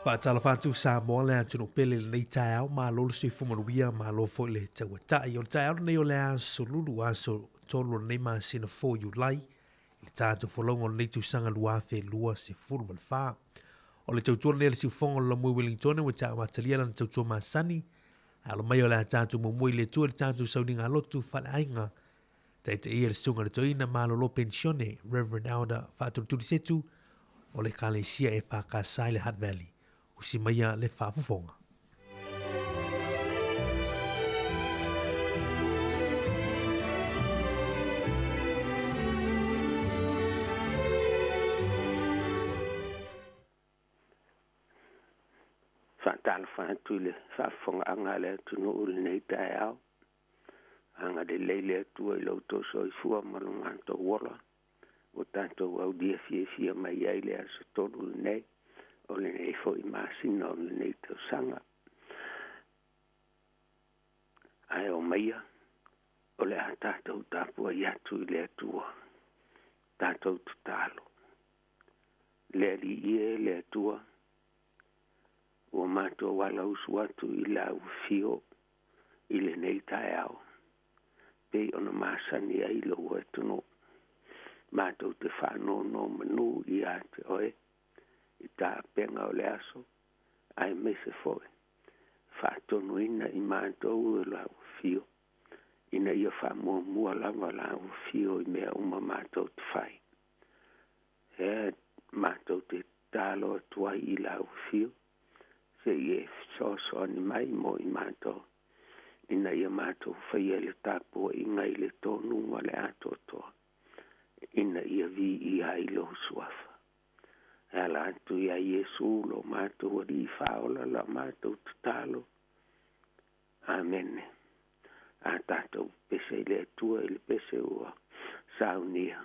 Faatalofa atu Samoa le atunuu pele i lenei taeao, malo le soifua manuia, malo foi le tauatai. O le taeao lenei o le aso Lulu, aso 3 o lenei masina fou Iulai, i le tatou folauga o lenei tausaga 2024. O le tautua lenei a le siufofoga o le Lamue Wellingtone ua taamatalia lana tautua masani, a alo mai o le a tatou muamua i le Atua i le tatou sauniga lotu faaleaiga. Taitaia le Susuga i le Toeaina Malolo Penisione, Rev. Elder Faatulitulisetu o le Ekalesia EFKS i le Hutt Valley. Usi maia le faafofoga. Faatalofa atu i le faafofogaaga a le atunuu i lenei taeao. Agalelei le Atua i lo outou soifua ma lo matou ola, ua tatou aulia fiafia mai ai le aso 3 lenei o lenei foi masina o lenei tausaga. Ae omaia, o le a tatou tapuai atu i le Atua, tatou tatalo. Le Alii e, le Atua, ua matou alausu atu i lau afio i lenei taeao, pei ona masani ai lou atunuu. Matou te faanonomanu ia te oe i tapena o le aso, aemaise foi faatonuina i matou e lau afio, ina ia faamuamua lava lau afio i mea uma matou te fai. E matou te tatalo atu ai i lau afio, se i e fesoasoani mai mo i matou, ina ia matou faia le tapuaiga i le tonu ma le atoatoa, ina ia viia ai lou suafa. E ala atu ia Iesu lo matou Alii faaola la matou tatalo. Amene. A tatou pese i le Atua i le pese ua saunia.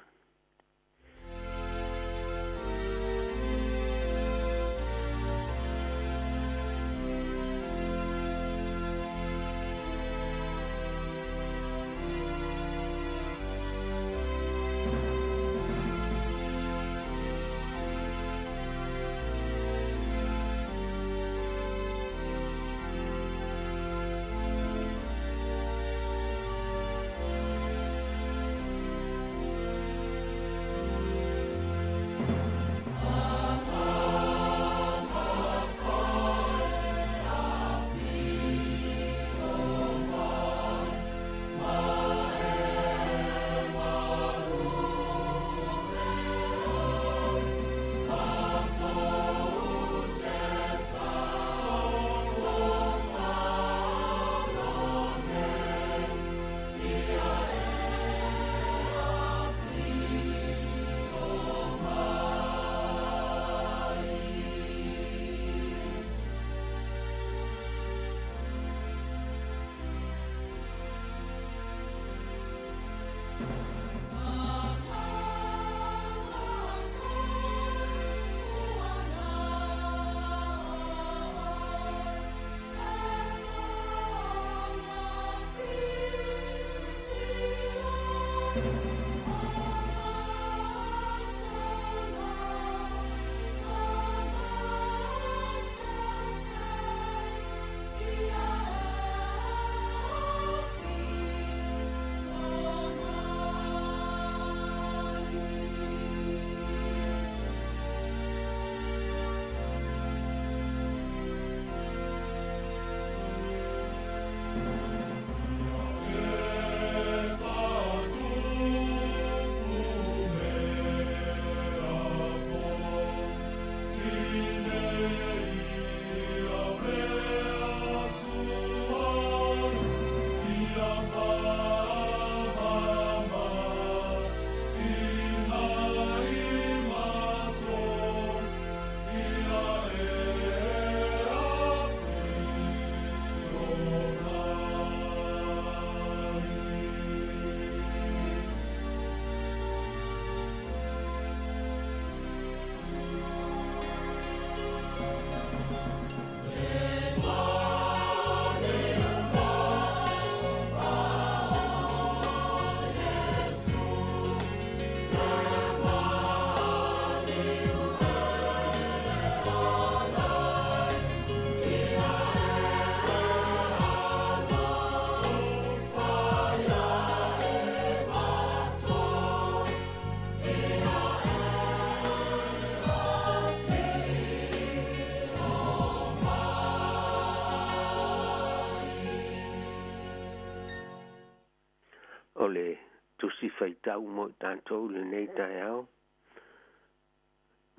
O le Tusi Faitau mo i tatou i lenei taeao,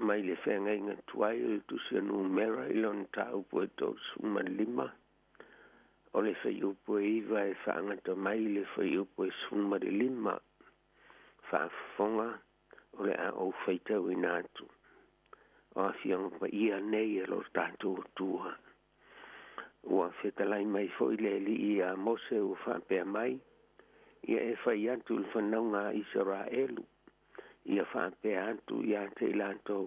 mai le Feagaiga Tuai o le Tusi a Numera i lona mataupu e 35, o le fuaiupu e 9 e faagata mai i le fuaiupu e 15. Faafofoga, o le a ou faitauina atu. O Afioga Paia nei e lo tatou Atua. Ua fetalai mai foi le Alii ia Mose ua faapea mai, Ia e fai atu i le fanauga a Isaraelu, ia faapea atu ia te i latou,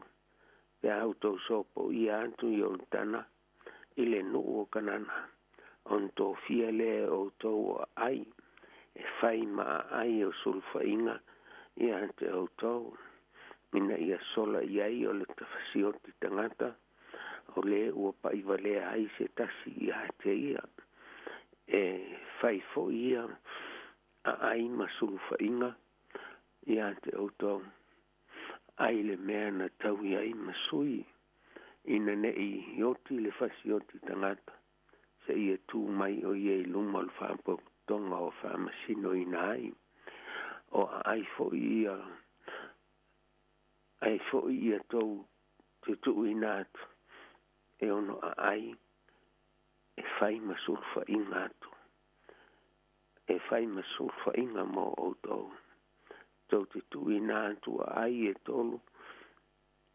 pe a outou sopoia atu i Ioritana i le nuu o Kanana, ona tofia lea e outou o aai e fai ma aai o sulufaiga ia te outou, ina ia sola i ai o le tafasioti tagata, o le ua paʻivalea ai se tasi ia te ia, e fai foi ia aai ma sulufaiga ia te outou, ai le mea na taui ai ma sui, ina neʻi oti le fasioti tagata, seia tū mai o ia i luma o le faapotopotoga o faamasinoina ai, o aai foi ia, ai foi ia tou te tuuina atu e ono aai e fai ma sulufaiga atu, e fai ma sulufaiga mo outou. Tou te tuuina atu aai e tolu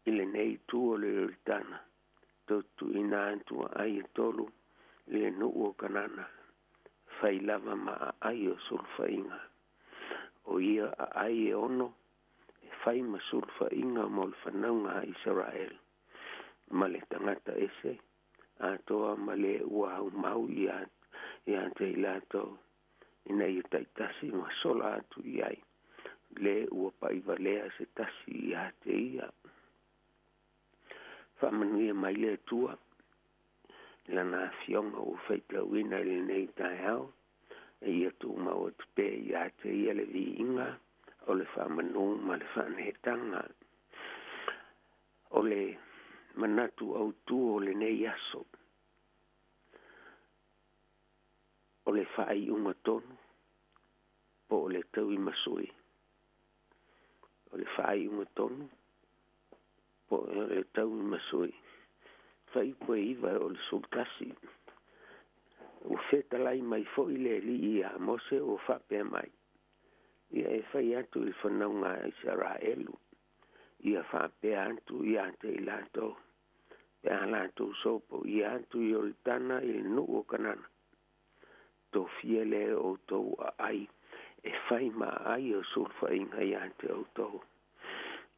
i lenei itu o le Ioritana, tou te tuuina atu aai e tolu i le nuu o Kanana, fai lava ma aai o sulufaiga. O ia aai e ono e fai ma sulufaiga mo le fanauga a Isaraelu, ma le tagata ese atoa ma le ua aumau ia te i latou, ina ia taitasi ma sola atu i ai le ua paʻivalea se tasi ia te ia. Faamanuia mai le Atua i lana afioga ua faitauina i lenei taeao, e ia tumau atu pea ia te ia le viiga o le faamanu ma le faaneetaga. O le manatu autū o lenei aso, o le faaiuga tonu po o le tauimasui. O le faaiuga tonu po o le tauimasui. Fuaiupu e 9 o le 11. Ua fetalai mai foi le Alii ia Mose ua faapea mai, Ia e fai atu i le fanauga a Isaraelu, ia faapea atu ia te i latou, pe a latou sopoia atu i Ioritana i le nuu o Kanana, tofia lea e outou aai e fai ma aai o sulufaiga ia te outou,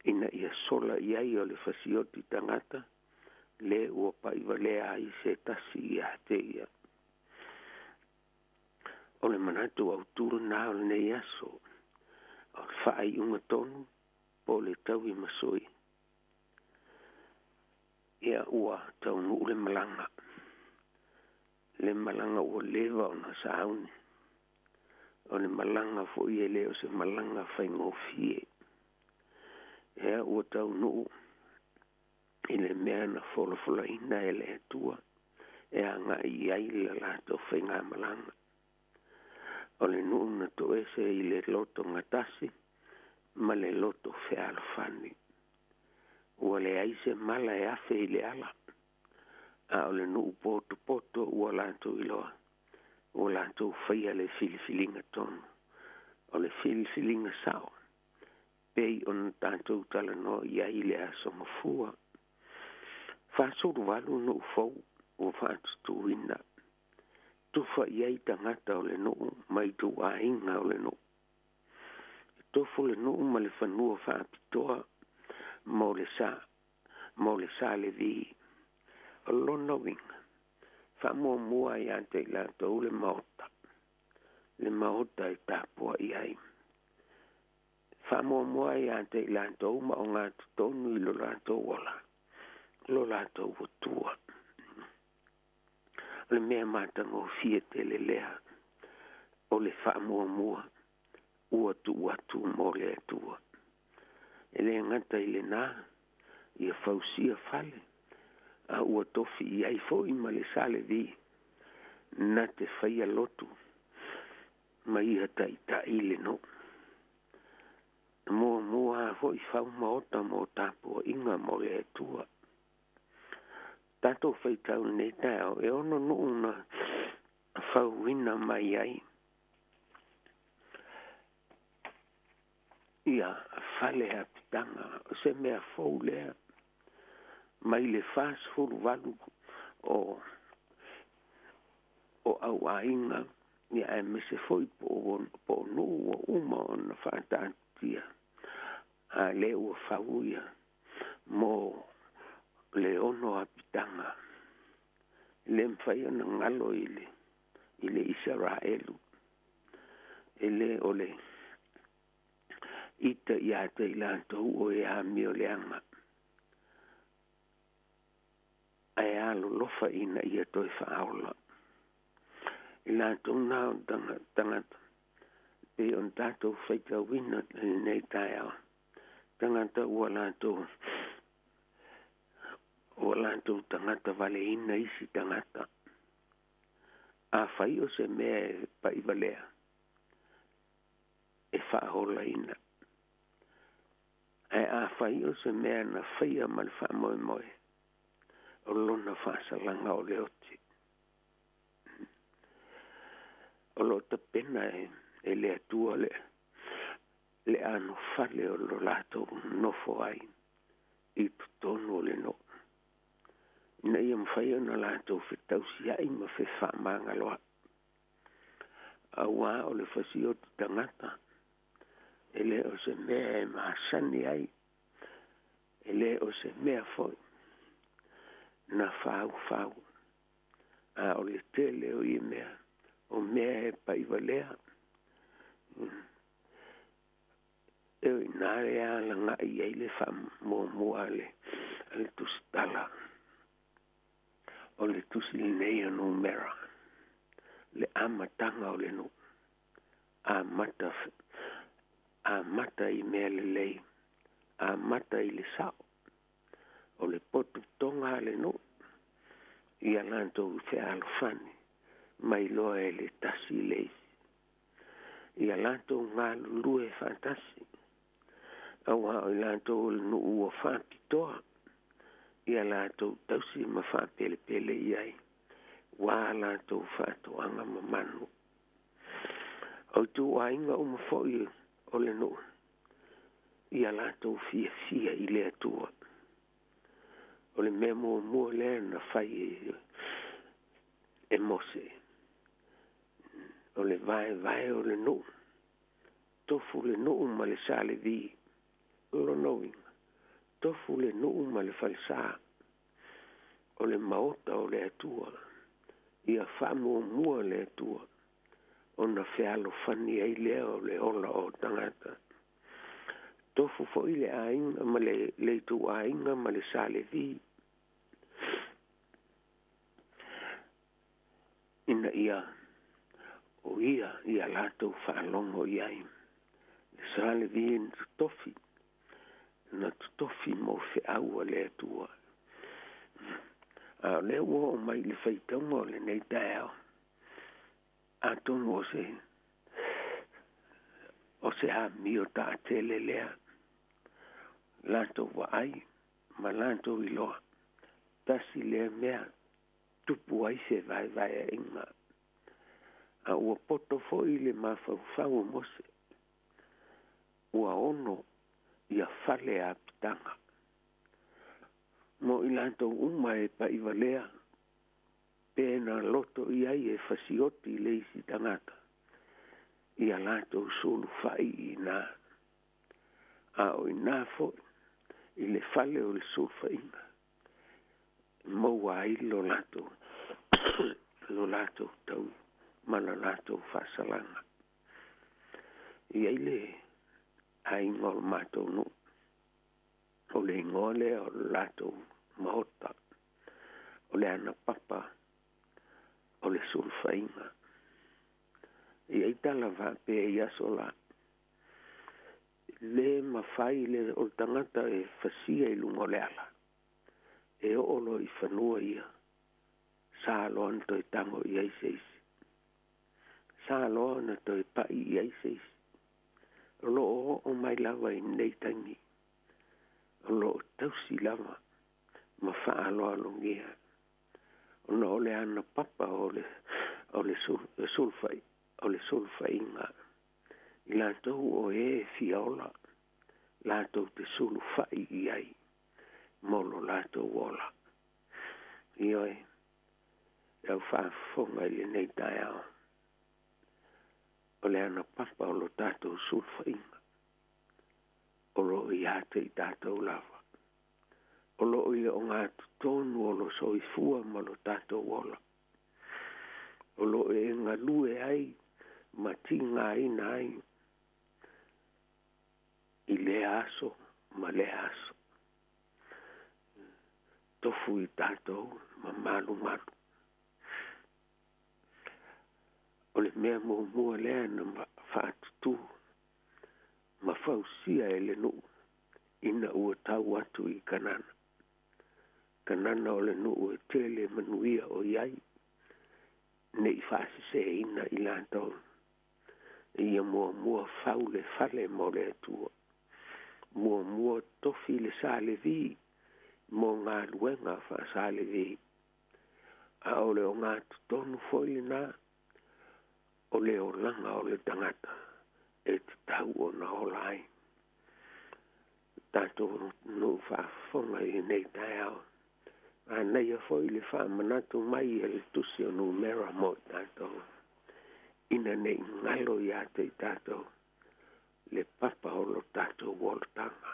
ina ia sola i ai o le fasioti tagata, le ua paʻivalea ai se tasi ia te ia. O le manatu autū lena o lenei aso, o le faaiuga tonu po o le tauimasui. Ia ua taunuu le malaga, le malaga ua leva ona sauni. O le malaga foi e le o se malaga faigofie. Ea ua taunuu i le mea na folafolaina e le Atua e agai i ai le latou faigamalaga. O le nuu na toese i le loto gatasi ma le loto fealofani. Ua leai se mala e afe i le ala, a o le nuu potopoto ua latou iloa, ua latou faia le filifiliga tonu. O le filifiliga sao, pei ona tatou talanoa i ai i le aso Gafua. 48 nuu fou ua faatutuina, tufa i ai tagata o le nuu ma ituaiga o le nuu. E tofu le nuu ma le fanua faapitoa mo le sa, mo le sa Levi. O lona uiga, faamuamua ia te i latou le maota, le maota e tapuai ai. Faamuamua ia te i latou ma ogatotonu i lo latou ola, lo latou atua. O le mea matagofie tele lea, o le faamuamua ua tuu atu mo le Atua. E le gata i lena, ia fausia fale, a ua tofi i ai foi ma le sa Levi, na te faia lotu Ma ia ta'ita'i le nuu. Na muamua fo'i fau maota mo tapua'iga mo le Atua. Tatou faitau lenei taeao e ono nuu na fauina mai ai ia fale apitaga o se mea fou lea mai le 48 o o auaiga ia aemaise foi po o nuu ua uma ona faataatitia a lea ua fau ia mo le ono apitaga. E lē mafai ona galo i le i le Isaraelu e lē o le ita iā te i latou o e amio leaga ae alolofa ina ia toe faaola i latou na o tagata pei ona tatou faitauina i lenei taeao tagata ua latou ua latou tagata valeina isi tagata. Afai o se mea e pa'ivalea e faaolaina ae afai o se mea na faia ma le faamoemoe o lona faasalaga o le oti. O loo tapena e le Atua le le anofale o lo latou nofo ai i totonu o le nuu ina ia mafai ona latou fetausia'i ma fefaamagaloa'i auā o le fasioti tagata e lē o se mea e masani ai e lē o se mea foi na faufau a o le tele o ia mea o mea e pa'ivalea e o inā le alaga'i ai le faamuamua a le a le tusitala o le tusi lenei o Numera le amataga o le nuu amata amata i mea lelei amata i le sa'o o le pototoga a le nuu ia latou fealofani mai loa e le tasi i le isi ia latou galulue faatasi auā o i latou o le nuu ua faapitoa ia latou tausi ma faapelepele i ai uā latou faatoaga ma manu. O ituaiga uma fo'i o le nuu ia latou fiafia i le Atua. O le mea muamua lea na fai e Mose o le vaevae o le nuu tofu le nuu ma le sa Levi. O lona uiga tofu le nuu ma le falesā o le maota o le Atua ia faamuamua le Atua ona fealofani ai lea o le ola o tagata. Tofu fo'i le aiga ma le le ituaiga ma le sa Levi ina ia o ia ia latou faalogo i ai. Le sa Levi na totofi na totofi mo feau a le Atua. A o lea ua oo mai i le faitauga o lenei taeao atonu o se o se amio taatele lea latou vaai ma latou iloa tasi lea mea tupu ai se vaevaeaiga a ua poto foi le mafaufau o Mose ua ono ia fale apitaga mo i latou uma e pa'ivalea pe na loto i ai e fasioti i le isi tagata ia latou sulufa'i i inā a o inā fo'i i le fale o le sulufa'iga maua ai lo latou lo latou tau ma lo latou faasalaga. E i ai le aiga o le matou nuu o le igoa lea o le latou maota o le anapapa o le sulufaiga. E i ai tala faapea i aso la lē mafai le o le tagata e fasia i luga o le ala e oo loa i fanua ia sa loa ona toe tago i ai se isi. Sa loa ona toe pa'i i ai se isi. O loo oo mai lava i lenei taimi, o loo tausi lava ma faaaloalogia ona o le anapapa o le o le sulufaiga. I latou o e fia ola, latou te sulufai i ai mo lo latou ola. Ioe, lau faafofoga i lenei taeao, o le anapapa o lo tatou sulufaiga o loo ia te i tatou lava. O loo i le ogatotonu o lo soifua ma lo tatou ola. O loo e galue ai ma tigaina ai i lea aso ma lea aso. Tofu i tatou ma malumalu. O le mea muamua lea na faatutū ma fausia e le nuu ina ua tau atu i Kanana. Kanana o le nuu e tele manuia o i ai, nei faasiseina i latou. Ia muamua fau le fale mo le Atua. Muamua tofi le sa Levi mo galuega faa-sa Levi. A o le ogatotonu foi lena o le olaga o le tagata e tatau ona ola ai. Tatou nuu faafofoga i lenei taeao, manaia foi le faamanatu mai e le tusi o Numera mo i tatou, ina nei galo ia te i tatou le papa o lo tatou olataga,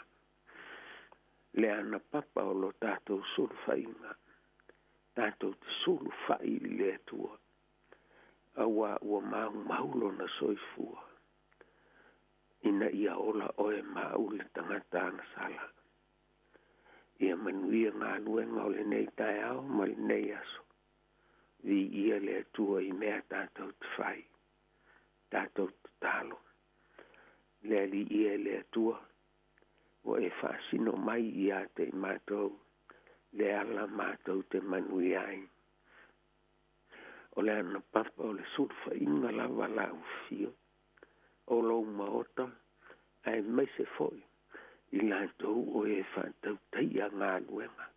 le anapapa o lo tatou sulufaiga. Tatou te sulufai i le Atua, auā ua maumau lona soifua ina ia ola oe ma au le tagata agasala. Ia manuia galuega o lenei taeao ma lenei aso. Viia le Atua i mea tatou te fai, tatou tatalo. Le Alii e le Atua, ua e faasino mai ia te i matou le ala matou te manuia ai. O le anapapa o le sulufaiga lava lau afio o lou maota, aemaise foi i latou o e faatautaia galuega,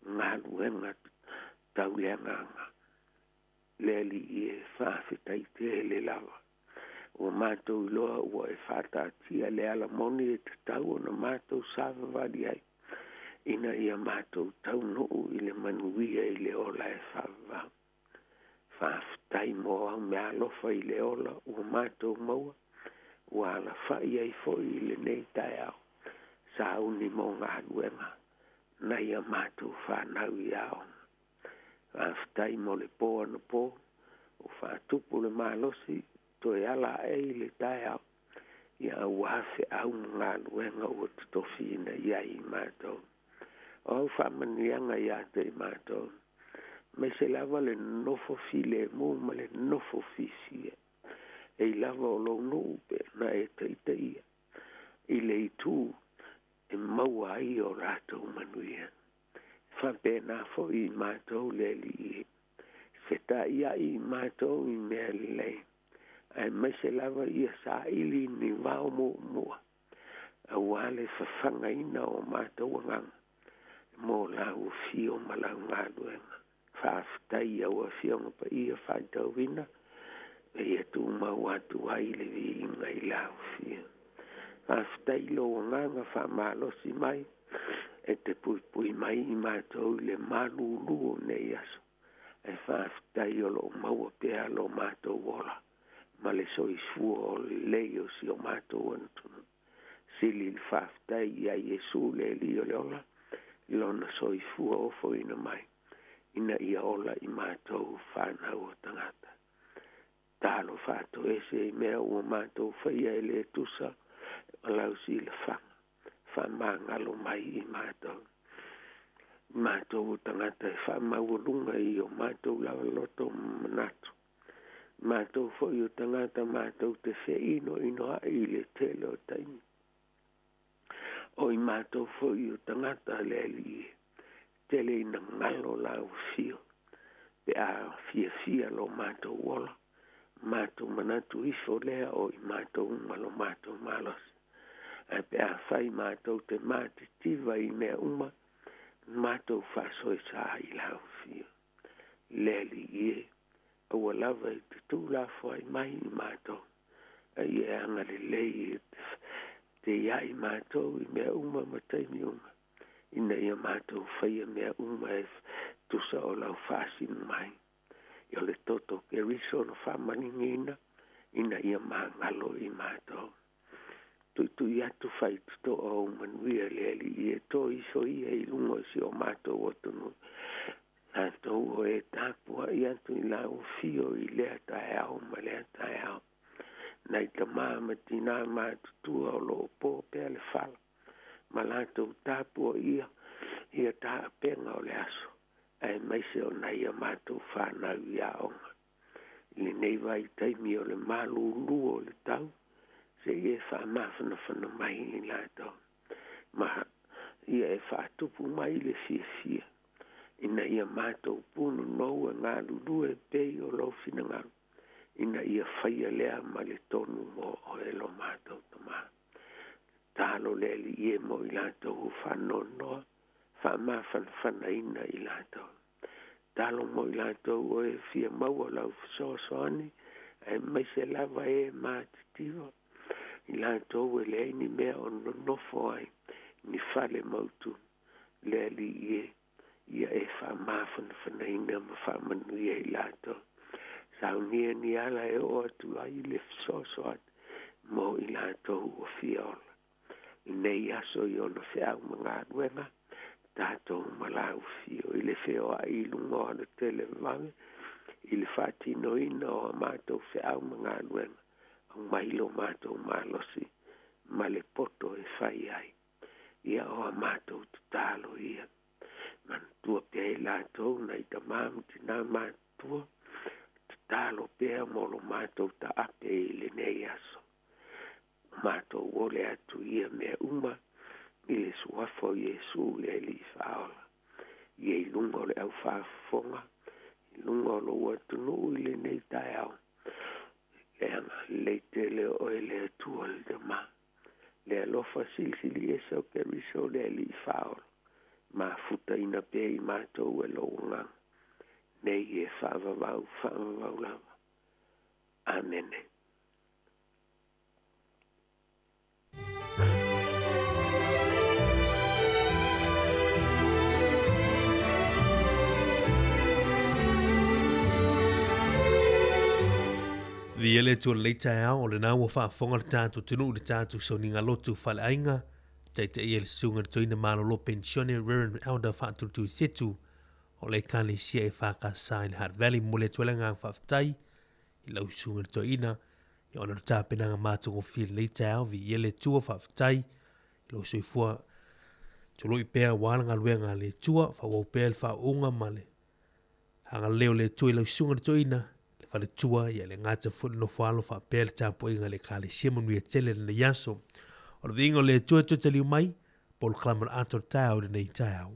galuega tau le agaga. Le Alii e, faafetai tele lava. Ua matou iloa ua e faataatia le ala moni e tatau ona matou savavali ai, ina ia matou taunuu i le manuia i le ola e faavavau. Faafetai mo au meaalofa i le ola ua matou maua, ua alafai ai foi i lenei taeao sauni mo galuega nai a matou fanau i aoga. Faafetai mo le po anapo ua faatupu le malosi toe ala ae i le taeao, ia auā feau ma galuega ua totofiina i ai i matou. O au faamanuiaga ia te i matou, aemaise lava le nonofo filemu ma le nonofo fiafia, ei lava o lou nuu pe na e taitaia i le itu e maua ai o latou manuia. Faapena foi i matou le Alii, feta'ia'i i matou i mea lelei, aemaise lava ia saili ni vao muamua auā le fafagaina o matou agaga mo lau afio ma lau galuega. Faafetai i au afioga paia faitauina, e ia tumau atu ai le viiga i lau afio. Faafetai i lou agaga faamalosi mai e te puipui mai i matou i le malūlū o nei aso. Ae faafetai o loo maua pea lo matou ola ma le soifua o lelei o si o matou atunuu. Sili le faafetai ia Iesu le Alii o le ola, lona soifua ofoina mai ina ia ola i matou fanau o tagata. Talo faatoese i mea ua matou faia e le tusa ma lau silafaga, faamagalo mai i matou. Matou o tagata e faamaualuga i o matou lava loto ma manatu. Matou foi o tagata matou te feinoinoa'i i le tele o taimi. O i matou foi o tagata le Alii, tele ina galo lau afio pe a fiafia lo matou ola Matou manatu ifo lea o i matou uma lo matou malosi. Ae pe afai matou te matitiva i mea uma, matou faasoesa i lau Afio. Le Alii e, aua lava e te tuulafoai mai i matou, a ia e agalelei e te iai matou i mea uma ma taimi uma, ina ia matou faia mea uma e tusa o lau faasino mai. O le toto o Keriso na faamaligiina ina ia magalo i matou. Tuitui atu faitotoa ou manuia le Alii e to iso ia i luga o si o matou atunuu. Tatou o e tapuai atu i lau afio i lea taeao ma lea taeao. Nai tamā ma tinā matutua o lo o po pea le fala ma latou tapuaia ia taapenga o le aso, aemaise o nai a matou fanau i aoga. I lenei vaitaimi o le malūlū o le tau, se i e faamafanafana mai i latou, ma ia e faatupu mai le fiafia, ina ia matou punonou e galulue pei o lou finagalo, ina ia faia lea ma le tonu mo oe lo matou Tamā. Tatalo le Alii e mo i latou ua faanoanoa, faamafanafanaina i latou. Tatalo mo i latou o e fia maua lau fesoasoani, aemaise lava e matitiva, i latou e leai ni mea o nonofo ai, ni fale mautu. Le Alii e, ia e faamafanafanaina ma faamanuia i latou. Saunia ni ala e oo atu ai le fesoasoani mo i latou ua fia ola. I nei aso i ona feau ma galuega, tatou ma lau afio i le feoai i luga o alatele vave, i le faatinoina o a matou feau ma galuega, aumai lo matou malosi ma le poto e fai ai. Ia o a matou tatalo ia. Manatua pea i latou nai tamā ma tinā matutua, tatalo pea mo lo matou taape i lenei aso. O matou ole atu ia mea uma i le suafa o Iesu le Alii Faaola. Ia i luga o le aufaafofoga, i luga o lou atunuu i lenei taeao. Le agalelei tele o oe le Atua le Tamā. Le alofa silisili ese o Keriso le Alii Faaola, mafutaina pea i matou e lou agaga, nei e faavavau, faavavau lava. Amene. Viia le Atua lenei taeao, o lena ua faafofoga le tatou atunuu i le tatou sauniga lotu faleaiga, taitaia e le Susuga i le Toeaina Malolo Penisione Reverend Elder Faatulutui Setu o le Ekalesia EFKS i le Hutt Valley. Momoli atu ai le agaga faafetai i lau Susuga i le Toeaina ona o le tapenaga matagofie i lenei taeao. Viia le Atua, faafetai i lou soifua tului pea aua le galuega a le Atua, faaauau pea le faauuga ma le Agalelei o le Atua i lau susuga i le toeaina, le faletua, ia le gata foi le nofo alo faapea le tapuaiga a le Ekalesia manuia tele lenei aso. O le viiga o le Atua e toe taliu mai, polokalame o le ata o le taeao i lenei taeao.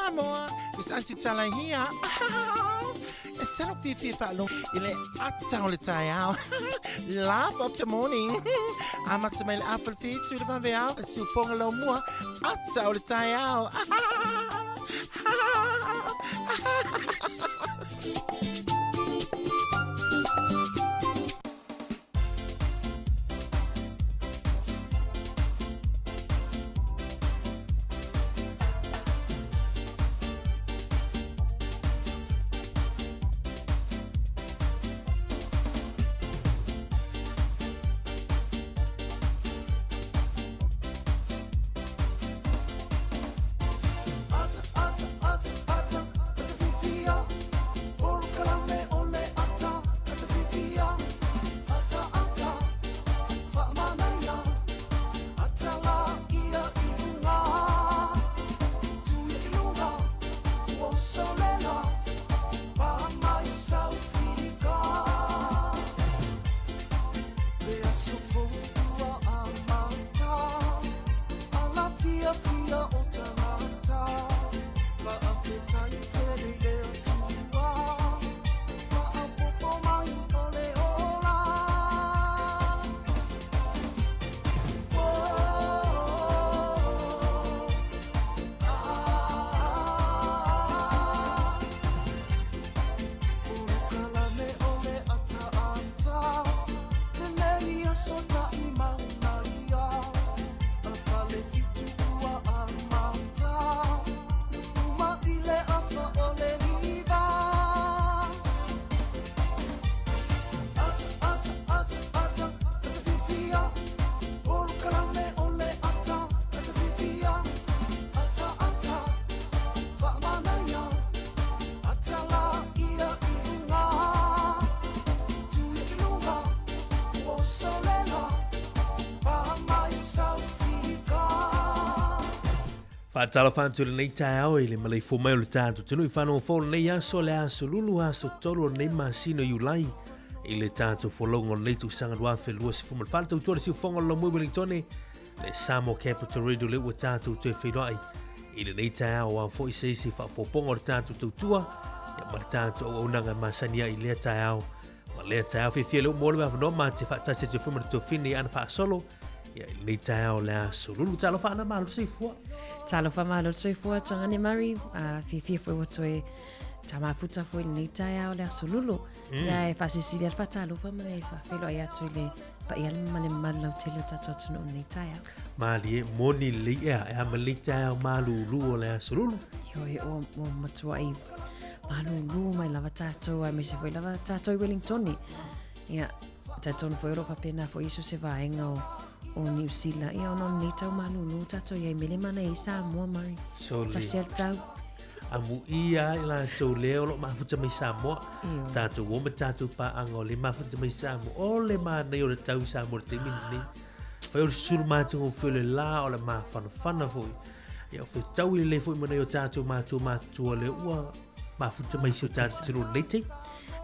Samoa, it's Aunty Tala here. E sala fiafia faalogo i le ata o le taeao. Laugh of the morning. Amata mai le afa le fitu i le vaveao, le siufoga laumua, ata o le taeao. Faatalofa atu i lenei taeao i le maleifua mai o le tatou atunuu i faalogofo lenei aso le aso lulu aso tolu o lenei masina o Iulai i le tatou folauga o lenei tausaga 2024 le tautua le siufofoga o le Laumui Wellingtone le Samoa Capital Radio le ua tatou toe feiloai i lenei taeao a foi se isi faaopoopoga o le tatou tautua ia ma le tatou auaunaga e masani ai i lea taeao ma lea taeao fiafia le mo le avanoa ma te faatasi atu foi ma le tofine i ana faasolo ia i lenei taeao le aso lulu talofa ana malo soifua Talofa malo soifua Togane Murray uh, fiafia foi ua toe tamafuta foi lenei taeao le aso lulu mm. Ia e faasilisili ale faatalofa ma le faafeiloai atu i le paia ma le mamalu lautele o tatou atunuu lenei taeao. Malie, moni lelei ea, e a ma lenei taeao malūlū o le aso lulu. Ioe, ua, ua matuai malūlū mai lava tatou, aemaise foi lava tatou i Wellingtoni. Ia, talitonu foi o lo o faapena foi i so se vaega o, o Niu Sila. Ia, ona o lenei tau malūlū tatou i ai mele mana i Samoa, Murray. Sole. Tasi a le tau. Amuia ai latou lea o lo o mafuta mai Samoa. Tatou o ma tatou paaga o le mafuta mai Samoa. O le manaia o le tau i Samoa i le taimi lenei. Fai o le sulu matagofie o le la o le mafanafana foi. Ia o fetaui lelei foi ma nai o tatou matua matutua lea ua mafuta mai si o tatou atunuu i lenei taimi.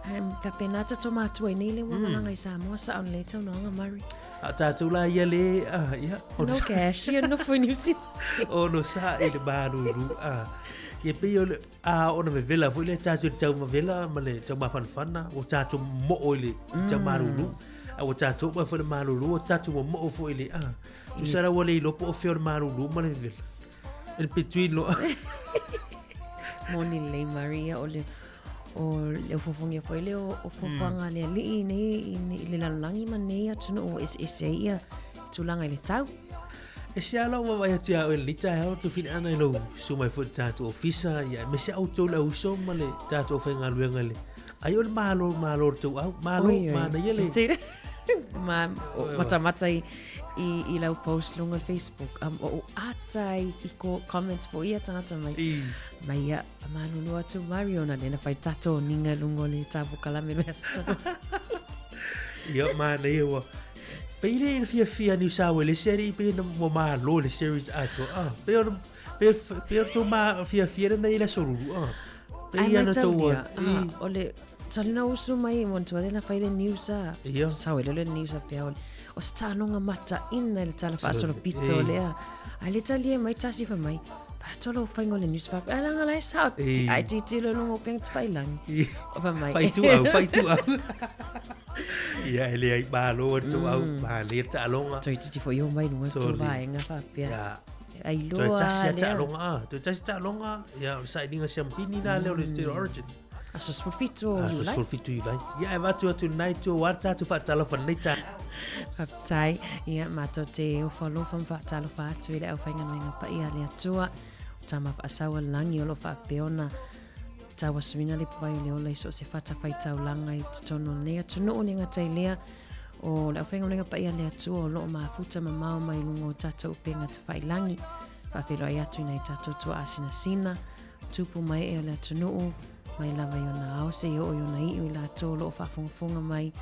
Um, faapena tatou matua i nei le ua malaga i Samoa, sao lelei saunoaga Murray. A o tatou la ia le, ah, ia, No cash, ia nofo i New Zealand. Ono sa i le malūlū. Ah. Ia pei o le, a ona vevela foi lea tatou i le tau mavela ma le tau mafanafana, ua tatou momo'o i le tau malūlū. A ua tatou oo mai foi i le malūlū, ua tatou momo'o foi i le, ah. Tusa la ua le iloa po o fea o le malūlū ma le vevela. In between loa. Moni lelei Maria, o le, o le ofofogia foi lea o fuafuaga a le alii nei i le lalolagi ma nei atunuu ua eseese ai ia tulaga i le tau. E se ala ua vaai atu ia oe lenei taeao Tofina ana i lou susu mai foi i le tatou ofisa ia aemaise outou le auso ma le tatou aufaigaluega i le ai o le malo malo o le tou au malo manaia le Ma matamata i i, i lau post luga o le Facebook um, o ata ai i ko comments fo ia tangata mai. I. Mai ia Famalulu atu Mario na lena fai tato ninga lungo le tapu kalame me asta. Ia manaia ua pei le ina fiafia Niu Sawele se alii pei na ua malo le series atoa ah pei ona pei pei ona tou ma fiafia lena i le aso lulu ah pei ana tou ah o le Tali usu mai mo tua lena fai le news a Ia. Sawele le news a pea o o se taaloga mataina i le tala faasolopito lea. Ae le talia mai tasi fai mai. atoa lou faiga o le news faapea, ai leaga la e sao, ai tilotilo i luga o upega tafailagi. O fai mai. Fai tuau, fai tuau. Ia, e leai malo e le tuau, manaia le taaloga. Toeitiiti foi o mai luga le tou vaega faapea. Ia. Ai loa Toe tasi lea. a taaloga, ah, toe tasi taaloga, ia, o le sailiga siampini la lea o le State of Origin. Aso 17 o Aso Iulai. 17 Iulai. Ia, e avatu atu i lena itu, aua le tatou faatalofa i lenei taeao. Faafetai. Ia, matou te ofo alofa ma faatalofa atu i le aufaigaluega paia a le Atua, o Tama Faasau a le Lagi o lo o faapea ona tauasuina le ipuvai o le ola i so o se fatafaitaulaga i totonu o lenei atunuu. Le gata i lea, o le aufaigaluega paia a le Atua o lo o mafuta mamao mai luga o tatou upega tafailagi. Faafeiloai atu i nai tatou tuaasinasina, tupu ma ee o le atunuu, mai lava i ona ao seia oo i ona iu i latou o lo o faafogafoga mai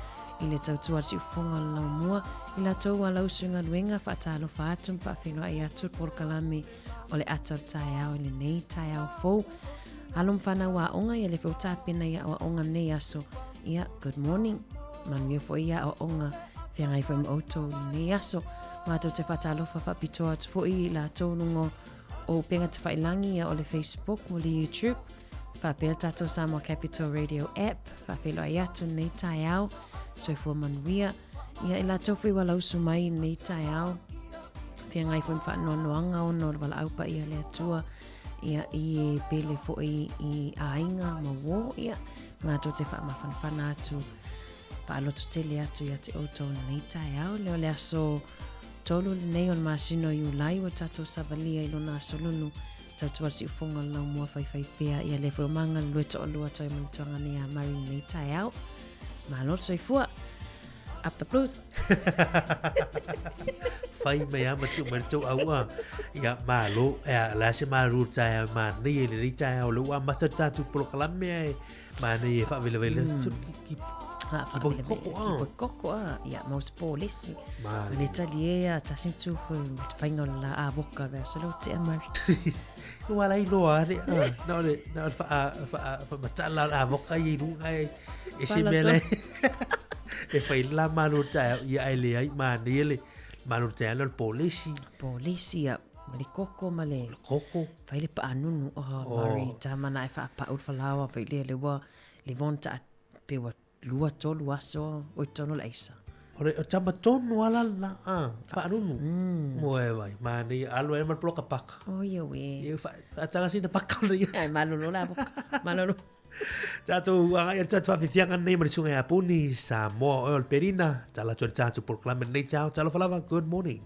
i le tautua a le siufofoga o le laumua, i latou ua lausu i galuega, faatalofa atu ma faafeiloai atu le polokalame o le ata o le taeao i lenei taeao fou. Alo ma fanau aoga, ia lea foi ua tapena i aoaoga lenei aso. Ia, good morning. Manuia foi i aoaoga feagai foi ma outou i lenei aso. Matou te faatalofa faapitoa atu foi i latou luga o Upega Tafailagi, ia o le Facebook ma le YouTube, faapea le tatou Samoa Capital Radio app, faafeiloai atu lenei taeao, soifua manuia. Ia i latou foi ua lausu mai i lenei taeao, feagai foi ma faanoanoaga ona o le valaau paia a le Atua, ia i e pele foi i aiga ma uō, ia matou te faamafanafana atu, faalototele atu ia te outou i lenei taeao, lea o le aso tolu lenei o le masina o Iulai ua tatou savalia i lona aso lulu tautua le siufofoga o le laumua faifai pea ia lea foi o magalulue toalua toe ma le tuagane ia Mari i lenei taeao. Malo le soifua. Up the blues. Fai mai a ma tuu mai le tou aua. Ia, malo. Ea, la se malu le taeao manaia i lenei taeao. Le ua amata le tatou polokalame ae manaia e faavelavela. Ki, ki koko a. Ki koko a. Ia, mau se pōlesi. Le tali e a tasi tu foi whainga o la a voka vea so leo tea mari. Ua lai loa ale. Na o le na o le fa fa fa matala a voka i lunga e e se mea le. E fai la malu taeao ia ai le ai manaia le malu taeao le pōlesi. Pōlesi ia ma le koko ma le koko. Fai le paanunu oh, oh. Mari tamana e faapau le falaoa fai le le ua le von ta pe ua lua tolu aso o i tonu le aisa. O le o tama tonu ala la a paanunu. Mo e vai manaia alu ai ma le poloka paka. Oh ia we. Ia fa atanga sina paka o ia. Ai malolo la boka. Malolo. Tatou agai i le tatou faafiafiaga lenei ma le susuga ia Puni, Samoa oe o le Perina, tala atu ai le tatou polokalame lenei taeao. Talofa lava, good morning.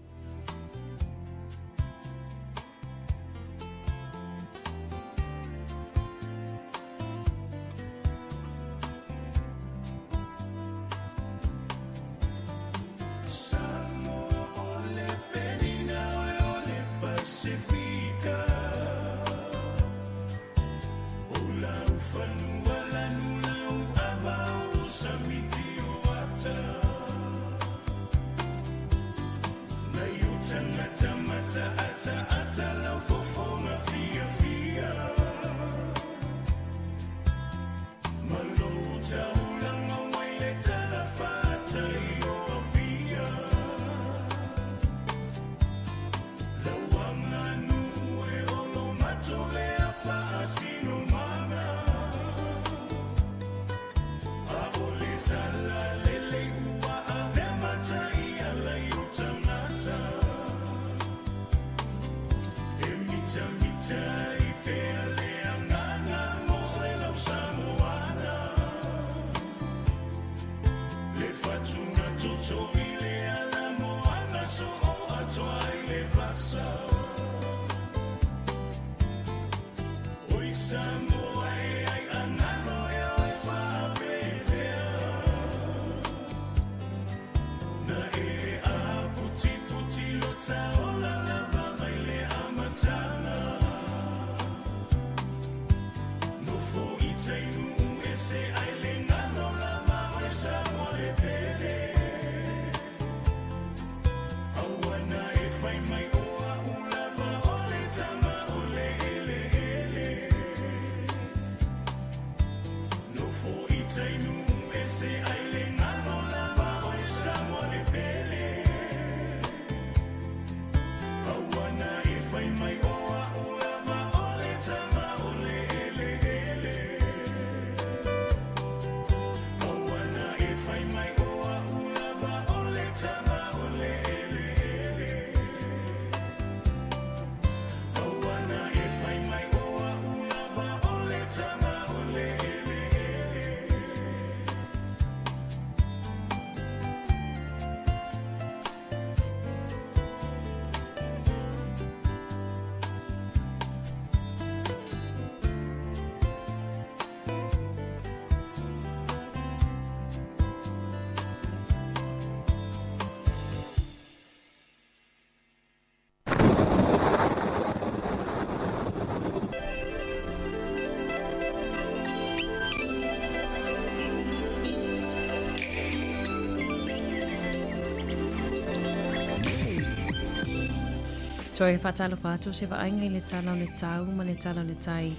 Toe faatalofa atu o se vaaiga i le tala o le tau ma le tala o le tai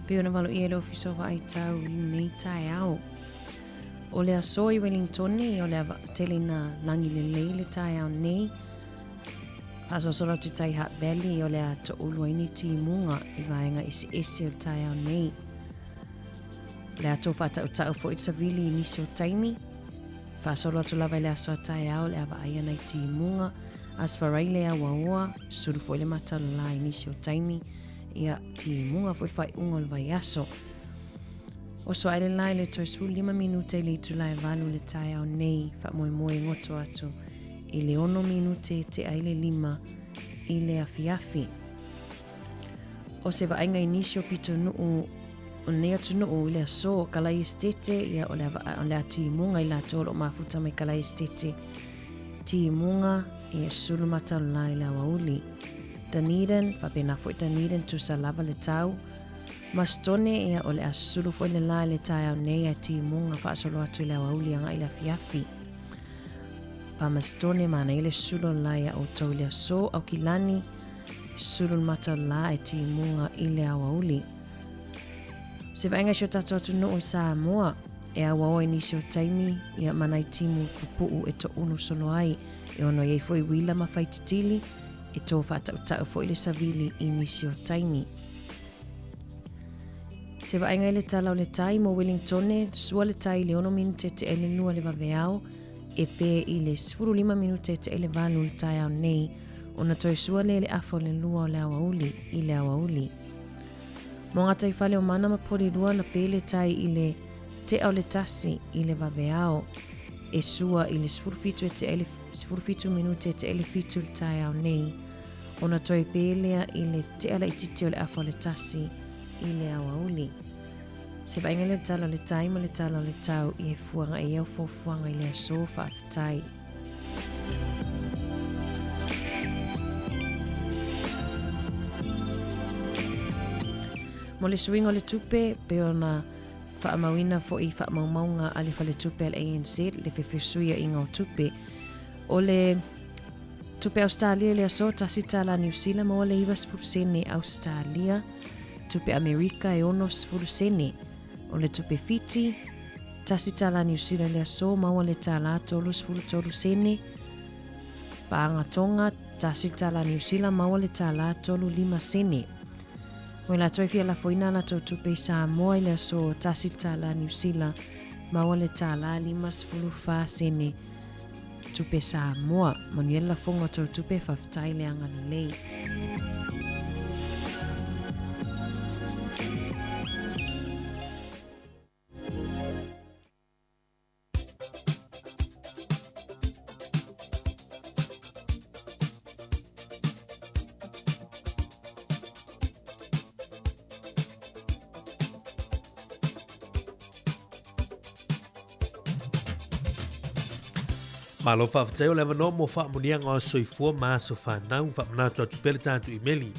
pei ona valoia e le Ofisa o Vaai Tau i lenei taeao. O le aso i Wellingtone, o le tele ina lagi lelei le taeao nei. Faasolosolo atu i tai Hutt Valley, o le a toulu ai ni timuga i vaega eseese o le taeao nei. O le a tou faatautau foi le savili i nisi o taimi. Faasolo atu lava i le aso a taeao, o le a vaaia nai timuga. As Faraile auaoa, sulu foi le mata o le la i nisi o taimi. Ia, timuga foi le faaiuga o le vaiaso. Oso ae le la i le toe 15 minute i le itula e 8 le taeao nei, faamoemoe e goto atu i le 6 minute e tea i le 5 i le afiafi. O se vaaiga i nisi o pitonuu o lenei atunuu i le aso, Kalai Esitete, ia o le o le a timuga i latou o lo o mafuta mai Kalai Esitete, timuga, ia sulu mata o le la i le aoauli. Dunedin, faapena foi Dunedin, tusa lava le tau. Masitone, ia o le a sulu foi le la i le taeao nei ae timuga faasolo atu i le aoauli agai i le afiafi. Palmerston, manaia le sulu o le la ia outou i le aso, Aukilani, sulu le mata o le la ae timuga i le aoauli. Se vaaiga i si o tatou atunuu i Samoa, e auaoa i nisi o taimi, ia ma nai timu pupuu e toulu solo ai, e ono i ai foi uila ma faititili, e tō faatautau foi le savili i nisi o taimi. Se vaaiga i le tala o le tai mo Wellingtone, sua le tai i le 6 minute te ele 2 le vaveao, e pē i le 15 minute te ele 8 le taeao nei, ona toe sua lea i le afa o le 2 o le aoauli i le aoauli. Mo ngā taifale o Mana ma Porirua na pē le tai i le tea o le 1 i le vaveao, e sua i le 17 e te ele 17 minute te ele 7 le taeao nei, ona toe pē lea i le tea laitiiti o le afa o le 1 i le aoauli. Se vaaiga lea o le tala o le tai ma le tala o le tau i he fuaga e au fuafuaga i le aso faafetai. Mo le suiga o le tupe, pei ona faamauina foi i faamaumauga a le Faletupe a le ANZ le fefesuiaiga o tupe. O le tupe Ausetalia i le aso, tasi tala Niu Sila maua le 90 sene Ausetalia, tupe Amerika e 60 sene. O le tupe Fiti, tasi tala Niu Sila i le aso, maua le tala 33 sene. Paaga Tonga, tasi tala Niu Sila, maua le tala 35 sene. Mo i latou e fia lafoina a latou tupe i Samoa i le aso tasi le tālā Niu Sila, maua le tālā 54 sene tupe Samoa. Manuia le lafoga o tou tupe, faafetai le agalelei. Malo faafetai o le avanoa mo faamuniaga o soifua ma aso whanau. Faamanatu atu pea le tatou imeli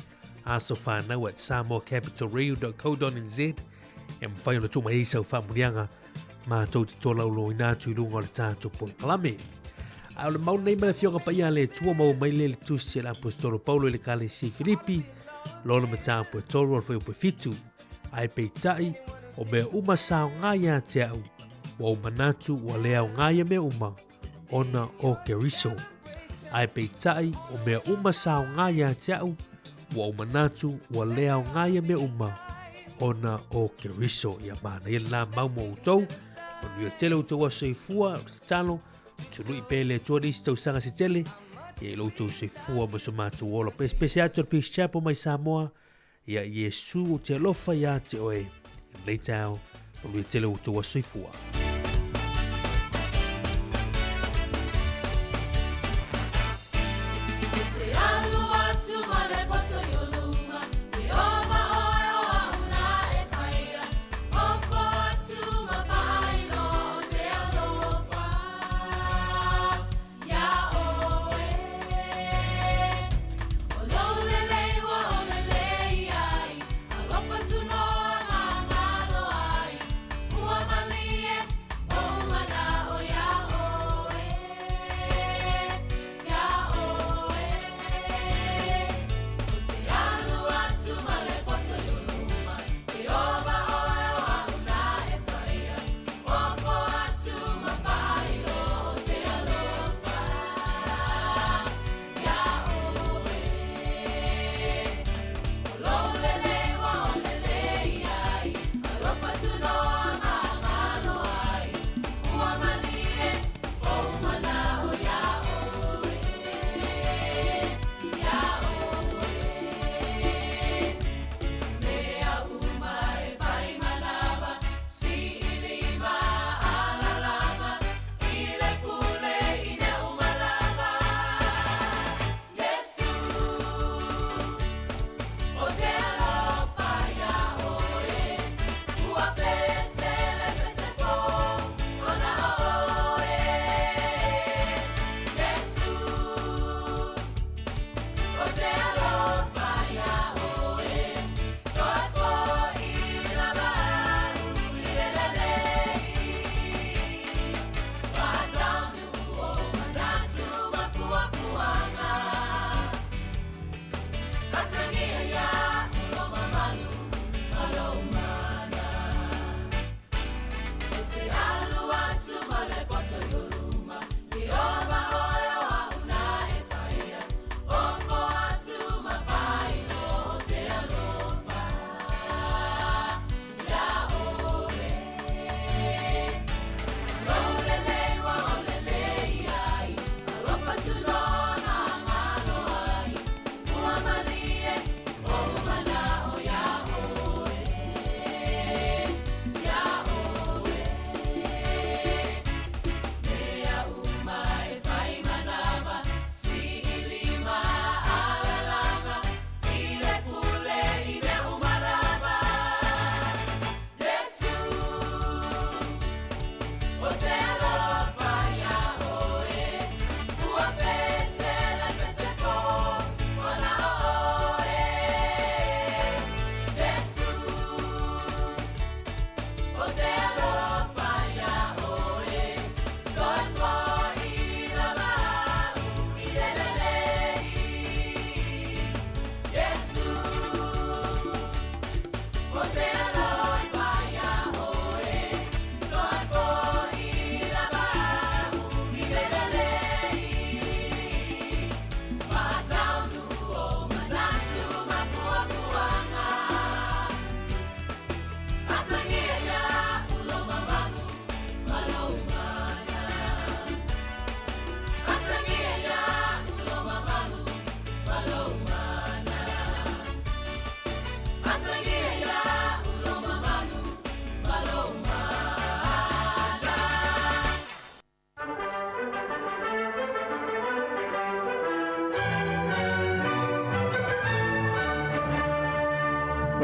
asofanau at samoacapitalradio.co.nz e mawhai ona tuu mai ai sau faamuniaga matou te tolaulauina atu i luga o le tatou polokalame. A o le mau nei ma le afioga paia a le Atua maua mai lea i le tusi a le Aposetolo Paulo i le Ekalesia i Filipi, lona mataupu e 3 o le fuaiupu e 7. Ae peitai, o mea uma sa aoga ia te au, ua ou manatu ua le aoga ia mea uma, ona o Keriso. Ae peitai, o mea uma sa aoga ia te au, ua ou manatu ua le aoga ia mea uma, ona o Keriso. Ia manaia lena mau mo outou. Manuia tele outou aso soifua, o le tatalo, tului pea le Atua nisi tausaga se tele, ia i lo outou soifua ma so matou ola. Pesepese atu o le Peace Chapel mai Samoa, ia Iesu ou te alofa ia te oe, i lenei taeao, manuia tele outou aso soifua.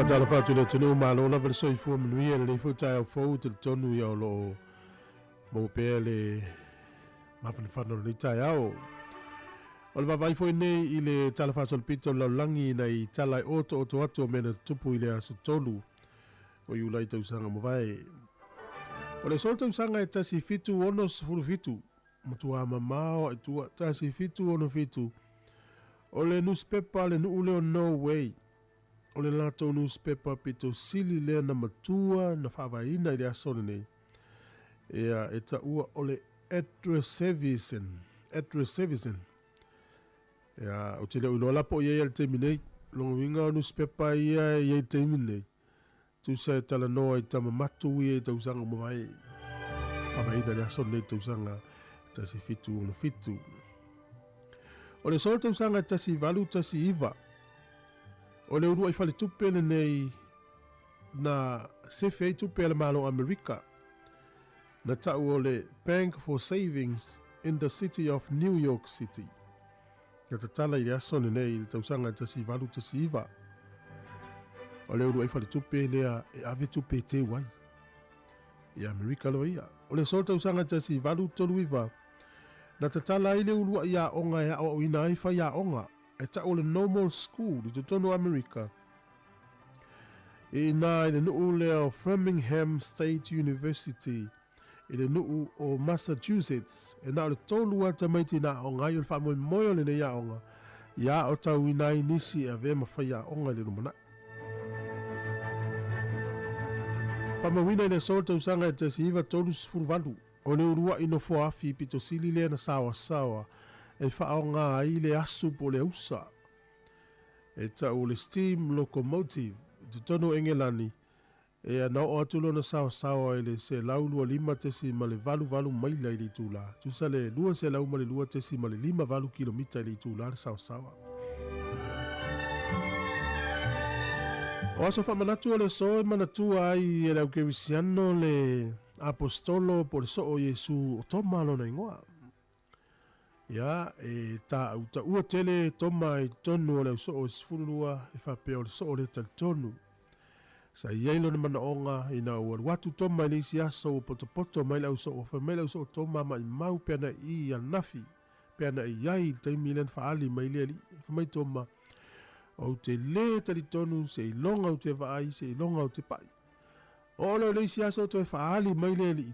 Faatalofa atu i le atunuu, malo lava le soifua manuia i lenei foi taeao fou, talitonu ia o lo o maua pea le mafanafana o lenei taeao. O le vaavaai foi nei i le Tala Faasolopito o le Lalolagi ina i tala e otooto atu o mea na tutupu i le aso 3 o Iulai tausaga mavae. O le aso tausaga e 1767, matua mamao ai tua 1767, o le newspaper le nuu lea o Norway, o le latou newspaper pito sili lea na matua na faavaeina i le aso lenei. Ia, e taua o le Adressavisen, Adressavisen. Ia, ou te le o iloa la po o i ai i le taimi nei. Lona uiga o newspaper ia e i ai i le taimi lenei, tusa e talanoa i tama matu ia i tausaga ua mavae. Faavaeina i le aso lenei i le tausaga 1767. O le aso o le tausaga 1819, o le uluai faletupe lenei na sefe ai tupe a le Malo o Amerika, na tau o le Bank for Savings in the City of New York City. Na tatala i le aso lenei i le tausaga 1819. O le uluai faletupe lea e ave tupe e teu ai i Amerika lava ia. O le aso o le tausaga 1839, na tatala ai le uluai aoga e aoaoina ai faiaoga e tau o le Normal School i totonu o Amerika. I ina i le nuu lea o Framingham State University i le nuu o Massachusetts, e na o le tolu lava tamaiti na aoga ai. O le faamoemoe o lenei aoga, ia aotauina ai nisi e avea ma faiaoga i le lumanai. Faamauina i le aso o le tausaga e 1938, o le uluai nofoa-afi pito sili lea na saoasaoa e faaaoga ai le asu po o le ausa. E tau o le steam locomotive i totonu o Engelani, ea na oo atu lona saosaoa i le 125.88 maila i le itula, tusa le 202.58 kilomita i le itula le saosaoa. O aso faamanatu o le aso e manatua ai e le au kerisiano le Aposetolo po o le soo o Iesu o Toma lona igoa. Ia, e tāutaua tele Toma i totonu o le ausoo e 12 e faapea o le soo lea talitonu. Sa i ai lona manaoga ina ua alu atu Toma i le isi aso ua potopoto mai le ausoo, fai mai le ausoo Toma maimau pe ana i ananafi, pe ana i ai i le taimi lea na faaali mai le Alii. Fai mai Toma, Ou te lē talitonu seiloga ou te vaai, seiloga ou te pai. Oo loa i le isi aso toe faaali mai le Alii,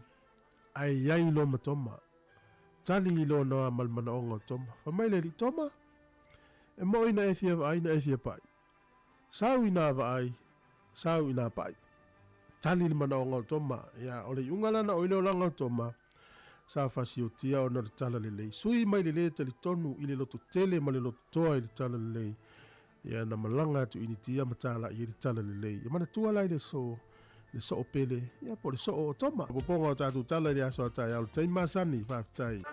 ae i ai loa ma Toma. Tali i lona ma le manaoga o Toma. Fai mai le alii, Toma, e moʻi na e fia vaai na e fia paʻi. Sau inā vaai, sau inā paʻi. Tali le manaoga o Toma, ia, o le iuga la na oi le olaga o Toma, sa fasiotia ona o le tala lelei. Sui mai le lē talitonu i le loto tele ma le loto toa i le tala lelei, Ia na malaga atu Initia ma tālaʻi ai le tala lelei. Ia manatua la i le aso, le soo pele, ia po o le soo o Toma. Popoga o tatou tala i le aso a taeao, le taimi masani, faafetai.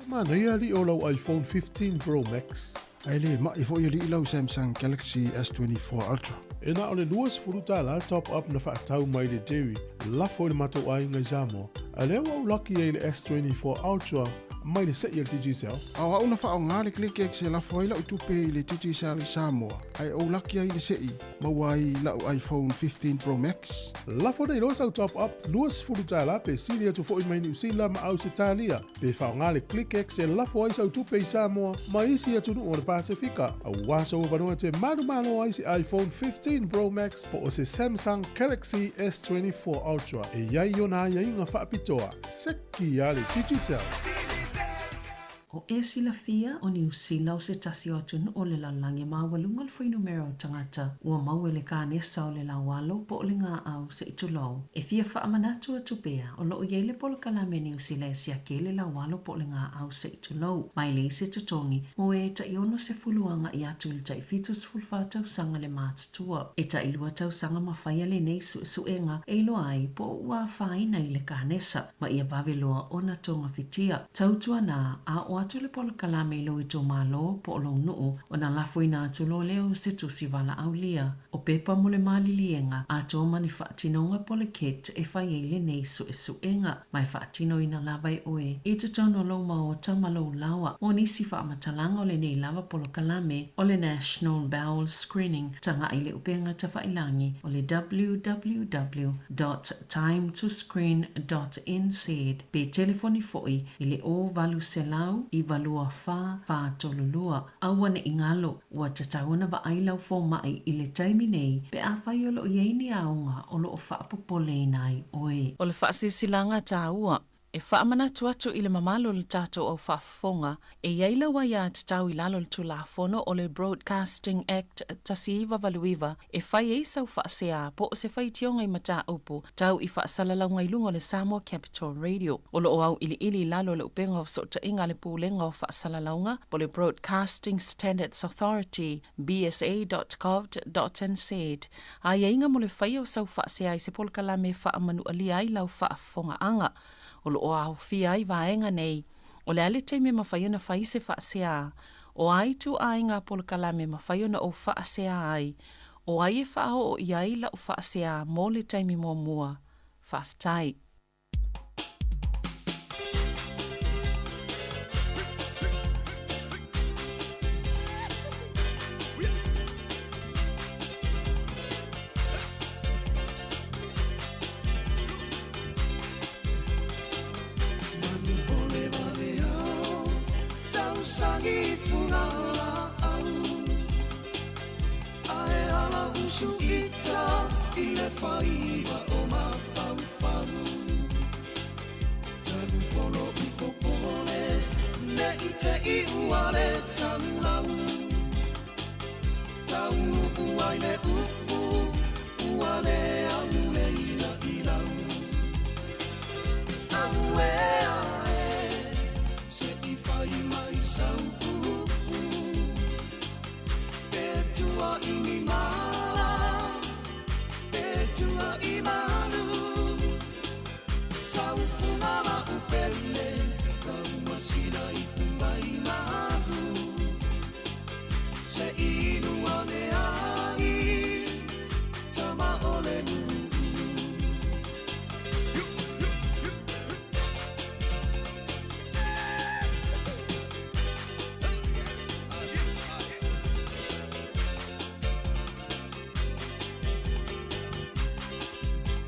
Manaia alii o lau iPhone 15 Pro Max. Ae le ma'i foi alii lau Samsung Galaxy S24 Ultra. E na o le $20 top up na faatau mai le Jerry lafo i le matou aiga i Samoa. A lea ua ou laki ai i le S24 Ultra mai le se'i a le Digicel. A o au na faaaoga le ClickX e lafo ai la'u tupe i le Digicel i Samoa, ae ou laki ai i le se'i. Maua ai la'u iPhone 15 Pro Max. Lafo nei loa sau top up $20 pe sili atu foi mai Niu Sila ma Ausetalia, pe faaaoga le ClickX e lafo ai sau tupe i Samoa ma isi atunuu o le Pasefika, auā sou avanoa e te manumalo ai se iPhone 15 Pro Max po o se Samsung Galaxy S24 Ultra e i ai ona aiaiga faapitoa. Seki a le Digicel! O e silafia, o Niu Sila o se tasi o atunuu o le lalolagi e maualuga le fuainumera o tagata ua maua i le kanesa o le laualo po o le gaau se i tulou. E fia faamanatu atu pea, o lo o i ai le polokalame a Niu Sila e siaki ai le laualo po o le gaau se i tulou, ma e leai se totogi mo e tai 60 agai atu i le tai 74 tausaga le matutua. E tai lua tausaga ma faia lenei suesuega e iloa ai po o ua afaina i le kanesa ma ia vave loa ona togafitia. Tautuana, a oo atu le polokalame i lou itumalo po o lou nuu, ona lafoina atu loa lea o se tusi valaaulia. O pepa mo le maliliega atoa ma ni faatinoga po o le kit e fai ai lenei suesuega, ma e faatinoina lava e oe i totonu o lou maota ma lou laoa. Mo nisi faamatalaga o lenei lava polokalame o le National Bowel Screening, tagai i le upega tafailagi o le www dot timetoscreen dot nz pe telefoni foi i le 0800 924 432. Aua ne i galo, ua tatau ona vaai lau fomai i le taimi nei pe afai o lo o i ai ni aoga o lo o faapopoleina ai oe. O le faasilasilaga taua e faamanatu atu i le mamalu o le tatou au faafofoga, e i ai lau aiatatau i lalo o le Tulafono o le Broadcasting Act 1989 e fai ai sau faasea po o se faitioga i mataupu tau i faasalalauga i luga o le Samoa Capital Radio. O lo o auiliili i lalo o le upega o fesootaiga a le Pulega o Faasalalauga po o le Broadcasting Standards Authority, bsa.govt.nz, aiaiga mo le faia o sau faasea i se polokalame e faamanualia ai lau faafofogaaga. O lo o aofia ai vaega nei, o le a le taimi e mafai ona fai se faasea, o a ituaiga polokalame e mafai ona ou faasea ai, o ai e faaoo i ai lau faasea mo le taimi muamua. Faafetai.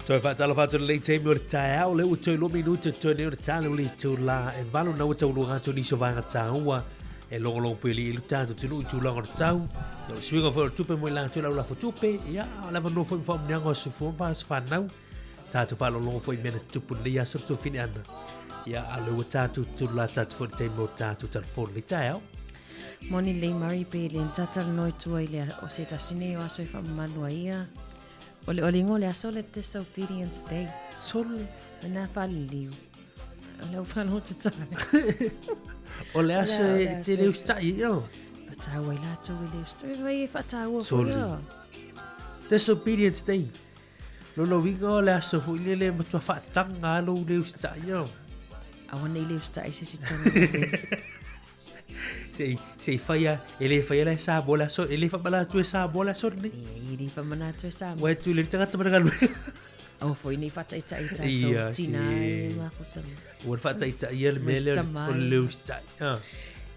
Toe faatalofa atu lenei taimi o le taeao, lea ua toe lua minute toe nei o le tale o le itulā e valo na ua tauluga atu nisi o vaega tāua e logologo peli i le tatou atunuu i tulaga o le tau. Ia, o le suiga foi o le tupe mo i latou i lau lafo tupe, ia, a o le avanoa foi ma faamanuiaga o soifua ma fanau. Tatou faalogologo foi i mea na tutupu i lenei aso le tuafine ana. Ia, a o lea ua tatou tutulu la tatou foi i le taimi o tatou telefoni lenei taeao. Moni lelei Murray pe le ni talanoa i tua i le o se tasi nei o aso e faamamalu ai ia. O le o le igoa o le aso o le Disobedience Day. Sole. Na faaliliu. O le au whanau te tae. O le aso e te le usitai, io. Whataua i latou e le usitai. Vai e whataua foi. Disobedience Day. Lona uiga o le aso foi lele e matua faataga lava lou le usitai, io. Aua nei le usitai se isi tonu. Se i, se i faia, e le faia la e Samoa le aso, e le faamanatu e Samoa le aso lenei. E le faamanatu e Samoa. Ua e tu le tagata ma le galuega. Aua foi nei faataitai i tatou Ia, tina se- e mafutaga. Ua le faataitaia le mea lea o le usitai. Ah.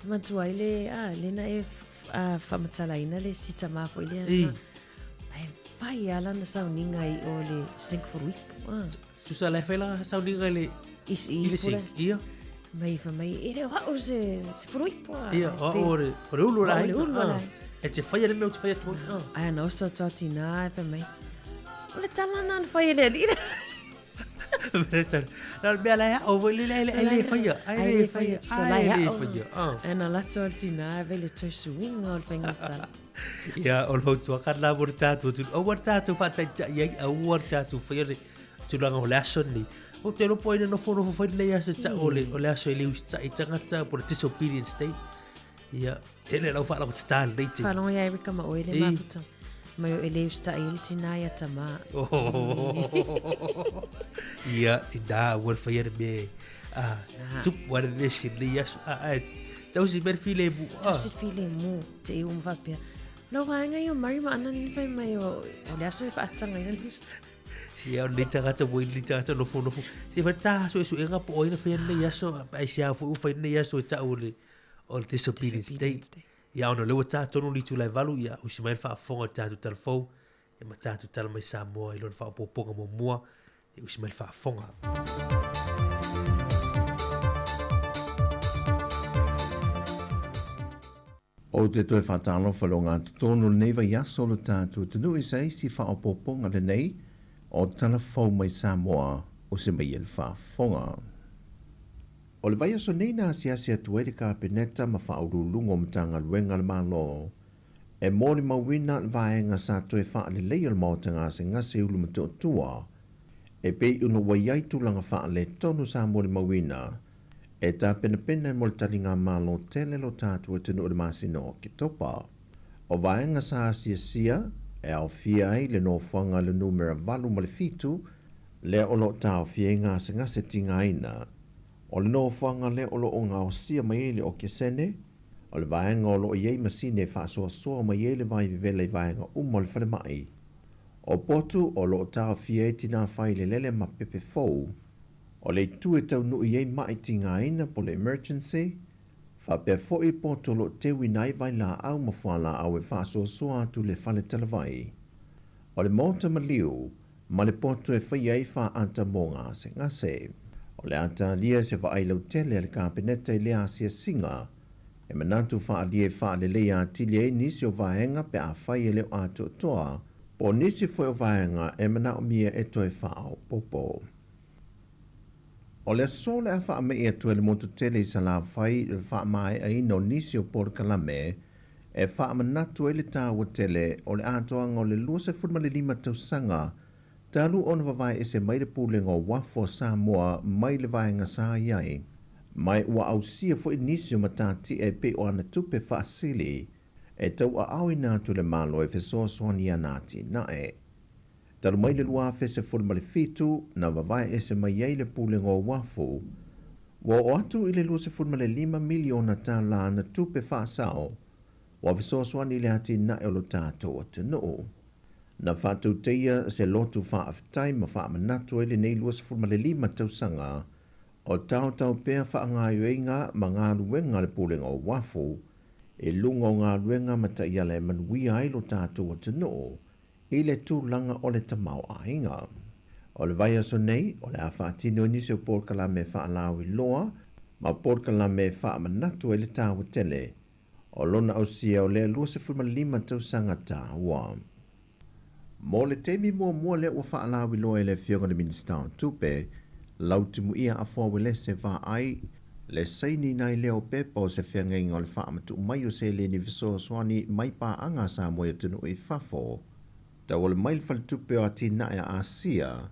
Manatua ai le, ah, le na e ah, faamatalaina le si tamā foi lea. I. Ai fai a lana sauniga i o le sink for ipu. Ah. Tusa la e fai lana sauniga i le I, i le ipu la. sink. Ia. Mai fa mai, e le o au se, se furuipo. Ah. Ia, o au o le, o le ulu o le O le aiga. ulu o le Ah. aiga. E te faia le mea ou te fai atu ai. Ah. Ai ana oso toa tina e fai mai. O le tala na na fai e le alii. Na le mea la e ao foi le le le le faia, ai le faia, ai le faia. E na lato al tina e vele toi suiga o le faiga tala. Ia, o le fautuaga lena mo le tatou atunuu. Aua le tatou faataitai ai, aua le tatou faia le tulaga o le aso lenei. Ou te iloa po o ai na nofonofo fai lenei aso e tau o le, o le aso e le usitai tagata po o le disobedience day. Ia, tele lau faalogo tatā lenei taimi. Faalogo ia Erica ma oe le mafuta. Mai o e le usitai ai le tinā ia tamā. Ia, tinā, aua le faia le mea e, ah, tupu ai le vevesi i lenei aso. Ah, ae, tausi mea le filemu. Ah. Tausi le filemu, te i uma faapea. Lau vaega ia o Murray ma Ana ni fai mai o, o le aso e faatagaina le usitai. Sia o lenei tagata ua i lenei tagata nofonofo. Se fai tā suesuega po o ai na faia lenei aso, aisea foi ua fai lenei aso e tau o le, o le Disobedience Day. Ia ona o lea ua tā tonu le itula e 8, ia usi mai le faafofoga o le tatou talafou, ia ma tatou tala mai Samoa i lona faaopoopoga muamua, ia usi mai le faafofoga. Ou te toe faatalofa i le ogatotonu o lenei vaiaso o lo tatou atunuu i se isi faaopoopoga lenei o Tala Fou mai Samoa o se mai e le faafofoga. O le vaiaso nei na asiasi atu ai le Kapeneta ma Faauluuluga o Matagaluega a le Malo e molimauina le vaega sa toe faaleleia o le Maota Gasegase i Ulumotootua e pei ona ua i ai tulaga faaletonu sa molimauina e tapenapena ai mo le taligamalo tele lo tatou atunuu i le masina o Oketopa. O vaega sa asiasia e aofia ai le nofoaga i le numera 8 ma le 7 lea o lo o taofia ai gasegase tigaina. O le nofoaga lea o lo o gaosia mai ai le okesene, o le vaega o lo o i ai masini e faasoasoa mai ai le vai vevela i vaega uma o le falemai. O potu o lo o taofia ai tinā failelele ma pepe fou. O le itu e taunuu i ai ma'i tigaina po o le emergency, faapea foi potu o lo o teuina ai vailaau ma fualaau e faasoasoa atu i le fale talavai. O le maota maliu, ma le potu e faia ai faata mo gasegase. O le a talia se vaai lautele a le Kapeneta i lea asiasiga, e manatu faaalia e faaleleia atili ai nisi o vaega pe afai e le o atoatoa, po o nisi foi o vaega e manaomia e toe faaopoopo. O le aso o le a faama'i atu ai le motu tele i Salafai i le faamae'aina o nisi o polokalame e faamanatu ai le taua tele o le atoaga o le 25 tausaga talu ona vavae ese mai le Pulega o Uafu a Samoa mai le vaega sa i ai, ma ua ausia foi nisi o matatia e pei o ana tupe faasili e tauaaoina atu le Malo e fesoasoani i ana atinae. Talu mai le 2017 na vavae ese mai ai le Pulega o Uafu, ua oo atu i le $25 miliona tālā ana tupe faasao ua fesoasoani i le atinae o lo tatou atunuu. Na faatauteia se lotu faafetai ma faamanatu ai lenei 25 tausaga o taotao pea faagaoioiga ma galuega a le Pulega o Uafu i luga o galuega ma taiala e manuia ai lo tatou atunuu i le tulaga o le tamaoaiga. O le vaiaso nei, o le a faatino ai nisi o polokalame faalauiloa ma polokalame e faamanatu ai le taua tele o lona ausia o lea 25 tausaga taua. Mo le taimi muamua lea ua faalauiloa e le Afioga i le Minisita o Tupe, Lautimuia Afoa Uelese Vaai, le saini nai lea o pepa o se feagaiga o le faamatuu mai o seleni fesoasoani mai paaga a Samoa i atunuu i fafo, tauala mai le Faletupe o Atinae a Asia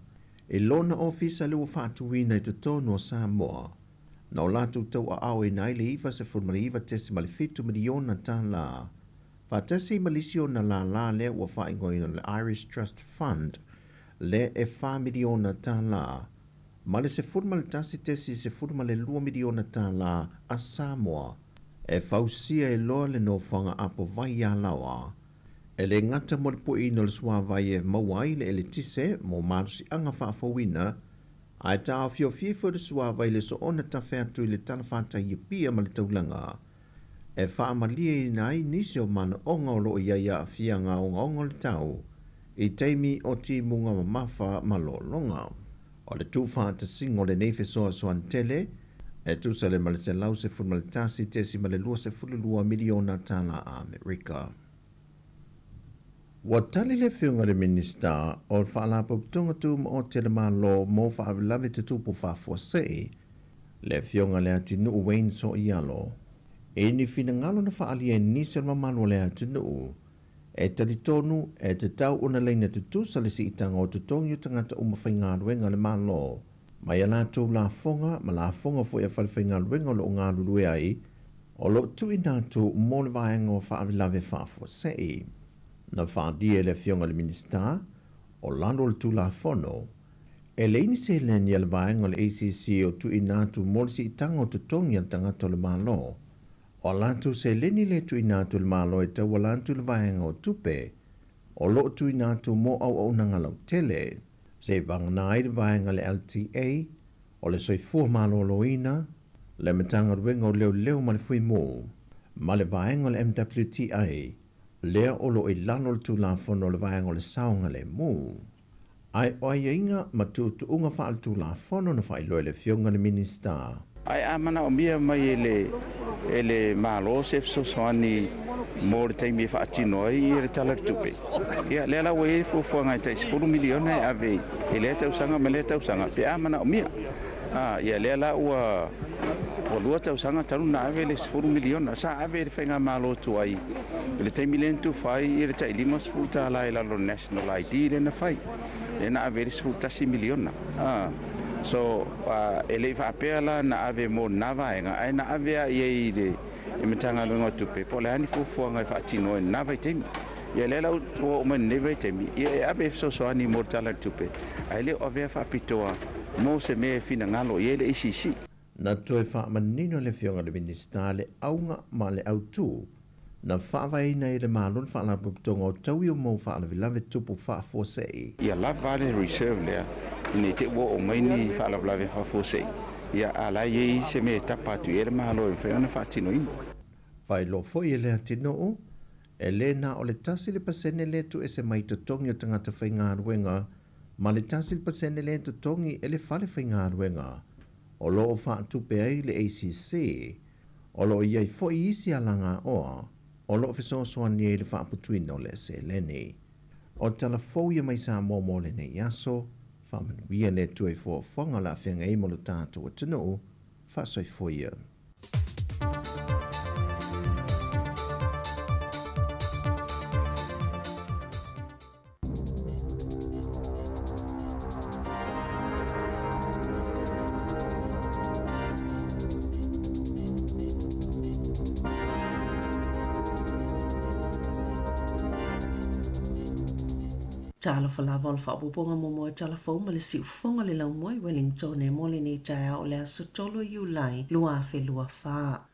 i lona ofisa lea ua faatuina i totonu o Samoa. Na o latou tauaaoina ai le $99.7 miliona tālā, faatasi ma le isi ona lālā lea ua faaigoaina o le Irish Trust Fund lea e $4 miliona tālā, ma le $11.12 miliona tālā a Samoa e fausia ai loa le nofoaga apovai i Alaoa, e le gata mo le puiina o le suavai e maua ai le eletise mo malosiaga faafouina, ae taofiofia foi le suavai i le soona tafe atu i le talafatai i Apia ma le taulaga e faamalieina ai nisi o manaoga o lo o i ai aafiaga ogaoga o le tau i taimi o timuga mamafa ma lologa. O le tuufaatasiga o lenei fesoasoani tele e tusa le ma le $111.22 miliona tala Amerika. Ua tali le Afioga i le Minisita o le Faalapotopotoga Tumaoti a le Malo mo Faalavelave Tutupu Faafuasei, le Afioga Leatinuu Wayne Soialo, i ni finagalo na faaalia e nisi o le mamalu o le atunuu, e talitonu e tatau ona laina tutusa le siitaga o totogi o tagata uma faigaluega a le Malo mai a latou lafoga ma lafoga foi a falefaigaluega o lo o galulue ai, o lo o tuuina atu mo le vaega o faalavelave faafuasei. Na faaalia e le Afioga i le Minisita o lalo o le Tulafono, e leai ni seleni a le vaega o le ACC o tuuina atu mo le siitaga o totogi a le tagata o le Malo. O a latou seleni lea e tuuina atu e le Malo e tauala atu i le vaega o tupe o lo o tuuina atu mo auaunaga lautele, seivagana ai le vaega a le LTA, o le Soifua Maloloina, le Matagaluega o Leoleo ma le Fuimu, ma le vaega o le MWTI, lea o lo o i lalo o le Tulafono o le Vaega o le Saogalemu. Ae o aiaiga ma tuutuuga faaletulafono na faailoa e le Afioga i le Minisita. Ae a manaomia mai e le e le Malo se fesoasoani mo le taimi e faatino ai le Tala o le Tupe, ia lea la ua i ai le fuafuaga e tai $10 miliona e ave i lea tausaga ma lea tausaga pe a manaomia. A, ia lea la ua ua lua tausaga talu na ave le $10 miliona. Sa ave e le faigamalo tuai i le taimi lea na tufa ai le tai $50 i lalo o le National ID lea na fai, lea na ave ai le $11 miliona. A, so, e le i faapea la na ave mo lena vaega, ae na ave lava i ai i le Matagaluega o Tupe po o le a ni fuafuaga e faatino ai i lena vaitaimi. Ia lea la ua oo mai i lenei vaitaimi, ia e ave e fesoasoani mo le Tala o le Tupe, ae le o avea faapitoa mo se mea e finagalo i ai le ACC. Na toe faamanino e le Afioga i le Minisita le auga ma le autu na faavaeina ai e le Malo le Faalapotopotoga o Tauio mo Faalavelave Tupu Faafuasei. Ia lava le reserve lea ina i te i ua oo mai ni faalavelave faafuasei, ia a la e i ai se mea e tapa atu i ai le Malo e mafai ona faatinoina. Faailoa foi e Leatinuu, e le na o le 1% lea tuuese mai i totogi o tagata faigaluega ma le 1% lea totogi e le fale faigaluega o lo o faatupe ai le ACC. O lo o i ai foi isi alagaoa o lo o fesoasoani ai i le faaputuina o le seleni. O tala fou ia mai Samoa mo lenei aso, faamanuia le Atua i fuafuaga o le a feagai ai mo lo tatou atunuu, faasoifua ia. Talofa lava o le faaopoopoga muamua o tala fou ma le siufofoga o le laumua i Wellington mo lenei taeao o le aso 3 o Iulai 2024.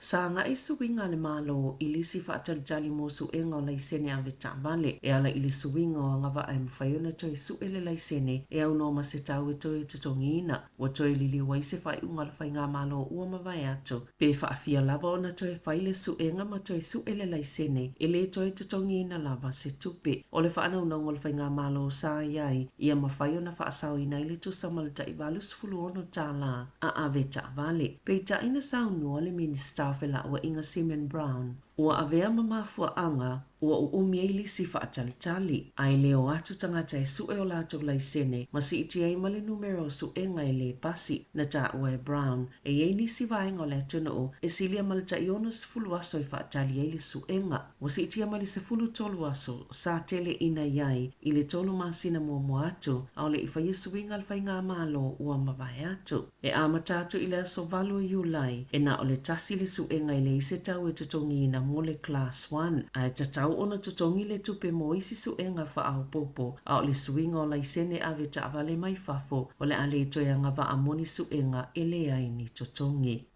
Sa agai suiga a le Malo i lisi faatalitali mo suega o laisene ave taavale e ala i le suiga o agavaa e mafai ona toe sue le laisene e aunoa ma se tau e toe totogiina. Ua toe liliu ai se faaiuga a le Faigamalo ua mavae atu pe faafia lava ona toe fai le suega ma toe sue le laisene e le toe totogiina lava se tupe. O le faanaunauga o le Faigamalo sa i ai ia mafai ona faasaoina ai le tusa ma le tai $86 a ave taavale. Peitai na saunoa le Minisita o Felauaiga Simon Brown, ua avea ma mafuaaga ua uumi ai lisi faatalitali, ae le o atu tagata e sue o latou laisene ma siitia ai ma le numera o suega e lē pasi. Na taua e Brown, e i ai nisi vaega o le atunuu e silia ma le tai 60 aso e faatali ai le suega. Ua siitia mai le 13 aso sa tele ina i ai i le tolu masina muamua atu a o le i faia suiga a le Faigamalo ua mavae atu. E amata atu i le aso 8 o Iulai, e na o le tasi le suega e leai se tau e totogiina mo le Class 1, ae tatau ona totogi le tupe mo isi suega faaopoopo, a o le suiga o laisene ave taavale mai fafo o le a le toe agavaa mo ni suega e leai ni totogi.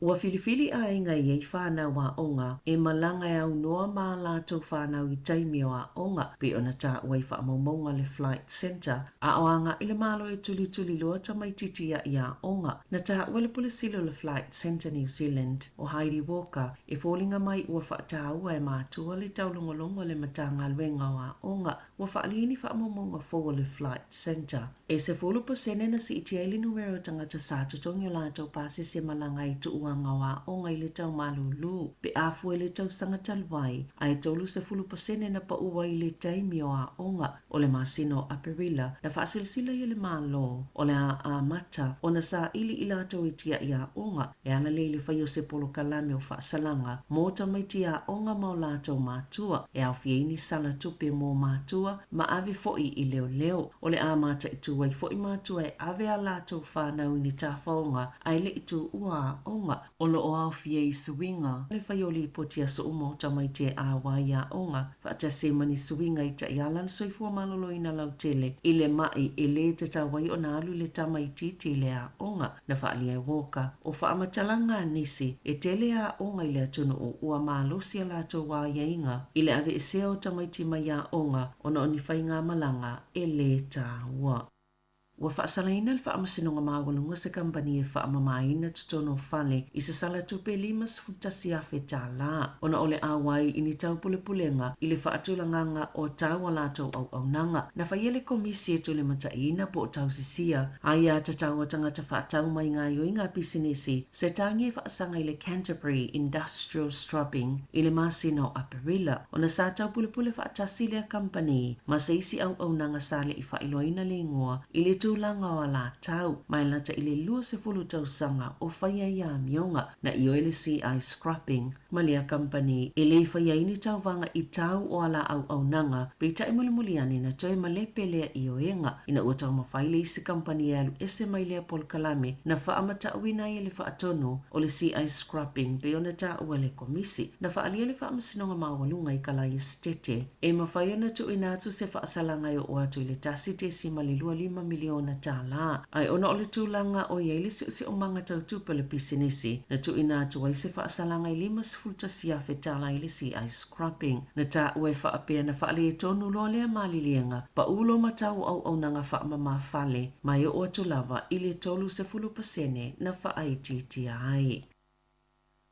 Ua filifili aiga i ai whānau aoga e malaga e aunoa ma a latou whānau i taimi o aoga, pei ona taua i faamaumauga a le Flight Centre, a o agai le Malo e tulituliloa tamaititi a'i aoga. Na taua le Pule Sili o le Flight Centre New Zealand, o Heidi Walker, e foliga mai ua faataua e matua le taulogologo a le Matagaluega o Aoga ua faaalia ni faamaumauga fou a le Flight Centre. E 10% na siitia ai le numera o tagata sa totogi o latou pasese malaga ai tuua tulaga o aoga i le tau malūlū pe a fua i le tausaga talu ai, ae 30% na pau ai i le taimi o aoga. O le masina o Aperila, na faasilasila ai e le Malo o le a amata ona saili i latou e tiai aoga e ala lea i le faia o se polokalame o faasalaga mo tamaiti aoga ma o latou matua, e aofia ai ni sala tupe mo matua ma ave foi i leoleo. O le a mataitu ai foi matua e ave a latou fanau i ni tafaoga ae le i tuua aoga. O lo o aofia i suiga le faia o lipoti aso uma o tamaiti e auai i aoga, faatasi ai ma ni suiga i taiala a le soifua maloloina lautele i le ma'i e lē tatau ai ona alu le tamaitiiti i le aoga. Na faaalia e Walker, o faamatalaga a nisi, e tele aoga i le atunuu ua malosi a latou aiaiga i le aveesea o tamaiti mai aoga ona o ni faigamalaga e lē taua. Ua faasalaina e le Faamasinoga Maualuga se kamupani e faamamaina totonu o fale i se sala tupe $51,000 ona o le auai i ni taupulepulega i le faatulagaga o tau a latou auaunaga. Na faia le komisi e tulimataiina po o tausisia aia tatau a tagata faatau mai gaoioiga a pisinisi se tagi e faasaga i le Canterbury Industrial Scrubbing i le masina o Aperila ona sa taupulepule faatasi lea kamupani ma se isi auaunaga sa le i faailoaina le igoa i le tulaga o alatau ma e lata i le 20 tausaga o faia ia amioga. Na ioe le CI Scrubbing ma lea kamupani e le faia ai ni tauvaga i tau o ala auaunaga, peitai mulimuli ane na toe malepe lea ioega ina ua taumafai le isi kamupani e alu ese mai lea polokalame na faamatauina ai e le faatonu o le CI Scrubbing pei ona taua e le Komisi. Na faaalia le Faamasinoga Maualuga i Kalaia Setete e mafai ona tuuina atu se faasalaga e oo atu i le $1.25 miliona tālā, ae ona o le tulaga o i ai le siosiomaga tau tupe o le pisinisi, na tuuina atu ai se faasalaga e $51,000 i le CI Scrubbing. Na taua e faapea na faaletonu loa lea maliliega, pau loa ma tau o auaunaga faamama fale, ma e oo atu lava i le 30% na faaitiitia ai.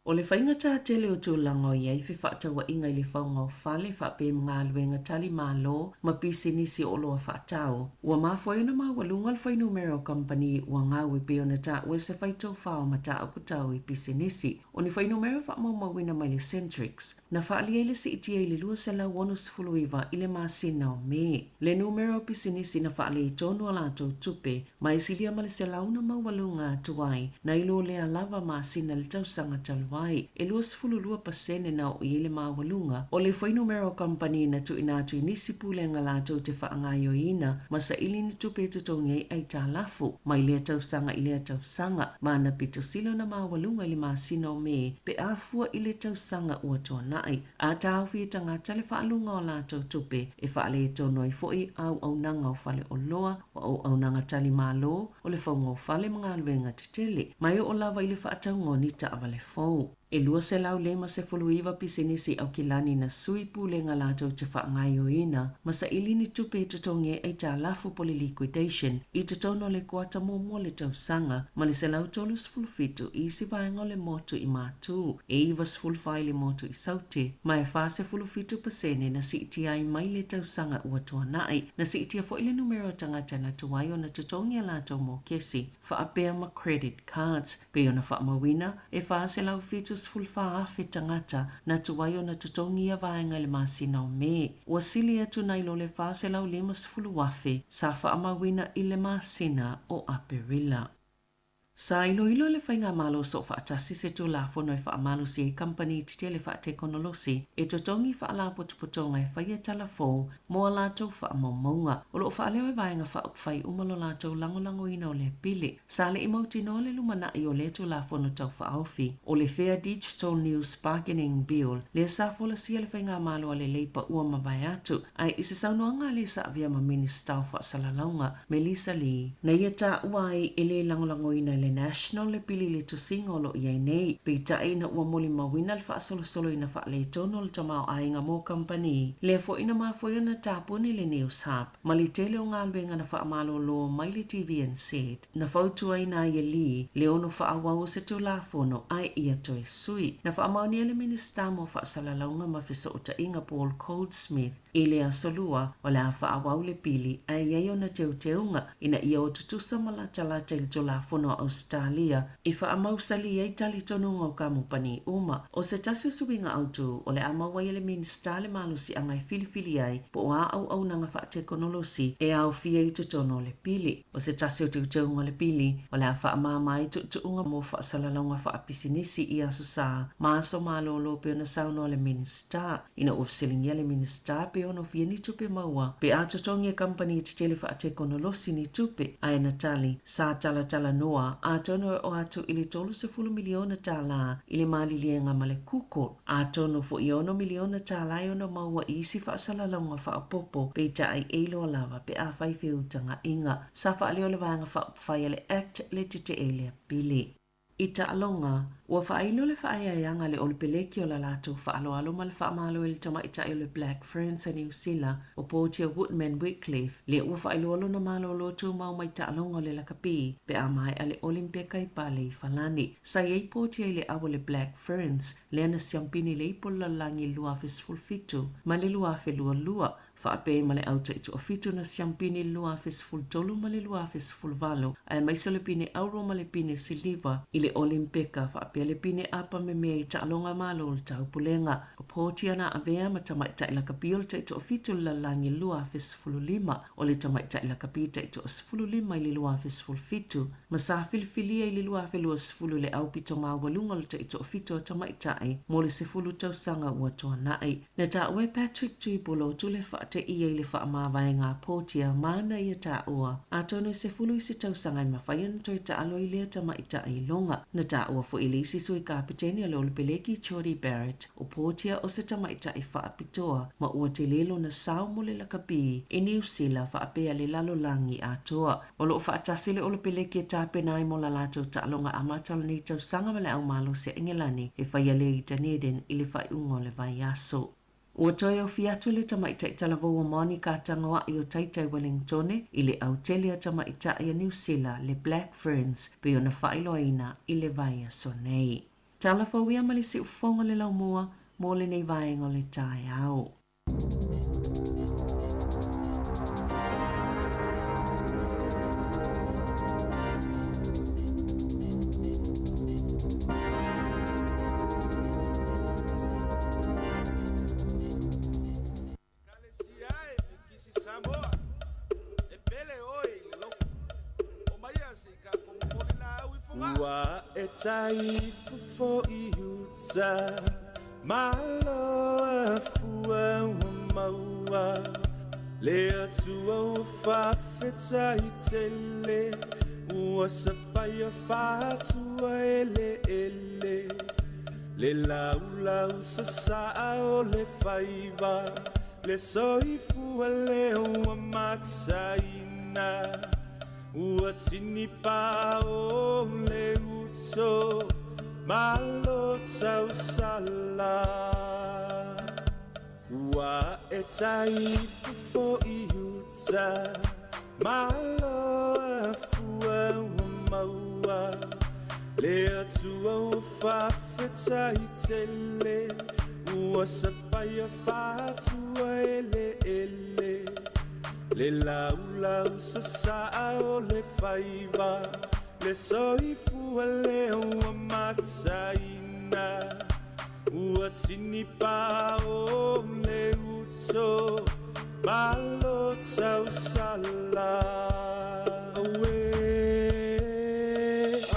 O le faigata tele o tulaga o i ai fefaatauaiga i le fauga o fale faapea ma galuega tali malo ma pisinisi o oloa faatau, ua mafua ai ona maualuga le fuainumera o kamupani ua gau e pei ona taua e se faitofa o mataupu tau i pisinisi. O ni fuainumera faamaumauina mai le Centrix na faaalia ai le siitia i le 269 i le masina o Me. Le numera o pisinisi na faaletonu a latou tupe ma e silia ma le 100 maualuga atu ai nai lo lea lava masina i le tausaga talu ai. E 22% na oo i ai le maualuga o le fuainumera o kamupani na tuuina atu i nisi pulega latou te faagaoioiina ma saili ni tupe e totogi ai aitalafu mai lea tausaga i lea tausaga, ma na pito sili ona maualuga i le masina o Me pe a fua i le tausaga ua tuanai. A taofi e tagata le faaluga o latou tupe e faaletonu ai foi auaunaga o faleoloa, o auaunaga tali malo, o le fauga o fale ma galuega tetele, ma e oo lava i le faatauga o ni taavale fou. E 259 pisinisi Aukilani na sui pulega latou te faagaoioiina ma saili ni tupe e totogi ai aitalafu po o le liquidation i totonu o le kuata muamua o le tausaga, ma le 137 i isi vaega o le motu i Matū, e 94 i le motu i Saute, ma e 47% na siitia ai mai le tausaga ua tuanai. Na siitia foi le numera o tagata na tuai ona totogi a latou mokesi faapea ma credit cards. Pei ona faamauina, e 474,000 tagata na tuai ona totogi ia vaega i le masina o Me. Ua sili atu nai lo le 450,000 sa faamauina i le masina o Aperila. Sa iloilo e le Faigamalo Soofaatasi se Tulafono e faamalosi ai kamupani tetele faatekonolosi e totogi faalapotopotoga e faia tala fou mo a latou faamaumauga. O lo o faaleo e Vaega Faaupufai uma lo latou lagolagoina o lea pili. Sa le i mautinoa le lumanai o lea Tulafono Tau Faaofi, o le Fair Digital News Bargaining Bill, lea sa folasia e le Faigamalo a le Leipa ua mavae atu, ae i se saunoaga a le sa avea ma Minisita o Faasalalauga, Melissa Lee, na ia taua ai e le lagolagoina e le National le pili i le tusiga o lo o i ai nei. Peitai ina ua molimauina le faasolosolo ina faaletonu o le tamaoaiga mo kamupani, lea foi na mafua ai ona tapuni le News Hub ma le tele o galuega na faamalolo mai le TVNZ. Na fautuaina ai e Lee le ono faaauau o se Tulafono ae ia toe sui. Na faamaonia e le Minisita mo Faasalalauga ma Fesootaiga Paul Goldsmith I le aso Lua, o le a faaauau le pili ae i ai ona teuteuga ina ia o tutusa ma latalata i le Tulafono a Ausetalia e faamausali ai talitonuga o kamupani uma. O se tasi o suiga autū o le a maua ai e le Minisita le malosiaga e filifili ai po o a auaunaga faatekonolosi e aofia i totonu o le pili. O se tasi o teuteuga o le pili, o le a faamama ai tuutuuga mo faasalalauga faapisinisi i Aso Sa ma aso malolo pei ona saunoa le Minisita. Ina ua fesiligia le Minisita pe ono fia ni tupe maua pe a totogi e kamupani tetele faatekonolosi ni tupe, ae na tali, sa talatalanoa atonu e oo atu i le $30 miliona tala i le maliliega ma le Google, atonu foi e $6 miliona tala e ono maua i isi faasalalauga faaopoopo, peitai e iloa lava pe a fai feutagaiga. Sa faaleo le Vaega Faaupufai a le act le tetee i lea pili. I taaloga, ua faailo le faaeaeaga a le Olepeleki o la latou faaaloalo ma le faamalo i le tamaitai o le Black Ferns a Niu Sila, o Portia Woodman-Wickliffe, lea ua faailoa lona malolo tumau mai taaloga o le lakapi pe a maea le Olimpeka i Paleimalani. Sa i ai Portia i le au a le Black Ferns, lea na siampini i le Ipu o le Lalolagi i le 2017 ma le 2022, faapea ma le au taitoafitu na siampini i le 2013 ma le 2018, aemaise o le pine auro ma le pine siliva i le Olimpeka faapea le pine apa memea i taaloga Malo o le Taupulega. O Portia na avea ma tamaitai lakapi o le taitoafitu i le lalolagi i le 2015, o le tamaitai lakapi taitoasefululima i le 2017, ma sa filifilia i le 2020 i le aupito maualuga o le taitoafitu a tamaitai mo le 10 tausaga ua tuanai. Na taua e Patrick Tuipulotu le faateia i le faamavaega a Portia ma ana ia taua, atonu e 10 isi tausaga e mafai ona toe taalo ai lea tamaitai iloga. Na taua foi e le isi sui kapetene a le Olepeleki Jordie Barrett, o Portia o se tamaitai faapitoa ma ua tele lona sao mo le lakapi i Niu Sila faapea le lalolagi atoa. O lo o faatasi le Olepeleki e tapena ai mo la latou taaloga amata o lenei tausaga ma le Au Malosi a Engelani e faia lea i Dunedin i le faaiuga o le vaiaso. Ua toe ofi atu le tamaitai talavou o Monica Tagoai o Taitai Wellingtone i le autele a tamaitai a Niu Sila, le Black Ferns, pei ona faailoaina i le vaiaso nei. Tala fou ia ma le siufofoga o le laumua mo lenei vaega o le taeao. Ua e taifofo i uta, Malo a fua ua maua, Le Atua ua faafetai tele, Ua sapaia faatua eleele, Le laulau sasaa o le faiva, Le soifua lea ua mataina. Ua tini pao le uto, Malo tausala. Ua e taifofo i uta, Malo a fua ua maua, Le Atua ua faafetai tele, Ua sapaia faatua eleele, Le laulau sasaa o le faiva, Le soifua lea ua mataina. Ua tini pao le uto, Malo tausala. Auē,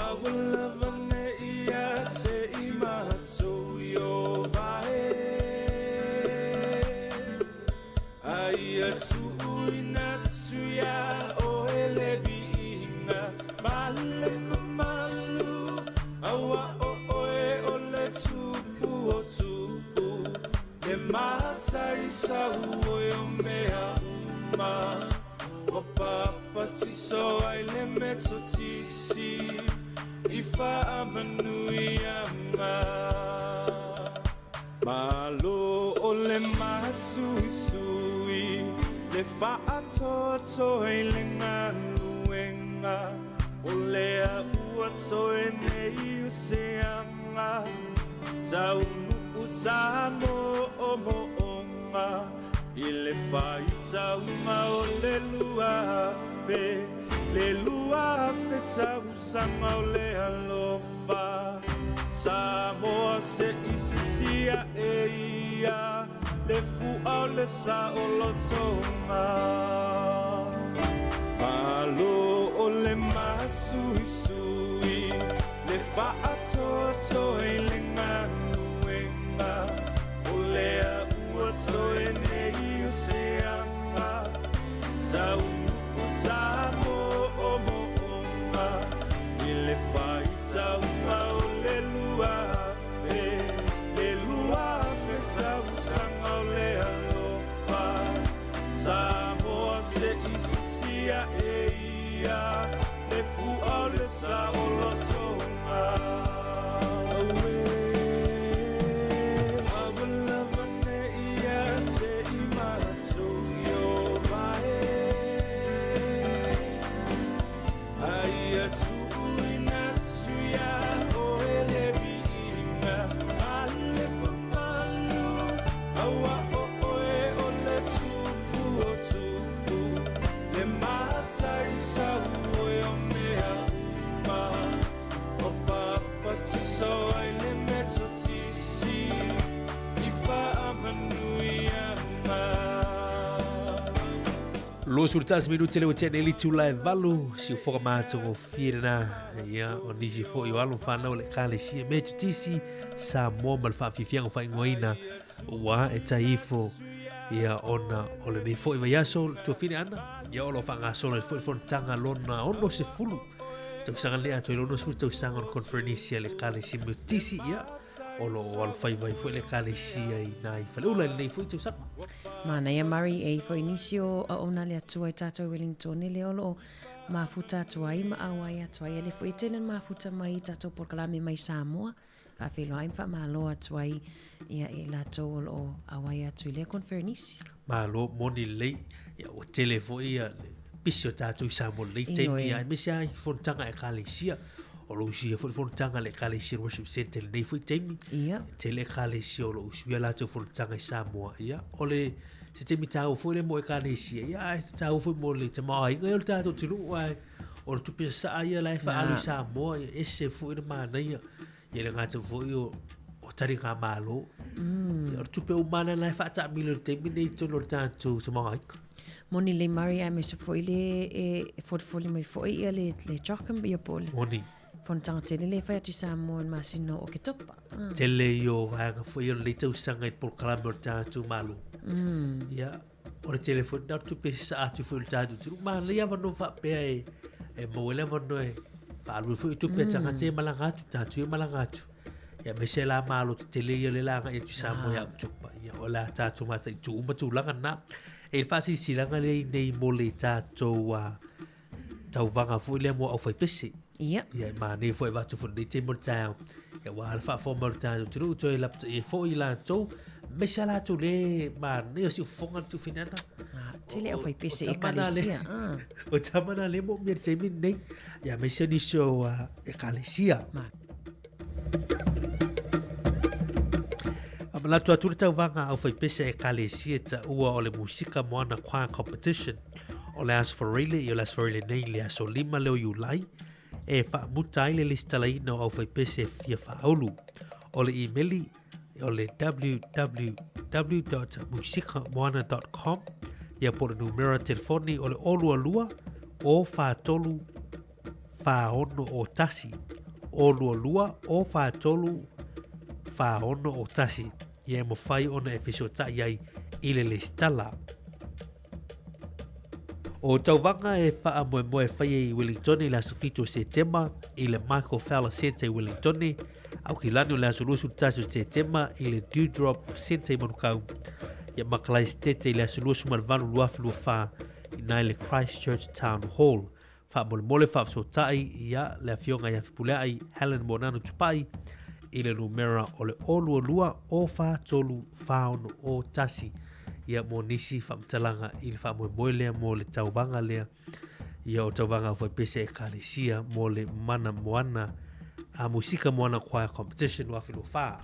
aua lava ne i ia te i matou i o vae, A ia tuuina atu iā oe le viiga ma le mamalu, Aua o oe o le Tupu o tupu, Le matai sauoi o mea uma, Ua papatiso ai le Metotisi i faamanuiaga. Malo o le masuisui, le faatoatoa i le galuega, o lea ua toe nei o se aga, taunuu tamoomoonga i le faitauga o le 2000. Le 2000 tausaga o le alofa Samoa se i sisi aʻe ia Le fua o le saolotoga Malo o le masuisui Le faatoatoa i le galuega O lea ua toe nei o se aga Taunuu tamoomooga I le faitauga o le 2000 Le 2000 tausaga o le alofa Samoa se i sisi aʻe ia Le fua o le saolotoga Auē Aua lava ne i ia te i matou Ieova e A ia tuuina atu iā oe le viiga ma le mamalu, Aua o oe o le Tupu o tupu, le matai sauoe o mea uma, O papatiso ai le Metotisi i faamanuiaga. 21 minute le ua tea nei le itula e valu, siufoka matagofie lena, ia, o nisi foi o alo ma fanau o le Ekalesia Metotisi Samoa ma le faafiafiaga o faaigoaina ua e tai ifo ia ona o lenei foi vaiaso le tuafine ana, ia o lo o faagasolo ai foi le fonotaga lona 60 tausaga lenei atoa i le 60 tausaga o le conferenisi a le Ekalesia Metotisi, ia, o lo o alofaiva ai foi le Ekalesia i nai Faleula i lenei foi tausaga. Manaia Murray e ifo i nisi o auauna a le Atua i tatou Wellingtone lea o lo o mafuta atu ai ma auai atu ai. E le foi e tele na mafuta mai i tatou polokalame mai Samoa. Faafeiloai ma faamalo atu ai ia i latou o lo o auai atu i lea conferenisi. Malo, moni lelei. Ia, ua tele foi ia le pisi o tatou i Samoa i lenei taimi, aemaise lava i fonotaga a Ekalesia. O lo o usuia foi le fonotaga a le Ekalesia Worship Centre i lenei foi taimi. Ia. E tele Ekalesia o lo o usuia latou fonotaga i Samoa. Ia, o le se taimi taua foi lea mo Ekalesia, ia, ae taua foi mo le tamaoaiga ia o le tatou atunuu, ae o le tupe sasaa ia la e faaalu i Samoa, ia, ese foi le manaia. Ia le gata foi o o taligamalo. Ia, o le tupe uma lea la e faataamilo i le taimi nei i totonu o le tatou tamaoaiga. Moni lelei Murray aemaise foi le e folifoli mai foi ia le le Jocum ia po o le Moni. fonotaga tele lea e fai atu i Samoa i le masina o Oketopa. Tele ia o vaega foi o lenei tausaga i polokalame o le tatou Malo. Ia, o le tele foi lena o le tupe e sasaa atu foi i le tatou atunuu. Manaia avanoa faapea e e maua ai le avanoa e faaalu ai foi tupe a tagata ia e malaga atu, tatou ia e malaga atu. Ia aemaise la Malo tetele ia lea o le a agai atu i Samoa ia Oketopa. Ia o le a tatou mataitu uma tulaga na. E i le faasilasilaga lea i nei mo le tatou tauvaga foi lea mo aufaipese. Ia. Ia e manaia foi e avatu foi i lenei taimi o le taeao. Ia aua le faafofoga mai o le tatou atunuu toe lapataia ai foi i latou, aemaise lava latou le manaia o siufofoga le tuufineana. Ah, tele aufaipese ekalesia. Ah. O tama na le moomia i le taimi lenei. Ia aemaise nisi o ekalesia. Ma. A manatu atu le tauvaga aufaipese a ekalesia taua o le Musika Moana Choir Competition o le Aso Faraile i o le Aso Faraile nei le aso 5 lea o Iulai e faamuta ai le lesitalaina o aufaipese e fia faaulu. O le imeli o le www.musikamoana.com ia po o le numera telefoni o le 022 043 461 022 043 461 ia e mafai ona e fesootai ai i le lesitala. O tauvaga e faamoemoe e faia i Wellingtone i le aso 7 o Setema i le Michael Fowler Centre i Wellingtone, Aukilani o le aso 21 o Setema i le Dewdrop Centre i Manukau, ia ma Kalaesetete i le aso 28 2024 i na i le Christchurch Town Hall. Faamolemole faafesootai ia le Afioga ia Fepuleai Helen Moananu Tupai i le numera o le 022 043 461 ia mo nisi faamatalaga i le faamoemoe lea mo le tauvaga lea ia o tauvaga aufaipese ekalesia mo le Mana Moana a Musika Moana Choir Competition 2024.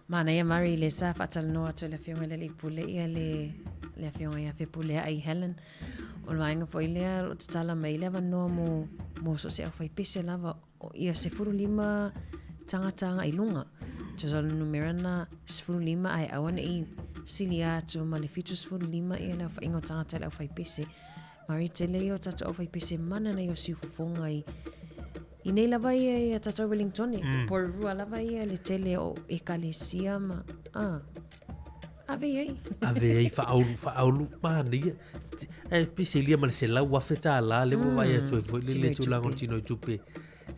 Manaia Murray le sa faatalanoa atu e le Afioga i le Alii Pule ia le le Afioga ia Fepuleai Helen. O le vaega foi lea o lo o tatala mai le avanoa mo mo so o se aufaipese lava ia 15 tagata agai i luga. Tusa o le numera lena 15 ae aua ne i silia atu ma le 75 ia le aofaiga o tagata i le aufaipese. Mari tele ia o tatou aufaipese mana nei o siufofoga i i nei lava ia ia tatou Wellingtone. Mm. Porirua lava ia le tele o ekalesia ma ah, ave i ai. Ave ai faaulu, faaulu manaia. E pisilia ma le $100,000 le ua vaai atu ai foi le le tulaga o tino i tupe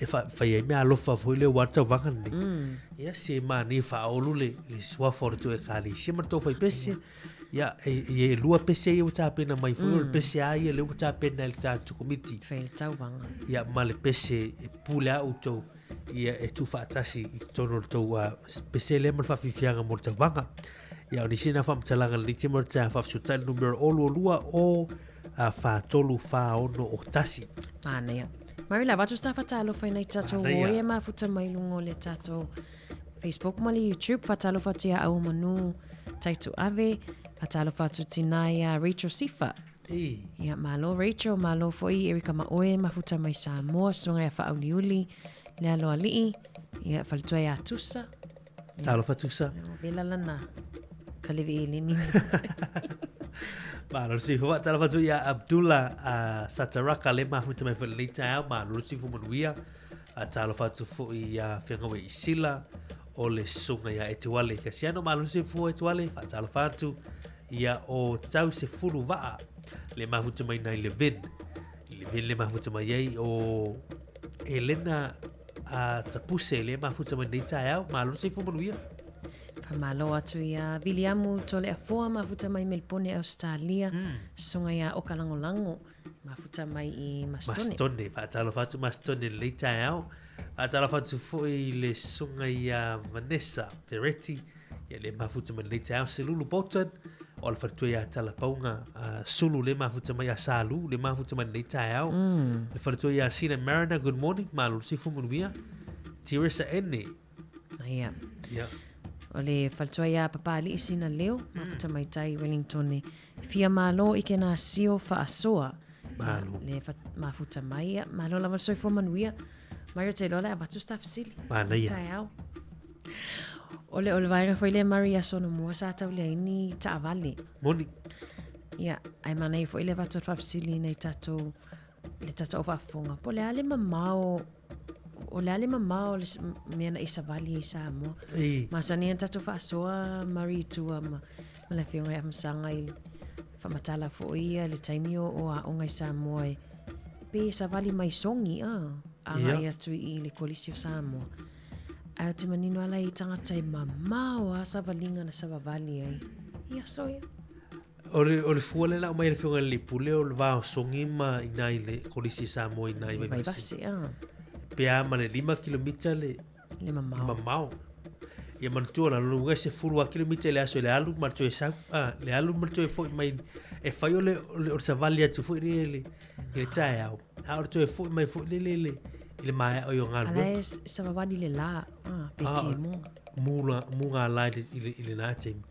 e fai ai mea alofa foi le ua tauvaga lenei. Ia se manaia faaulu le le suafa o le tou ekalesia ma le tou faipese. Ia e, e, e lua pese ia ua tapena mai foi o le pese a ia le ua tapena e le tatou komiti. Fai le tauvaga. Ia ma le pese e pule a outou ia e tuufaatasi i totonu o le tou uh, pese lea ma le faafiafiaga mo le tauvaga. Ia o nisi na faamatalaga lenei te mo le taeao faafesotai le numera o 22 o uh, 43 46 o tasi. Manaia. Mari lava atu sa fatalofa i nai tatou Manaia. oe e mafuta mai luga o le tatou Facebook ma le YouTube. Fatalofa atu ia au manu Taitu Ave. Fatalofa atu tina ia Rachel Sifa. Ei. Ia, malo Rachel, malo foi Erika Maoe, mafuta mai Samoa, susuga ia Faauliuli, le aloalii, ia faletua ia Tusa. Talofa Tusa. Ia, vela lana kalevi eleni. Malo le soifua. Faatalofa atu ia Abdullah uh, Sataraka le mafuta mai foi lenei taeao. Malo le soifua manuia. Talofa atu foi ia Fegawe Isila o le susuga ia Etuale Kasiano. Malo le soifua Etuale. Faatalofa atu ia o tau se fulu vaa le mafuta mai nai Levin. Levin le mafuta mai ai o Elena a Tapuse le mafuta mai nei taeao. Malo le soifua manuia. Faamalo atu ia Viliamu Toleafoa mafuta mai Melbourne, Australia. Susuga ia Okalagolago mafuta mai i Masitone. Masitone, faatalofa atu Masitone lenei taeao. Faatalofa atu foi i le susuga ia Vanessa Peretti, ia le mafuta mai lenei taeao. Selulu Bolton, o le faletua ia Talapauga uh, Sulu le mafuta mai a Salu le mafuta mai lenei taeao. Mm. Le faletua ia Sina Mariner, good morning, malo le soifua manuia. Teresa Ene. Ia. Ia. O le faletua ia Papali'i Sina Leo, mafuta mai tai Wellington. Fia malo i ke nā sio faasoa. Malo. Le mafuta mai ia. Malo lava le soifua manuia. Mai o te iloa le avatu sa fesili. Manaia. Taeao. O le, o le vaega foi lea Murray aso anamua sa tau leai ni taavale. Moni. Ia, ae manaia foi le avatu o le faafesili nei tatou, le tatou au faafofoga. Po o le a le mamao, o le a le mamao o le mea na i savali ai Samoa. Ei. Masani ana tatou faasoa Murray i tua ma, ma le afioga ia Masaga i faamatala foi ia le taimi o, o aoga i Samoa e pe savali mai songi a agai atu i le kolisi o Samoa. Ae o te manino ala i tagata e mamao a savaliga na savavali ai i aso ia. O le, o le fua lea na aumai e le Afioga i le Alii Pule o le va o Songi ma i ina i le Kolisi Samoa i ina i Vaivase. Vaivase, a. Pe a ma le 5 kilomita le, Le mamao. Le mamao. Ia manatua la lona uiga e sefulu lava kilomita i le aso i le alu ma le toe sau, a, le alu ma le toe foi mai e fai o le, o le, o le savali atu foi lea i le, i le taeao, a o le toe foi mai foi lele i le, i le maea o galuega. Ala e savavali le la, a, pe timuga. Mula, muga la i le, i le, i lena taimi.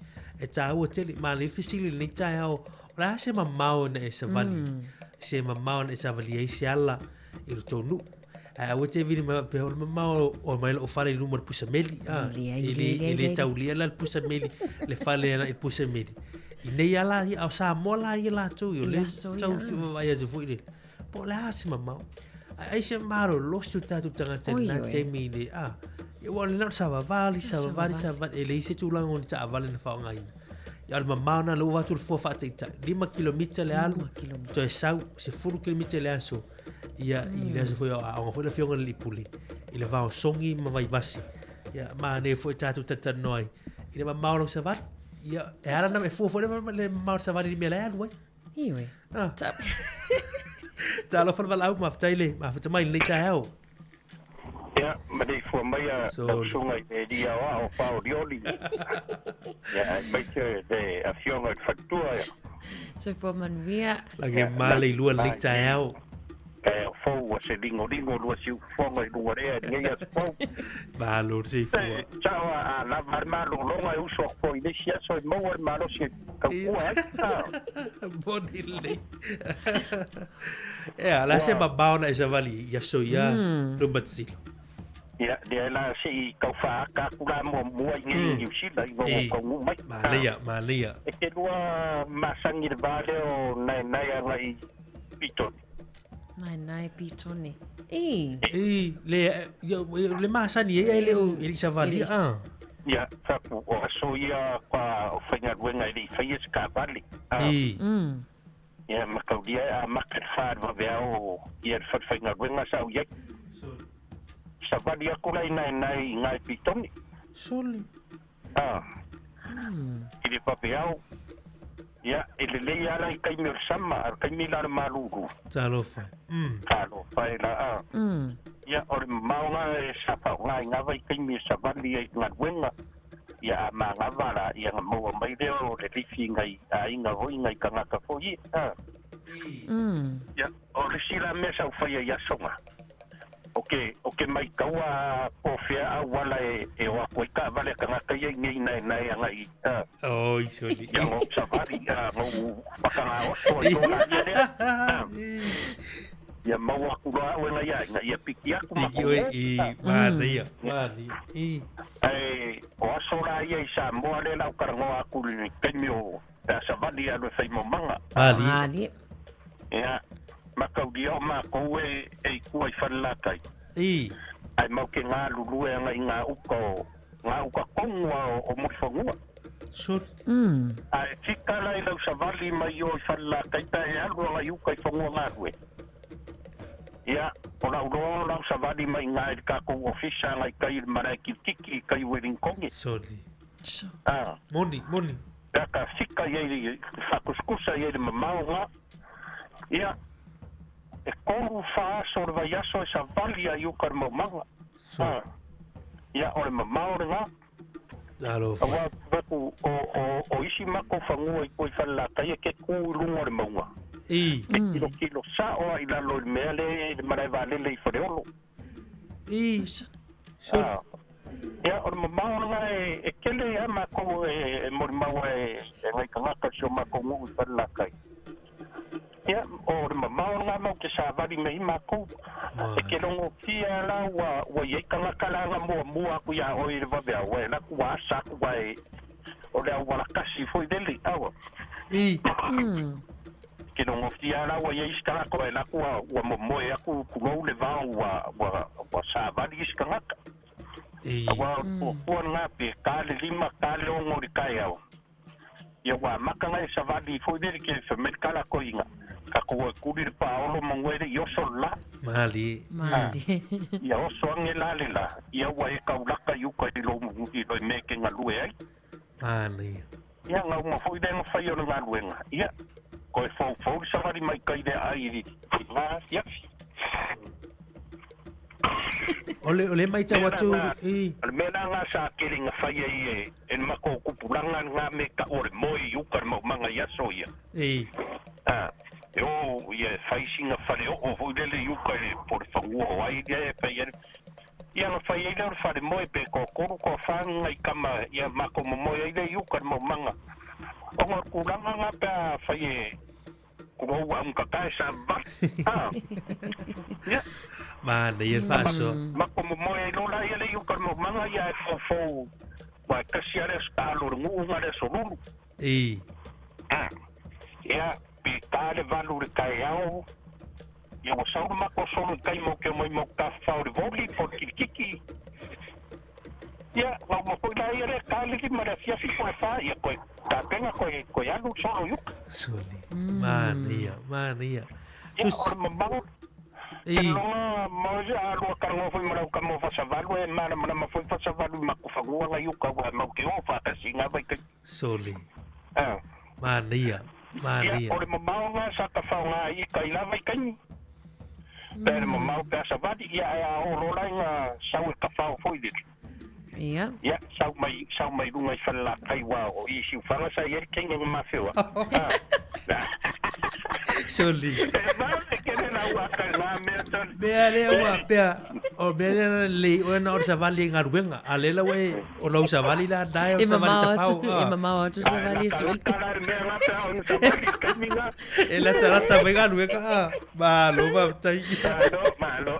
E tāua tele, ma le fesili i lenei taeao, o le a se mamao ina e savali, mm. se mamao ina e savali ai se ala i lo tou nuu. Ae aua te vili mai faapea o le mamao o mai lou fale i luma o le pusa meli. Ah, E leai, e e le, leai, e le leai. taulia la le pusa meli, le fale ana i le pusa meli. I nei a la ia, a o Samoa la ia latou, i o I le aso ia, tau ah. vaai atu foi le. Po o le a se mamao. Ai ai se malolosi o tatou tagata i Oi, lena oi. taimi i le, ah, ia ua o lena o le savavali, savavali, Savavali. savavali, e leai se tulaga o ni taavale na faaaogaina. Ia o le mamao na lea ua avatu le fua faataitai, 5 kilomita le alu, Lima kilomita. toe sau, 10 kilomita le aso. Ia, i le aso foi o aoga foi le afioga i le Alii Pule, i le va o Songi ma Vaivase. Ia, manaia foi tatou talatalanoa ai i le mamao o lau savali. Ia, e ala na e fua foi le le mamao o le savali i le mea la e alu ai. Ioe. Ah. Ta- Talofa le valaau, mafatai le mafuta mai i lenei taeao. Ia, ma le ifua mai a So- lau susuga i le alii aoao faaolioli. Ia, aemaise le afioga i le faletua ia. Soifua manuia. Lagi ma le ilua lenei taeao. Taeao fou ua se ligoligo lua siufofoga i luga lea i lenei aso fou. Malo le soifua. E sao a, a lava le malologa e uso atu foi i le isi aso e maua le malosi e tautua ai. Ah. Moni lelei. Ea, la se mamao na e savali i aso ia Rumatsilo. Ia, lea la se i tau faaata atu la muamua i nei i Niu Sila ina ua taunuu mai. Manaia, manaia. E te lua masani i le va lea o Naenae agai Pitone. Naenae Pitone. I. I, le, le masani ai ai le o i savali a. Ia, faapu, o aso ia pa o faigaluega e le i faia se taavale. I. Ia, mataulia e amata i le fa i le vaveao ia le falefaigaluega sa ou i ai. Savali atu la i naenae i Ngāi Pitone. Sole. A. I le vaveao. Ia, e lelei lava la i taimi o le sama, a o le taimi la o le malūlū. Talofa. Talofa e la a. Ia, o le mamao la e sa faaaoga i ngā vaitaimi e savali ai i galuega. Ia, a manava la, ia na maua mai lea o le lifi i ngai aiga foi, ngai tagata foi ia. Ia, o le isi la mea sa ou faia i aso na, o ke, o ke maitaua po o fea auala e, e o atu ai taavale a tagata ia i nei naenae agai i, a. Oi, soli. Ia, no savali, a, no whakangā oso ai tō la ia lea. A. Ia maua atu loa au e ngai aiga, ia piki atu ma Piki oe, i, manaia, manaia, i. Ae, o aso la ia i Samoa lea la ou talanoa atu i le taimi o pe a savali alu e fai maumaga. Malie. Malie. Ia, mataulia o matou e, e i tua i Falelatai. I. Ae mau ke galulue agai i ngā uka o, ngā uka tonu a o, o Mulifanua. Soli. Ae tika la i lau savali mai o i Falelatai pe a e alu agai i uka i Fanua Galue. Ia, o lau loa o lau savali mai i ngā i le tatou ofisa agai tai i le malae kilikiki i tai Wellingtone. Soli. A. Moni, moni. Pe a ka fika i ai i faakusakusa i ai le mamao nga. Ia, e kolu fa aso o le vaiaso e savali ai i uka i le maumaga. Soli. A. Ia, o le mamao lena. Talofa. Aua atu o, o, o isi matou fanua i tua i Falelatai e ke ku i luga o le mauga. I. E kilokilo sao lava i lalo i le mea lea i le malae vaalele i Faleolo. I. Soli. A, ia, o le mamao lena e, e tele lava matou e, e molimau ai e nai tagata o si o matou nuu i Falelatai. Ia, o le mamao lena matou te savali nei matou. E ke logofia la ua, ua i ai tagata la na muamua atu iā oe i le vaveao, e alu atu ua asa atu ae o le auala kasi foi lele, aua. I. Ke logofia la ua i ai isi tagata e alu atu ua, ua momoe atu tulou le vao ua, ua, ua savali isi tagata. I. Aua o le fuafua lena pe ta le 5, ta le 6 i le taeao. Ia ua amata nai savali foi lele ke fai mai le tala toeaina, tatou e kuli le paolo ma ngoi le i oso le la. Malie. Malie. Ia oso ange la le la, ia ua e taulaka i uka i lou i loi mea ke galue ai. Manaia. Ia nga uma foi lea na fai o le galuega, ia koe foufou le savali mai kai lea ai i nga afiafi. O le, o le matau atu i. O le mea la nga sa tele na fai ai e, e le matou tupulaga nga me tau o le moe i uka le maumaga i aso ia. I. A, e o ia e fai sina faleoo foi lele i uka i le po le fanua o ai lea e fai ai. Ia na fai ai lea o le falemoe pe toatolu toafa nai tama ia matou momoe ai lea i uka le maumaga. Ona o le tulaga nga pe a fai e Tulou ua augata e sa va. A. Ia. Manaia le faasoa. Matou momoe ai loa la ia le i uka le maumaga ia e foufou ua e tasi a le aso taalo i le nuu ma le aso lulu. I. A. Ia, pe ta le valu i le taeao, ia ua sau le matou solo i tai mau ke omai mau tafafao i le voli po o le kilikiki. Ia, ua uma foi la ia lea ta le 5 i le afiafi po o le 4, ia koe tapena koe, koe alu solo i uka. Soli. Manaia, manaia. Ia, o le mamao, I. Taloga Mose a lua talanoa foi ma lau tama o Fasavalu e malamalama foi Fasavalu i matou fanua nai uka ua mau ke o faatasi i ngā vaitaimi. Soli. Ah. Manaia, manaia. Ia, o le mamao nga sa tafaoga ai i kai la vaitaimi. Pe le mamao pe a savali, ia ae a oo loa la i nga sau e tafao foi lele. Ia. Ia, sau mai, sau mai luga i Falelatai ua o i Siufaga sa i ai le kenge na mafeoa. Soli. E vave kele la lau aka i ngā mea tali. Mea lea ua pea, o mea lea na lei oe na o le savali e galuega. A le lau e, o lau savali la nae o E savali mamao tafao. atu, e mamao atu savali e sue le Lata la mea la pea o ni savali i taimi ngā. E lata lata mai galuega. Ah. Malo faafetai. Malo, malo.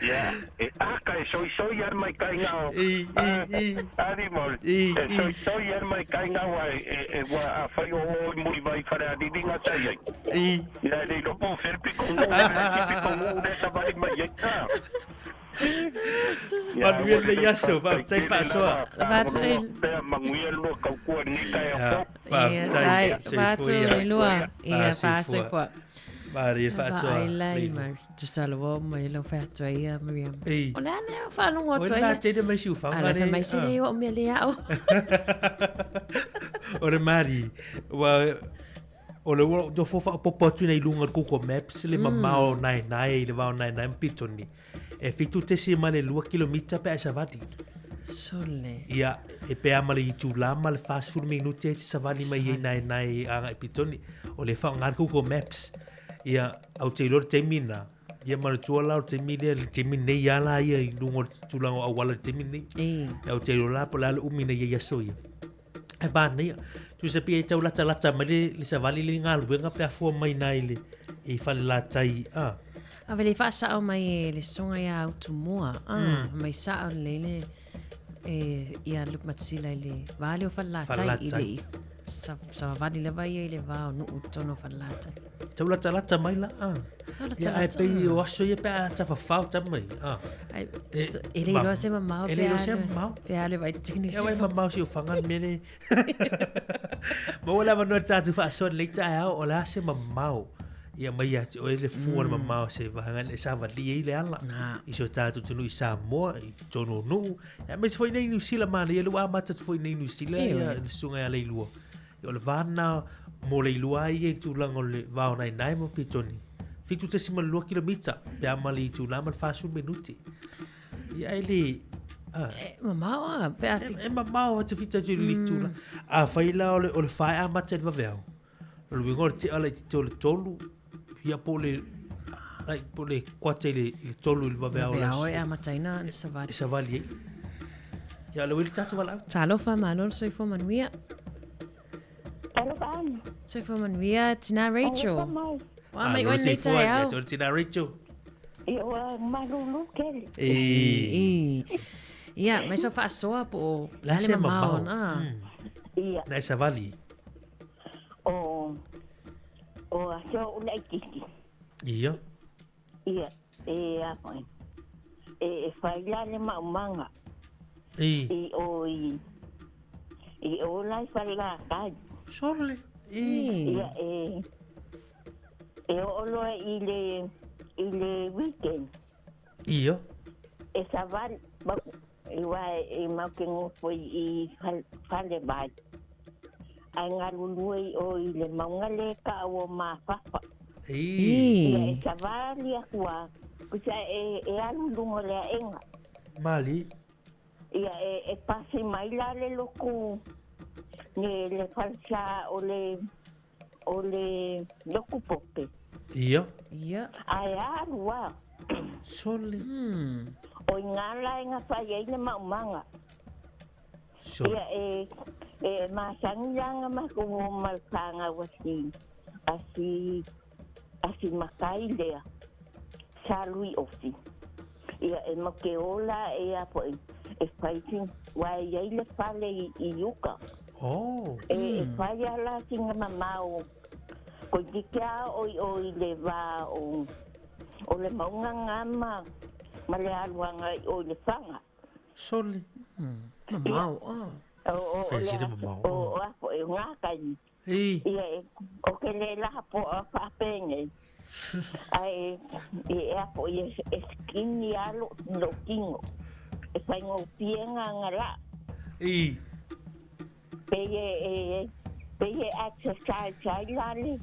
Ia, e aka e soisoi ana mai kai ngā o. I, i, i. Ari moli. I, E i. soisoi ana mai kai ngā wa e, e, e wa a whai o o i muri vai whare a riringa tai ai. I. Ia, e rei ropo o whiripiko ngū, e rei piko ngū, re savali mai ai. Ah. Ia, Manuia ua lenei lelei aso, faafetai tele faasoa. lava. Faatu Aloa le- pea manguia lua kaukua ni kai a Ia, pō. Ia, faafetai. tai, Soifua faatu ia. le lua. Ia, Ah, faasoifua. Maria faasoa. Vaai lai Leilua. ma tusa loa mai lau fai atu ai ia Miriam. Ei. O le a lea o faalogo O atu ai la le. tele mai siufaga Ala le. fai mai se le o mea le ao. O le mari, ua o le ua tofo faapopo atu nei i luga o le Google Maps le mamao o naenae i le va o naenae ma Pitoni. E 7.2 kilomita pe a e savali. Sole. Ia, e pea ma le itulā ma le 40 minute e te savali mai ai naenae agai i Pitoni. O le faaaoga le Google Maps. Ia, au te iloa le taimi lena. Ia manatua la o le taimi lea, le taimi nei lava la ia i luga o le tulaga o auala i le taimi lenei. E. Au te iloa la po o le a le umi na ia i aso ia. Ae manaia, tusa pei e tau latalata mai le, le savali le galuega pe afua mai i na i le i Falelatai a. Ave le faasao mai e le soga ia Utumua. Ah, mai sao lelei le e ia Luke Matsila i le va lea o Falelatai i le Falelatai. i savavali lava ia i le va o nuu i totonu o Falelatai. Tau latalata mai la a. Tau Ia ae latalata. pei o aso ia pe a tafafao tama ia. A. Ai, E, e le iloa se mamao E pe le iloa a se le- mamao. pe a le vaitini Ia wai mamao siufaga le mea le. Maua le avanoa le tatou faasoa lelei taeao o le a se mamao. Ia mai ia te oe le fua o le mamao se vaega e savalia ai le ala. I so tatou atunuu i Samoa, i totonu o nuu. Ia aemaise foi nei i Niu Sila manaia le ua amata atu foi nei i Niu Sila ia le susuga ia Leilua. Ia o le va lena mo Leilua ai ia i tulaga o le va o naenae ma Pitoni. 7.2 kilomita pe a ma le itulā ma le 40 minute. Ia e le... Ah. E mamao a, pe a E, e mamao atu fita atu i le itula. A fai la o le, o le whae a mata i le vaveao. O le uiga o le tea la i te o le tolu, ia po o le, lai, po o le kuata i le, i le tolu i le vaveao o le Vaveao aso. e amataina le savali. E savali ai. Ia le wili tātou valaau. Talofa, malo le soifua manuia. Talofa ana. Soifua manuia, tina Rachel. Alofa mai. Wa mai Malo oe le nei soifua, ia taeao. te o le tina Rachel. Ia ua malulu kele. E, E. Ia, mai sau faasoa po o la le se mamao. mamao. Ah. Ia, Na e savali. o, o aso o laititi. Ia. Ia, e a foi. E, e whaila le maumanga. E, I o i, i o lai whala kai. sole. E, Ia, e, e o oloa i le, i le weekend. ia. E savali, ma, i wa e mau ke ngofo i whale mai. Ai ngalulu i o i le maunga le ka o mawhawha. E, Ia e E. savali akua, kusa e, e alu lunga lea enga. mali. Ia e, e pasi mai la le loku, ne le falsa o le, o le loku pope. Ia. Ia. Ai alu a, Sole. o i ngā la e ngā whai ai le maumanga. Sole. Ia e, e masangi langa ma ko malkanga wasi, asi, asi makai lea, sa lui ofi. Ia e mau ke ola e a po e, e whai wai ai le fale i, i uka. Oh. E, e whai ala singa mamao, ko i te kia o i o i le wā o, o le maunga ngā ma, ma le aluanga i o i le whanga. Sole. Mamao. Ah. O, o, o, E, le sina aso- mamao, o, o apo e ngā kai. E, Ia e, o ke le laha po a whapenge. Ai, e e apo i e, e skini alo lo kingo. E whai ngō pienga ngā la. e. Pe e, e, e, pe e exercise ai lale.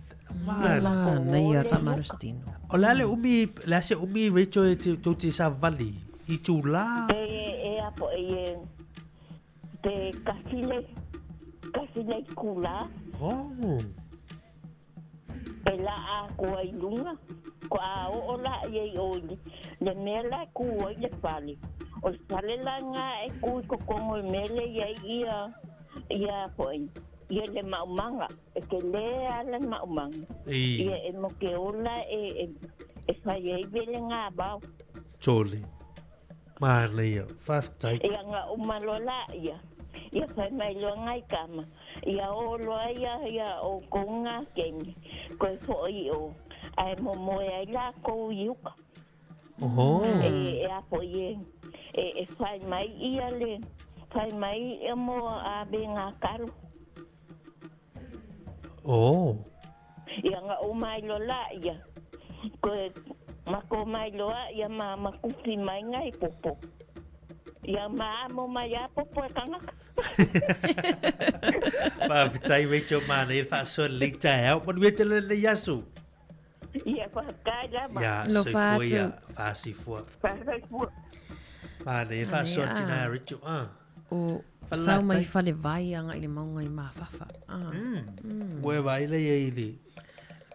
Mali. Ah, nei ia faamalositino. O le a le umi, le a se umi Rachel e te, tou te savali. I tūlā. Pe e, e apo e, e, pe kasile, kasile kula. Oh. Pe la a kua i lunga. Ko a oo la ia i o i le, le mea la e kū ai le fale. O le fale la lena e kū i totonu i le mea lea e i ai ia, ia foi, ia le maumaga. E telē lava le maumaga. Ia e mo ke ola e, e, e fai ai welega vao. Tole. Manaia. Faafetai. Ia na uma loa laia, ia fai mai loa nai tama, ia o loa ia ia outou gakeni, toe foi i o, ae momoe ai lakou i uka. Oho. E, e a foi e, e, e fai mai ia le, fai mai ia mo a vega kalo. Oh. Ia na uma ai loa laia, toe mako mai loa ia ma, ma kufi mai nai popo. Ia ma amo mai a popo e kangaka. Faafetai Rachel manaia le faasoa lelei taeao. Manuia tele lenei aso. Ia faafetai lava. Ia, Alofa soifua atu. ia, faasoifua. Faasoifua. Manaia le faasoa Manaia, tina ah. Rachel. Ah. O Falelatai. sau mai Falevai agai i le mauga i Mafafa. Ah. Ua e vaai lea i le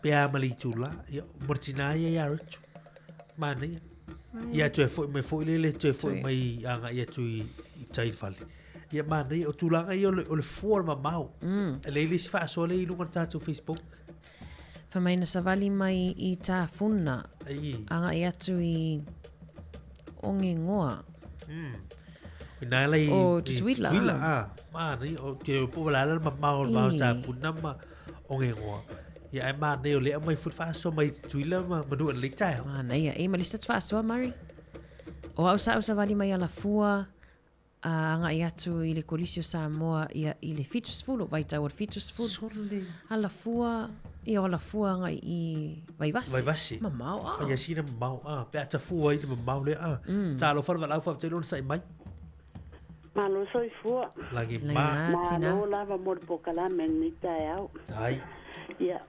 pe a ma le itula. Ia, mo le tina ia ia Rachel. Manaia. Ia toe foi mai foi lele, toe foi Toe. mai agai atu i, i tai i le fale. Ia manaia, o tulaga ia o le, o le fua o le mamao. E leai le isi faasoa lea i luga o le tatou Facebook. Fai mai na savali mai i Tafuna. Ai. Agai atu i Ongegoa. Ina la i O i Tutuila, Tutuila, ah. ah. Manaia, o te po wala la mamao o le vao I. Tafuna ma Ongegoa. Ia ai manaia o le aumai foi le faasoa mai Tutuila ma Manua i lenei taeao. Manaia. E ma le isi faasoa, Murray. O au sa au savali mai Alafua, a agai atu i le Kolisi o Samoa ia i le 70, vaitau o le 70. Sole. Alafua, ia o Alafua agai i Vaivase. Vaivase. Mamao, ah. Fai asina mamao, ah. Pe a tafua ai le mamao lea, ah. Talofa le valaau faafetai le onosai mai. Malo soifua. Lagi ma. Malo lava mo le polokalame i lenei taeao. Tai. Ia,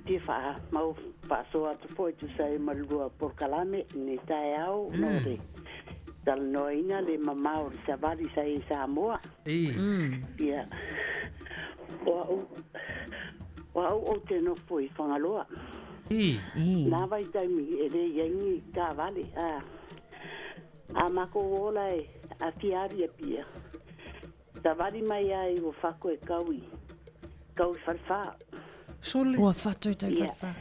fia faamau faasoa atu foi e tusa ai ma le lua polokalame i lenei taeao ona o le talanoaina le mamao o le savali sa i ai i Samoa. Ia, o au, o au ou te nofo i Fagaloa. Nā vaitaimi e le i ai ni taavale, a, a makou ola e a fia alu i Apia. Savali mai lava i Uafato e kau i, kau i Falefā. Sole. Uafato e tau Ia. Falefā.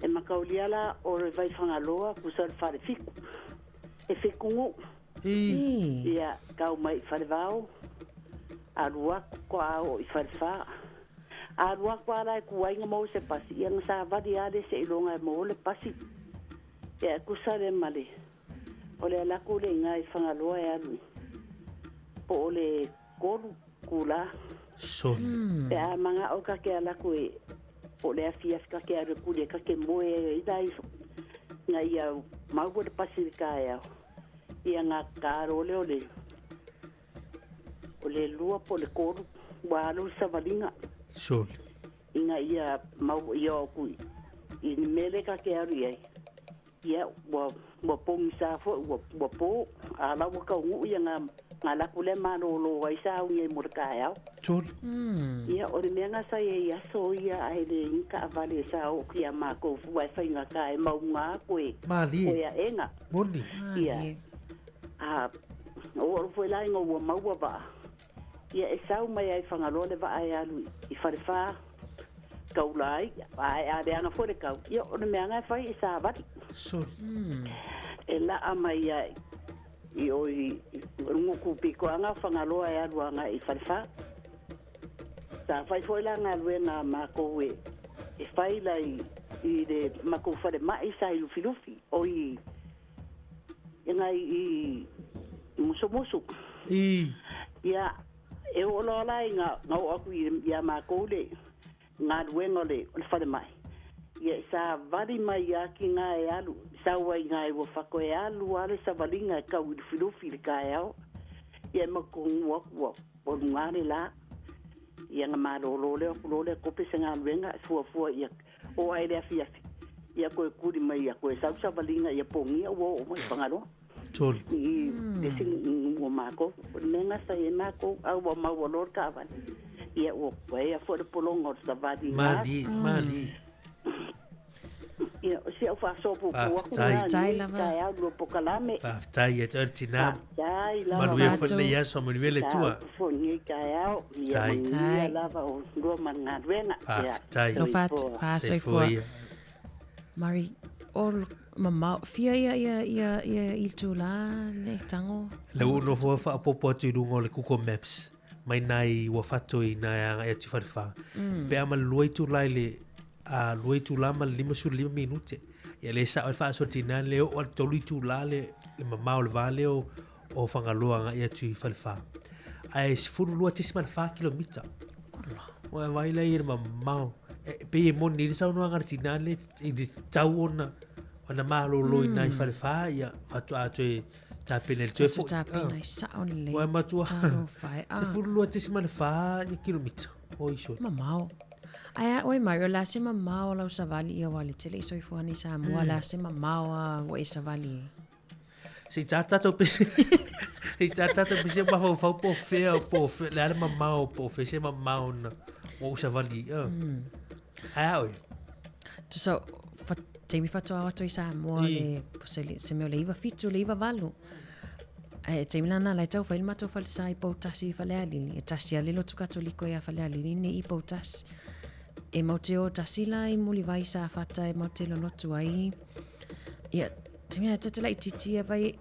E makaulia la o le vai Fagaloa kusa o le falefiku. E fikugu. Ia, kau mai i Falevao, alu aku ko a oo i Falefā. Alu aku lava la e kuaiga maua se pasi, ia na savali lava le seiloga e maua le pasi. Ia e kusa le ma le, o le ala aku le iga i Fagaloa e alu i, po o le 3 kula. Sole. Pe a maga'o ka ke ala aku e, po o le afiafi ka ke alu e kuli e ka ke moe ai ina ifo. Ina ia maua le pasi i le taeao. Ia ga kalo lea o le, o le 2 po o le 3 ua alu le savaliga. Sole. Ina ia maua ia o aku i, i le mea lea ka ke alu i ai. Ia ua, ua pogisā foi ua, ua pō, a la ua kaugu'u ia ga, ga alu aku lea malōlō ai saugi ai mo le taeao. Sole. Ia o le mea ga sa i ai i aso ia ae le i taavale e sa oo ia makou fua e faigatā e maugā koe Malie. koe aʻega. Moni. Ia. A o oo foi la ina ua maua vaa. Ia e sau mai ai i Fagaloa le vaa e alu i Falefā kaula ai, ae a leaga foi le kau. Ia o le mea ga e fai e savali. Sole. E laa mai ai i o i luga kupikoaga o Fagaloa e alu agai i Falefā. Sa fai foi la galuega a makou e e fai la i i le makou falema'i sa i Lufilufi o i ia i i Musumusu. Ia e oo loa la ina ga oo aku iā makou le galuega o le o le falema'i. Ia e savali mai lava kiga e alu sau ai iga e Uafato e alu lava le savaliga e kau i Lufilufi i le taeao. Ia e makogu aku ua ua lugā le lā. Ia na malōlō lea aku loa lea kope se galuega e fuafua ia oo ae le afiafi. Ia koe kuli mai ia koe sau savaliga ia pogia ua oo mai i Fagaloa. Sole. I le isi nu'u o makou. O le mea ga sa i ai makou a ua maua loa le taavale. Ia ua paea foi le pologa o le savali iga. Malie, malie. Ia lau faasoa puupuu atu Faafetai. lena Faafetai i lenei lava. taeao i lua pokalame. Faafetai ia te oe le tinā. Faafetai lava. Manuia foi lenei aso, manuia le Atua. Sa upu foi i lenei taeao. Ia Faafetai. manuia lava o lua ma le galuega. Ia, Faafetai. soifua. Soifua ia. Mari, o mamao, fia ia ia ia ia itulā le tago. Le ua ou nofo ai faaopoopo atu i luga o le Google Maps mai nai Uafato i nai agai atu i Falefa. Pe a ma le lua itula i le a lua itula ma le 55 minute. Ia le sao ai faasoa tina le oo a le tolu itula le le mamao o le va lea o o Fagaloa agai atu i Falefa. Ae 12.4 kilomita. Ua e vaai la i le mamao. E pei e moni le saunoaga a le tina le i le tatau ona ona malolo i nai Falefa ia faatoa toe tapena i le toe Toe foi. tapena i sao lelei. Ua e matua Talofa e. Ah. 12.4 kilomita. Oi sole. Mamao. Ae a oe Mario, o le a se mamao o lau savali ia ua le tele i soifua nei i Samoa, o le a se mamao a ua e savali ai? Se i tā tātou pese, se i tā tātou pese mafaufau po o fea, po o fea, le a le mamao, po o fea se mamao na ua ou savali ai. Ae a oe? Tusa, fa, taimi faatoa o atu i Samoa I. le, po se, se mea o le 97, le 98. Ae taimi lana la e tau fai le matou falesa i Poutasi i Falealili. E tasi lava le lotu Katoliko ia Falealili nei i Poutasi. E mau te o tasi la i Mulivai i Safata e mau te lolotu ai. Ia, taimi lana e tata laitiiti ia vai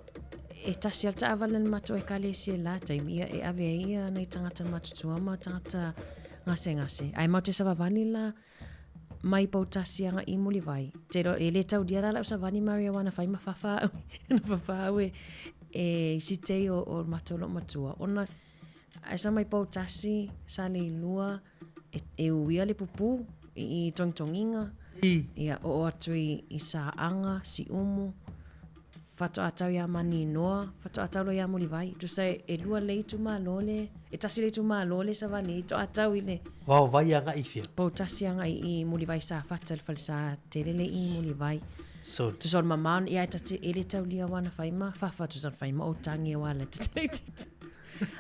e tasi lava le taavale na matou ekalesia i la taimi. Ia, e ave ai ia nai tagata matutua ma tagata gasegase. Ae mau te savavali la mai Poutasi agai i Mulivai. Te iloa, e le taulia la lau savali Maria aua na fai ma fafa au, na fafa au e, e isi tei o, o matou loomatua. Ona, ae sa mai Poutasi, sa Leilua, e, e uia le pupu i, i togitogiga. Ia, oo atu i, i Saaga, Siumu, faatoa tau iā Maninoa, faatoa tau loa iā Mulivai. Tusa e, e lua le itumalo le, e tasi le itumalo le savali ai, toa tau i le. Vao vai agai i fea? Poutasi agai i Mulivai Safata, le falesa tele le i Mulivai. Sole. Tusa o le mamao, ia e ta te e le taulia aua na fai ma fafa, tusa na fai ma ou tagi aua la te laitiiti.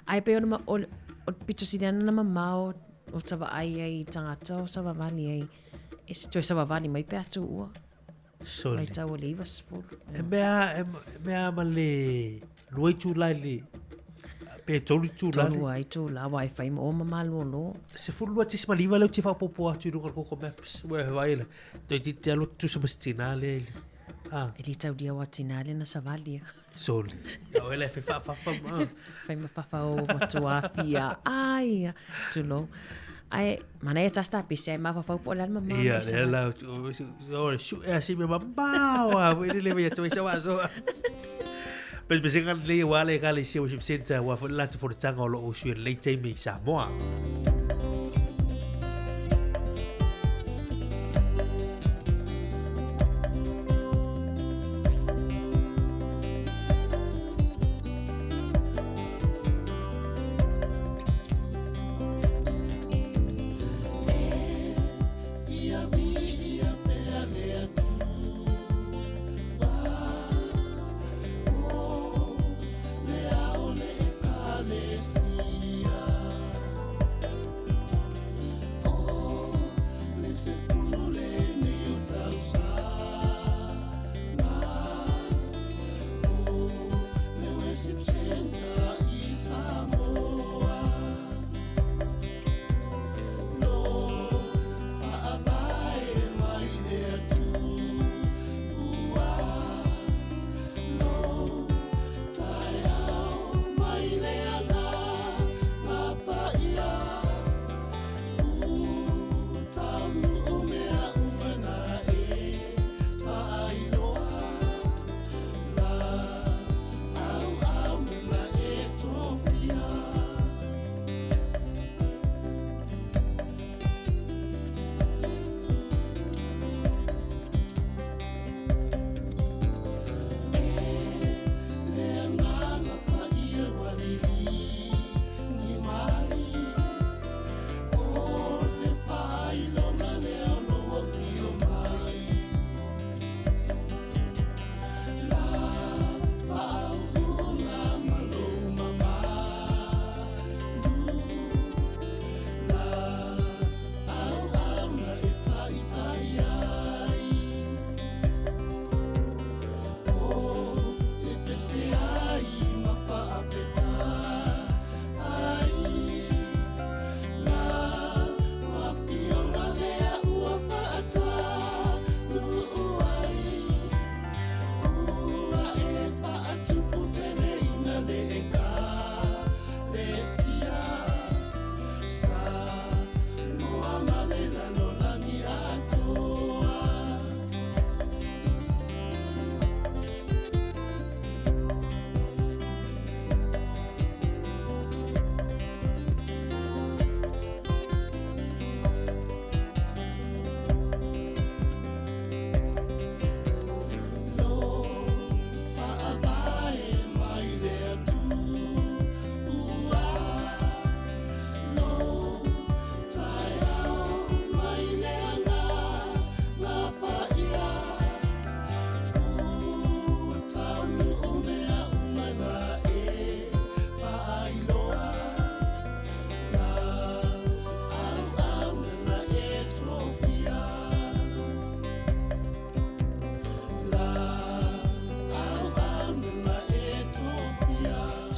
Ae pei o le, o le, o le pito sili ana na mamao o ta vaai ai i tagata o savavali ai. E se toe savavali mai pe a tuua. Sole. Mai tau o le 90. E mea, e mea ma le lua itula i le, pe tolu itula le. Tolu lava itula, aua e fai ma o ma malolo. 12.9 lea ou te faaopoopo atu i luga o le Google Maps. Ua e vaai la, toeitiiti alu atu tusa ma se tinā lea i le, a. E le taulia aua tinā lea na savali a. Sole. Ia oe la e fai faafafa ma. Fai ma fafa o matua fia. Ai, tulou. Ae, manaia tasi ta pese ae mafaufau po o le a le mamao Ia, na e lea savali. la, o le su'e a si mea mamao a foi lele mai atu ai sa waasoa. Pesepesega lenei aua le Ekalesia Worship Centre aua foi le latou fonotaga o lo o usu i lenei taimi i Samoa.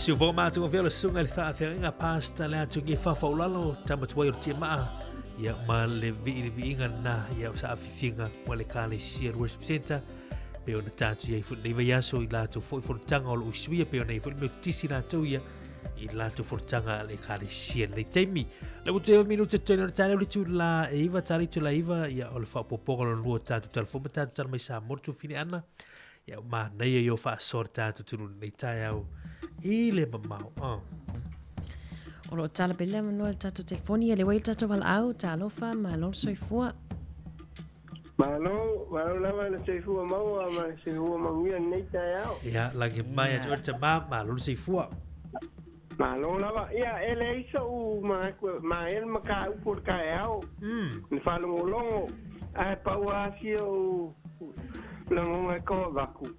Siufoga matagofie o le susuga i le faafeagaiga Pastor le atu fafaulalo tama tuai o le tiamaa ia ma le viiliviiga lena ia o saafifiga ma le Ekalesia le Worship Center pe ona tatou i ai foi lenei vaiaso i latou foi fonotaga o loo isuia pe ona i ai foi le mea tisi latou ia i latou fonotaga a le Ekalesia lenei taimi. Le ua toe minute tele o le taeao le itula e 9 tala itula 9 ia o le faaopoopoga lona lua o tatou talafou ma tatou tala mai Samoa le tuafine ana ia ua manaia ia o faasoa le tatou tunu lenei taeao i le mamao. Oh. O loo tala pele avanoa le tatou telefoni ia le ua i le tatou valaau talofa malo le soifua. Malo, malo lava le soifua maua ma le soifua manuia i lenei taeao. Ia, lagi mai a te oe le tama, malo le soifua. Malo lava. Ia, e leai so'u manatu e manaia le mataupu o le taeao, le faalogologo, ae pau lava si o'u lagona e tau avatu,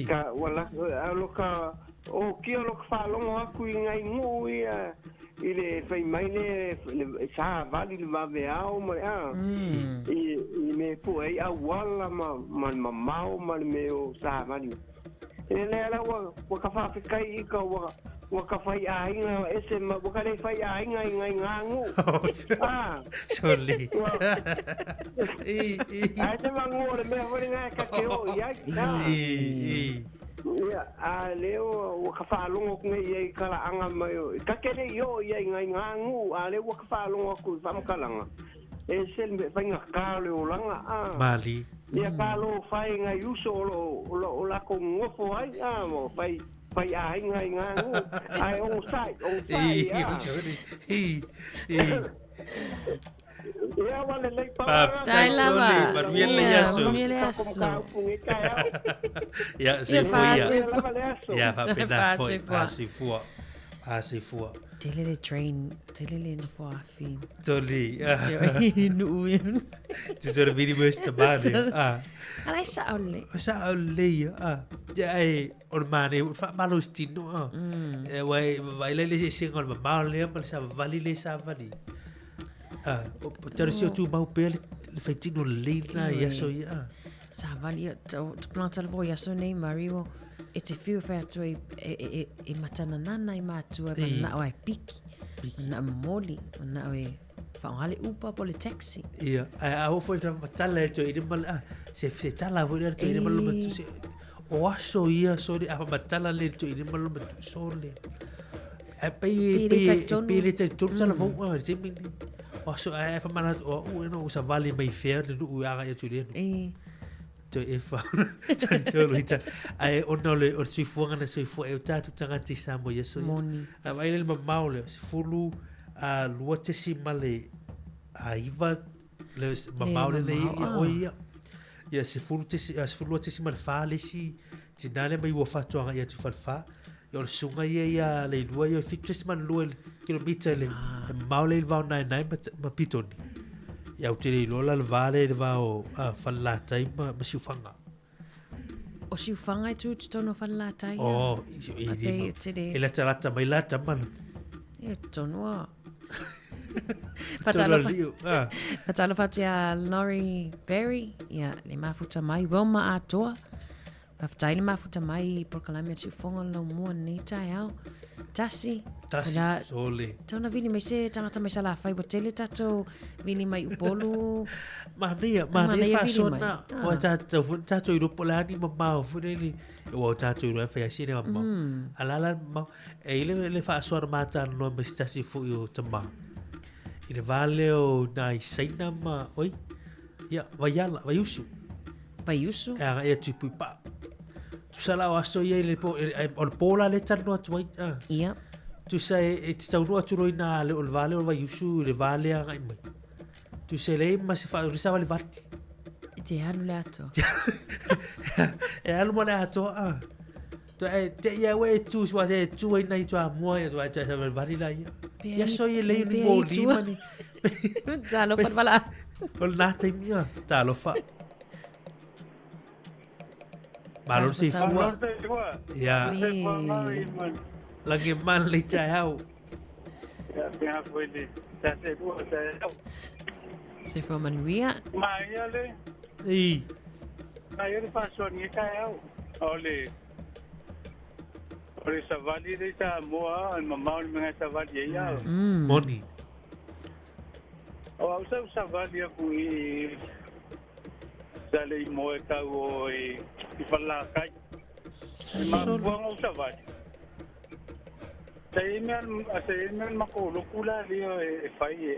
ka, ua la, a o lota okia o lota faalogo atu i nai nuu ia i le fai mai le savali le vaveao ma le a i i mea e pue ai auala ma ma le mamao ma le mea o savali. E lea la ua ua ka faafetai i ka ua ua ka fai aiga ese ma ua ka le fai aiga i nai ngā nuu. Ah. Soli. Ua Ae te manu o le mea foi lena e ka te oo i ai. Ah. I, i. Ia, a lea ua, ua ka faalogo atu nei i ai i talaaga mai o, ta te le i oo i ai i nai ngā nuu, a lea ua ka faalogo atu i faamatalaga, e ese le mea faigata o le olaga, a. Mali. Ia talofa e nai uso o lo o, o lo o latou nonofo ai, a, ma fai, fai aiga i ngā nuu, ae onosai, onosai, a. I, i. Ia, ua lelei pau Faafetai Tai lava. Soli, manuia lenei Ia, aso. manuia le aso. Ia, Ia, soifua ia. faasoifua. Ia, faapena foi, Faasoifua. faasoifua. Faasoifua. Tele le train, tele le nofo afi. Soli. Nuu ia. Tusa o le vili mo se tama lea. Ah. Ala e sao lelei. O sao lelei ia. Ah. Ia, ai, o le manaia, o le faamalositino, ah. Eh, ua e vaai la i le eseesega o le mamao lea ma le savavali lea e savavali. Ah, o talo si o tumau pea le, le faitino lelei lena i aso ia. Ah. Savali, ia, tau, tupulaga tala foi i aso nei, Mari, o, e te whiu e whai atu ai, e, e, e, e matananana i mātua, e manao ai piki, manao momoli, manao e whaonga le Uber po le taxi. Ia, ae a oo foi i matala e toe ma le, ah, se, se tala foi lea toe ma le matu, se, o aso ia, sole, a matala le toe ma le matu, sole. Ae pei, Pei le pei, talitonu. pei le talitonu sa lavou, ah, le taimi lenei. O aso, ae ae faamanatu, o au e no u savali mai fea le nuu e agai atu i lea nuu. Toe e wha, talitonu i ta. Ae ona o le, o le soifuaga na soifua ai o tatou tagata i Samoa i aso ia. Moni. A vaai le mamao lea, sefulu a lua tesi ma le a iva le mamao Le lea mamao, ia ah. oi ia. Ia sefulu tesi, a 12.4 le isi tina lea mai ua faatoaga ia atu i Falefa. Ia o le susuga ia ia Leilua ia o le 7.2 kilomita le le mamao lea i le vao naenae ma, ma Pitoni. Ia ou te le iloa la le va lea i le va o Falelatai ma, ma Siufaga. O Siufaga e tu totonu o Falelatai ia. Oh, i, i, A pei e tele- e latalata mai la tama la. E tonu a. Tonu Fatalofa. liu, ah. Fatalofa atu ia Laurie Berry, ia le mafuta mai, Wilma Atoa. Faafetai le mafuta mai i polokalame o Siufoga o le laumua lenei taeao. Tasi. Tasi, Ola- sole. Tauna vili mai se tagata mai Salafai, ua tele tatou vili mai Upolu. Manaia, Manaia manaia vili faasoa mai. na. Ah. O tatou foi, tatou iloa po o le a ni mamao foi lele. Ua o tatou iloa e fai asi le mamao. A la la mamao. E i le, le faasoa na matalanoa ma se tasi foi o tama. I le va lea o nai Saina ma, oi, ia, Vaiala, Vaiusu. Vaiusu? E agai atu i Puipaa. Tusa la o aso ia i le po, e, e, o le pō la le talanoa atu ai. Ah. Ia. Tusa e, e te taunuu atu loa i nā le o le va lea o le Vaiusu i le va lea agai mai. Tusa e leai ma se wha, o le savalivali. E te alu le atoa. E alu ma le atoa, ah. Te e, te ia ue e tu, sua te tu ai nei tua mua, ia tua e savalivali la ia. Pea Ia i- so ia lei ni pea i mō tua. lima ni. Talofa le vala. O le nā taimi ia, talofa. Malo le soifua. Ia. Lagi man le taeao. Soifua manuia. Maia le, I. maia le faasoagia taeao. O le, O le savali le Samoa, o le mamao le mea savali ai ia. Moni. O au sa ou savali aku i sa le i moe kau o i i Falelatai. I mafuanga ou savali. Sa i mea sa i mea makou loku la lea e fai e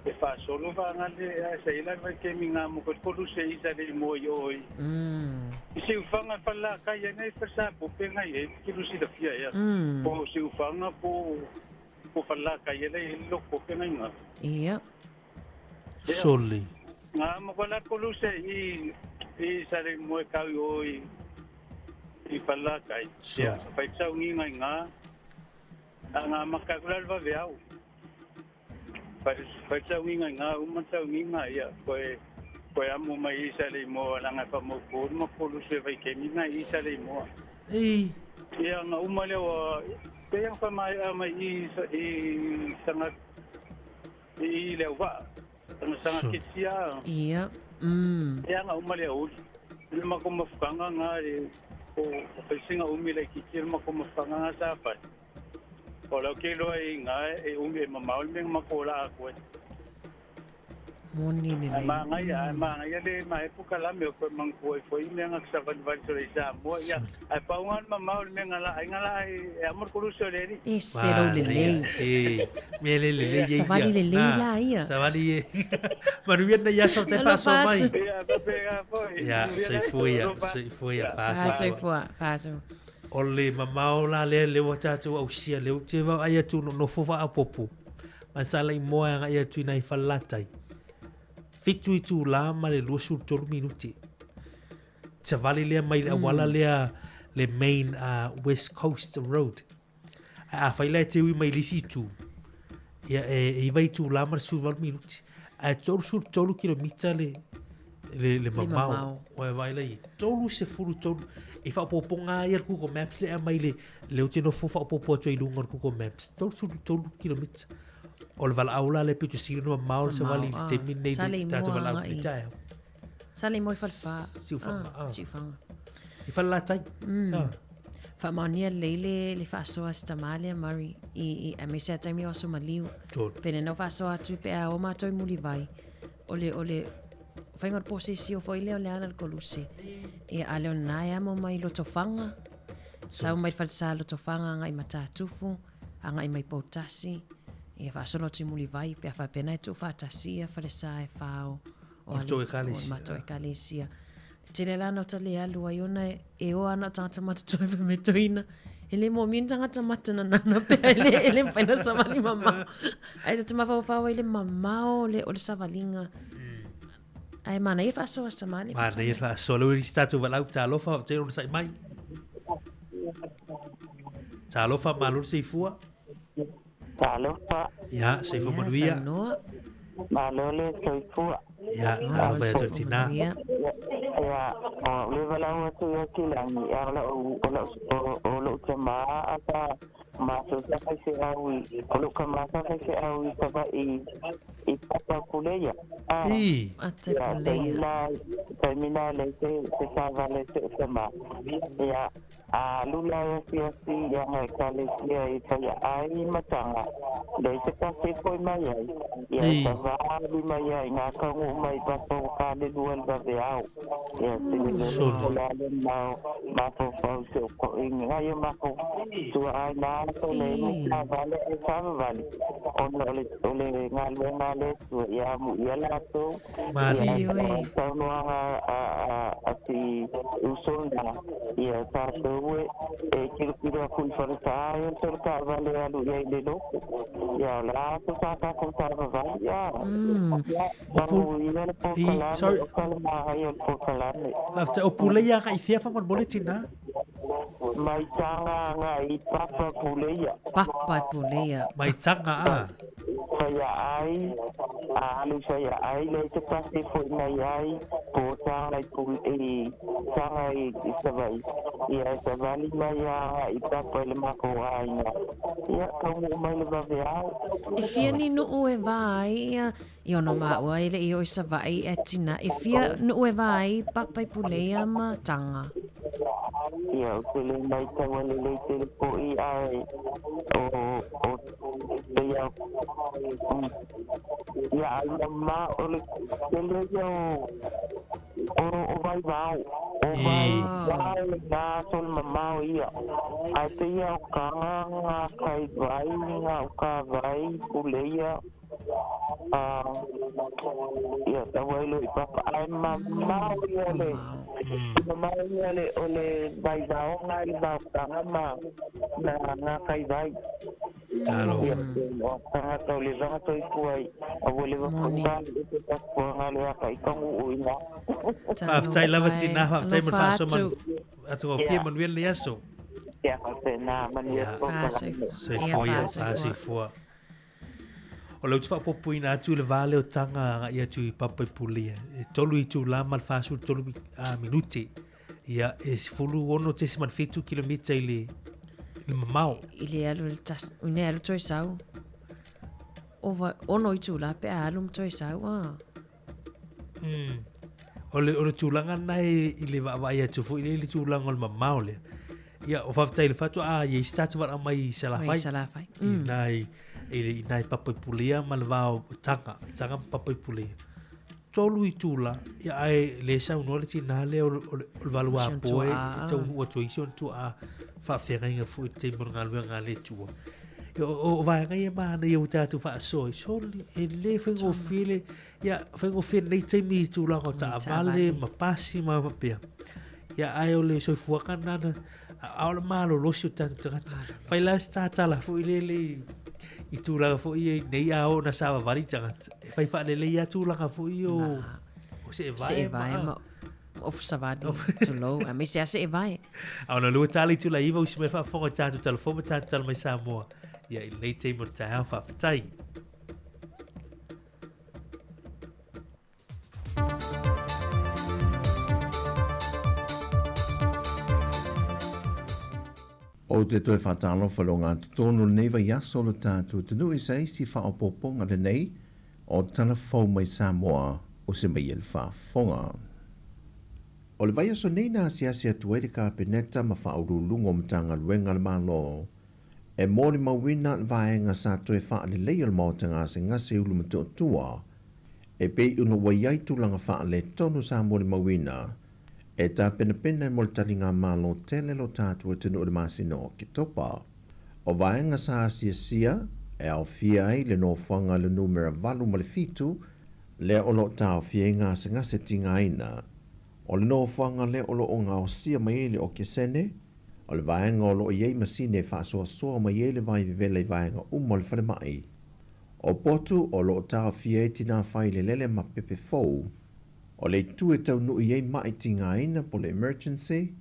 e faasolo vaega le ae sa i la vai kemi ngā mo ko kolu se i sa le i moe i o i. I Siufaga Falelatai ai nei Falesapope ngai ai ki lu silafia ia. Po Siufaga po po Falelatai ai le loko pope ngai ngā. Ia. Soli. Ngā mo ko la kolu se i i sa le moe kau i o i i Falelatai. Ia, fai tau ngi ngai ngā. A ngā maka kula le vave au. Fai fai tau ngi ngai ngā uma tau ngi ngā ia. Koe koe amo mai i sa le moa langa fa mo ko ma kolu se vai ke mi ngai i sa le moa. Ei. Ia nga uma lea ua pe yang fa mai a mai i sa i sanga i le wa sanga sanga kisia. Ia. Ia nga uma lea uli. Le ma ko mafukanga nga le o o faisinga umi le kiki le ma ko mafukanga nga sa fai. O lau ke loa i ngā e umi e mamao le mea ma ko la aku e. Moni Ai lelei. maangaia, ai maangaia le mae pukalame o koe mangkua i foi mea nga savalivali sole i Samoa ia. Ai paunga le mamao le mea nga la ai nga la ai e amo le kolusi o le alii. Ese lou lelei. Si, mea le lelei ia. Savali lelei la ia. Savali e. Manuia nei aso te Alofa faasoa mai. atu. Ia, faapena foi. Ia, Manuia nei, soifua ia, alofa. soifua ia, faasoa. Faasoifua, faasoifua. O le mamao la lea lea ua tatou ausia lea ou te vaai atu nonofo faaopoopo ma sa laimoa e agai atu i nai Falelatai. 7 itulā ma le 23 minute. Savali lea mai le auala lea le main West Coast Road. Ae afai la e te ui mai le isi itu, ia e 9 itulā ma le 18 minute. Ae 33 kilomita le le, le mamao. mamao. Ua e vaai lai, 33. I faaopoopoga lava ia le Google Maps lea e aumai le, lea ou te nofo faaopoopo atu ai i luga o le Google Maps. 33 kilomita. O le valaau la lea pito sili ona mamao le savali i le taimi lenei Sa le le tatou imoa valaau i le agai. taeao. Sa le imoa i Falefa. Siufaga, Ah, ah. Siufaga. I Falelatai. Ah. Faamaonia lelei le, le faasoa a si tamā lea Murray i, i aemaise a taimi o aso maliu. Tonu. Pele na faasoa atu pe a o mātou i Mulivai. O le, o le faiga o le posesio foi lea o le ala le koluse. Ia a leo na e amo mai Lotofaga. Sau mai le falesa Lotofaga agai i Matatufu, agai mai Poutasi. Ia faasolo atu i Mulivai pe a faapena e tuufaatasi ia falesa e whā o O le tou ekalesia. o le matou ekalesia. Tele la na o ta le alu ai ona e, e oa ana o tagata matutua e faametoina. E le moomia ni tagata mata nanana pea e le, e le mafai ona savali mamao. Ae ta te mafaufau ai le mamao o le, o le savaliga. Ae manaia le faasoa a si tamā lea Manaia le faatoa mai. faasoa. Lea ua i ai si tatou valaau, talofa, faafetai ona onosai mai. Talofa, malo le soifua. Talofa. Ia, soifua Ia, manuia. saunoa. Malo le soifua. Ia, talofa ia tou tinā. Manuia. Ia, o le valaau atu ia Kilagi, a o lau, o lau, o lou tamā a sa matou sa faifeau i, o lou kamā sa faifeau i Savaii i Papa Puleia. A, I. Ate ia, Puleia. taimi la, taimi la le se, se savale se o tamā. Ia, a alu la e asiasi ia nga ekalesia i whaia ai matanga. Le se pase foi mai ai. Ia Ei. sa vali mai ai ngā kaungu mai papa o ka le lua le vave au. Ia te le le Solo. la le mau mafau se o ko inga ngai o mafau tua ai nā to le Ei. sa vale e sa vale. Ona o le o le ngā luenga le tua ia mu ia lātou. Malie. Ia Ioe. saunoaga a a a si usona ia tātou e e tilotilo aku i falesa ai o le taavale e alu i ai i le loto. Ia o le a atu sa tatou savavali ia. Ia O pu... manuia le I, polokalame sorry, o kalemāgai o le polokalame. faafetai, o Puleia agai i fea faamolemole tinā? Mai taga agai i Papa Puleia. Papa Puleia. Mai taga a. Whaia ai, a alu whaia ai, le te pase foi mai ai, po tanga i pul, i tanga i, i Savai. Ia e savali mai a i papa i le mako aina. Ia, kaungu mai le vave au. E fia ni nuu e vā ai ia i ona maua e le i o i Savaii e tina. E fia nuu e vā ai Papa i Puleia ma Taga. Ia, ou te le maitaua lelei tele fo'i ae o o pei a ia ai mamao o le tele ia o o o vaivao o vaivao lenā aso le mamao ia ae pei a o kaga gakai vai gauka vai puleia ia tau ai loa i papa ae mamao ia o le mamao ia le o le vaivaoga i le vaotaga ma na gakai vai. Talofa. Ia o tagata o levaga toifua ai a ua leva foi pale ese tapuaga le aka i tagu'u i ina. Faafetai lava Talofa e. tinā, faafetai mo le Alofa faasoa atu. atogofie manuia lenei aso. Ia faapena manuia Ia. polokalame. Ia Soifua ia, faasoifua. faasoifua. O lea ou te faaopoopoina atu i le va lea o Taga agai atu i Papa i Pulia, e 3 itula ma le 43 minute. Ia, e 16.7 kilomita i le, i le mamao. I le alu i le tas, i le alu toe sau. Ova, ono itula pe a alu ma toe sau, ah. O le, o le tulaga lena e, i le vaavaai atu foi lea i le tulaga o le mamao lea. Ia, o faafetai i le faatoa, a i ai se tatou valaau mai i Salafai. Mai Salafai. I nai, i, i nai papa i Pulia ma le va o Taga, Taga ma papa i Pulia. Tolu itula, ia ae le saunoa le tinā lea o, le- o, le, o le valuapoa e, e taunuu atu ai si ona tuaa faafeagaiga foi i le taimi o le galuega a le Atua. Ia, o, o, o vaega ia manaia ua tatou faasoa ai, soli, e le faigofie le, Ia, faigofie lenei taimi i tulaga o taavale ma pasi ma faapea. Ia, ae o le soifuaga lena na, a o le malolosi o tatou tagata. Fai la se tatala foi lele i, i tulaga foi ia nei a oo na savavali tagata. E fai faalelei lava tulaga foi ia o, o seevae Seevae ma... ma ofu savali, tulou, aemaise lava seevae. A ona lua tala i tula iva usi mai faafofoga i tatou talafou ma tatou tala mai Samoa. Ia, i lenei taimi o le taeao, faafetai. Ou te toe faatalofa i le ogatotonu o lenei vaiaso o lo tatou atunuu i se isi faaopoopoga lenei o Tala Fou mai Samoa o se mai e le faafofoga. O le vaiaso nei na asiasi atu ai le Kapeneta ma Faauluuluga o Matagaluega a le Malo e molimauina le vaega sa toe faalelei o le Maota Gasegase i Ulumotootua e pei ona ua i ai tulaga faaletonu sa molimauina e tapenapena ai mo le taligamalo tele lo tatou atunuu i le masina o Oketopa. O vaega sa asiasia e aofia ai le nofoaga i le numera 8 ma le 7 lea o lo o taofia ai gasegase tigaina. O le nofoaga lea o lo o gaosia mai ai le okesene, o le vaega o lo o i ai masini e faasoasoa mai ai le vai vevela i vaega uma o le falemai. O potu o lo o taofia ai tinā fai lelele ma pepe fou. O le itu e taunuu i ai ma'i tigaina po o le emergency,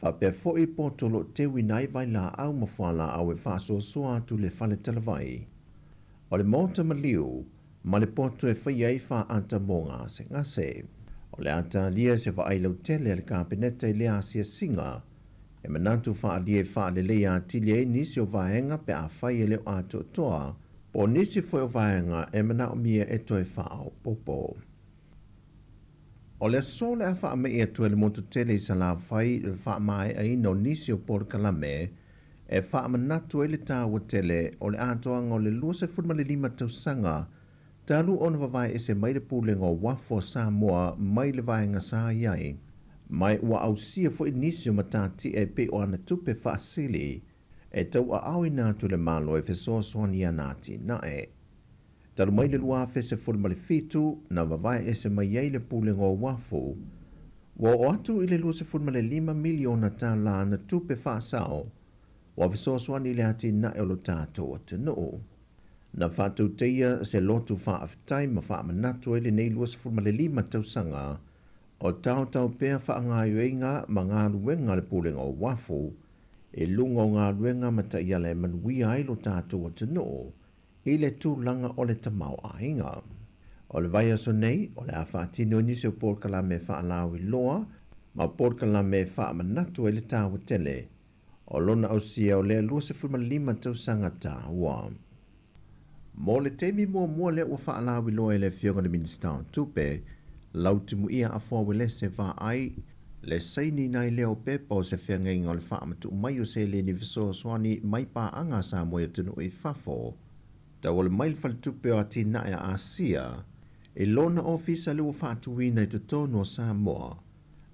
faapea foi poto o lo o teuina ai vailaau ma fualaau e faasoasoa atu i le fale talavai. O le maota maliu ma le poto e faia ai faata mo gasegase. O le a talia se vaai lautele a le Kapeneta i lea asiasiga e manatu faaalia e faaleleia atili ai nisi o vaega pe afai e le o atoatoa po o nisi foi o vaega e manaomia e toe faaopoopo. O le aso o le a faama'i atu ai le motu tele i Salafai i le faamae'aina o nisi o polokalame e faamanatu ai le taua tele o le atoaga o le 25 tausaga talu ona vavae ese mai le Pulega o Uafu a Samoa mai le vaega sa i ai, ma ua ausia foi nisi o matatia e pei o ana tupe faasili e tauaaoina atu le Malo e fesoasoani i ana atinae. Talu mai le 2017 na vavae ese mai ai le Pulega o Uafu, ua oo atu i le $25 miliona tālā ana tupe faasao ua fesoasoani i le atinae o lo tatou atunuu. Na faatauteia se lotu faafetai ma faamanatu ai lenei 25 tausaga o taotao pea faagaoioiga ma galuega a le Pulega o Uafu i luga o galuega ma taiala e manuia ai lo tatou atunuu i le tulaga o le tamaoaiga. O le vaiaso nei, o le a faatino ai nisi o polokalame faalauiloa ma polokalame e faamanatu ai le taua tele o lona ausia o lea 25 tausaga taua. Mo le taimi muamua lea ua faalauiloa e le Afioga i le Minisita o Tupe, Lautimuia Afoa Uelese Vaai, Le sainiina ai lea o pepa o se feagaiga o le faamatuu mai o seleni fesoasoani mai paaga a Samoa i atunuu i fafo, tauala mai le Faletupe o Atinae a Asia i lona ofisa lea ua faatuina i totonu o Samoa,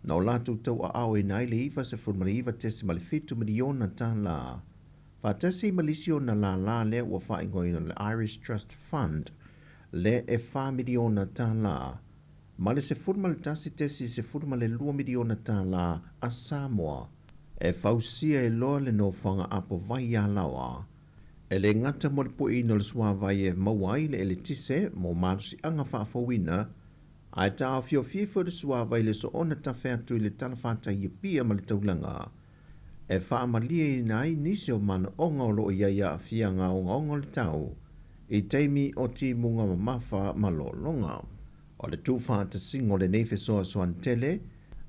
na o latou tauaaoina ai le $99.7 miliona tālā, faatasi ma le isi ona lālā lea ua faaigoaina o le Irish Trust Fund lea e $4 miliona tālā, ma le $11.12 miliona tālā a Samoa e fausia ai loa le nofoaga apovai i Alaoa. E le gata mo le pueina o le suavai e maua ai le eletise mo malosiaga faafouina, ae taofiofia foi le suavai i le soona tafe atu i le talafatai i Apia ma le taulaga, e faamalieina ai nisi o manaoga o lo o i ai aafiaga ogaoga o le tau i taimi o timuga mamafa ma lologa. O le tuufaatasiga o lenei fesoasoani tele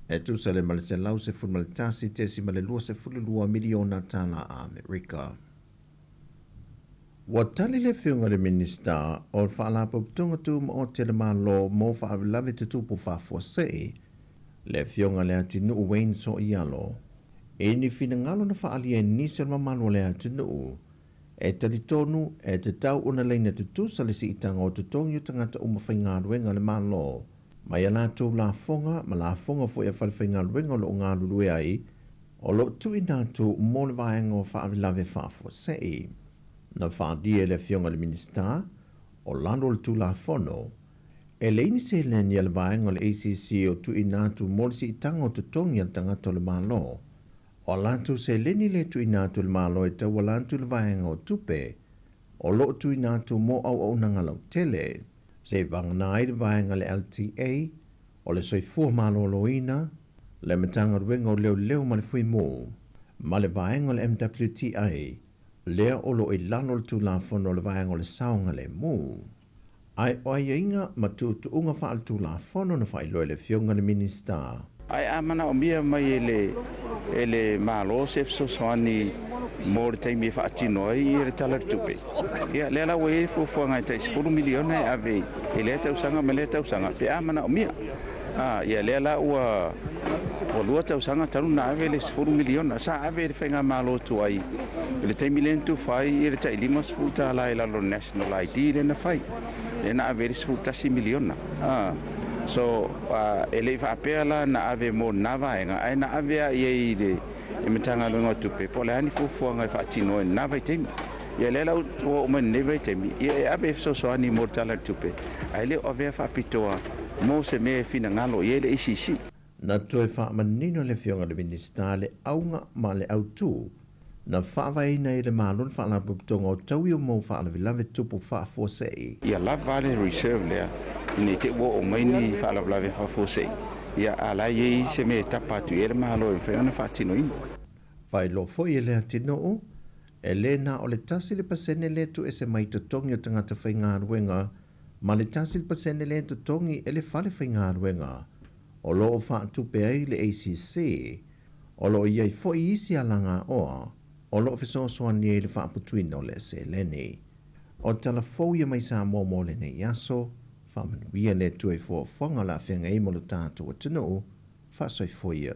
e tusa lea ma le $111.22 miliona tālā Amerika. Ua tali le Afioga i le Minisita o le Faalapotopotoga Tumaoti a le Malo mo Faalavelave Tutupu Faafuasei, le Afioga Leatinuu Wayne Soialo, i ni finagalo na faaalia e nisi o le mamalu o le atunuu, e talitonu e tatau ona laina tutusa le siitaga o totogi o tagata uma faigaluega a le Malo mai a latou lafoga ma lafoga foi a falefaigaluega o lo o galulue ai, o lo o tuuina atu mo le vaega o faalavelave faafuasei. Na faaalia e le Afioga i le Minisita o lalo o le Tulafono, e leai ni seleni a le vaega o le ACC o tuuina atu mo le siitaga o totogi a le tagata o le Malo. O a latou seleni lea e tuuina atu e le Malo e tauala atu i le vaega o tupe o lo o tuuina atu mo auaunaga lautele, seivagana ai le vaega a le LTA, o le Soifua Maloloina, le Matagaluega o Leoleo ma le Fuimu, ma le vaega o le MWTI, lea o lo o i lalo o le Tulafono o le Vaega o le Saogalemu. Ae o aiaiga ma tuutuuga faaletulafono na faailoa e le Afioga i le Minisita. Ae a manaomia mai e le e le Malo se fesoasoani mo le taimi e faatino ai le Tala o le Tupe, ia lea la ua i ai le fuafuaga e tai $10 miliona e ave i lea tausaga ma lea tausaga pe a manaomia. A, ia lea la ua ua lua tausaga talu na ave le $10 miliona. Sa ave e le faigamalo tuai i le taimi lea na tufa ai le tai $50 i lalo o le National ID lea na fai, lea na ave ai le $11 miliona. A, so, e le i faapea la na ave mo lena vaega, ae na ave lava i ai i le Matagaluega o Tupe po o le a ni fuafuaga e faatino ai i lena vaitaimi. Ia lea la ua oo mai i lenei vaitaimi, ia e ave e fesoasoani mo le Tala o le Tupe, ae le o avea faapitoa mo se mea e finagalo i ai le ACC. Na toe faamanino e le Afioga i le Minisita le auga ma le autū na faavaeina ai e le Malo le Faalapotopotoga o Tauio mo Faalavelave Tupu Faafuasei. Ia lava le reserve lea ina i te i ua oo mai ni faalavelave faafuasei, ia a la e i ai se mea e tapa atu i ai le Malo e mafai ona faatinoina. Faailoa foi e Leatinuu, e le na o le 1% lea tuuese mai i totogi o tagata faigaluega ma le 1% lea totogi e le fale faigaluega o lo o faatupe ai le ACC. O lo o i ai foi isi alagaoa o lo o fesoasoani ai i le faaputuina o le seleni. O tala fou ia mai Samoa mo lenei aso, faamanuia le Atua i fuafuaga o le a feagai ai mo lo tatou atunuu, faasoifua ia.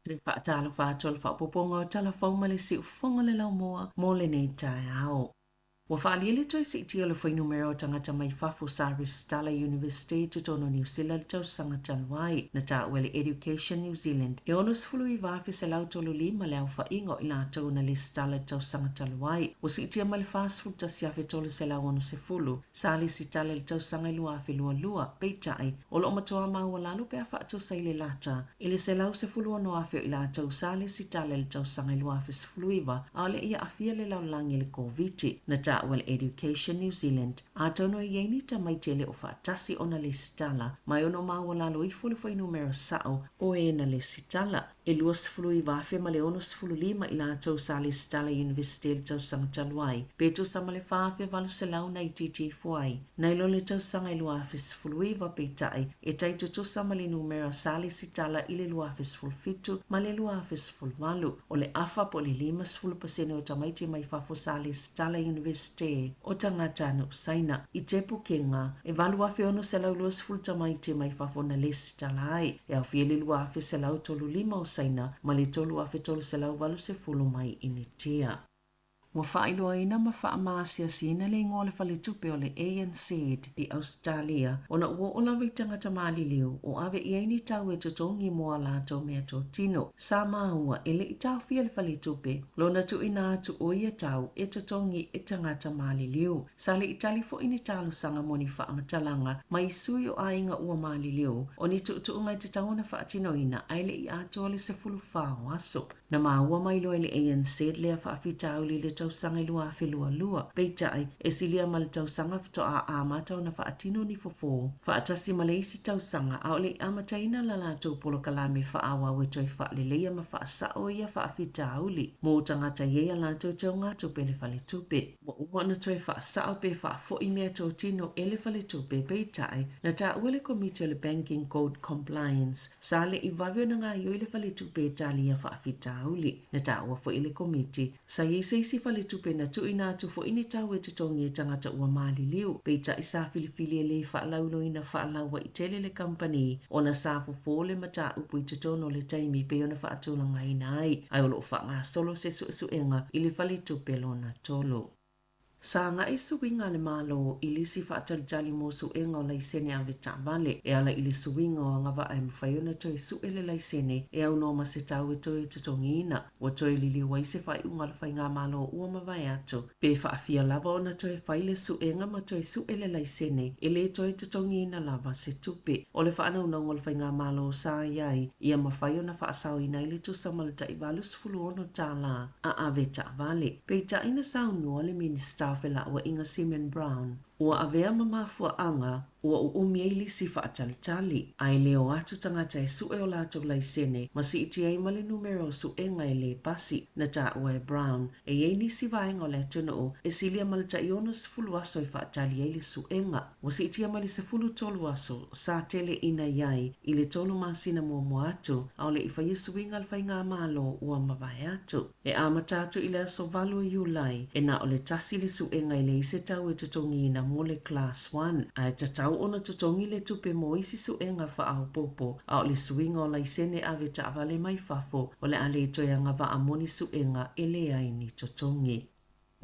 Le faatalofa atu o le faaopoopoga o tala fou ma le siufofoga o le laumua mo lenei taeao. Ua faaalia le toe siitia o le fuainumera o tagata mai fafo sa resitala i Iunivesite i totonu o Niu Sila i le tausaga talu ai. Na taua e le Education New Zealand, e 69,135 le aofaiga o i latou na lesitala i le tausaga talu ai. Ua siitia mai le 41,360 sa lesitala i le tausaga i 2022, peitai, o lo o matua maualalo pe a faatusa i le lata i le 116,000 o i latou sa lesitala i le tausaga i 2019, a o le i aafia le lalolagi i le Koviti, na taua e le Education New Zealand. Atonu e i ai ni tamaiti e le o faatasi ona lesitala, ma e ono maualalo ifo le fuainumera sao o e na lesitala. E 29 afe ma le 65 i latou sa lesitala i Iunivesite i le tausaga talu ai, pe tusa ma le 4,800 na itiiti ifo ai nai lo le tausaga i 2019, peitai e tai tutusa ma le numera sa lesitala i le 2017 ma le 2018. O le afa po o le 50% o tamaiti mai fafo sa lesitala i Iunivesite o tagatanuu Saina. I Tepukega, e 8,620 tamaiti mai fafo na lesitala ai, e aofia le 2,135 o Saina ma le 3,380 mai Initia. Ua faailoaina ma faamaasiasiina le igoa o le faletupe o le ANZ i Ausetalia ona ua oo lava i tagata maliliu o ave i ai ni tau e totogi mo a latou meatotino. Sa maua e le i taofia le faletupe lona tuuina atu o ia tau e totogi e tagata maliliu. Sa le i tali foi ni talosaga mo ni faamatalaga mai sui o aiga ua maliliu o ni tuutuuga e tatau ona faatinoina ae le i atoa le 14 o aso. Na maua mai loa e le ANZ lea faafitauli i le tausaga i 2022, peitai, e silia ma le tausaga faatoa amata ona faatino ni fofo faatasi ma le isi tausaga a o le i amataina la latou polokalame faaauau e toe faaleleia ma faasao ia faafitauli mo tagata e i ai a latou teugatupe i le faletupe. Ua uma ona toe faasao pe faafoi meatotino e le faletupe, peitai, na taua e le Komiti o le Banking Code Compliance sa le i vave ona gaoioi le faletupe e tali ia faafitauli. Na taua foi e le Komiti, sa i ai se isi faletupe na tuuina atu foi ni tau e totogi e tagata ua maliliu, peitai sa filifili e le faalauiloina faalauaitele le kamupani ona sa fofo le mataupu i totonu o le taimi pei ona faatulagaina ai, ae o lo o faagasolo se suesuega i le faletupe lona tolu. Sa agai suiga a le Malo i lisi faatalitali mo suega o laisene ave taavale e ala i le suiga o agavaa e mafai ona toe sue le laisene e aunoa ma se tau e toe totogiina. Ua toe liliu ai se faaiuga a le Faigamalo ua mavae atu pe faafia lava ona toe fai le suega ma toe sue le laisene e le toe totogiina lava se tupe. O le faanaunauga o le Faigamalo sa i ai ia mafai ona faasaoina ai le tusa ma le tai $86 a ave taavale. Peitai na saunoa le Minisita o Felauaiga Simon Brown, ua avea ma mafuaaga ua uumi ai lisi faatalitali, ae le o atu tagata e sue o latou laisene ma siitia ai ma le numera o suega e le pasi. Na taua e Brown, e i ai nisi vaega o le atunuu e silia ma le tai 60 aso e faatali ai le suega. Ua siitia mai le 13 aso sa tele ina i ai i le tolu masina muamua atu a o le i faia suiga a le Faigamalo ua mavae atu. E amata atu i le aso 8 o Iulai, e na o le tasi le suega e leai se tau e totogiina mo le Class 1, ae tatau ona totogi le tupe mo isi suega faaopoopo, a o le suiga o laisene ave taavale mai fafo o le a le toe agavaa mo ni suega e leai ni totogi.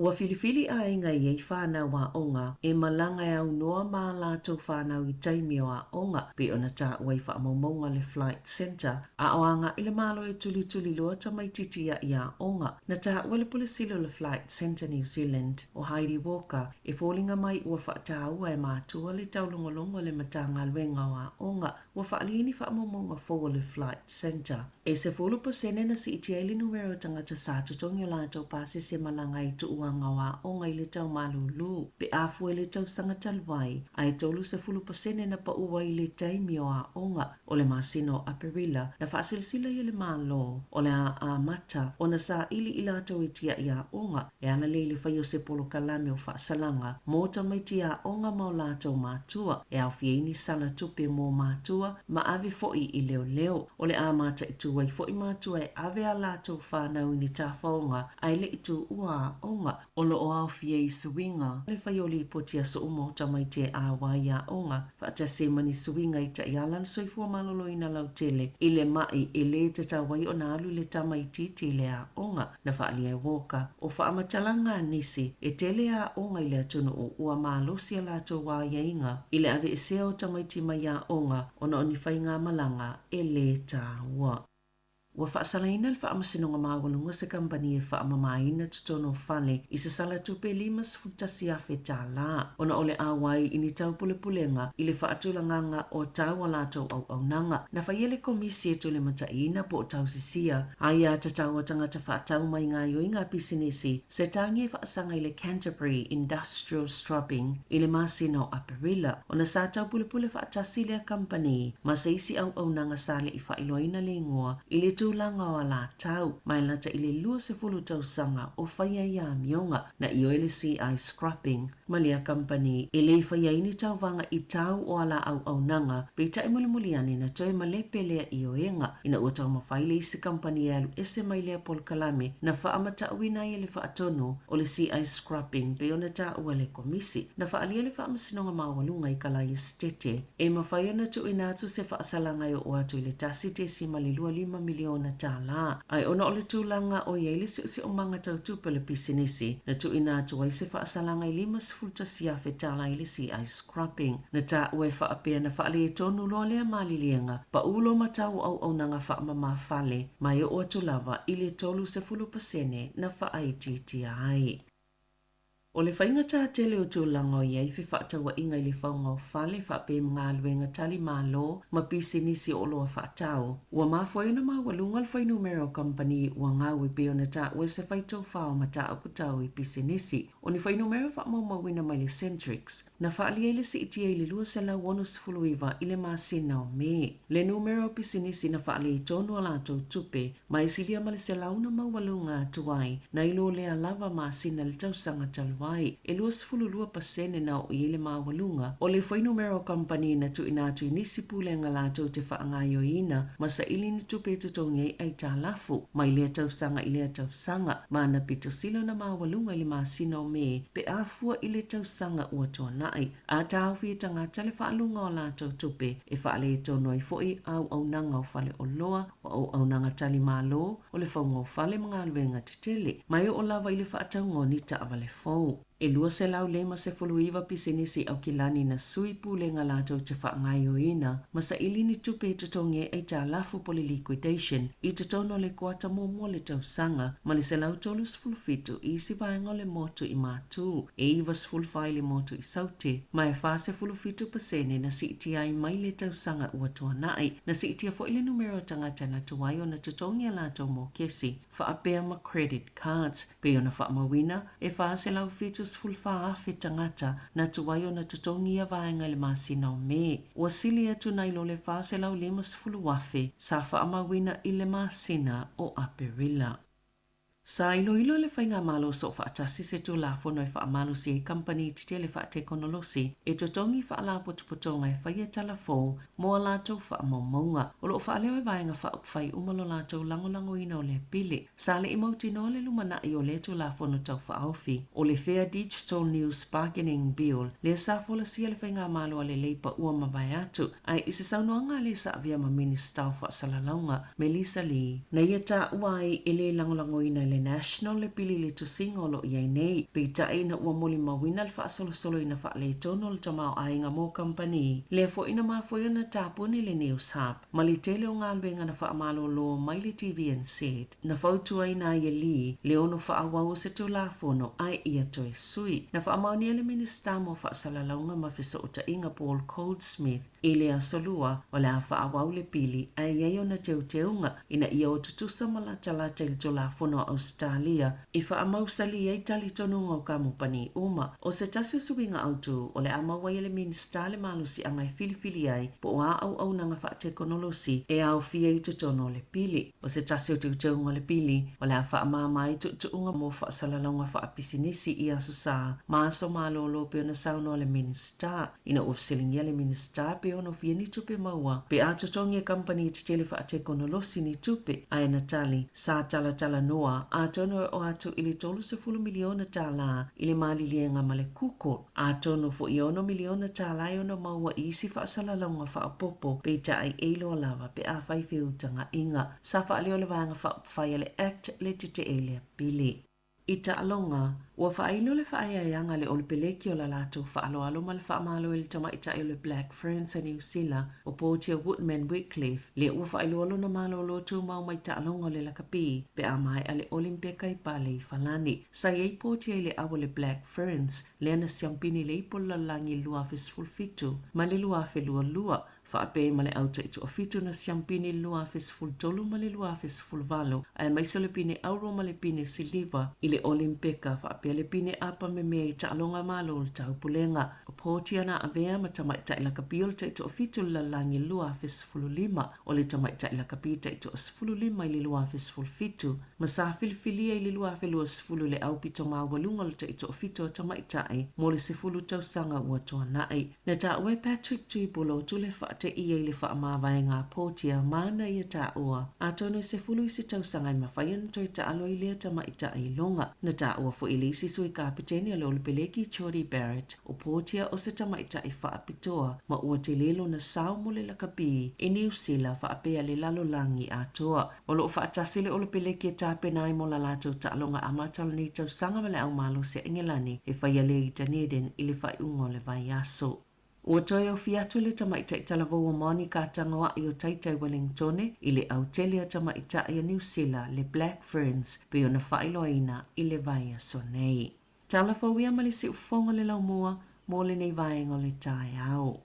Ua filifili aiga e i ai fanau aoga e malaga e aunoa ma a latou fanau i taimi o aoga, pei ona taua i faamaumauga a le Flight Centre, a o agai le Malo e tulituliloa tamaitiiti i aoga. Na taua e le Pule Sili o le Flight Centre New Zealand, o Heidi Walker, e foliga mai ua faataua e matua le taulogologo a le Matagaluega o Aoga ua faaalia ni faamaumauga fou a le Flight Centre. E 10% na siitia ai le numera o tagata sa totogi o latou pasese malaga ai i tuuaga o aoga i le tau malūlū pe a fua i le tausaga talu ai, ae 30% na pau ai i le taimi o aoga. O le masina o Aperila na faasilasila ai e le Malo o le a amata ona saili i latou e tiai aoga e ala lea i le faia o se polokalame o faasalaga mo tamaiti aoga ma o latou matua, e aofia ai ni sala tupe mo matua ma ave foi i leoleo. O le a mataitu ai foi matua e ave a latou fanau i ni tafaoga ae le i tuua aoga. O lo o aofia i suiga le faia o lipoti aso uma o tamaiti e auai i aoga, faatasi ai ma ni suiga i taiala le soifua maloloina lautele i le ma'i e lē tatau ai ona alu le tamaitiiti i le aoga. Na faaalia e Walker, o faamatalaga a nisi e tele aoga i le atunuu ua malosi a latou aiaiga i le aveesea o tamaiti mai aoga ona o ni faigamalaga e lē taua. Ua faasalaina le Faamasinoga Maualuga se kamupani e faamamaina totonu o fale i se sala tupe $51,000 ona o le auai i ni taupulepulega i le faatulagaga o tau a latou auaunaga. Na faia le komisi e tulimataiina po o tausisia aia tatau a tagata faatau mai gaoioiga a pisinisi se tagi e faasaga i le Canterbury Industrial Strapping i le masina o Aperila ona sa taupulepule faatasi lea kamupani ma se isi auaunaga sa le i faailoaina le igoa i le tulaga o alatau, ma e lata i le 20 tausaga o faia ia amioga. Na ioe le CI Scrubbing ma lea kamupani e le faia ai ni tauvaga i tau o ala auaunaga, peitai mulimuli ane na toe malepe lea ioega ina ua taumafai le isi kamupani e alu ese mai lea polokalame na faamatauina ai e le faatonu o le CI Scrubbing pei ona taua e le Komisi. Na faaalia le Faamasinoga Maualuga i Kalaesetete e mafai ona tuuina atu se faasalaga e oo atu i le $1.25 miliona tālā, ae ona o le tulaga o i ai le siosiomaga tau tupe o le pisinisi, na tuuina atu ai se faasalaga e $51,000 i le CI Scrubbing. Na taua e faapea na faaletonu loa lea maliliega, pau loa ma tau o auaunaga faamama fale, ma e oo atu lava i le 30% na faaitiitia ai. O le faigata tele o tulaga o i ai fefaatauaiga i le fauga o fale faapea ma galuega tali malo ma pisinisi o oloa faatau, ua mafua ai ona maualuga le fuainumera o kamupani ua gau e pei ona taua e se faitofā o mataupu tau i pisinisi. O ni fuainumera faamaumauina mai le Centrix na faaalia ai le siitia i le 269 i le masina o Me. Le numera o pisinisi na faaletonu a latou tupe ma e silia ma le 100 na maualuga atu ai nai lo lea lava masina i le tausaga talu ai. E 22% na oo i ai le maualuga o le fuainumera o kamupani na tuuina atu i nisi pulega latou te faagaoioiina ma saili ni tupe e totogi ai aitalafu mai lea tausaga i lea tausaga, ma na pito sili ona maualuga i le masina o Me pe a fua i le tausaga ua tuanai. A taofi e tagata le faaluga o a latou tupe e faaletonu ai foi auaunaga o faleoloa, o auaunaga tali malo, o le fauga o fale ma galuega tetele, ma e oo lava i le faatauga o ni taavale fou. E 259 pisinisi Aukilani na sui pulega latou te faagaoioiina ma saili ni tupe e totogi ai aitalafu po o le liquidation i totonu o le kuata muamua o le tausaga, ma le 137 i isi vaega o le motu i Matu, e 94 i le motu i Saute, ma e 47% na siitia ai mai le tausaga ua tuanai. Na siitia foi le numera o tagata na tuai ona totogi a latou mokesi faapea ma credit cards, pei ona faamauina e 474,000 tagata na tuai ona totogi ia vaega i le masina o Me. Ua sili atu nai lo le 450,000 sa faamauina i le masina o Aperila. Sa iloilo e le Faigamalo Soofaatasi se Tulafono e faamalosi ai kamupani tetele faatekonolosi e totogi faalapotopotoga e faia tala fou mo a latou faamaumauga. O lo o faaleo e Vaega Faaupufai uma lo latou lagolagoina o lea pili. Sa le i mautinoa le lumanai o lea Tulafono Tau Faaofi, o le Fair Digital News Bargaining Bill, lea sa folasia e le Faigamalo a le Leipa ua mavae atu, ae i se saunoaga a le sa avea ma Minisita o Faasalalauga, Melissa Lee, na ia taua ai e le lagolagoina e le National le pili i le tusiga o lo o i ai nei, peitai ina ua molimauina le faasolosolo ina faaletonu o le tamaoaiga mo kamupani, lea foi na mafua ai ona tapuni le News Hub ma le tele o galuega na faamalolo mai le TVNZ. Na fautuaina ai e Lee le ono faaauau o se Tulafono ae ia toe sui. Na faamaonia e le Minisita mo Faasalalauga ma Fesootaiga Paul Goldsmith I le Aso Lua, o le a faaauau le pili ae i ai ona teuteuga ina ia o tutusa ma latalata i le Tulafono a Ausetalia e faamausali ai talitonuga o kamupani uma. O se tasi o suiga autu o le a maua ai e le Minisita le malosiaga e filifili ai po o a auaunaga faatekonolosi e aofia i totonu o le pili. O se tasi o teuteuga o le pili, o le a faamama ai tuutuuga mo faasalalauga faapisinisi i Aso Sa ma aso malolo pei ona saunoa le Minisita. Ina ua fesiligia le Minisita pe ono fia ni tupe maua pe a totogi e kamupani tetele faatekonolosi ni tupe, ae na tali, sa talatalanoa atonu e oo atu i le $30 miliona tālā i le maliliega ma le Google, atonu foi e $6 miliona tālā e ono maua i isi faasalalauga faaopoopo, peitai e iloa lava pe a fai feutagaiga. Sa faaleo e le Vaega Faaupufai a le act le tetee i lea pili. I taaloga, ua faailo le faaeaeaga a le Olepeleki o la latou faaaloalo ma le faamalo i le tamaitai o le Black Ferns a Niu Sila, o Portia Woodman-Wickliffe, lea ua faailoa lona malolo tumau mai taaloga o le lakapi pe a maea le Olimpeka i Pale i Falani. Sa i ai Portia i le au a le Black Ferns, lea na siampini le ipu o le lalolagi i le 2017 ma le 2022. Faapea ai ma le au taitoafitu na siampini i le 2013 ma le 2018, aemaise o le pine auro ma le pine siliva i le Olimpeka faapea le pine apa memea i Taaloga Malo o le Taupulega. O Portia na avea ma tamaitai lakapi o le taitoafitu i le lalolagi i le 2015, o le tamaitai lakapi taitoasefululima i le 2017, ma sa filifilia i le 2020 i le aupito maualuga o le taitoafitu a tamaitai mo le 10 tausaga ua tuanai. Na taua e Patrick Tuipulotu le faateia i le faamavaega a Portia ma ana ia taua, atonu e 10 isi tausaga e mafai ona toe taalo ai lea tamaitai iloga. Na taua foi e le isi sui kapetene o le Olepeleki Jordie Barrett, o Portia o se tamaitai faapitoa ma ua tele lona sao mo le lakapi i Niu Sila faapea le lalolagi atoa. O lo o faatasi le Olepeleki e tapena ai mo la latou taaloga amata o lenei tausaga ma le Au Malosi a Engelani e faia lea i Dunedin i le faaiuga o le vaiaso. Ua toe ofi atu le tamaitai talavou o Monica Tagoai o Taitai Wellingtone i le autele a tamaitai a Niu Sila, le Black Ferns, pei ona faailoaina i le vaiaso nei. Tala fou ia ma le siufofoga o le laumua mo lenei vaega o le taeao.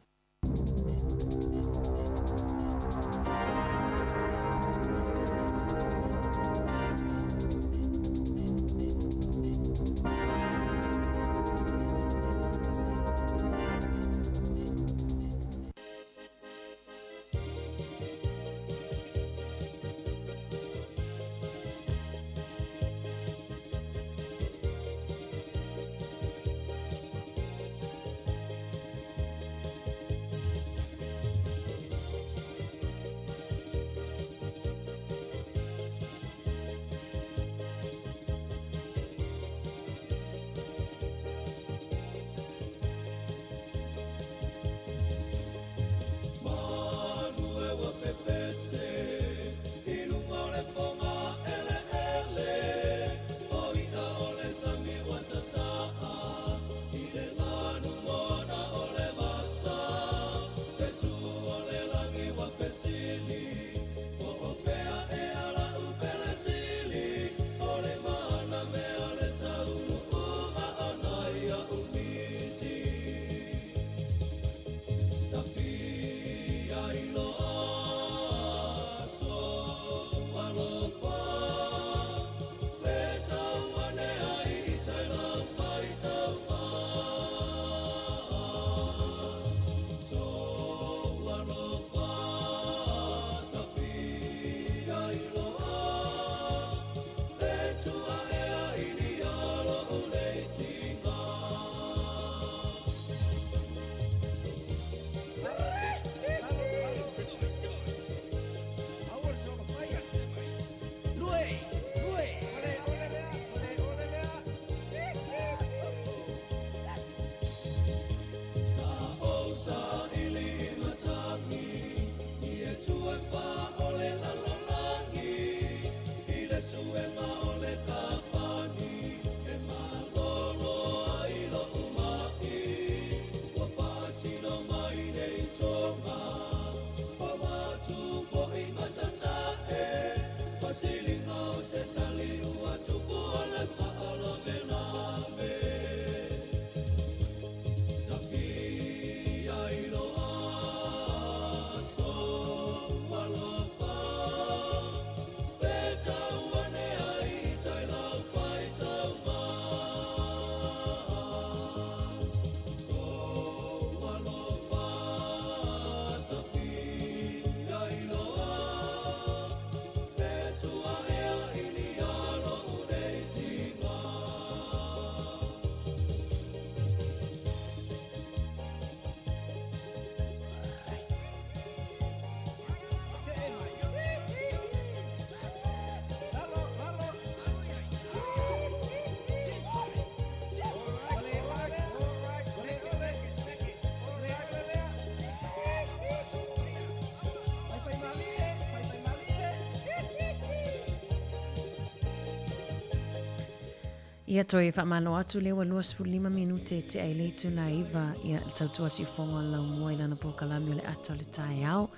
Ia toe faamalo atu lea ua 25 minute te ai le itula iva ia le tautua siufofoga o le laumua i lana polokalame o le ata o le taeao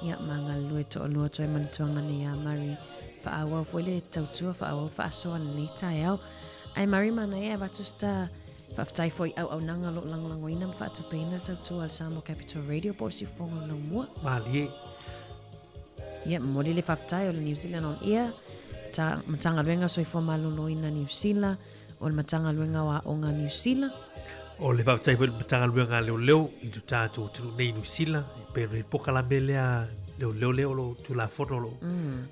ia ma galulue toalua toe manatuaga nei ia Mari faaauau foi le tautua faaauau faasoa lenei taeao ae Mari manaia e avatu se Faafetai foi i auaunaga o lo o lagolagoina ma faatupeina le tautua a le Samoa Capital Radio po o le siufofoga o le laumua. Malie. Ia, momoli le faafetai o le New Zealand On Air, ta, Matagaluega o Soifua Maloloina Niu Sila, o le Matagaluega o Aoga Niu Sila. O le faafetai foi i le Matagaluega a Leoleo i lo tatou atunuu nei i Niu Sila, e pei ona i le polokalame lea leoleo lea o lo o Tulafono o lo o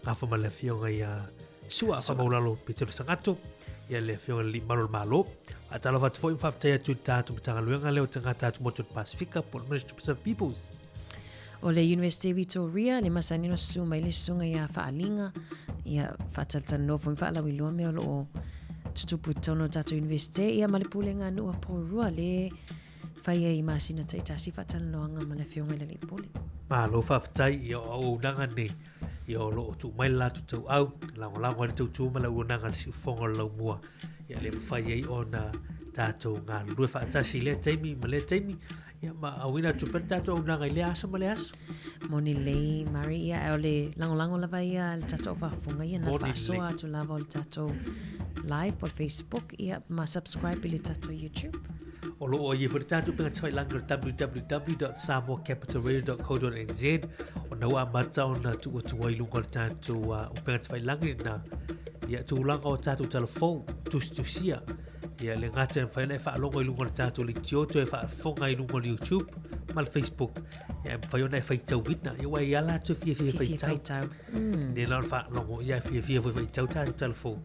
gafa ma le Afioga ia Sua Faamaulalo Petero Sagato, ia le Afioga i le Alii Malu o le Malo. Faatalofa atu foi ma faafetai atu i le tatou Matagaluega lea o Tagata Atumotu o le Pasefika po o le Ministry of Pacific Peoples. O le University Victoria, le masani ona susu mai le susuga ia Faaliga, ia faatalatalanoa foi ma faalauiloa mea o lo o tutupu i totonu o le tatou University, ia ma le Pulega a Nuu a Porirua le fai ai i masina taitasi faatalanoaga ma le Afioga i le Alii Pule. Malo faafetai ia o auaunaga nei ia o lo o tuu mai le latou tauau, lagolago ai le tautua ma le auaunaga a le siufofoga o le laumua. Ia le mafai ai ona tatou galulue faatasi i lea taimi ma lea taimi Ia ma auina atu pea le tatou auaunaga i lea aso ma lea aso. Moni lelei Murray, ia ae o le lagolago lava ia a le tatou faafofoga ia na faasoa atu lava o le tatou live po o le Facebook ia ma subscribe i le tatou YouTube. O lo o i ai foi le tatou upega tafailagi o le www.samoacapitalradio.co.nz ona ua amata ona tuu atu ai i luga o le tatou upega tafailagi lena ia tulaga o tatou talafou tusitusia Ia le gata e mafai ona e faalogo i luga o le tatou leitio, toe faafofoga i luga o le YouTube ma le Facebook. Ia e mafai ona e faitauina. Ia ua i ala atu e fiafia faitau. Faitau. Ne la o le faalogo, ia e fiafia foi faitau tatou talafou.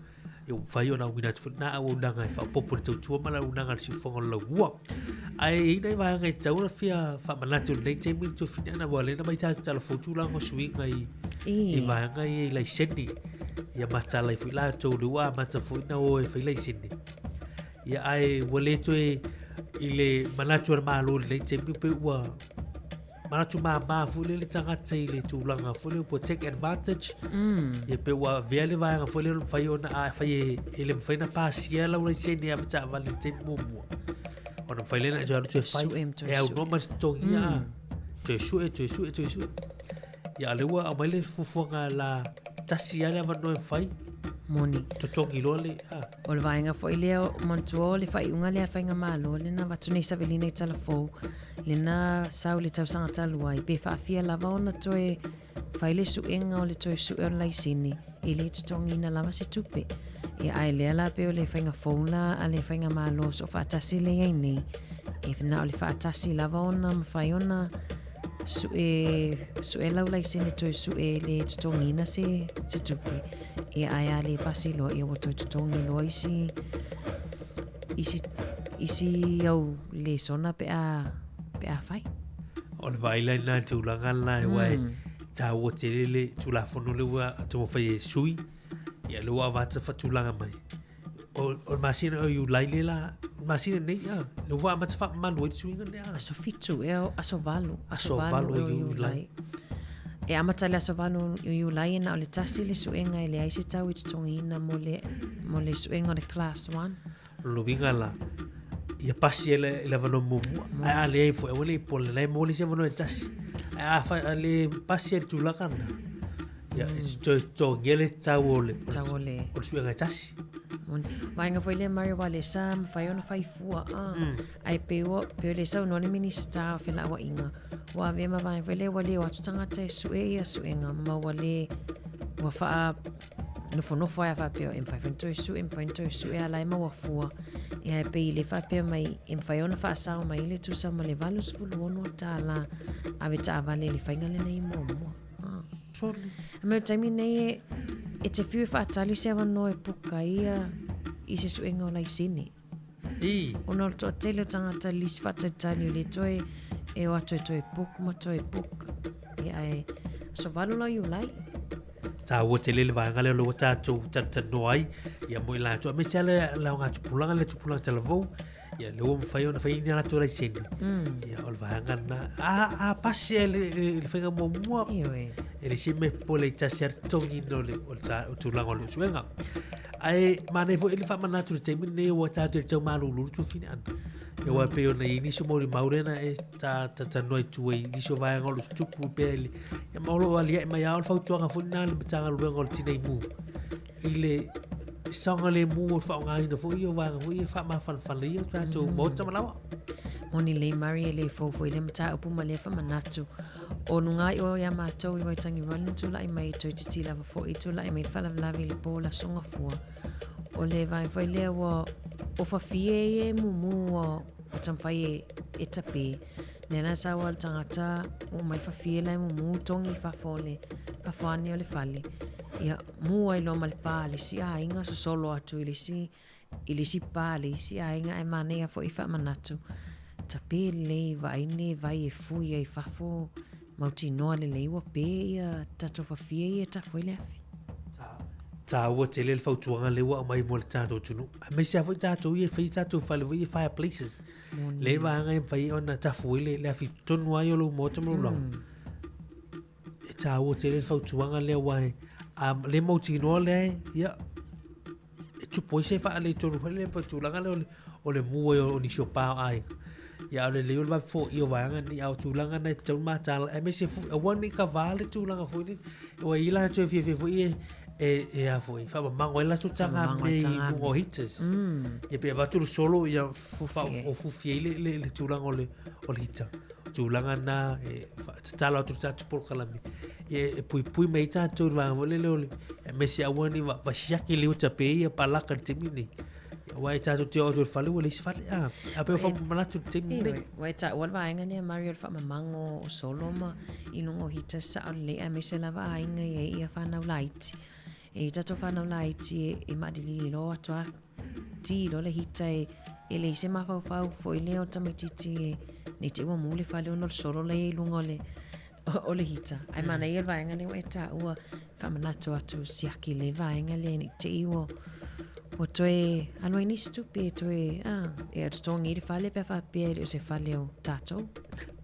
Ia ua mafai ona auina atu foi lena auaunaga e faaopoopo i le tautua ma le auaunaga a le siufofoga o le laumua. Ae i ai nai vaega e tatau ona fia faamanatu i lenei taimi le tuafine ana ua lea na mai tatou talafou tulaga o suiga i, i vaega ia i laisene. Ia matala ai foi latou le ua amata foi na o e fai laisene. Ia ae ua le toe i le manatu o le Malo i lenei taimi pe ua manatu māmā foi lele tagata i le tulaga foi lea ua take advantage. Ia pe ua avea le vaega foi lea o le mafai ona a fai e, e le mafai ona pasia lau laisene avetaavale i le taimi muamua. Ona mafai lea ona e toe alu toe fai. Sue ma toe E sue. aunoa ma le totogi ia. Toe sue, toe sue, toe sue. Ia, a lea ua aumai le fuafuaga la tasi lava le avanoa e fai. Moni. Totogi loa le, a. O le vaega foi lea, manatua o le faaiuga lea a le Faigamalo lena avatu nei savelina i Talafou, lena sau i le tausaga talu ai, pe faafia lava ona toe fai le suega o le toe sue o le laisene, e le totogiina lava se tupe. Ia, ae lea la pei o le faiga fou la a le Faigamalo Soofaatasi lea i ai nei, e na o le faatasi lava ona mafai ona sue, sue lau laisene toe sue le totogiina se, se tupe. Ia ae a le pasi loa, ia ua toe totogi loa isi, isi, isi au lesona pe a, pe a fai. O le vaai la i lena tulaga lena e ua e tāua tele le Tulafono lea ua taumafai e sui, ia lea ua avata faatulaga mai. O, o le masina o Iulai le la, o le masina nei, a, le ua amata faamamalu ai le suiga lea. Aso 7, ea, aso 8. Aso 8 o Iulai. E amata le aso 8 o Iulai e na o le tasi le suega e leai se tau e totogiina mo le, mo le suega o le class 1. Lona uiga la, ia pasi ai le, le avanoa muamua. Ae a leai foi, aua le i pole, la e maua le isi avanoa e tasi. Ae a, fa, a le pasi ai le tulaga lena, ia, e toe totogia le tau o le, Tau o le- o le suega e tasi. Moni. Vaega foi lea Mario aua lea sa mafai ona fai fua a. Ae pei ua pei o lea saunoa le Minisita o Felauaiga ua avea ma vaega foi lea ua le o atu tagata e sue ia suega ma ua le ua faa nofonofo ai a faapea e mafai foi ona toe sue, e mafai ona toe sue a la e maua fua. Ia e pei le faapea mai e mafai ona faasao mai le tusa ma le $86 ave taavale i le faiga lenei muamua. Ah. Soli. A me o le taimi nei e, e te whiu e whaatali se awanoa e puka ia i se suenga o laisene. I. Ona o le toatele o tangata lisi whaatalitali o le toe e o atu e toe book ma toe book. Ia ae so valo lau Iulai. Tāua tele le vaega lea o lea ua tātou talatalanoa ai, ia mo i latou, aemaise lava le, le aoga tupulaga, le tupulaga talavou, ia lea ua mafai ona fai ni a latou laisene. Ia o le vaega lena. A, a pasi e le, le, le faiga muamua, Ioe. e le isi mea popole i tasi lava le totogiina o le, o le, ta, o le tulaga o le suega. Ae manaia foi le faamanatu i le taimi lenei ua tatou i le tau malulu le tuafine ana. Ia aua e pei ona i ai nisi o molimau lea na e ta talatalanoa i tua i nisi o vaega o lo o tutupu pea i le ia ma o lo o aliae mai lava o le fautuaga foi lena a le Matagaluega o le Tinei Mu i le Saogalemu o le faaaogaina foi ia o vaega foi ia faamafanafana ia o tatou maota ma laoa. Moni lelei Murray e le fou foi lea mataupu ma lea faamanatu. O luga i o ia matou i Waitangi Royal na tulai mai toeitiiti lava foi tulai mai le faalavelave i le po o le Aso Gafua. O le vaega foi lea ua o fafie ia e mumu ua taumafai e, e tape. Lea la sau a le tagata oo mai le fafie la e mumu togi i fafo o le fafo ane o le fale. Ia mu ai loa ma le pa a le isi aiga sosolo atu i le isi i le isi pa a le isi aiga ae manaia foi faamanatu tape lelei vaai le vai e fui ai i fafo mautinoa lelei ua pe ia tatou fafie ia e tafu ai le afi. Tāua tele le fautuaga lea ua aumai mo le tatou atunuu. Aemaise lava foi tatou ia e fai tatou fale foi ia fireplaces. Moni. Le vaega e mafai ona tafu ai le, le afi tonu ai o lou maota ma lou laoa. E tāua tele le fautuaga lea aua e, a le mautinoa lea e, ia, e tupu ai se faaletonu foi lea po o le tulaga lea o le, o le mu ai o nisi o pa o aiga. Ia, a o le lelei o le vave foia o vaega nei, a o tulaga na e tatau ona mataala, aemaise foi, aua ne i kavā le tulaga foi lele, aua e i ai latou e fiafia foi e, e, e a foi, faamamago ai latou taga mea i luga o heaters. Ia pe avatu le solo, ia, o fufi ai le, le, le tulaga o le, o le heater. Tulaga na, e tatalo atu le tatou polokalame, ia e puipui mai ai tatou i le vaega foi lele o le, aemaise aua ne i vasiaki le uta pe ia palaka i le taimi lenei. Aua e tatou te oo atu i le fale ua leai se fale. A, a pei o faamanatu i le taimi lenei. Ua e taua le vaega lea Mario le faamamago o solo ma i luga o heaters sao lelei aemaise lava aiga e i ai ia fanau laiti. E i ai tatou fanau laiti e, e maʻalilili loa atu a ti loa le heater e, e leai se mafaufau foi lea o le tamaititi e nei te i ua mu le fale ona o le solo la e i ai i luga o le o le heater. Ae manaia le vaega lea ua e taua faamanatu atu siaki le vaega lea nei te i ua ua toe alu ai nisi tupe e toe ah, e totogi i le fale pe a faapea e le o se fale o tatou.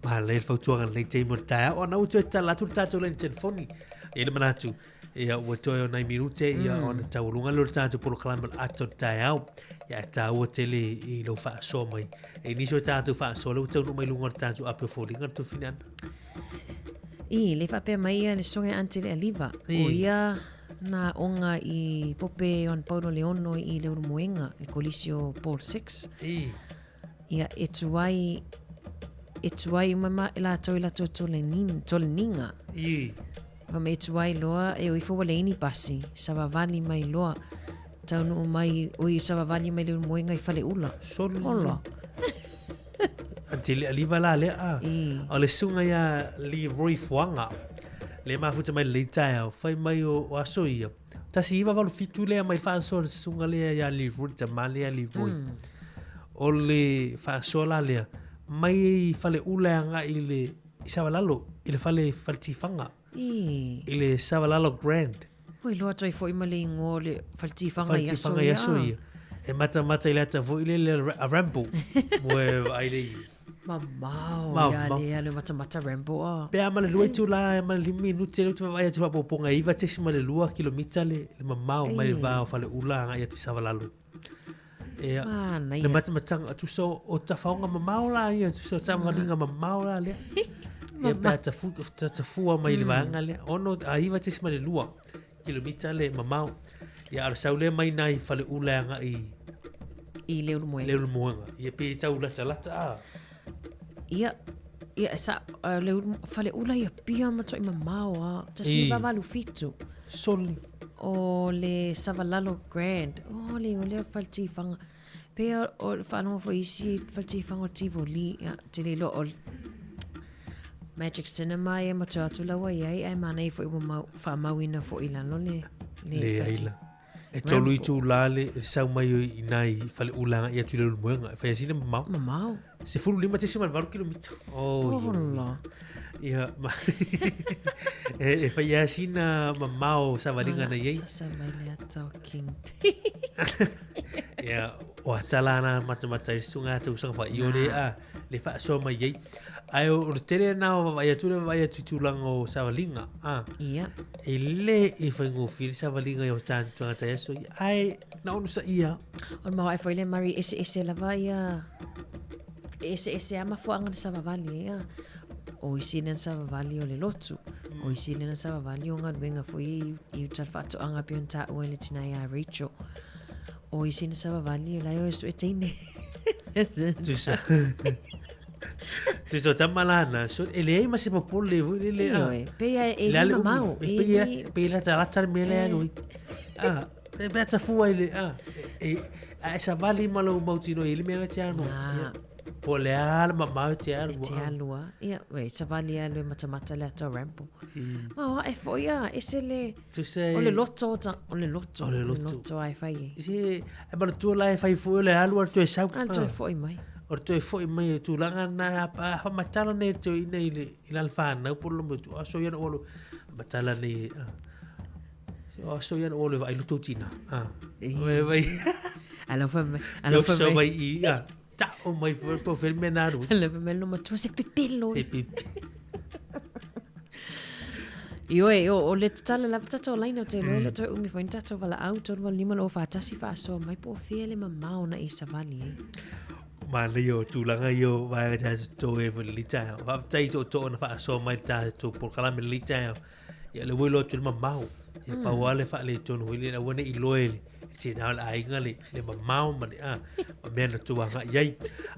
Manaia le fautuaga lenei taimi o le taeao. Ona ua toe tatala atu le tatou laini telefoni. E i ai le manatu, ia ua toe o nai minute ia ona taualuga lea o le tatou polokalame o le ata o le taeao. Ia e taua tele i lou faasoa mai. E nisi o tatou faasoa lea ua taunuu mai luga o le tatou ape o foliga le tofina ana. I, le faapea mai ia le soga ante le aliva. O ia na onga i Pope Ioane Paulo le ono i le Ulumoenga, le kolisi o Paul VI. I. Ia, e tuai, e tuai uma ma, latou i latou toleniga. I. Fa me tuai loa, e o ifo ua leai ni pasi, savavali mai loa, taunuu mai, oi savavali mai le Ulumoenga i Faleula. Solo. Ola. Ante le aliva la lea a. I. O le suga ia Leroy Fuaga. Le mafuta mai le taeao, fai mai o, o aso ia. 1987 lea mai faasoa le susuga lea ia Leroy, le tama lea Leroy. O le faasoa la lea, mai i Faleula e agai i le i Savalalo, i le fale fale tifaga. I. I le Savalalo Grand. Ua iloa atu ai foi ma le igoa o le fale tifaga i aso ia. Fale tifaga i aso ia. E matamata i le ata foi lele a Rambo. Mo e vaai le Mamao ia le alu matamata Rambo a. Pe a ma le 2 itula ma le 5 minute le ou te vaavaai atu i faaopoopoga e 9.2 kilomita le mamao mai le va o Faleula agai atu i Savalalo. Ia, Manaia. le matamataga, tusa o tafaoga mamao la ia, tusa o savaliga mamao la lea. Ia pe a tafu, tafua mai le vaega lea. Ono, a 9.2 kilomita le mamao. Ia, a o le sau lea mai nai Faleula e agai i le Ulumoega. Le Ulumoega. Ia pe tau latalata a. Ia, ia e sa, uh, le ulu, Faleula ia pia matuai mamao a. Tasi 987. Soli. O le Savalalo Grand. O le o lea fale tifaga. Pe o le faalogo foi isi fale tifaga o Tivoli. Ia, te le iloa o Magic Cinema ia ma toe atu la ua i ai, ae manaia foi ua mau, faamauina foi i lalo le, le, Leai la. E tolu itulā le sau mai i nai Faleula agai atu i le Ulumoega. E fai a sina mamao. Mamao. 15.8 kilomita. Oh, Ola. Ia, ma, e, e fai a sina mamao savaliga na iai. Sasa mai le ata o King. Ia, o atala ana matamata i sunga atu usanga wha i ore a le whaasoa mai ai. Ae o le tele na o vaavaai atu le vaavaai atu i tulaga o savaliga, a. Ia. E le i faigofie le savaliga i o tatou tagata i aso ia, ae na onosaia. O le maoae foi lea Murray, eseese lava ia, eseese lava mafuaaga na savavali ai a. O isi lea na savavali o le lotu, o isi lea na savavali o galuega foi ia i uta i le faatoaga pei ona taua e le tina ia Rachel. O isi na savavali o la e o e sue teine. Tusa. Tusa o tama lana, so e leai ma se popole foi lele a. Ioe, pei a e Le ale lima umi, mau. E pei a pei la talata le mea lea nui. Ah, e pei a tafua i le a. E a e savali ma lou mautino i le mea la te anu. Ah. Po le a le mamao e te alu. E te alu a. Ia, we, savali alu e matamata le ata o Rambo. Ma o ae foi a, ese le... Tusa e... O le loto, o ta, o le loto. O le loto. loto ai fai e. Se, e manatua la e fai foi o le alu a le toe sau. A le toe foi mai. O le toe foi mai e tulaga na a whamatala nei te ina i le i la whanau po lo motu. A so ia na olo matala nei. A so ia na olo vai luto tina. A. Vai vai. Alofa mai. Alofa mai. mai. I a. Ta o mai foi po fel me naru. Alofa mai lo matua se pepelo. Se pepelo. Ioe, o, o le tatala lava tatou laina o te iloa mm. toe umi foi ni tatou valaau tolu valu lima lua fa tasi faasoa mai po o fea le mamao na e savali ai. Manaia o tulaga ia o vaega tatou to e foi lenei taeao. Faafetai i tootoo na faasoa mai le tatou polokalame lenei taeao. Ia le ua iloa atu le mamao. Ia pau lava le faaletonu foi lele aua ne i iloa e le tina o le aiga le, le mamao ma le a ma mea na tou agai i ai.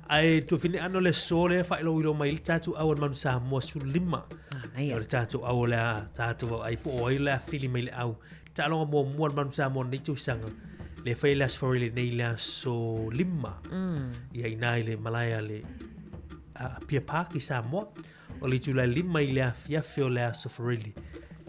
Ae tuafine ano le aso lea faailoilo mai le tatou au a le Manu Samoa 15. Manaia. O le tatou au o le a tatou vaai po o ai le a fili mai le au. Taaloga muamua a le Manu Samoa lenei tausaga. Le fai le aso Faraile lenei le aso 5. Ia ina i le malae a le a Apia Park i Samoa. O le itula e 5 i le afiafi o le aso Faraile.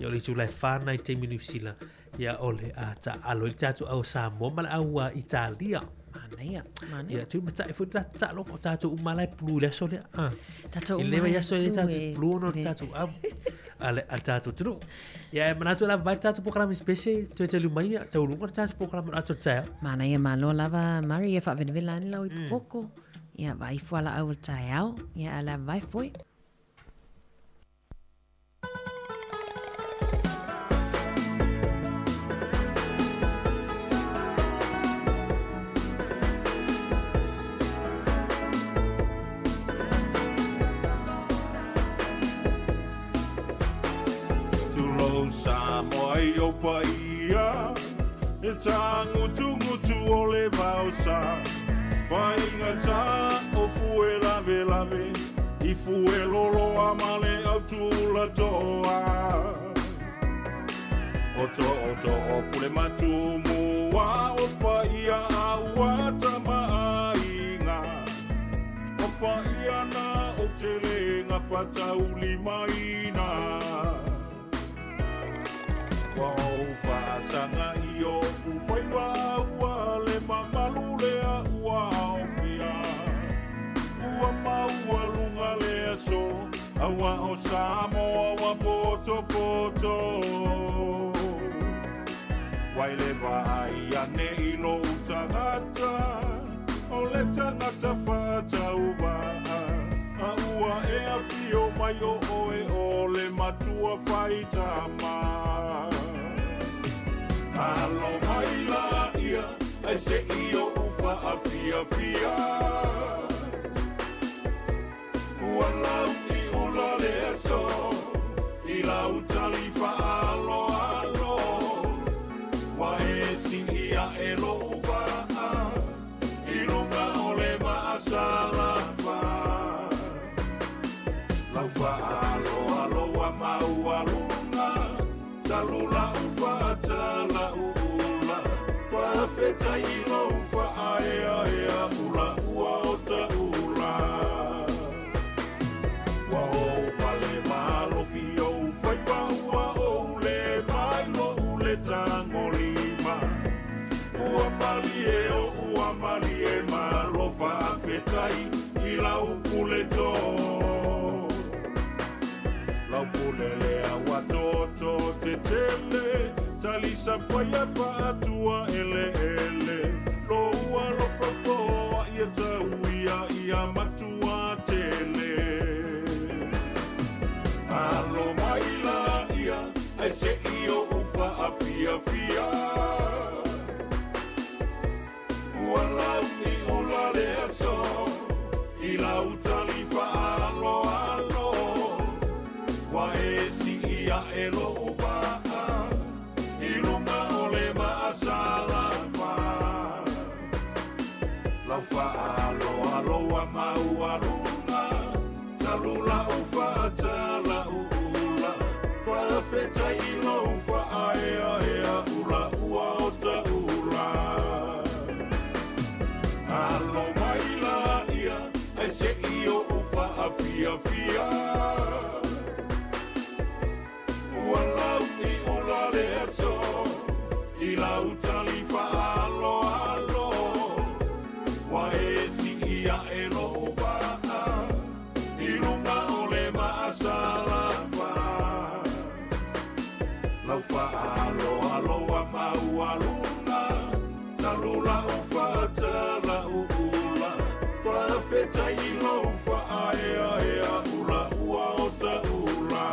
Ia o le itula e 4 na i taimi Niu Sila. Ia o le a taalo i le tatou au Samoa ma le au a Italia. Manaia, manaia. Ia, tu matai foi la taalo o tatou uma la e pulu i le aso lea. Ah. Tatou I le uma vai aso le pulu tatou e- pulu ona o le le- tatou au. A le a le tatou tunu. Ia, e manatu la vai le tatou polokalame spese, toe taliu mai ia, tauluga le tatou polokalame o le ato taeao. Manaia malo lava Mari e faavelevela ane lau i popoko. Ia vai fualaau o le taeao. Ia ala vai foi. Tulou Samoa i ou paia E tāgutugutu o le vaosa Faigata o fue lave lave I fue loloa ma le autula toa O to o to o pule matumua O paia a ua tama aiga O paia na o tele ngā whatauli maina Ua ou whaasanga i o uwhaiwa ua le mamalu lea ua aofia Ua maua lunga le aso aua o Samoa ua poto poto Wai le vaai ane i lou tagata O le tagata whatauvaa A ua e afio mai o oe o le matua whaitama Alo mai la ia ai se i o ufa afiafia Ua lau i ula le aso I lau tali whaalo alo Wa e si ia e lo uva I lunga o le maasalafa Lau whaalo alo wa maua lunga Talu la ufa tala ula Pafeta i lo ufa aea ea ula ua o ta ula Ua ou pale malo fi ou whaiwa ua ou le mai lo ule tangolima Ua malie o ua malie malo whaafetai i lau pule tō Lau pule lea ua toto te tele Talisa paia whaatua ele ele Lo ua lo whafoa ia tau ia ia matua tele Alo mai la ia ai se i o ufa afiafia Ua lau i ula le aso I lau tali whaalo alo Wa e si ia e lo uvaa I lunga o le maasalafa maualuga Talu lau faatala'u ula Faafetai i lou faaeaea ula ua o taula Alo mai laia ae se'i o'u faafiafia Ua lau'i'ula le aso i lau tali faaaloalo Ua e si'i aʻe lo'u va'a i luga o le maasalafa Lau faaaloalo ua maualuga talu la'u faatala'u'ula Faafetai i lou faaeaea ula ua o taula.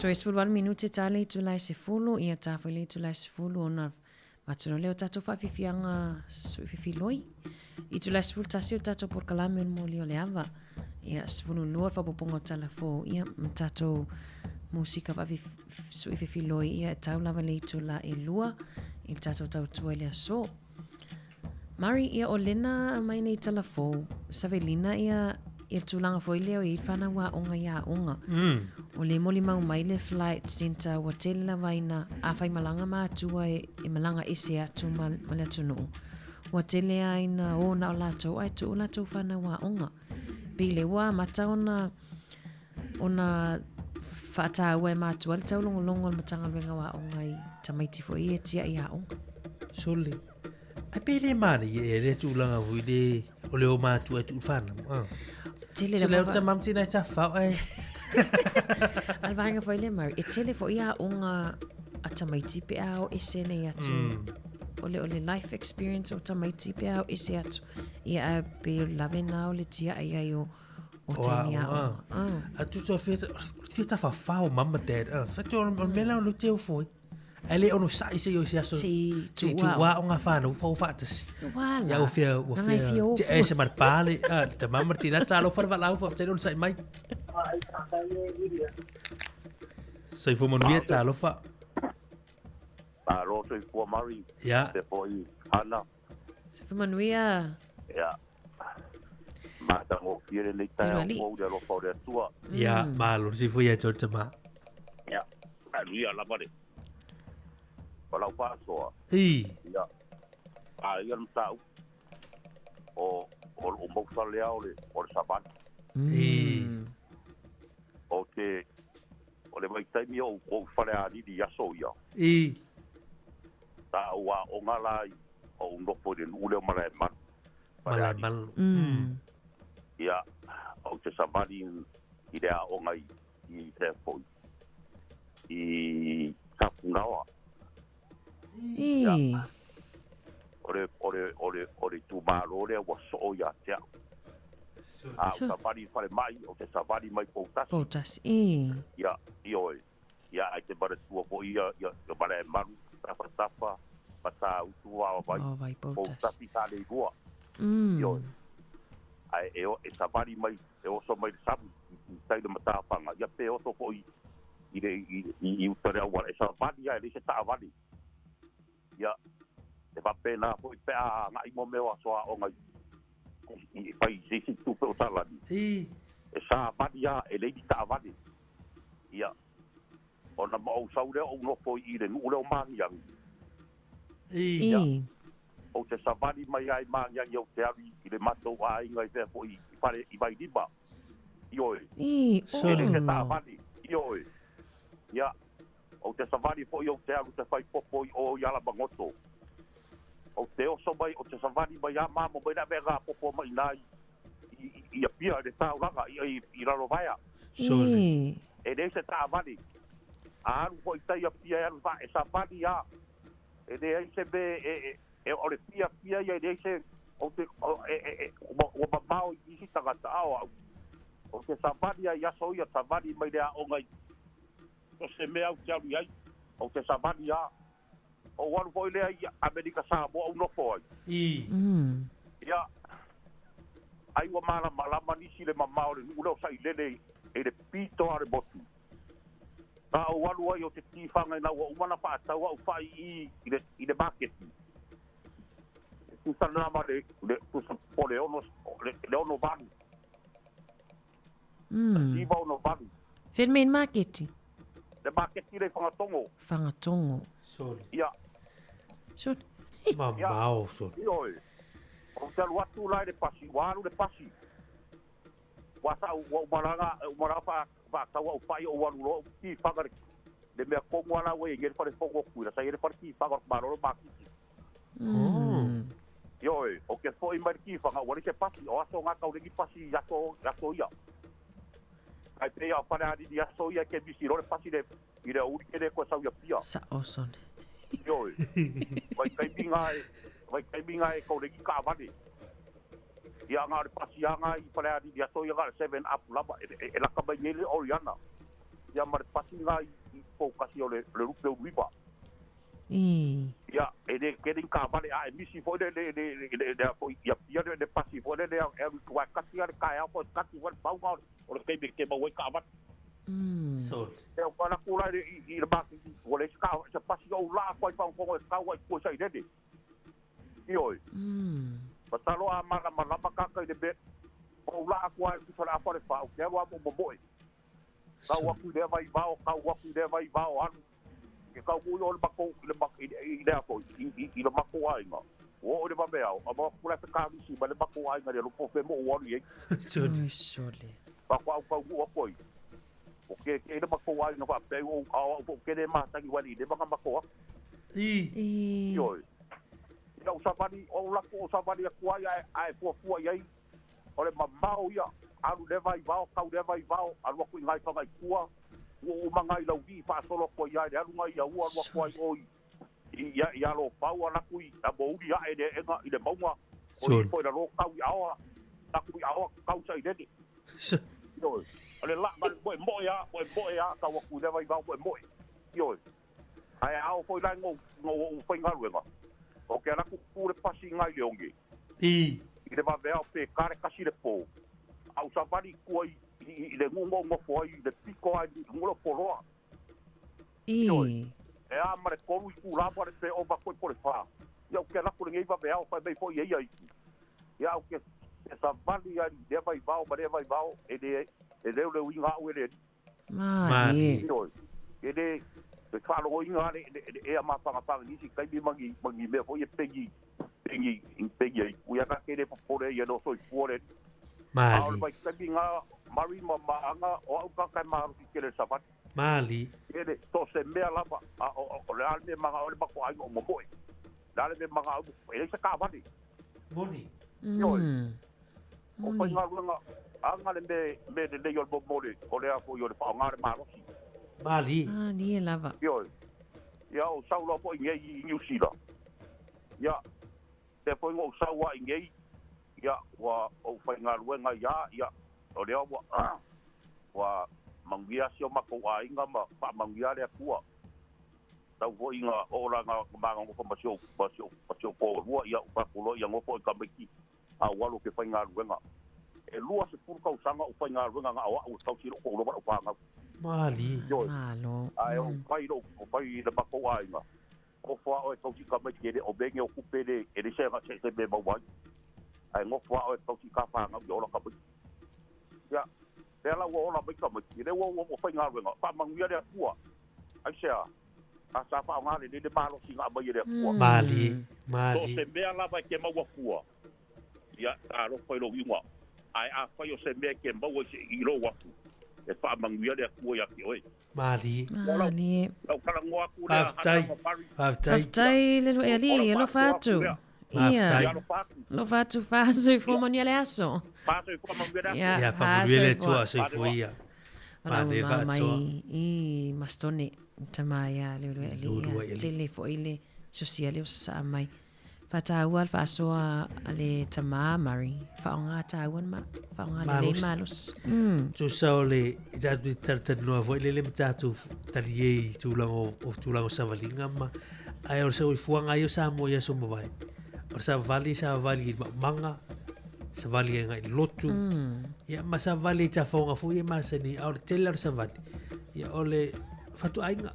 Toe 18 minute tā le itula e 10, ia tā foi le itula e 10 ona Matuna lea o tatou faafiafiaga suififiloi. I tula e 11 o tatou polokalame o le moli o le ava. Ia, 12 le faaopoopoga o tala fou, ia, ma tatou musika suififiloi, ia, e tau lava le itula e 2 i le tatou tautua i le aso. Mari, ia, o lena mai nei tala fou, Savelina, ia, ia le tulaga foi lea o i ai whanau aoga i aoga. O le molimau mai le Flight Centre ua tele lava ina afai malaga matua e, e malaga ese atu ma, ma le atunuu. Ua tele lava ina o na o latou ae tuu latou whanau aoga. Pei le ua amata ona ona faataua e matua le taulogologo a le Matagaluega o Aoga i tamaiti foi ia e tiai aoga. Sole. Ai pe le manaia ea lea tulaga foi le o le o matua e tuu i le fanau. Ah. Tele Se lava leo va- tamam tina e tawhao ai. A le vaega foi lea Mary, e tele foi aoga a tamaiti pe a o ese nei atu. O le, o le life experience o tamaiti pe a o ese atu. Ia a pe lave nā o le tiai ai o, o O taimi aoga. aoga. Ah. A tu so fia fia tawhawhao mama dad. Ah, whatu o mea o le teo foi. Ae le ono sa'i se i o se aso. Se i Se i tuua tuua o ngā whānau whau whaatasi. Wala. Ia ua fia, ua Nanga e fia, fia o te e se mar pāle, ah, te mama tina tālo whare whalau wha, te ono sa'i mai. Soifua manuia talofa. Malo soifua Mari. Ia. Te foi Hana. Soifua manuia. Ia. Matagofie lenei taeao Ero alii. fou i le alofa o le Atua. Ia, malo soifua ia te tama. Ia. Aluia lava le. O lau faasoa. I. Ia. A ia le mataupu. O o loo mausa lea o le o le savali. I. O te o le vaitaimi o ou falealili i aso ia. I. Sa ou aoga la i o ou nofo i le nuu lea o Malaemalu. Malaemalu. Ia, ou te savali i le aoga i i lea foi i Tapunaoa. I. O le o le o le o le itumalo lea ua soo ia te au. A ou savali i falemai, ou te savali mai Poutasi. Poutasi. I. Ia, ioe. Ia, ae te manatua foi ia ia ia Malaemalu, Tafatafa, Matautu, Vaovai. Vaovai, Poutasi. Poutasi sa le ilua. Ioe. Ae e o e savali mai e oso mai le sami i tai le matafaga ia pe oso foi i le i i i uta le auala e savali a e leai se taavale. Ia e faapena foi pe a aga'i mo mea o aso aoga i i fai i se isi tupe o salani. I. E savali a e leai ni taavale. Ia ona ma ou sau lea ou nofo i le nuu lea o Magiagi. I. Ia ou te savali mai ai Magiagi ou te alu i le matou aiga i fea foi i fale i Vailima. Ioe. I. E leai se taavale. Ioe. Ia ou te savali foi ou te alu te fai popo i o i Alamagoto. Ou te oso mai, ou te savali mai a mamo mai le avega popo mai i i i Apia i le taulaga i i i Lalovaea. Sole. E leai se taavale. A alu foi i tai Apia e alu e savali a. E leai se mea e e e o le fiafia ia e leai se ou te o e e e ua mamao i isi tagata ao au. Ou te savali ai i aso ia savali mai le aoga i o se mea ou te alu i ai. Ou te savali a. Ou alu foi lea i Amerika Samoa ou nofo ai. I. Ia. Ai ua malamalama nisi i le mamao o le nuu lea o Sailele i le pito lava o le motu. Sa ou alu ai ou te tifaga ina ua uma ona faatau au fai i i le i le maketi. E tusa lena ma le le tusa po o le ono le le 68. 968. Fea le main maketi? Le maketi lea i Fagatogo. Fagatogo. Sole. Ia. Sole. Mamao, sole. Ioe. Ou te alu atu la i le pasi, ua alu le pasi. Ua sa ua uma la uma la fa faatau au fai ou alu loa ou tifaga le le mea tonu lava la ua i ai nei le fale fono o Tutuila, sa i ai le fale tifaga o le Malo o le maketi. Ioe, ou te foi mai le tifaga ua leai se pasi, o aso na tau leai ni pasi i aso aso ia. Tai pei a o Falealili i aso ia e te misi loa le pasi le i le aoauli te le toe sau i Apia. Sa'o sole. Ioe, vaitaimi na e vaitaimi na e tau leai ni taavale. Ia na o le pasi lava na i Falealili i aso ia na o le seven up lava e e lata mai nei le Oriana. Ia ma le pasi na i i Poutasi o le le lupe ulu iva. Ia, e le tele ni taavale, a e misi foi le, le, le, le, le, le, foi i Apia le, le pasi foi lele e alu i tua e kasi lava le taeao po o kasi foi le pauga o le taimi e te maua ai taavale. Sole. Ia, ou alu atu la i le, i le maketi, ua leai se taavale, se pasi ou laa atu ai i Fagatogo e tau ai i tua i Sailele. Ioe. Masalo a malamalama tagata i le mea, ou laa atu lava e tusa le afa o le fa, ou te alu lava ma ou momoe. Tau atu i lea vaivao, tau atu i lea vaivao, alu. Ke kau ui o le makou i le i le a foi i i i le makou aiga. Ua oo i le vaveao, a mau atu la e fekalisi mai le makou aiga le alofa o fea mo ou alu i ai. Sole. Sole. Faatoa ou taunuu atu ai. O ke ke le makou aiga faapea ua ou a o au foi ou te le matagi uae le i leva na makou atu. I. I. Ioe. Ina ou savali, ou alu atu ou savali atu ai ae ae fuafua i ai O le mamao ia, alu lea vaivao, kau lea vaivao, alu atu i ina i Fagaitua, ua uma ina i Laulii faasolo atu ai ia i le aluga ia ua alu atu ai o i i i Alofau alu atu i Amouli ae i le aega i le mauga o i ifo i lalo kau i Aoa, atu i Aoa kau Sailele. Ioe. O le la ma le moemoe a, moemoe a kau atu i lea vaivao moemoe. Ioe. Ae a oo foi la i ngou ngou faigaluega, o ke alu atu tu le pasi i ina i Leone. I. I le vaveao pe kare kasi le po, a ou savali i tua i, i, i le nuu na ou nofo ai i le pito lava i luga o Poloa. I. Ioe. E a ma le tolu itula ma le pe ova atu ai po o le fa. Ia ou te alu atu i lenei vaveao fai mai foi e ia isi. Ia ou te te savali ai i lea vaivao ma lea vaivao e le e leoleuina au e le alii. Malie. Ioe. E le e faalogoina lava le le ea mafanafana i nisi taimi ma ni ma ni mea foi e pegi pegi pegi ai. Ui ana ke le popole ai e no soifua le alii. A o le Malie. vaitaimi na Mari ma Maaga o au tagata e malosi tele i le savali. Malie. Tele, so o se mea lava, a o o o le a le mea manao ai le matou aiga o momoe. O le a le mea manao ai, e leai se taavale. Moni. Ioe. O faigaluega aga le mea mea lelei o le momo o le o le a foi o le faaaoga le malosi. Malie. Malie lava. Ioe. Ia ou sau loa foi nei i Niu Sila. Ia, lea foi na ou sau lava i nei, ia ua ou faigaluega ai lava, ia o lea ua ua manuia si o matou aiga ma faamanuia le Atua. Tau foi ina oo la na maga nofo ma si ou ma si ou ma si ou toalua, ia ou fai atu loa ia nofo i tamaiti a ou alu ou te faigaluega. E 20 tausaga ou faigaluega na o au e tausi i lou toalua ma lau fanau. Malie. Ioe. Malo. Ae ou fai lou ou fai i le matou aiga, nofo lava oe e tausi i tamaiti e le o mea nei o tupe e le e leai se se mea e maua ai. Ae nofo lava oe e tausi i ta fanau ia ola tamaiti. Ia, lea la ua ola mai tamaiti, lea ua ua faigaluega, faamanuia le Atua. Aisea? A sa faaaoga lelei le malosi na aumai e le Atua. Malie, So malie. se mea lava e te maua fua, ia, talofa i lou iuga. Ae afai o se mea e te maua i se i lou afu, e faamanuia le Atua ia te oe. Malie. Malie. Lau talanoa atu lea, Faafetai. Hana ma Mary. Faafetai. Faafetai le Luealii, alofa atu. Ia. Faafetai. Alofa atu, fasoifua manuia le aso. Fasoifua manuia le aso. Ia, Ia, faamanuia le fasoifua. Atua, soifua ia. Valaau Male mamao mai faatoa. i Mastone, tama ia Leuluailii. Leuluailii. Tele foi le sosia lea o sasaa mai. Faataua le faasoa a le tama Murray. Faaaoga taua le ma, faaaoga lelei Malosi. malosi. Mm. Tusa o le, i tatou te talatalanoa foi lele ma tatou talie i tulaga o, o tulaga o savaliga ma, ae o le soifuaga ia o Samoa i aso mavae. O le savali, savali i le maumaga, savali ai agai i le lotu. Ia ma savali i tafaoga foi ia e masani, a o le tele lava o le savali, ia o le fatuaiga.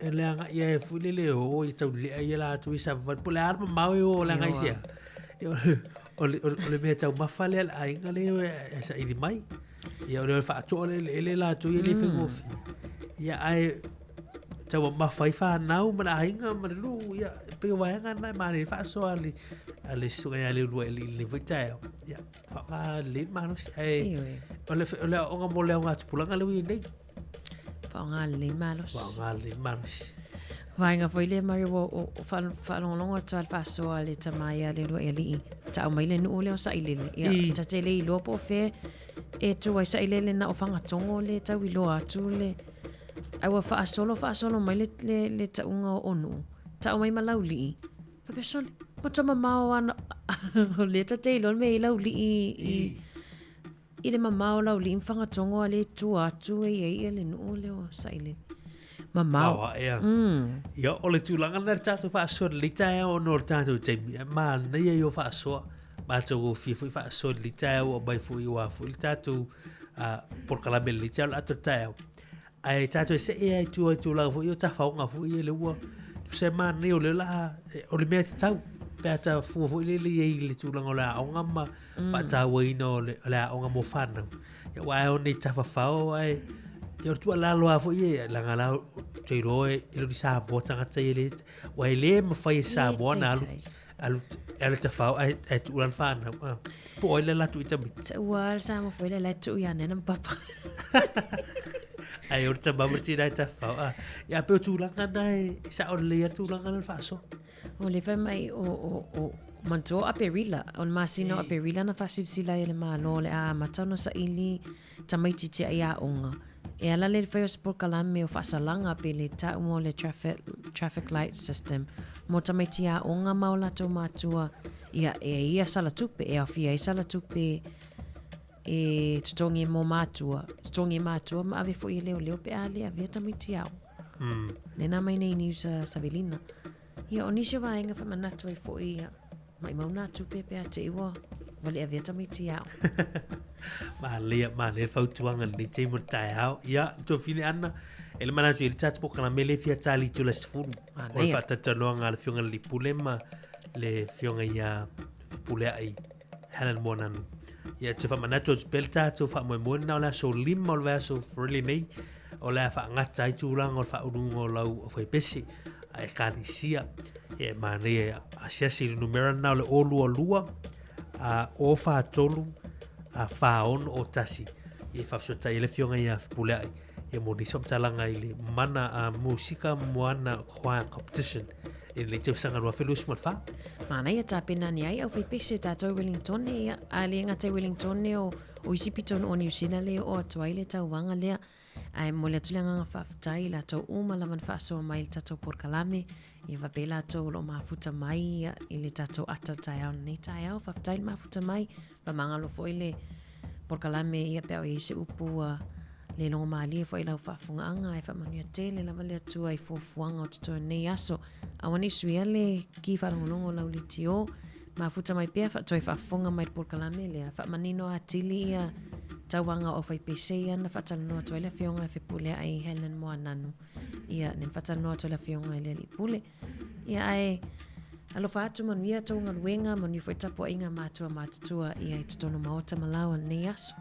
E le agai ai foi lele e o i taulelea ia latou i savali. Po o le a le mamao e o o le agai i se a. Ia o le, o le, o le mea taumafa lea a le aiga lea e o e saili mai. Ia o le faatoa le eleele latou ia e le faigofie. Ia ae taumamafa ai fanau ma le aiga ma le nuu, ia e pei o vaega na e manaia ai le faasoa a le, a le susuga ia Leuluailii i lenei foi taeao. Ia faaaoga lelei le malosi. Ae o le, o le aoaoga mo le augatupulaga lea ua i ai nei. Faaaoga lelei le malosi. Faaaoga lelei le malosi. Vaega foi lea Mario ua o faalogologo atu lava i le faasoa a le tama ia Leuluaialii, tau mai le nuu lea o Sailele. Ia, ta te le iloa po o fea e tu ai Sailele na o Fagatogo lea e tau iloa atu le... Ae ua faasolo faasolo mai le, le, le tauga o nuu, tau mai ma Laulii. Faapea sole, matua mamao ana, o lea ta te iloa le mea e i ai Laulii i, i le mamao o Laulii ma Fagatogo a le tua atu e i ai ia le nuu lea o Sailele. Mamao. Mamao ae a. Ia, o le tulaga lena i le tatou faasoa i lenei taeao ona o le tatou taimi, e manaia ia o faasoa. Matagofie foi faasoa i lenei taeao ua aumai foi aua foi le tatou polokalame i lenei taeao o le ata o le taeao. Ae tatou e see ai i tua i tulaga foi ia o tafaoga foi ia lea ua tusa e manaia o lea o le a, o le mea tatau pe a ta fua foi lele i ai i le tulaga o le aoga ma faatauaina o le, o le aoga mo fanau. Ia aua e o nei tafafao ae ia o le tuualalo lava foi ia, leaga la ou te iloa e le o ni Samoa tagata ia le, aua e le mafai e Samoa ona alu alu alu tafao ae ae tuu lana fanau. Ah. Po o ai le latou i tamaiti. Ua le Samoa foi le la e tuu ia nena ma papa. Ae o le tama ma le tina e tafao. Ah. Ia pe o tulaga na e sao lelei a tulaga na le faasoa. O le fai mai o, o, o, manatua o Aperila, o le masina o Aperila na faasilasila ai e le Malo o le a amata ona saili tamaiti tiai aoga. E ala le fai o se polokalame o faasalaga pe le tau mo le traffic, traffic light system mo tamaiti aoga ma o latou matua ia e ia sala tupe, e aofia ai sala tupe e totogi mo matua, totogi e matua ma ave foi e leoleo pe a le avea tamaiti aoga. Lena mai nei news a Savelina. Ia, o nisi o vaega faamanatu ai foi ia, maimau nā tupe pe a te ua wale avea tamaiti aoga. Manaia, manaia le fautuaga i lenei taimi o le taeao. Ia, le tuafine Anna, e le manatu i le tatou polokalame lea e fia tali i tula 10. O le faatalatalanoaga a le Afioga i le Alii Pule ma le Afioga ia Fepuleai Helen Moananu. Ia, te faamanatu atu pea le tatou faamoemoe lena o le aso 5 o le vaiaso Friday nei, o le a faagata ai tulaga o le faauluga o lau aufaipese a ekalesia. Ia, e manaia e asiasi i le numera lena o le 022 a 043 a 461. Ia, e faafesootai ai le Afioga ia Fepuleai ia mo nisi faamatalaga i le Mana a Musika Moana Choir Competition i lenei tausaga 2024. Manaia tapena ane ai aufaipese tatou i Wellingtone, ia, a le gata i Wellingtone o, o isi pitonu o Niu Sila le oo atu ai le tauvaga lea. Ae momoli atu le agaga faafetai i latou uma lava na faasoa mai i le tatou polokalame, ia faapea i latou o lo o mafuta mai ia, i le tatou ata o le taeao i lenei taeao. Faafetai le mafuta mai, faamagalo foi le polokalame ia pe a o i ai se upu ua le logomalie foi i lau faafofogaaga, ae faamanuia tele lava le Atua i fuafuaga o totoe nei aso. Aua ne i suia le ki faalogologo o lau leitio, mafuta mai pea toe faafofoga mai i le polokalame lea, faamanino atili ia tauvaga o aufaipese ia na faatalanoa atu ai le Afioga e Fepuleai Helen Moananu. Ia, lea na faatalanoa atu ai le Afioga i le Alii Pule. Ia, ae alofa atu manuia tou galuega, manuia foi tapuaiga matua matutua ia i totonu maota ma laoa i lenei aso.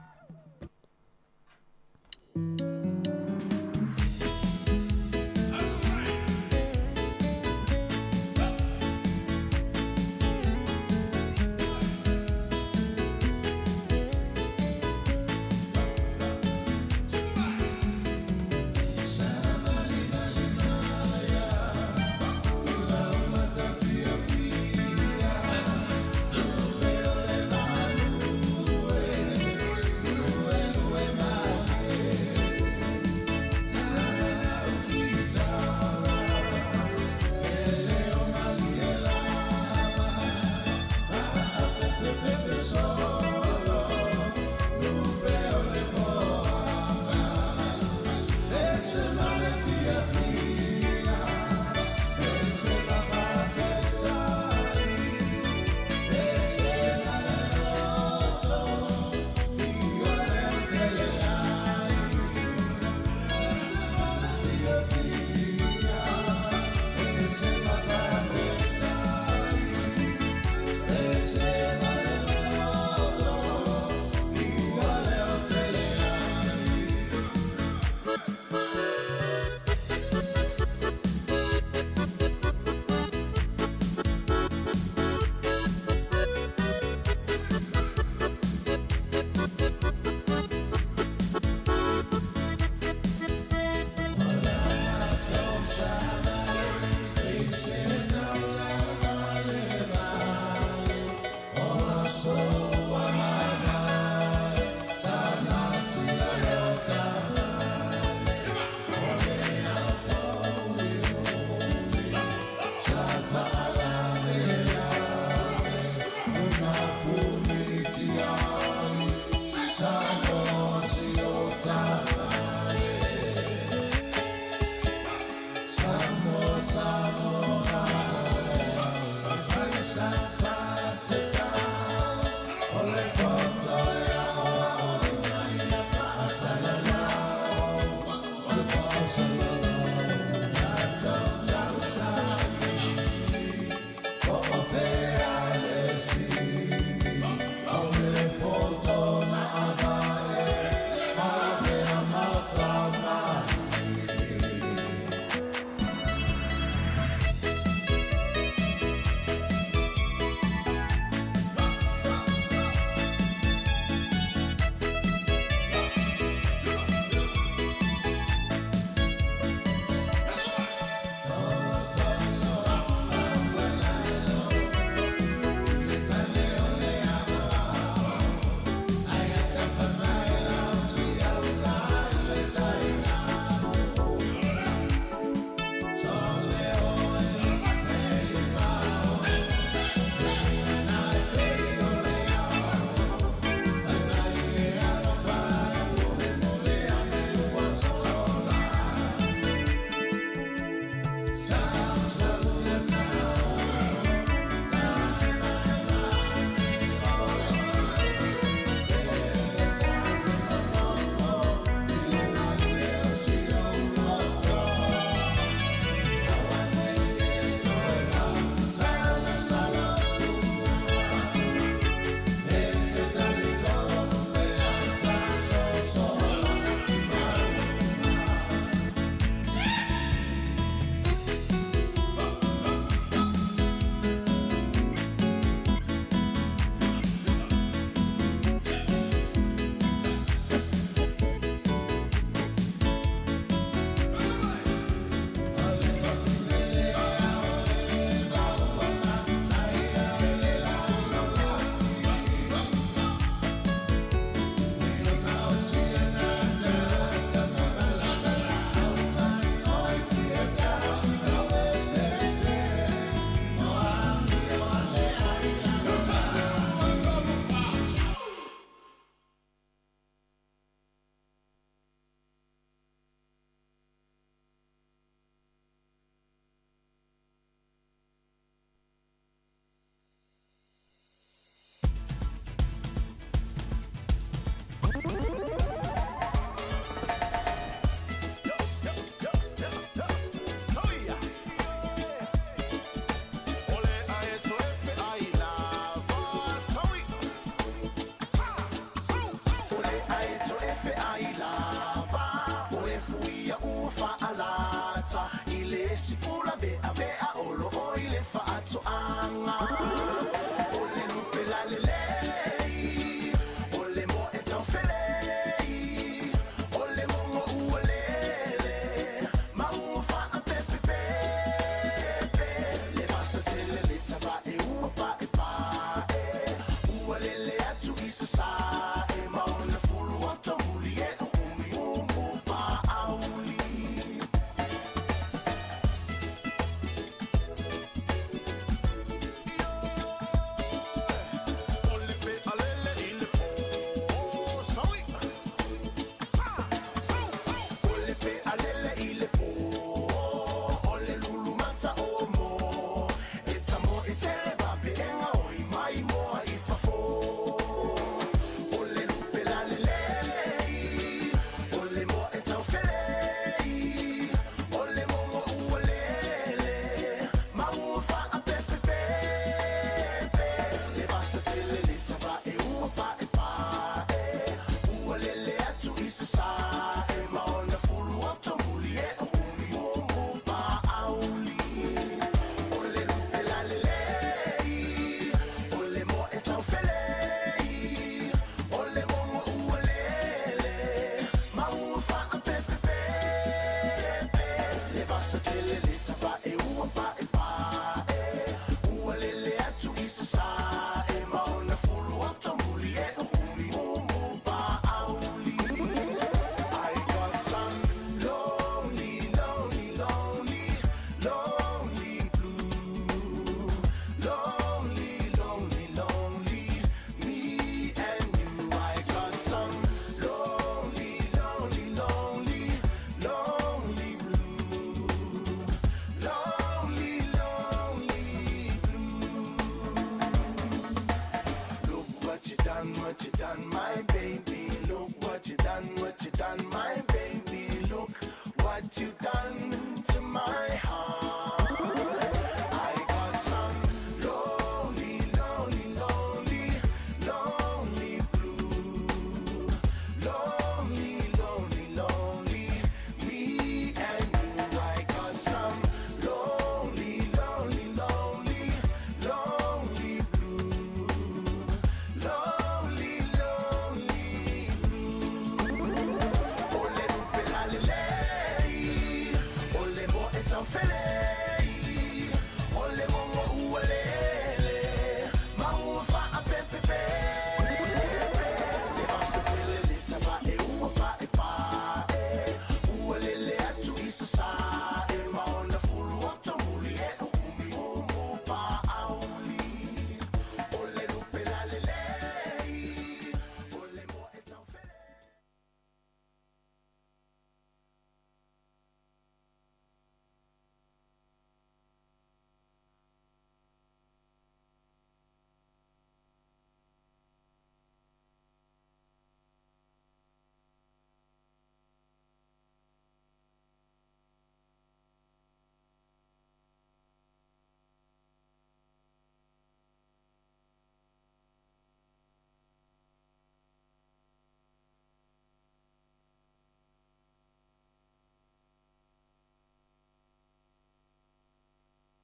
What you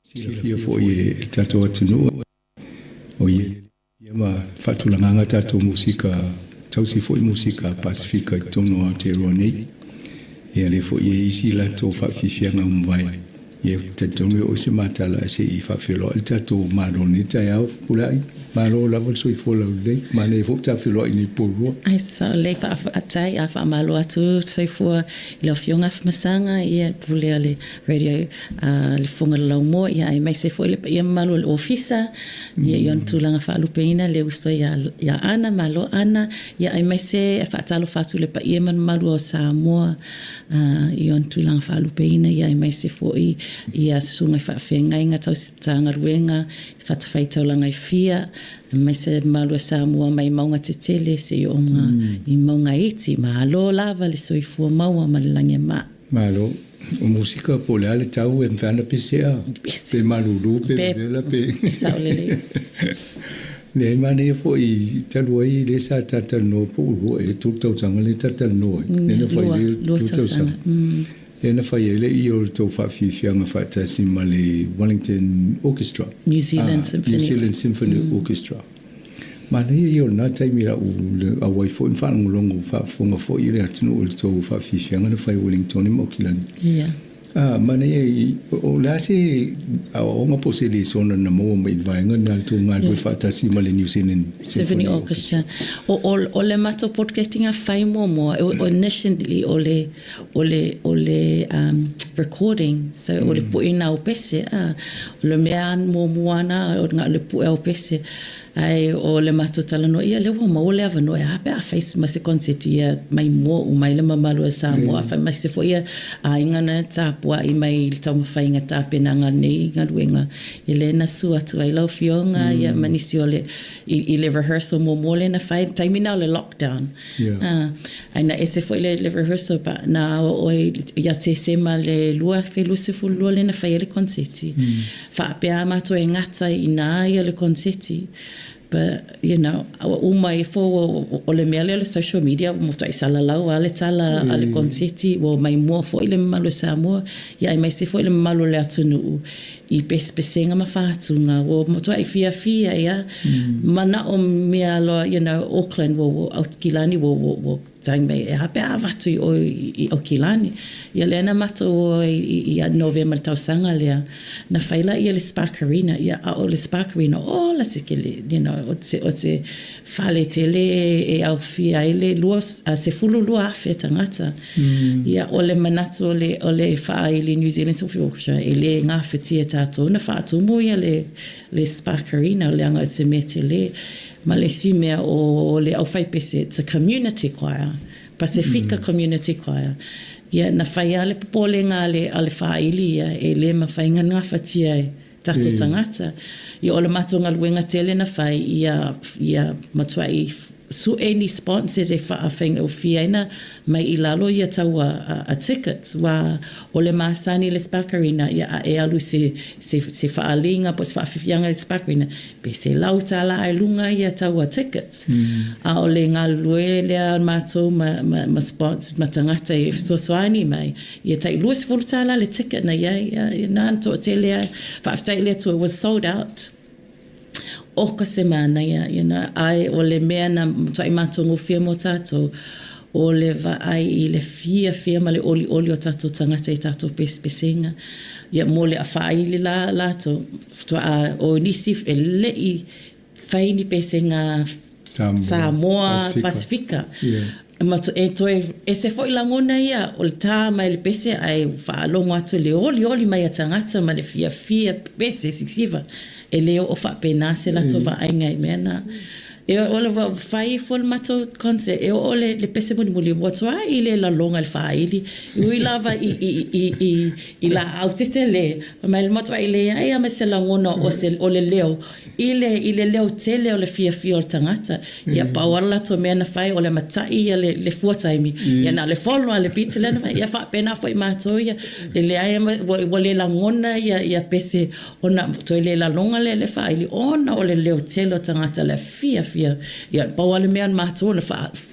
Silafia foi e le tatou atunuu o ia ma faatulagaga tatou musika tausi foi musika Pasifika i totonu o Aotearoa nei. Ia lea foi e i ai isi latou faafiafiaga ua mavae. Ia ou te talitonu e oo i se matala ae se i faafeiloai le tatou Malo i lenei taeao. Pulai, malo lava le soifua laulelei, manaia foi ta feiloai nei Poulua. Ai sao lelei faafetai a faamalo atu soifua i lau afioga Afamasaga ia pule a le radio a le Fofoga o le Laumua ia aemaise foi le paia mamalu o le Ofisa ia i ona tulaga faalupeina le uso ia ia Ana malo Ana ia aemaise e faatalofa atu i le paia ma le mamalu o Samoa i ona tulaga faalupeina ia aemaise foi ia susuga i faafeagaiga tausi Matagaluega i fatafaitaulaga e fia aemaise le mamalu o Samoa mai mauga tetele seia oo i mauga iti. Malo lava le soifua maua ma le lagi e maa. Malo. O musika po o le a le tau e mafai ona pese a? Pe malulu pe vevela pe. Sao lelei. Leai manaia foi talu ai lea sa talatalanoa po ua lua ea tolu tausaga lea talatalanoa ai. Lea na fai ai lua tausaga. Lea na fai ai le i o le tou faafiafiaga faatasi ma le Wellington Orchestra. New Zealand Symphony. New Zealand Symphony Orchestra. Manaia ia o lena taimi i la'u auai foi ma faalogologo faafofoga foi i le atunuu i le tou faafiafiaga na fai i Wellington ma Aukilani. Ia. Ah, manaia i, o le a se aoaoga po o se lesona na maua mai i le vaega lena i le tou galulue faatasi ma le New Zealand Symphony Orchestra. O, o, o le matou podcasting a fai muamua, o initially o le, o le, o le um, recording, so o le puʻina o pese, ah, o le mea muamua na, o le puʻe o pese. Ae o le matou talanoa, ia lea ua maua le avanoa e a pe a fai ma se konseti ia mai mua uma ai le mamalu o Samoa, mm. aemaise foi ia aiga na tapuai mai i le taumafaiga tapenaga nei galuega. Ia lea na sua atu ai lau afioga mm. ia ma nisi o le, i, i le rehearsal muamua lea na fai, taimi na o le lockdown. Yeah. Ah, ai na ese foi le, le rehearsal ba, na o oi ia Tesema le 2022 lea na fai ai le konseti. Mm. Faapea a matou e gata i na ia le konseti but you know ua uma ifo o le mea lea o le social media ua matuai salalau a le tala a le konseti ua omai mua foi le mamalu o Samoa ia aemaise foi le mamalu o le atunuu i pesepesega ma fatuga ua matuai fiafia ia manao mea loa you know Auckland ua ua Aukilani ua ua Tagi mai, e a pe a avatu i ʻoe i Aukilani. Ia lea na matou o ai ia Novema i le tausaga lea, na fai la ia le Spark Arena, ia a o le Spark Arena, ola se kele, you know, o se, o se fale tele e aofia ai le lua, 12,000 tagata. Ia o le manatu o le, o le faaili New Zealand Symphony Orchestra, e le gafatia e tatou ona faatumu ia le, le Spark Arena, leaga o se mea tele. Ma le isi mea o le aufaipese, it's a community choir, Pasifika Community Choir. Ia, na fai lava le popolega a le, a le faaili ia, e le mafai ona gafatia e tatou tagata. Ia, o le matou galuega tele na fai, ia, ia matuai sue ni sponsors e faafaigofie ai na mai i lalo ia tau a, a, a tickets, aua o le masani i le Spark Arena, ia a e alu i se, se, se faaliga po o se faafiafiaga i le Spark Arena, Pe $100 ai luga ia taua tickets. A o le galulue lea a matou ma, ma, ma sponsors ma tagata e fesoasoani mai, ia tai $20 le ticket na i ai, ia, ia na na toatele ai. Faafetai i le Atua, it was sold out. Oka se manaia, you know, ae o le mea na matuai matagofie mo tatou, o le vaai i le fiafia ma le olioli o tatou tagata i tatou pesepesega. Ia mo le faaili la latou, Faatoa o nisi e le i fai ni pesega Samoa, Pasifika. Ma e toe ese foi lagona ia o le tā mai le pese ae faalogo atu le olioli mai a tagata ma le fiafia pese sisiva. E le oo faapena se latou vaaiga i mea na. E o le fai ifo le matou concert, e oo le, le pese mulimuli, ua tuai le laloga i le faaili, ui lava i, i, i, i, i laau tetele, ma le matuai leai lava ma se lagona o, se, o le leo, i le, i le leo tele o le fiafia o le tagata. Ia pau lava le latou mea na fai, o le matai ia le, le fua taimi, ia na o le follow lava le beat lea na fai, ia faapena foi matou ia, e leai ma, ua, ua le lagona ia, ia pese Ona toe le laloga lea i le faaili ona o le leo tele o tagata le fiafia. fiafia. Ia, pau lava le mea na matou na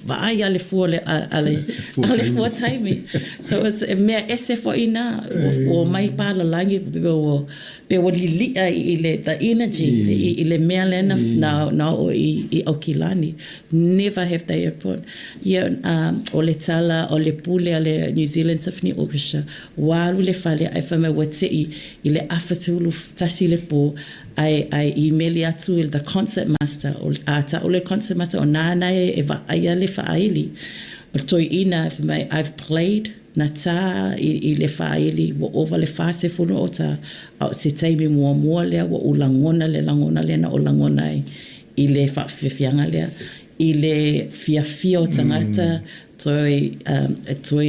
vaai lava le fua a le a le fua taimi. So it's e mea ese foi na ua omai palalagi pe ua pe ua lili'a i le the energy i le mea lea na na o'o i Aukilani. Never have they ever put. Ia o le tala o le pule a le New Zealand Symphony Orchestra ua alu i le fale ae fai mai ua te'i i le 11 le pō ae ae imeli atu i the concert master o a ta'u le concert master o nāna e vaaia le faaili o le toeaina fai mai I've played na tā i i le faaili ua ova le 40 o tā a o se taimi muamua lea ua ou lagona le lagona lea na ou lagona ai i le faafiafiaga lea i le fiafia o tagata toe toe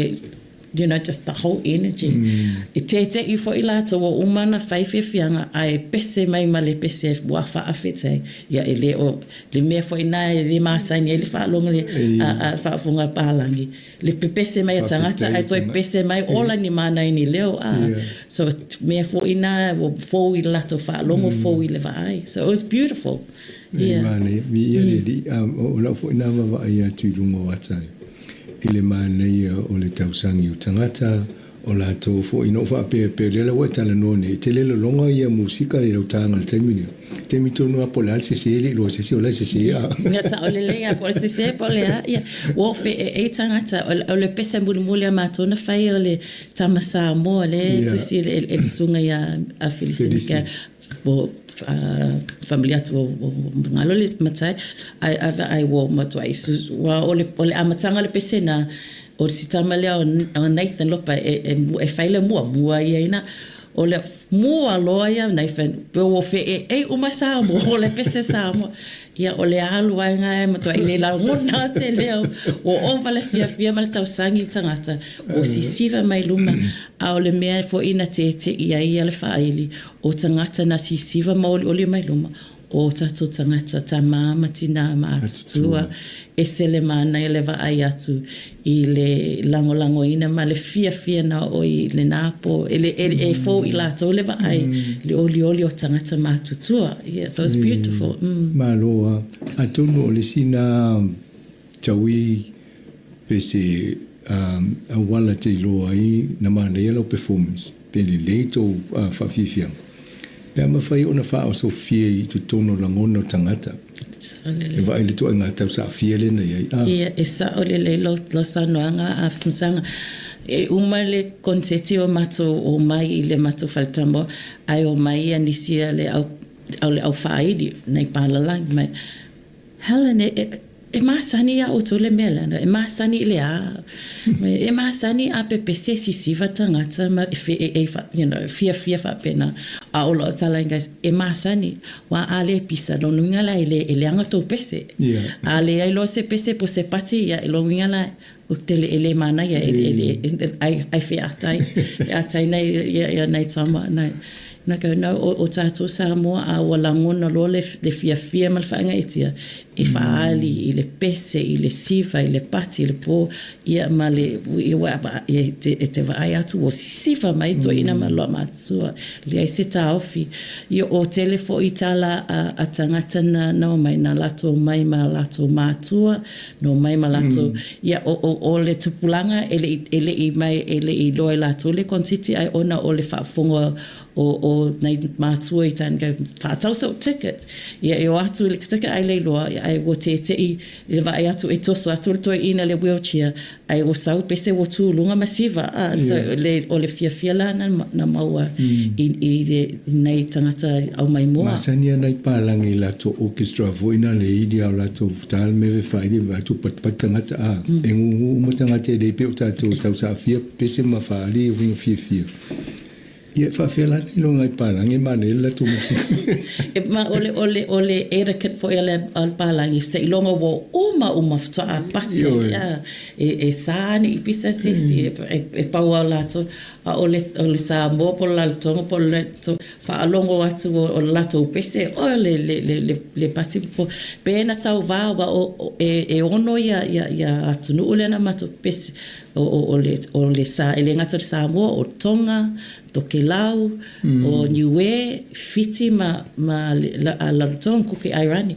you know, just the whole energy. I tēteʻi foi lātou ua uma ona fai fiafiaga ae pese mai ma le pese ua faafetai. Ia e le o le mea foi na e le masani ai le faalogo le a a faafofoga palagi. Le pepese mai a tagata ae toe pese mai ola ni mana i ni leo a. So mea foi na ua fou i le latou faalogo fou i le vaai. So it was beautiful. E manaia, viia le Alii. O lau foi na vaavaai atu i luga o ata i le manaia o le tausaga o tagata, o latou foi ina ua faapea pea, lea la ua e talanoa nei, e tele lologa ia musika i lau taga i le taimi lea. Taimi tonu lava po o le a le sese, e le i iloa e se isi o la e sese a. Ia sao lelei a po o le sese po o le a, ia. Ua ofe e e tagata, o le pese mulimuli a matou na fai o le tama Samoa lea e tusi e le susuga ia Felisi Mikaele. Ua faamalie atu ua galo le matai ae vaai ua matuai ua o le o le amataga o le pese na o si tama lea o Nathan Lopa e fai le muamua ia ina o le mua loa ia Nathan pe ua feʻeʻei uma Samoa o le pese Samoa ia o le alu ae e matuai le lagona se leo ua ova le fiafia ma le tausagi i tagata ua sisiva mai luma a o le mea foi na teteʻi ai ia le faaili O tagata na sisiva ma olioli mai luma, o tatou tagata tamā ma tinā matutua, ese le manaia le vaai atu i le lagolagoina ma le fiafia na oo i lenā pō, e le e fou i latou le vaai le olioli o tagata matutua. Yeah, so it's beautiful. Malo a, atonu o le isi na Taui pe se auala te iloa ai na manaia lau performance pe lelei tou faafiafiaga pe a mafai ona faaosofia i totonu o lagona o tagata e vaai le ituaiga tausaafia lea na i ai a. Ia, e sao lelei lau saunoaga a Masaga. E uma le konseti o matou omai i le matou faletamo ae omai ia nisi a le au o le au faaili nai palalagi mai. Helen, e, e, e masani iā ʻoutou le mea lea, e masani i le a? E masani a pepese e sisiva tagata ma e, e, e, you know, fiafia faapena. A o lau tala guys, e masani, wa a le pisa, lona uiga la e le, e leaga tou pese. Yeah. A leai loa se pese po se pati, ia, lona uiga la, ou te le, e le manaia, e, e, e, e, ai, ai featai, featai nei, ia, ia nei tama, nei. Na kau no, o, o tātou Samoa a ua lagona loa le, le fiafia ma le faagaeetia e faaali i le pese, i le siva, i le pati, i le pō, ia ma le, ia, ua, e te, e te vaai atu ua siva mai toeaina ma loa matutua, leai se taofi. Ia o tele foi tala a, a tagata na, na omai, na latou mai ma latou mātua, na omai ma latou, ia o, o, o le tupulaga e leʻi, e leʻi mai, e leʻi iloa e latou le koneseti ae ona o le faafofoga o, o nai mātua i tana kau faatau soʻu ticket. Ia e o atu i le ticket ae le iloa, ia ae ua teteʻi i le vaai atu e toso atu le toeaina le wheelchair ae ua sau pese ua tu luga ma siva a so le, o le fiafia la na, na maua i, i, le, i nai tagata au mai moa. Masani ana i palagi i latou orchestra foi na le ili ao latou tal me ve whairi vai tu patipati tagata a e ngūngū uma tagata e lei pe o tatou tausaafia pese ma whaali e winga fiafia. Ia e faafea la nei loga i palagi e manaia le latou musika. E ma o le o le o le etiquette foi a le a le palagi seiloga ua uma uma faatoa pasi ai a e e sa ane i pisa se isi e e pau a latou a o le o le Samoa po o le Rarotonga po o le faalogo atu o le latou pese o le le le le le pati po pe na tauvā ua o e e ono ia ia ia atunuu lea na matou pese o o o le o le sa e le gata o le Samoa o Tonga, Tokelau, o Niue, Fiti ma ma le a Rarotonga, Kuki Airani.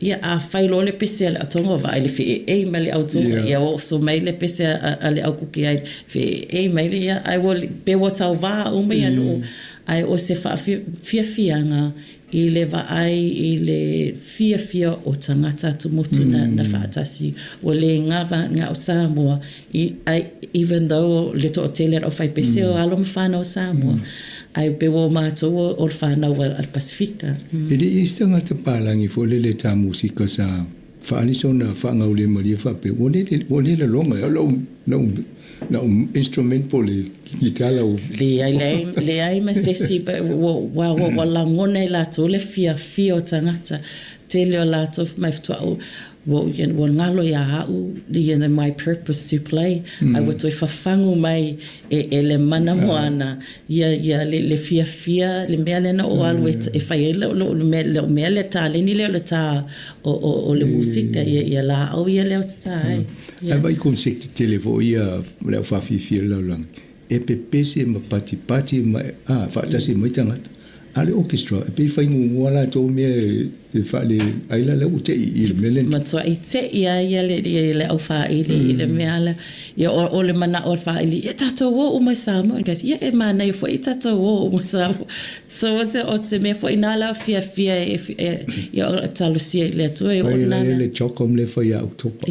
Ia, a fai loa le pese a le au Tonga, vaai le feeei mai le au Tonga, ia oso mai le pese a le au Kuki ai, feeei mai le, ia, ae ua, pe ua tauvā uma ia nuu, ae o se faafiafiaga i le vaai i le fiafia o tagata atumotu na, na faatasi. Ua le gava na o Samoa, i, ai, even though le toatele o le aufaipese o alo ma fanau o Samoa, ae pei ua o matou o le fanau a le Pasifika. E le i ai se tagata palagi foi lele ta musika sa faaali sona faagaulemalie faapea, ua le, ua le laloga e au lau, lau, lau instrument po o le guitar lau. Leai, leai, leai ma se isi, ua, ua, ua lagona e latou le fiafia o tagata. Tele o latou mai faatoa Ua, ua galo iā a'u you know, my purpose to play, ae ua toe fafagu mai e, e le mana moana ia, ia le, le fiafia, le mea lea na ou alu e, e fai ai lou, lou, le mea, lou mea lea taleni lea o le tā o, o, o le musika, ia, ia lāʻau ia lea ou te tā ai. Ae vaai konseti tele foi ia le au faafiafia i le lalolagi, e pepese ma patipati ma, a, faatasi mai tagata. A o le orchestra, e pei e fai muamua latou mea e faale ai la lea ua te'i i le mea lea. Matua'i te'i a ia le, ia le au fāili i le mea lea. Ia o, o le manaʻo o le fāili, ia tātou ō uma i Samoa. And goes, ia e mānaia foi tātou ō uma i Samoa. So o se, o se mea foi nā la fiafia e, e, ia o talosia i le Atua e o nā. Fai le CHOGM lea e fai ia Oketopa.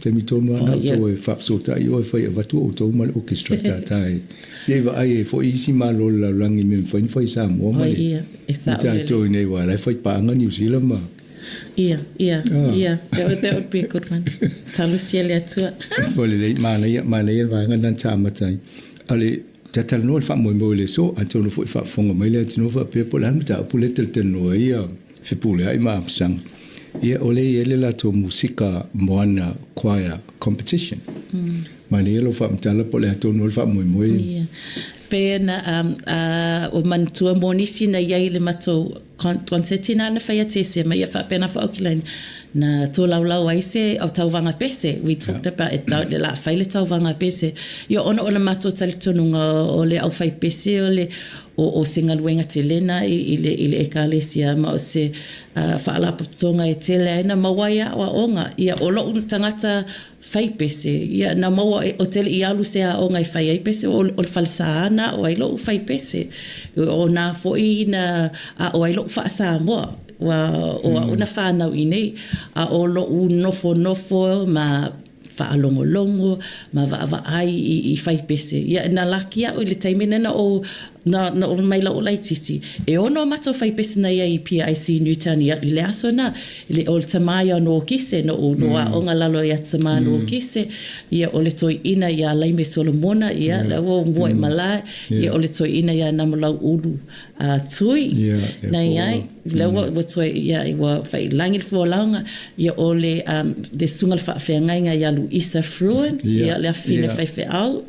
Taimi tonu lava na outou e faafesootai oe fai avatu outou ma le orchestra tātā e. Se i vaai ai foi isi malo o le lalolagi i mea mafai ona fai i Samoa ma le ma tatou i nei aua la e fai paaga Niu Sila ma Ia, ia, ia, that would, that would be a good one. Talosia le Atua. Ua lelei, manaia, manaia le vaega lena na ta amata ai. A o le talatalanoa i le faamoemoe i le aso, atonu foi faafofoga mai le atunuu faapea po o le a le mataupu lea e talatalanoa ai ia Fepuleai ma Afesanga. Ia, o lea e i ai le latou musika Moana Choir Competition. Manaia lou faamatala po o le a tonu ai le faamoemoe. Ia. Pei ona ua manatua mo nisi na i ai i le matou konseti na na fai a Tesema, ia faapena foi Aokilaina, na tolaulau ai se au tauvaga pese. We talked about e tau, le la fai le tauvaga pese. Ia ona o le matou talitonuga o le au fai pese o le o, o se galuega tele na i, i le, i le ekalesia ma o se uh, faalapotopotoga e tele ai na maua ai aʻoaʻoga. Ia o loʻu tagata fai pese, ia na maua e, o te i alu se aoga e fai ai pese, o, o le falesa na aʻo ai loʻu fai pese. O nā foi na aʻo ai loʻu faa-Samoa, ua, o aʻu na whānau i nei, a o loʻu nofonofo ma faalogologo ma vaavaai i, i fai pese. Ia, na laki aʻu i le taimi lena o, na, na o mai la o laititi. E ono a matou fai pese na ia i PIC Newtown i, i le aso na, i le, o le tamā ia o Nokise, no, no aoga lalo ia tamā Nokise, ia o le toeaina ia Laime Solomona, ia, la ua mua i malae, ia o le toeaina ia Namalau Ulu a Tui, na iai, la ua, ua toe, ia, ua whailangi le fualaga, ia o le, um, le suga le faafeagaiga ia Luisa Fruin, ia le afine faifeau,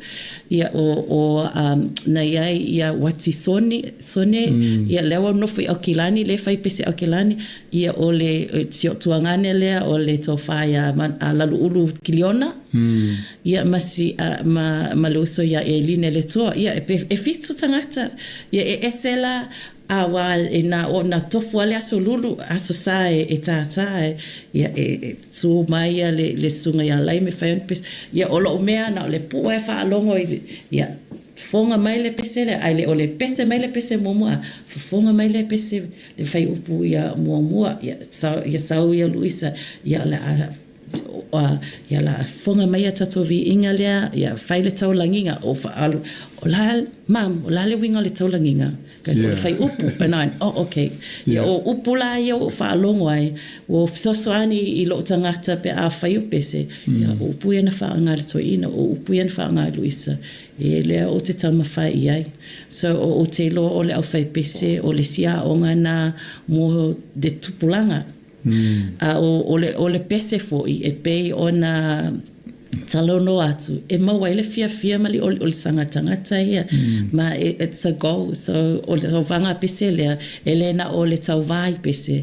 ia o, o, um, na iai ia Wati Sone, Sone, ia lea ua nofo i Aukilani, le fai pese Aukilani, ia o le si o tuagane lea o le tofa ia a Laluulu Kiliona, ia ma si, a, ma, ma le uso ia Eline le toa, ia e, e fitu tagata, ia e ese la, A wā e nā o nā tofu a le aso lulu, aso sa e, e tātā e, ia e, e tū mai ia le, le susuga ia Laime whai ona pese. Ia o lo'u mea na o le puʻu e faalogo i le, ia, fofoga mai le pese lea, ae le o le pese mai le pese muamua, a fofoga mai le pese le whaiupu ia muamua, ia, sau, ia sau ia Luisa, ia o le a, ia la fofoga mai a tatou viiga lea, ia fai le taulagiga, o whaalu, o la, mam, o la le uiga o le taulagiga. Because o le whai upu, and I, oh, okay. Ia o upu la ia o whaalogo ai, ua fesoasoani i lou tagata pe a fai o pese, ia o upu ia na whaanga le toeaina, o upu ia na whaanga Luisa, e lea o te taumawhai i ai. So o, o te loa o le au whai pese, o le isi aoga na mo le tupulaga. A o, o le, o le pese foi e pei ona talanoa atu, e maua ai le fiafia ma le olioli saga tagata ia. Ma e, it's a goal. So, o le tauvaga pese lea, e le na o le tauvā i pese,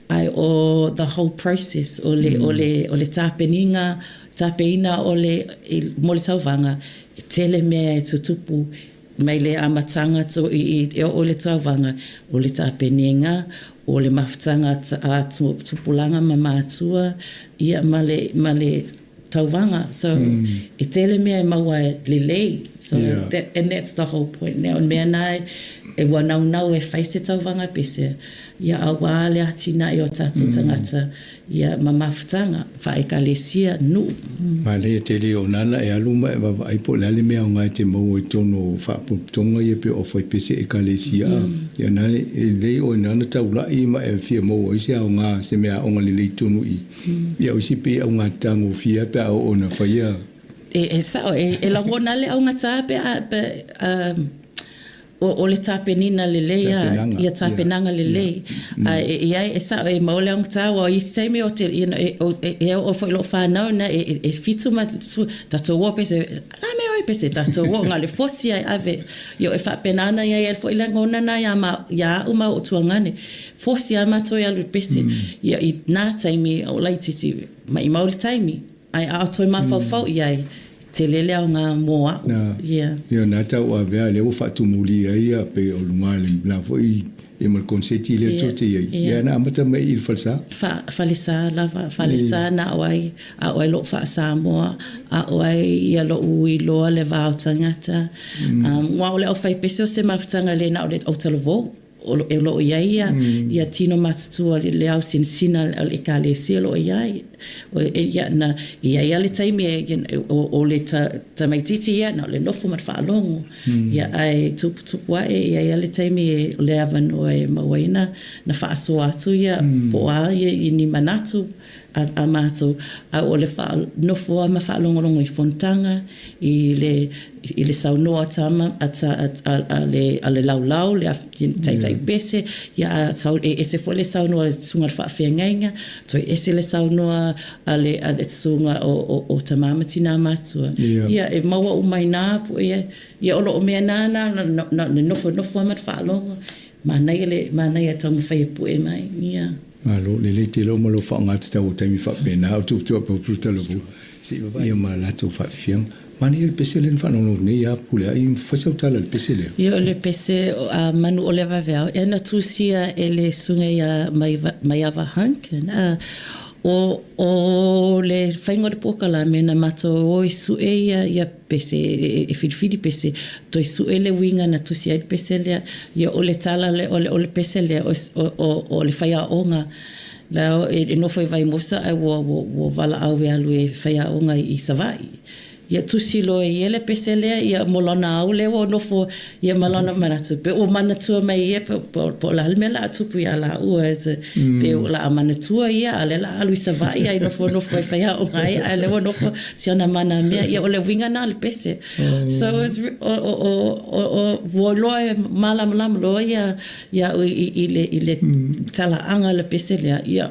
ae o the whole process, o le, o le, o le tapeniga, tapeina o le, i, mo le tauvaga, e tele mea e tutupu. mai le amataga to i i e oo i le tauvaga, o le tapenega, o le mafutaga a tupulaga ma matua, ia ma le ma le tauvaga. So e tele mea e maua ai lelei. So that and that's the whole point. Now o le mea na e ua naunau e fai se tauvaga pese, ia auā le atinae o tatou tagata Ia, ma mafutaga, faekalesia, nuu. Manaia tele o nana e alu ma e vaavaai po o le a le mea aoga e te maua i totonu o faapotopotoga ia pei o faipese ekalesia a. Ia na e lelei oe nana taulai ma e fia maua ai se aoga se mea aoga lelei i totonu i i. Ia o isi pei e augata gofie a pe a oo ina faia. E sao, e lagona le augata pe a, pe a. O le tapenina lelei a, ia tapenaga lelei. A e i ai, e sao, e mau le augata, aua o isi taimi o te, you know, e, e, e oo foi i lou whanau na, e, e, e fitu ma su, tatou o pese, la me oi pese, tatou o, nga le fosi ai ave. Ia o e faapena ana ia ia foi lagona na ia ma, ia au ma o tuagane. Fosi a matou e alu pese. Ia i nā taimi o laititi, maimau le taimi. Ae a toe mafaufau i ai, tele le aoga mō a'u. Na, Yeah. ia na tau avea lea ua faatumuli ai ia pei o luga le la foi ia ma le konseti lea tou te i ai. Yeah. Ia na amata mai i le falesa. Fa, falesa lava, falesa na a'o ai, a'o ai lo'u faa-Samoa, a'o ai ia lo'u iloa le va o tagata. Um, aua o le aufaipese o se mafutaga le na o le autalavou. O lo o i ai ia, ia tino matutua le, le ao sinasina o le ekalesia o lo o i ai. O, e, ia, na, i ai a le taimi e, e, o, o le ta, tamaititi ia, na o le nofo ma le faalogo. Ia, ae tuputupu ae, i ai a le taimi e, o le avanoa e maua ai na, na faasoa atu ia, po o a ia i ni manatu a, a mātou, a o le wha, nofo a ma whaalongolongo i fonotaga, i le, i le saunoa a tama, a, ta, a, a, a, le, a le laulau, le taitai pese, ia a sau, e ese foi le saunoa a le susuga o le faafeagaiga, toe ese le saunoa a le, a le susuga o, o, o tamā ma tinā matua. Ia, e maua uma i nā poe, ia, ia o loo mea nā, nā, na, na, le nofonofo a ma le faalogo, Manaia le manaia taumafai e pue mai, ia. Malo, lelei tele uma lou faaaogatatau o taimi faapena o tuutua pe upu talavou se i vavaia ma latou faafiafiaga. Manaia le pese lea na faalogologo nei ia Pulea'i, fai sau tala i le pese lea. Ia o le pese a Manu o le Vaveao, ia na tusia e le susuga ia Maiava Hunkin. O, o le faiga o le polokalame na matou o e sue ia, ia pese, e whiriwhiri pese, toe sue le uiga na tusi ai le pese lea, ia o le tala le, o le, o le pese lea, o, o, o, o le faiaoga, la e, e nofo i Vaimosa ae ua, ua, ua valaau e alu e faiaoga i, i Savaii. Ia tusi loa e ia le pese lea, ia mo lona au lea ua nofo ia ma lona manatu. Pe ua manatua mai ia, po, po, po o le a le mea o le a tupu iā lāua, as a, pe o le a manatua ia, a o lea o le a alu i Savaii ai nofonofo e faiaoga ai, a o lea ua nofo si ona mana mea, ia o le uiga na o le pese. So it was, o, o, o, o, o, ua iloa e malamalama loa ia, iaʻu i, i, le, i le talaaga o le pese lea, ia,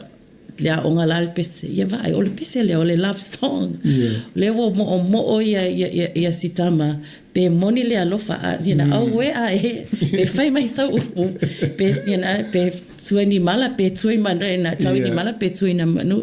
le aoga la le pese, ia vaai, o le pese lea, o le love song. Yeah. Lea ua moomoo ia, ia, ia, ia si tama, pe moni le alofa, a, you know, mm. auē a e, pe fai mai sau upu, pe, you know, pe tui ni mala, pe tui manu, na, tau yeah. ni mala, pe tui na manu.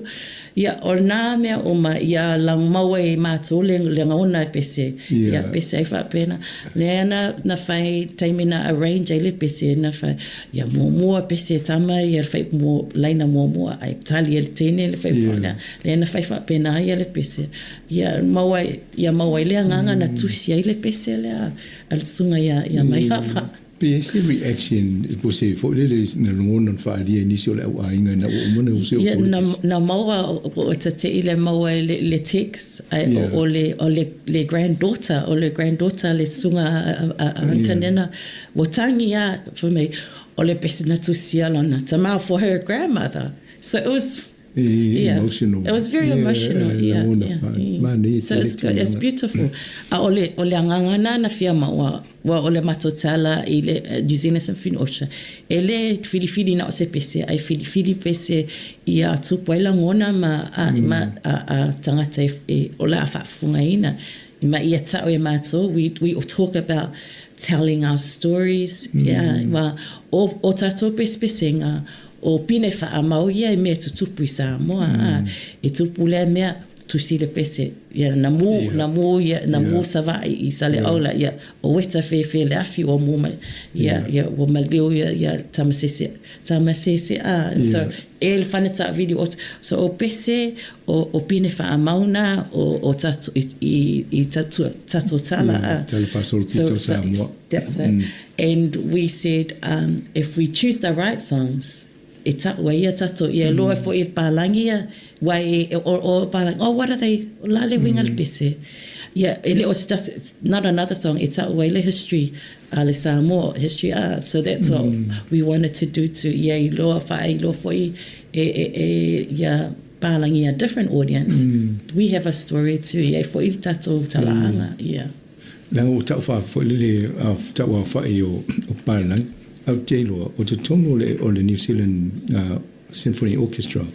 Ia, o nā mea uma, ia lang maua e mātou le, le ngaona e pese. Yeah. Ia pese ai whaapena. Lea na, na whai taimi na arrange ai le pese, na whai, Ia muamua pese tama ia le fai mo laina muamua ai tali e le teine le fai yeah. lea na fai faapena ai le pese ia maua ia maua ai le agaga na tusi ai le pese lea a le susuga ia ia Maiava. Pe ai se reaction po se foi lele na lagona na faaalia i nisi o le au aiga ina ua uma ona usi o Ia le na pese. na maua o tate'i le maua e le le text ae Yeah. o le o le le granddaughter o le granddaughter le susuga a a a Uncle Nena Ua tangi a for me, o le pese na tusia lona tama for her grandmother. So it was yeah, emotional. It was very yeah, emotional. Yeah, yeah, yeah. So it's, good, it's beautiful. A o le, o le agaga na na fia maua, ua o le matou tala i le eh, New Zealand Symphony Orchestra. E le whiriwhiri na o se pese, ai whiriwhiri pese i a tupu ai langona ma a, mm. ma a, a tangata e, e o la a whaafungaina. Ma ia tau e mātou, we, we talk about telling our stories, mm. yeah, ma o, o tātou pesepesenga, o pine whaamau ia i mea tutupu i Samoa, mm. a, e tupu lea mea, tusi le pese ia na mu na mu ia na mu Savaii i Saleaula ia o weta fefe le afi ua mu mai ia ia ua maliu ia ia Tamasese Tamasese a and so e le fana taavili o so o pese o o pine faamauna o o tatou i i i tatou tatou tala a Tala faasolopito o Samoa. That's it. And we said um if we choose the right songs e ta'u ai ia tatou ia loa foi e palagi ia wa e o o palagi oh what are they o la le uiga le pese ia e le o se tasi not another song e ta'u ai le history a le Samoa history a so that's what we wanted to do to ia iloa faailoa foi e e e ia palagi a different audience we have a story too ia e foi le tatou talaaga ia. Leaga ua ta'u faa foi lele ta'u aofa'i o Palalagi, ae ou te iloa o totonu o le o le New Zealand Symphony Orchestra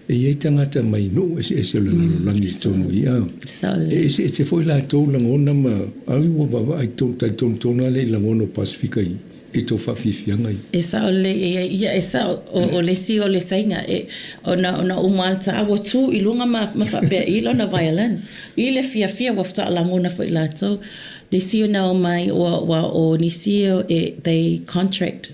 e i ai tagata mai nu'u eseese o le lalolagi i totonu i i. E eseese foi latou lagona ma au ua vaavaai tonu talitonu tonu lava lea i lagona o Pasefika i i tou faafiafiaga ia. E sao lelei, e ia, e sao, o, o le isi o le saiga, e, ona, ona uma lava le ta'a ua tu i luga ma, ma faapea i lona violin. I le fiafia ua faatoa lagona foi latou. Le isi ona o mai, ua, ua o nisi e, they contract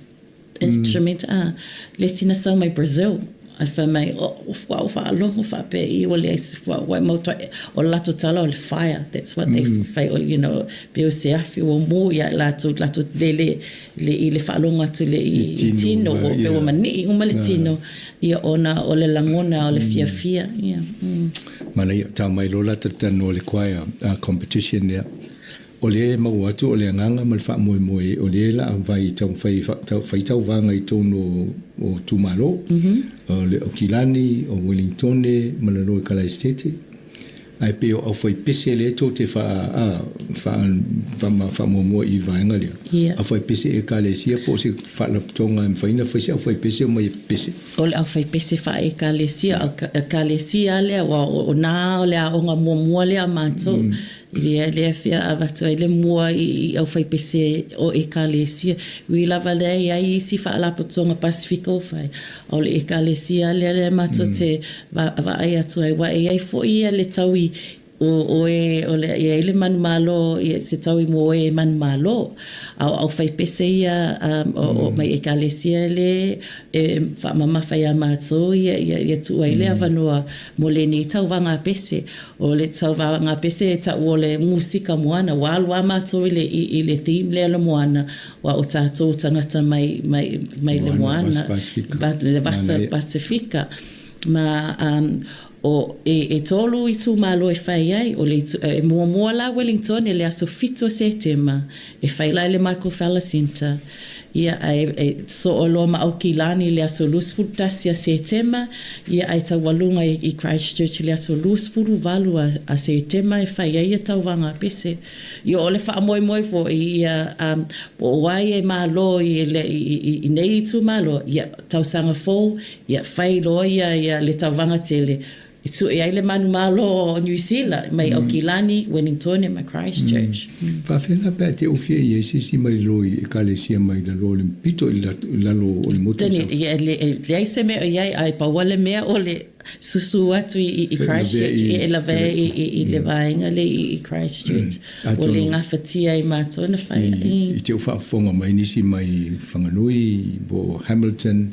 instrument, a, le isi na sau mai Brazil. Ae fai mai, o, ua ou faalogo faapea i ua leai se fua, ua mau toi, o le latou tala o le fire, that's what they fai, you know, pei o se afi ua mū ia i latou, latou le, le, le, i le faalogo atu le i, i tino, ua, pei ua mani'i uma le tino, ia ona o le lagona o le fiafia, ia. Manaia, tau mai loa la talanoa i le choir competition lea. O lea e maua atu o le agaga ma le faamoemoe o lea la a vai taumafai e fai tauvaga i totonu o itumalo, o le Okilani, o Welingtone ma lalo i Kalaesetete. Ae pei o aufaipese lea tou te faamuamua i le vaega lea. Aufaipese Ekalesia po o se faalapotopotoga e mafai ona fai se aufaipese o mai e pese. O le aufaipese faa-Ekalesia, o Ekalesia lea, aua o na o le aoga muamua lea a matou. Ia, lea fia avatu ai le mua i aufaipese o Ekalesia. Ui lava lea i ai isi faalapotopotoga Pasifika o fai, a o le Ekalesia lea lea matou te vaai atu ai, aua e i ai foi ia le taui o oe, o le, e i ai le manumalo, ia, se taui mo oe e manumalo. A o aufaipese ia o mai Ekalesia le e faamamafa iā matou ia, ia, ia tuu ai le avanoa mo lenei tauvaga pese. O le tauvaga pese e ta'u o le musika moana, ua alu a matou i le, i, i le theme lea o le moana, ua o tatou tagata mai, mai, mai le moana, Pasifika, le vasa Pasifika. Ma, um, o, e, e tolu itumalo e fai ai, o le itu, e muamua la Wellington i le aso 7 o Setema, e fai la i le Michael Fowler Centre. Ia, ae e soo loa ma Aukilani i le aso 21 a Setema, ia ae taualuga i, i Christchurch i le aso 28 a, a Setema e fai ai ia tauvaga pese. Ia o le faamoemoe foi ia, um, po o ai e malo i, le, i, i, i nei itumalo, ia tausaga fou, ia fai loa ia, ia le tauvaga tele, E tue ai le manumalo o Niu Sila mai Aukilani, Wellingtone ma Christchurch. Faafeai la pe a te ofia i ai se isi mai lalo i Ekalesia mai lalo o le pito i lalo o le motu i Tani, ia, le, leai se mea o i ai, ae pau lava le mea o le susu atu i, i Christchurch, e lavea i, i, i le vaega lea i, i Christchurch. Ua le gafatia e matou na fai ai. I te faafofoga mai nisi mai Whanganui po o Hamilton,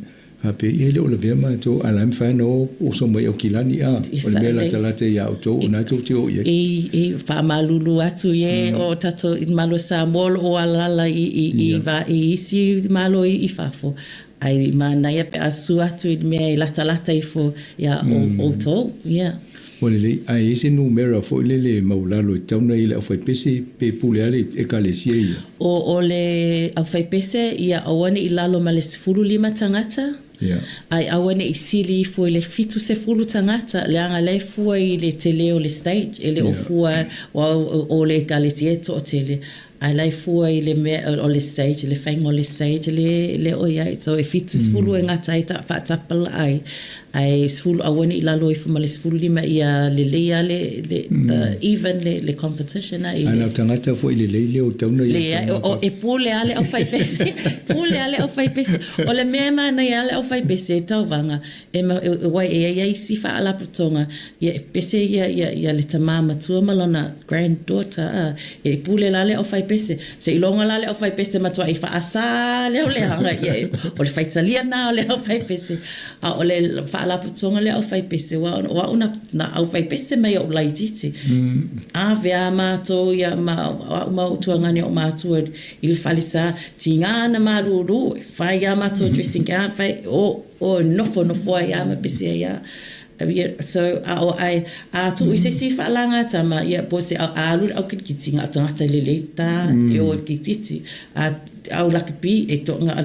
Hape, ia e le o lavea matou, a la e mafai ona o oso mai Aukilani, a, o le mea latalata iā outou, o na tou te o i ai. I, i faamalulu atu i e o tatou i Malo Samoa o lo o alaala i, i, i, va, i isi malo i, i fafo. Ai manaia pe a sua atu i le mea e latalata ifo iā outou, ia. Ua lelei, ae i ai se numera foi lele maualalo e tatau ona i ai le aufaipese pe pule a le Ekalesia ia? O, o le aufaipese, ia aua ne i lalo ma le 15 tagata, ae aua ne i sili ifo i le 70 tagata, leaga la e fua i le tele o le stage, e le o fua, o, o le Ekalesia e toatele. Ae la e fua i le mea o le stage, le faiga o le stage le le o i ai. So e 70 e gata ai ta faatapalaa ai, ae 10 aua ne i lalo ifo ma le 15 ia lelei lava le le the even le le competition a i le. Ana o tagata foi lelei leo tau na ia Leai, o, o, e pule lava le aufaipese, pule lava le aufaipese. O le mea e manaia lava le aufaipese e tauvaga, E ma, e, wai, e iai isi faalapotoga, ia e pese ia, ia, ia le tamā matua ma lona granddaughter, a, e pule la le aufaipese. Seiloga la le aufaipese matuai faasā lea o le aga, ia, e, o le faitalia na o le aufaipese. A o le faalapotoga le aufaipese, wa, o au na, na aufaipese mai o'u laitiiti. Ave a matou ia ma, o a'u ma o'u tuagani o'u matua i le falesa, tigā na malūlū, e fai a matou dressing gown, fai, o, O nofonofo ai a ma pese ai a. Ia, so, a o ai, a tuu i se isi faalaga tama, ia, po se a alu le au kilikiti, nga o tagata lelei ta, e o i kilikiti, a au lakapi, e to, nga,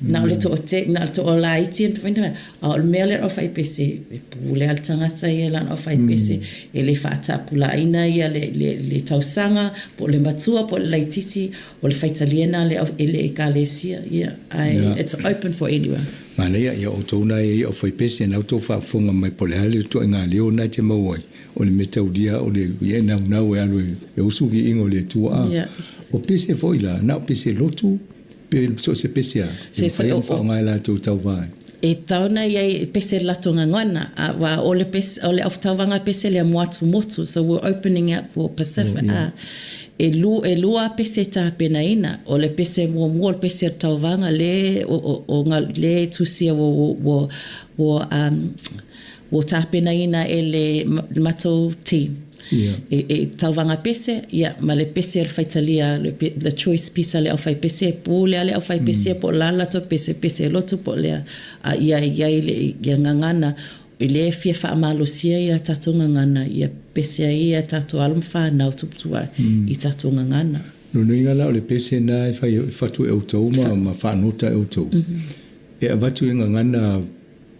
na o le to te, na o le to o laiti, a o le mea lea o whai pese, e pule a le tagata ia lana o whai pese, e le whaatapulaina ia le, le, le tausaga, po o le matua, po o le laititi, O le faitalia na le e le ekalesia, ia, ae yeah. it's open for anyone. Manaia, ia outou na ia o faipese na outou faafofoga mai po o le a le ituaiga leo na e te maua ai, o le mea taulia o le ia e naunau e alu e usu viiga o le Atua. A yeah. O pese foi la, na o pese lotu, pe so o se pese a, e mafai ona faaaoga e latou tauva ai. E tau nei ai pese lato ngangana, a wa o le pese, o le tauvaga pese lea mo Atumotu, so we're opening up for Pacific, oh, yeah. a, e, lu, e lua pese tapenaina, o le pese muamua, o le pese o le tauvaga, le, o, o, o, nga, le tusia ua, ua, ua, ua, um, ua tapenaina e le matou team. Yeah. E, e tauvaga pese, ia, ma le pese o le faitalia, le, the choice piece a le aufaipese, e pule a le aufaipese, mm. po o la latou pese, pese lotu po o lea, a ia i ai le, ia gagana, i le fia faamalosia ia tatou gagana, ia pese ai ia tatou alo ma whanau tuputua mm. i tatou gagana. Lona uiga la o le pese na e fai e fatu e outou ma, ma faanota e outou. Mm -hmm. E avatu i gagana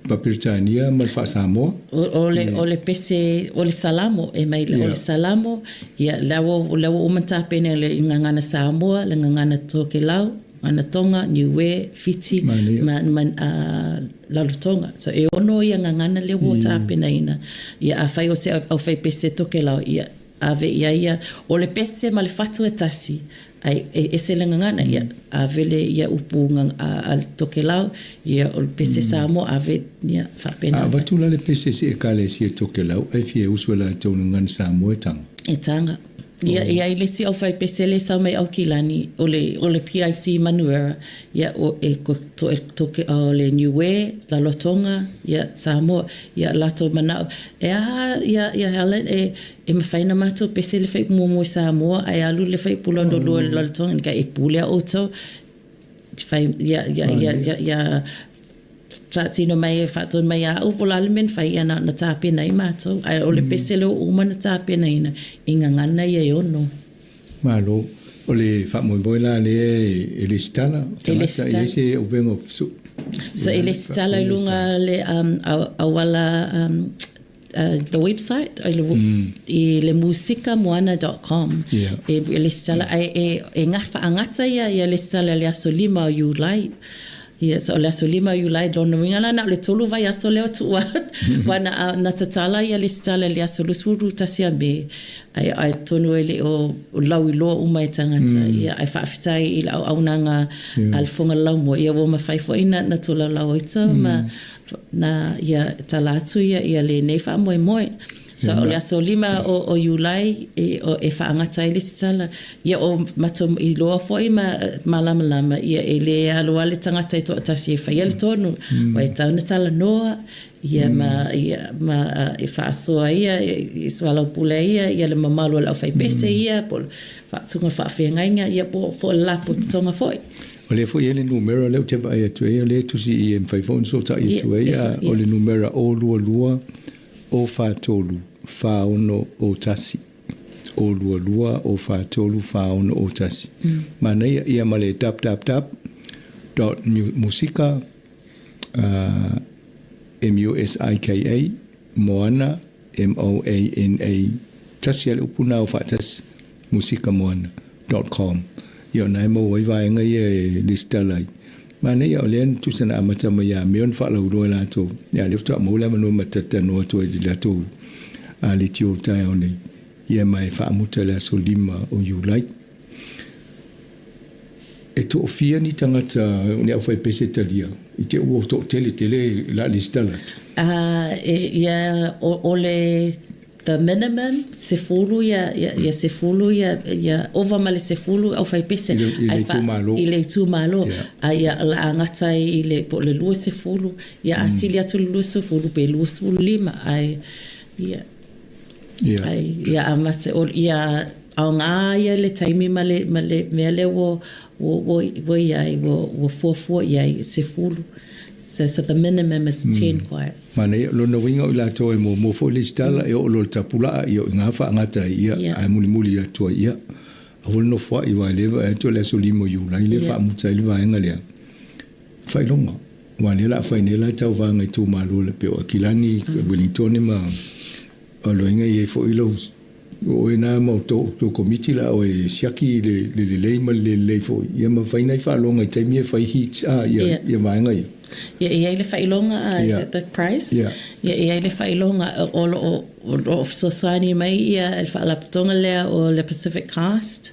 Faa-Peretania ma le Faa-Samoa. O, le, o le pese, o le Salamo, e mai, yeah. o le Salamo, ia, lea ua, lea ua uma tapena le gagana Samoa, le gagana Tokelau, gagana Tonga, Niue, Fiti, ma, ma uh, Rarotonga. So, e ono ia gagana lea ua tapenaina. Ia, afai o se au fai pese Tokelau, ia, ave i a ia, o le pese ma le fatu e tasi, ai e ese le gagana, ia, ave le ia upu a, a le Tokelau, ia o le pese mm. Samoa, ave, ia, faapena. A avatu la le pese se ekalesia Tokelau, ai fia usu e latou gagana Samoa e taga. E taga. Ia, ia i le isi au fai pese le sau mai Aukilani, o le, o le PIC Manuera, ia, o, e ko, to, e, toke, o le Niue, Rarotonga, ia, Samoa, ia, latou manao, e aha, ia, ia Helen, e, e mafai na matou pese le fai muamua i Samoa, ae alu le fai pula no lua mm. Rarotonga, nika e pule a outou, fai, ia, ia, ia, ia, ia, faatino mai e faatonu mai a au po la le mea na fai ia na, na tapena ai matou. Ae o le mm. pese lea ua uma na tapenaina i gagana ia e ono. Malo. O le faamoemoe la lea e lesitala, tagata e leai se upega o su. So e lesitala i luga le um, auala um, the website i le, mm. i le musikamoana.com yeah. e, e lesitala e, e, e ngā whaangata ia ia lesitala le aso lima o Iulai Ia, so o le aso lima o Iulai, lona uiga la na o le tolu vaiaso lea o tuua ua na, na tatala ia lesitala i le aso 21 a Me, ai, ai tonu e le o lauiloa uma e tagata, mm. ia, ai faafetai i le auaunaga yeah. a le Fofoga Laumua, ia ua mafai foi na, na tolaulau ai tau mm. ma na ia tala atu ia, ia lenei faamoemoe. So, o le aso lima o, o Iulai e, o, e faagata ai le isi tala. Ia o matou iloa foi ma malamalama, ia e le alo a le tagata e toatasi e faia le tonu. Mm. Ua e tau na talanoa, ia mm. ma, ia, ma e faasoa ia, e, e soalaupule ia, ia le mamalu o le aufaipese mm. ia, po faatuga faafeagaiga, ia po fo le lapotopotoga foi. O lea foi e i ai le numera lea ou te vaai atu ai, o lea e tusi i e mafai foi ona fesootai atu ai, a o le numera 022 043 4601. 022 043 4601. Manaia ia ma le www dot musika uh, M-U-S-I-K-A moana M-O-A-N-A tasi a le upu na o faatasi musika moana. dot com. Ia o na e maua ai vaega ia e lesitala ai. Manaia o lea na tusa na amata mai ia Me ona faalauiloa e latou. Ia lea faatoa maua le avanoa ma talatalanoa atu ai i le latou leitio o le taeao nei. Ia ma e faamuta i le aso 5 o Iulai. E toafia ni tagata ni aufaipese talia i te ua toatele tele la lesitala atu? Ia o le The minimum, sefulu ia, ia, ia sefulu ia, ia ova ma le sefulu aufaipese. I le, i le itumalo. I le itumalo. Yeah. A ia o le a gata ai i le, po o le 20, ia a sili atu le 20 pe 25, ae, ia. Yeah. Ai, ia amata, o, ia aoga ia le taimi ma le, ma le mea lea ua, ua, ua, ua i ai, ua, ua fuafua i ai, sefulu. So, so the minimum is 10 choirs. Manaia, lona uiga o i latou e muamua foi le isi tala, e oo loa i le tapulaa, ia o i ina faagata ai ia, ae mulimuli atu ai ia. Aua le nofoai aua e le vaai atu o le aso 5 o Iulai lea e faamuta ai le vaega lea. Faailoga, aua o lea o le a fai nei la tauvaga itumalo e pei o Akilani, Uelintone ma Aloaiga e i ai foi lou O oe na ma tou komiti la oe siaki i le lelei ma le le lelei foi ia ma fai nai faaloga i taimi e fai heats a ia ia vaega ia. Ia e i ai le faailoga a is that the price? Ia. Ia e i ai le faailoga o lo o o lo o fesoasoani mai ia le faalapotopotoga lea o le Pacific Cast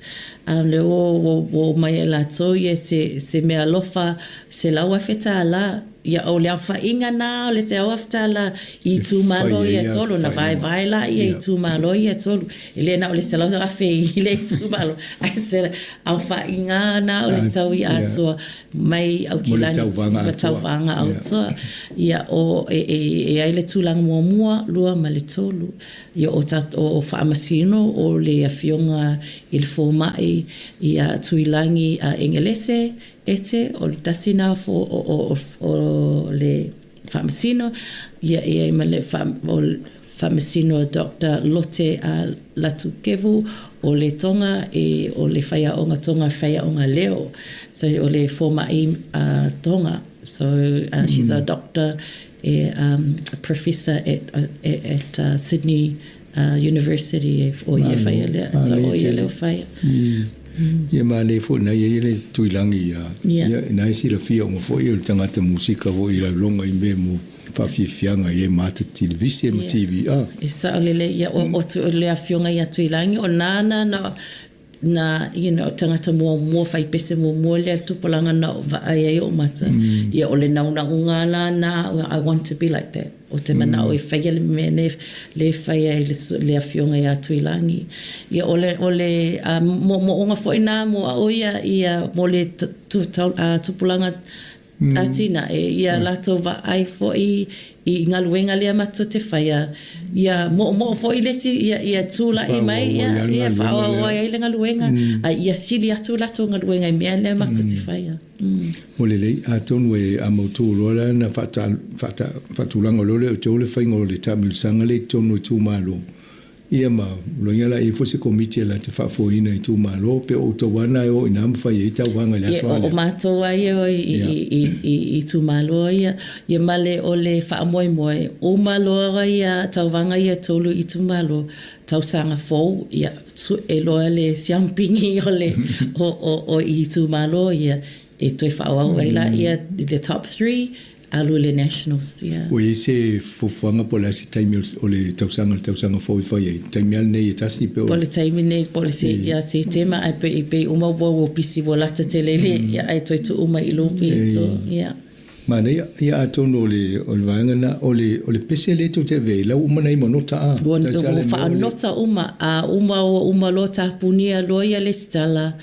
um le ua ua ua omai ai latou ia se se meaalofa $100,000 Ia, o le aofaiga na o le $100,000 i itumalo ia e tolu, na vaevae la ia itumalo ia e tolu. E le na o le $100,000 i le itumalo, ae se aofaiga na o le tau i atoa mai Aukilani ma tauvaga atoa. Ia, o, e, e, e ai le tulaga muamua, lua ma le tolu. Ia, o tatou, o Faamasino, o le Afioga i le Fomai ia Tuilagi Engelese, Ete, o le tasi na o, o, o, o le faamasino, ia e ai ma le wha, o faamasino Doctor Lote a Latukevu o le Tonga e o le whaiaonga Tonga whaiaonga leo. So o le fōma'i a Tonga. So she's a doctor e a professor at, at, at Sydney University e o ia whaia lea. So o ia leo whaia. Ia manaia foi na ia ia le Tuilagi ia. Ia ina e silafia uma foi o le tagata musika foi i lauloga i mea mo faafiafiaga i e mata televise ma TV a. E sao lelei ia o o tu le afioga ia Tuilagi o nana na na you know tagata muamua fai pese muamua lea le tupulaga na vaai ai o'u mata. Ia o le naunauga la na I want to be like that. O te manao e faia le mea nei le faia e le afioga ia Tuilagi. Ia o le o le moomooga foi na mo a'u ia ia mo le tupulaga atinae ia latou vaai foi i galuega lea matou te faia ia moomoo foi le isi ia ia tula'i mai ia ia faaauau ai le galuega a ia sili atu latou galuega i mea lea matou te faia. Ua lelei, atonu e a mautū loa la na faatulaga loa lea o te o le faiga o le taamilosaga lea i totonu o itumalo. Ia ma loia la e i ai foi se komiti e la te faafoeina itumalo pe o outou lava na e o i ina ma fai ai tauvaga i le aso a lea. O matou lava ia i itumalo ia, ia ma le o le faamoemoe, uma loa ia tauvaga ia e tolu i itumalo, tausaga fou, ia, sue loa le siampigi o le, o, o, o i itumalo ia, e toe faaauau ai laia i le top three, alu i le nationals, ia. Ua i ai se fuafuaga po o le a se taimi o le tausaga, le tausaga fou e fai ai? Taimi lava lenei e tasi pe o. Po o le taimi nei, po o le se, ia, Setema, ae pei, pei uma ua, ua pisi, ua lata tele i le, ia, ae toe tuu mai i lou pito, ia. Manaia, ia atonu o le, o le vaega na, o le, o le pese lea tou te ave ai, la ua uma na i ma nota a. Ua, ua faanota uma, a uma ua uma loa tapunia loa ia lesitala,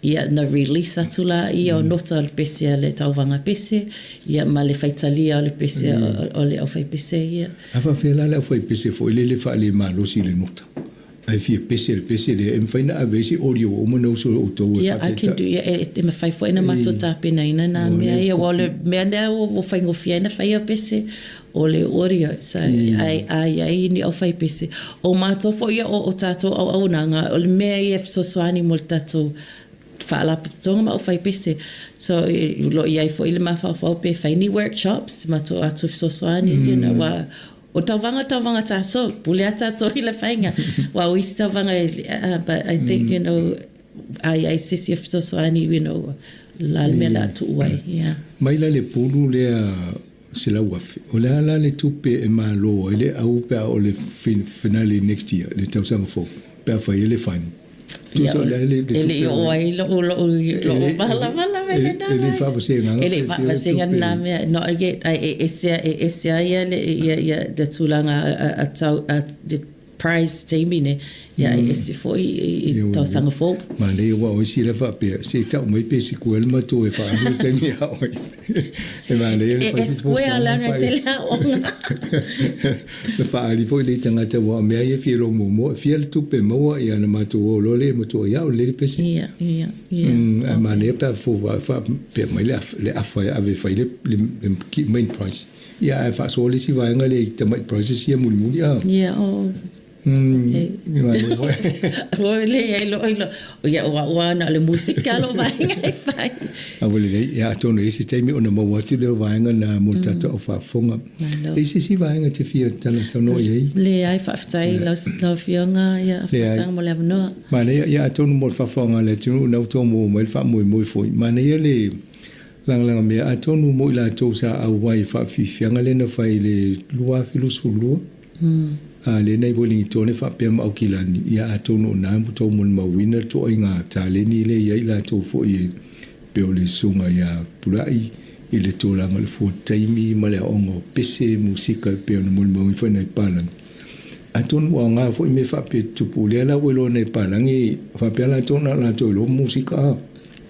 ia na release atu la ia o nota o le pese a le tauvaga pese, ia ma le faitalia o le pese o le aufaipese ia. A faapefea la le aufaipese foi lele faalemalosi i le nota? Ae fia pese le pese lea, e mafai na ave ai se audio ua uma na uso outou e Yeah, I can do, yeah, e mafai foi na matou tapenaina na mea ia, aua o le mea lea ua faigofie ai na fai au pese, o le audio. So, ai, a i ai ni au fai pese. O matou foi ia o tatou auaunaga, o le mea ia e fesoasoani mo le tatou faalapotopotoga ma au fai pese. So, o lo o i ai foi le mafaufau pe fai ni workshops, matou atu fesoasoani, you know, aua O tauvaga tauvaga tatou, pule a tatou i le faiga. Aua o isi tauvaga e, but I think, you know, A i ai se isi e fesoasoani, you know, la le mea le a tuu ai, yeah. Mai la le pulu lea 100,000, o le a la le tupe e malo ai le au pe a o le finale next year, le tausaga fou, pe a fai ai le final? Tusa o le a le tupe? E le i oo ai lo'u lo'u lo'u malamalama i lena E le i faavasegaga E le i faavasegaga lena mea, not yet, ae e ese e ese ai ia le ia ia le tulaga a tau a Prize taimi nei, ia e ese foi i tausaga fou. Manaia aua o isi la faapea, se i tau mai pe sikuea le matou e faaalu le taimi a oe. E manaia le fai. E square leaga e tele aoga. Na faaali foi le tagata aua o mea ia e fia iloa muamua, e fia le tupe e maua ia ona matou o loa lea e matua ia o lelei le pese. Ia, ia, ia. Ae manaia pe a faapea mai le afa e ave e fai le main prize. Ia ae faasoa le isi vaega lea i tamai prizes ia mulimuli a. Ia o. Okay. O le ai lo lo. Ia o au ana le musika lo vaega e fai. A ua lelei, ia atonu e i ai se taimi ona maua atu lea o vaega na mo le tatou au faafofoga. E i ai se isi vaega e te fia talatalanoa i ai? Leai, faafetai i lau Afioga ia Afasang mo le avanoa. Manaia, ia atonu mo le faafofoga a le atunuu na ua outou maua mai le faamoemoe foi. Manaia le Lagalaga mea, atonu mo i latou sa auai i faafiafiaga lea na fai i le 2022, a lea na i Welingitone faapea ma Aukilani, ia atonu o na ua tou molimauina le toaiga taleni lea i ai latou foi e pei o le susuga ia Pulai i le tulaga o le fua taimi ma le aoga o pese musika e pei ona molimauina foi nai palagi. Atonu ua aoga foi mea faapea tutupu lea la ua iloa nai palagi faapea latou na o latou iloa musika.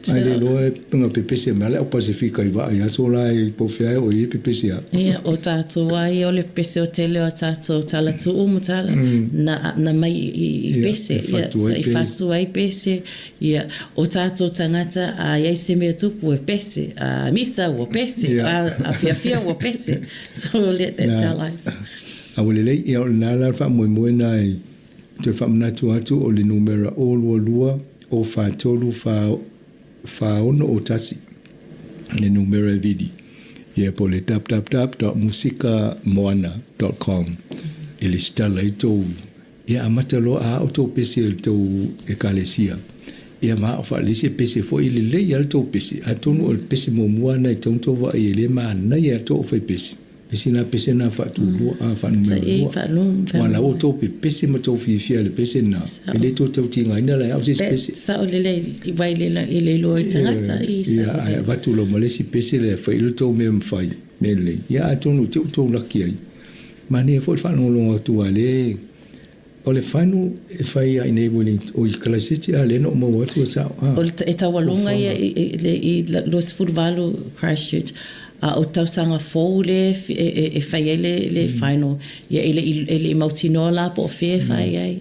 Ae le iloa e na pepese mai le au Pasefika i vaa i aso la e po o fea e oo i ai pepese a. Ia, o tatou lava ia o le pepese o tele o a tatou tala tuu ma tala, na, na mai i, i pese, ia, i fatu ai pese, ia, o tatou tagata a i ai se mea tupu e pese, a misa ua pese, a, a fiafia ua pese. So, that's our life. A ua lelei, ia o lena la le faamoemoe na e Toe faamanatu atu o le numera 0 2 2 0 4 3 4 4 6 0 1 le numera e vili ia po o le www.musikamoana.com e lesitala ai tou ia amata loa a ao tou pese i le tou ekalesia ia ma ao faalelei se pese foi lelei a le tou pese atonu o le pese muamua na e tatau ona tou vaai e le manaia a tou fai pese Isi na pese na faatulua a faanumera lua. Ua la ua tou pepese ma tou fiafia i le pese lena, e le toe tau tigaina la e au se isi pese. Sao lelei i wai le le iloa i tagata i sao. Ia, ae avatu loa ma le isi pese lea e fai ai le tou mea mafai, mea lelei. Ia atonu i te i ua tou laki ai. Manaia foi le faalogologo atu a le O le final e fai ia i nei Wellington, o i Kalaiseti a lea na ou maua atu e sao a. O le e taualuga ia i i le i 28 Christchurch a o tausaga fou le e e fai ai le le final ia e le i e le i mautinoa la po o fea e fai ai.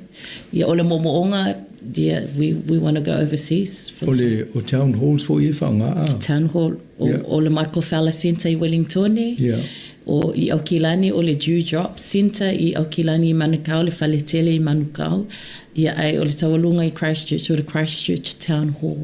Ia o le moomooga ia we we wanna go overseas. O le o Town Halls foi e faaaoga a? Town Hall o o le Michael Fowler Centre i Wellingtone. Ia. O i Aukilani o le Dew Drop Centre i Aukilani i Manukau, le fale tele i Manukau, ia ae o le taualuga i Christchurch o le Christchurch Town Hall.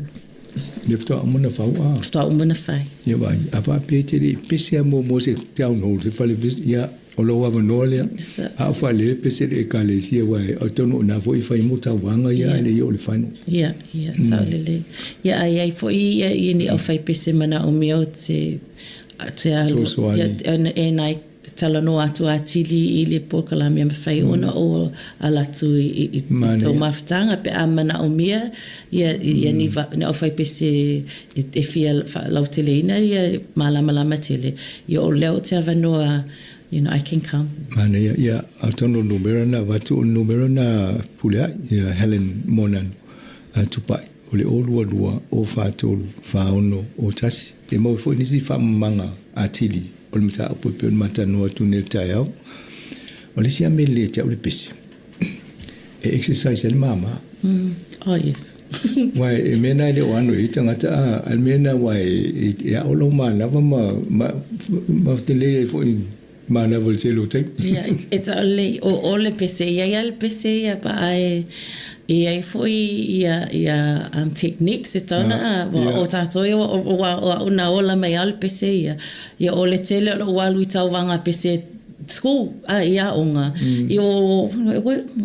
Ia faatoa uma na fau a? Faatoa uma na fai. Ia vaai, a faapea e te le i pese a muamua se Town Hall, se fale pese, ia o lou avanoa lea. A o faalele pese le ekalesia aua e atonu o ina foi e fai mo tauvaga ia ae le i oo i le final. Ia, ia, sao lelei. Ia a i ai foi ia i ni aufaipese manaomia o te Te alu, e nai talanoa atu atili i le polokalame e mafai ona o ala atu i, i, i tau mafutaga pe a manaomia ia, ia ni, va, ni aufaipese e, e fia faalauteleina ia malamalama tele. Ia o lea o te avanoa, you know, I can come. Manaia, ia, atonu o le numera na avatu, o le numera na Pulea'i, ia Helen Monan Tupai. O le 0 2 2 0 4 3 4 6 0 1, e maua ai foi nisi faamamaga atili o le mataupu e pei ona matalanoa atu nei i le taeao. O le isi lava mea lelei ia te au le pese, e exercise ai le mama. Oh yes. Aua e mea na e le o ano i ai tagata, a, a le mea na aua e, e ao lou manava ma, ma, ma tele ai foi Manava le tele o taimi. Ia, e tau lelei, o, o le pese, e i ai lava le pese ia, pa ae e i ai foi ia, ia um, techniques e tau na, ah, yeah. o tātou ia, o, o, o, o, na ola mai ao le pese ia. Ia, o le tele o lou alu i tauvaga pese school a i aoga i o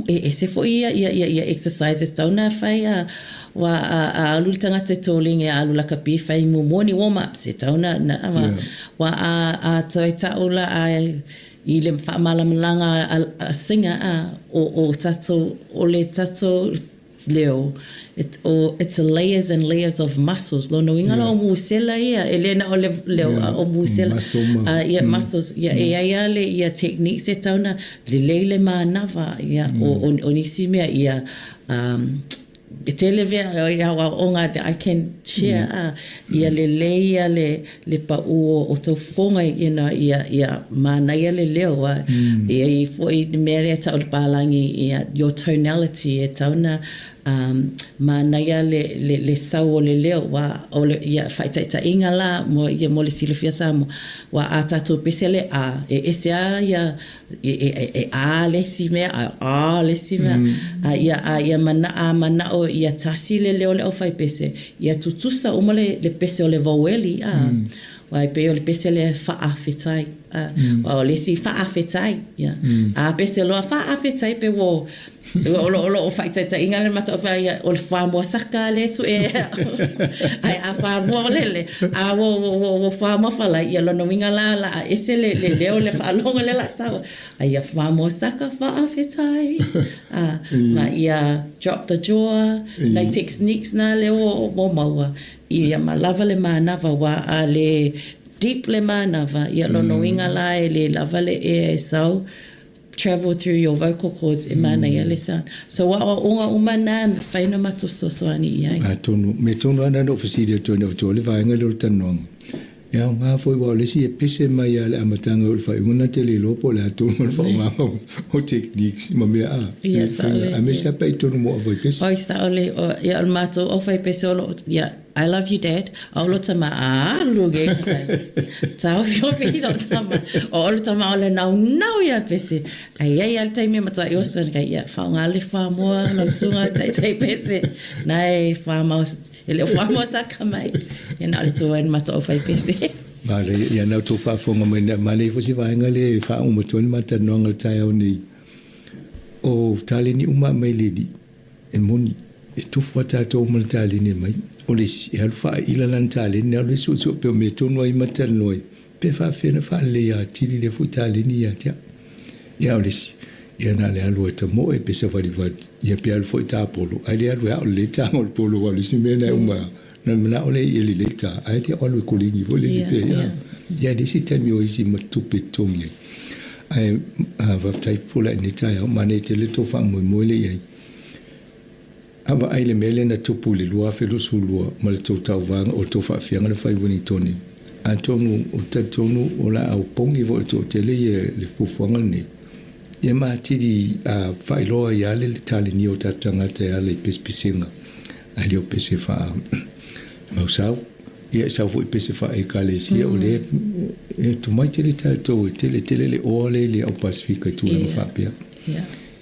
e ese foi ia ia ia ia exercises tau na fai a wa a a alu le tagata i tolege a alu lakapi fai muamua ni warm ups e tau na na wa wa a a toe ta'u la a i le faamalamalamaga a a singer a o o tatou o le tatou leo, it, o, it's a layers and layers of muscles. Lona uiga la o musela ia, e le na o le leo, a o musela. Muscle ma. A, ia, muscles. Ia, e ai a le, ia techniques e tau na lelei le manava, ia, o, o, o nisi mea, ia, um, e tele mea i aoaoga that I can share, a, ia lelei ia le, le pa'ū o, o tou fofoga, you know, ia, ia manaia le leo, a, e ai foi le mea lea e ta'u i le palagi, ia, your tonality, e tau na um, manaia le, le, le sau o le leo, ua, o le, ia, fa'ataitaiga la, mo, ia, mo le silafia Samoa, ua a tatou pese le A, e ese a ia, e, e, e, e A le isi mea, a A le isi mea, a ia, a ia mana, a mana'o ia tasi le leo o le aufaipese, Ia tutusa uma le, le pese o le vaueli, a, mm. Wa e pei o le pese le faafetai, a, mm. Wa o le isi faafetai, ia. Mm. A pese loa faafetai pe wo, o lo o lo o faitaitaiga le mata o wha ia, o le whamoa saka le su e, ai a whamoa o lele, a wo, wo, wo, wo whamoa whala, ia lona winga la, la, a ese le, le leo le whaalongo le la sawa, a ia whamoa saka faafetai, a, ma ia drop the jaw, nai techniques na lea ua ua maua, ia ma lava le manava wa a le deep le manava, ia lona uiga la e le lava le ea e sau, travel through your vocal cords e manaia le sound. So aoaoga uma na e mafai ona matou fesoasoani i ai. Atonu, me tonu ana na ou fesili atu ai na o le vaega lea o le talanoaga. E aoga foi aua o le isi e pese mai lava i le amataga o le faaiuga na te le iloa po o le a tonu le faaaogaga o techniques ma mea a. Ia, sao lelei. Aemaise lava pe a i tonu mo aufaipese. Oi, sao lelei. O, ia, o le matou aufaipese o loo, ia, I love you dad, a o lo tama, alu ke taofiofi i lou tama. O o le tama o le naunau ia pese. Ai ai a le taimi e matuai oso ai, ia, faaaoga le whamoa, lau susuga taitai pese. Na e whamau E le o whamoa saka mai. Ia na o le tua ni matou au pese. Male, ia nau tō faafofoga mai nei, male ifo se vaega lea e faauma atu ai le ma talanoaga i le taeao nei. O taleni uma mai le alii, e moni, e tofu a tatou ma le taleni e mai. O le isi, e alu faaila lana taleni, alu e suesue pea o mea tonu ai ma talanoa ai, pe faafefea ona faaleleia atili lea foi taleni ia te au. Ia o le isi, ia na o le alu e tamoe pe savalivali, ia pe alu foi ta polo, ae le alu e ao lelei taga o le polo, aua o le isi mea na e uma, na manao lea ia lelei ta, ae le alu e koleni foi lele pe, ia. Ia le isi taimi o isi ma tupe totogi ai. Ae faafetai pula i lenei taeao, manaia tele le tou faamoemoe lea i ai. A vaai i le mea lea na tupu i le 2022 ma le tou tauvaga o le tou faafiaga na fai Wellingtoni, atonu ou te talitonu o le a opogi foi i le toatele ia le fuafuaga lenei, ia ma atili a faailoa ai lava le talenia o tatou tagata e ala i pesepesega, ae le o pese faa mausau. Ia e sau foi pese faa ekalesia, o lea e tomai tele tatou e tele tele le oa lea i le au Pasifika i tulaga faapea.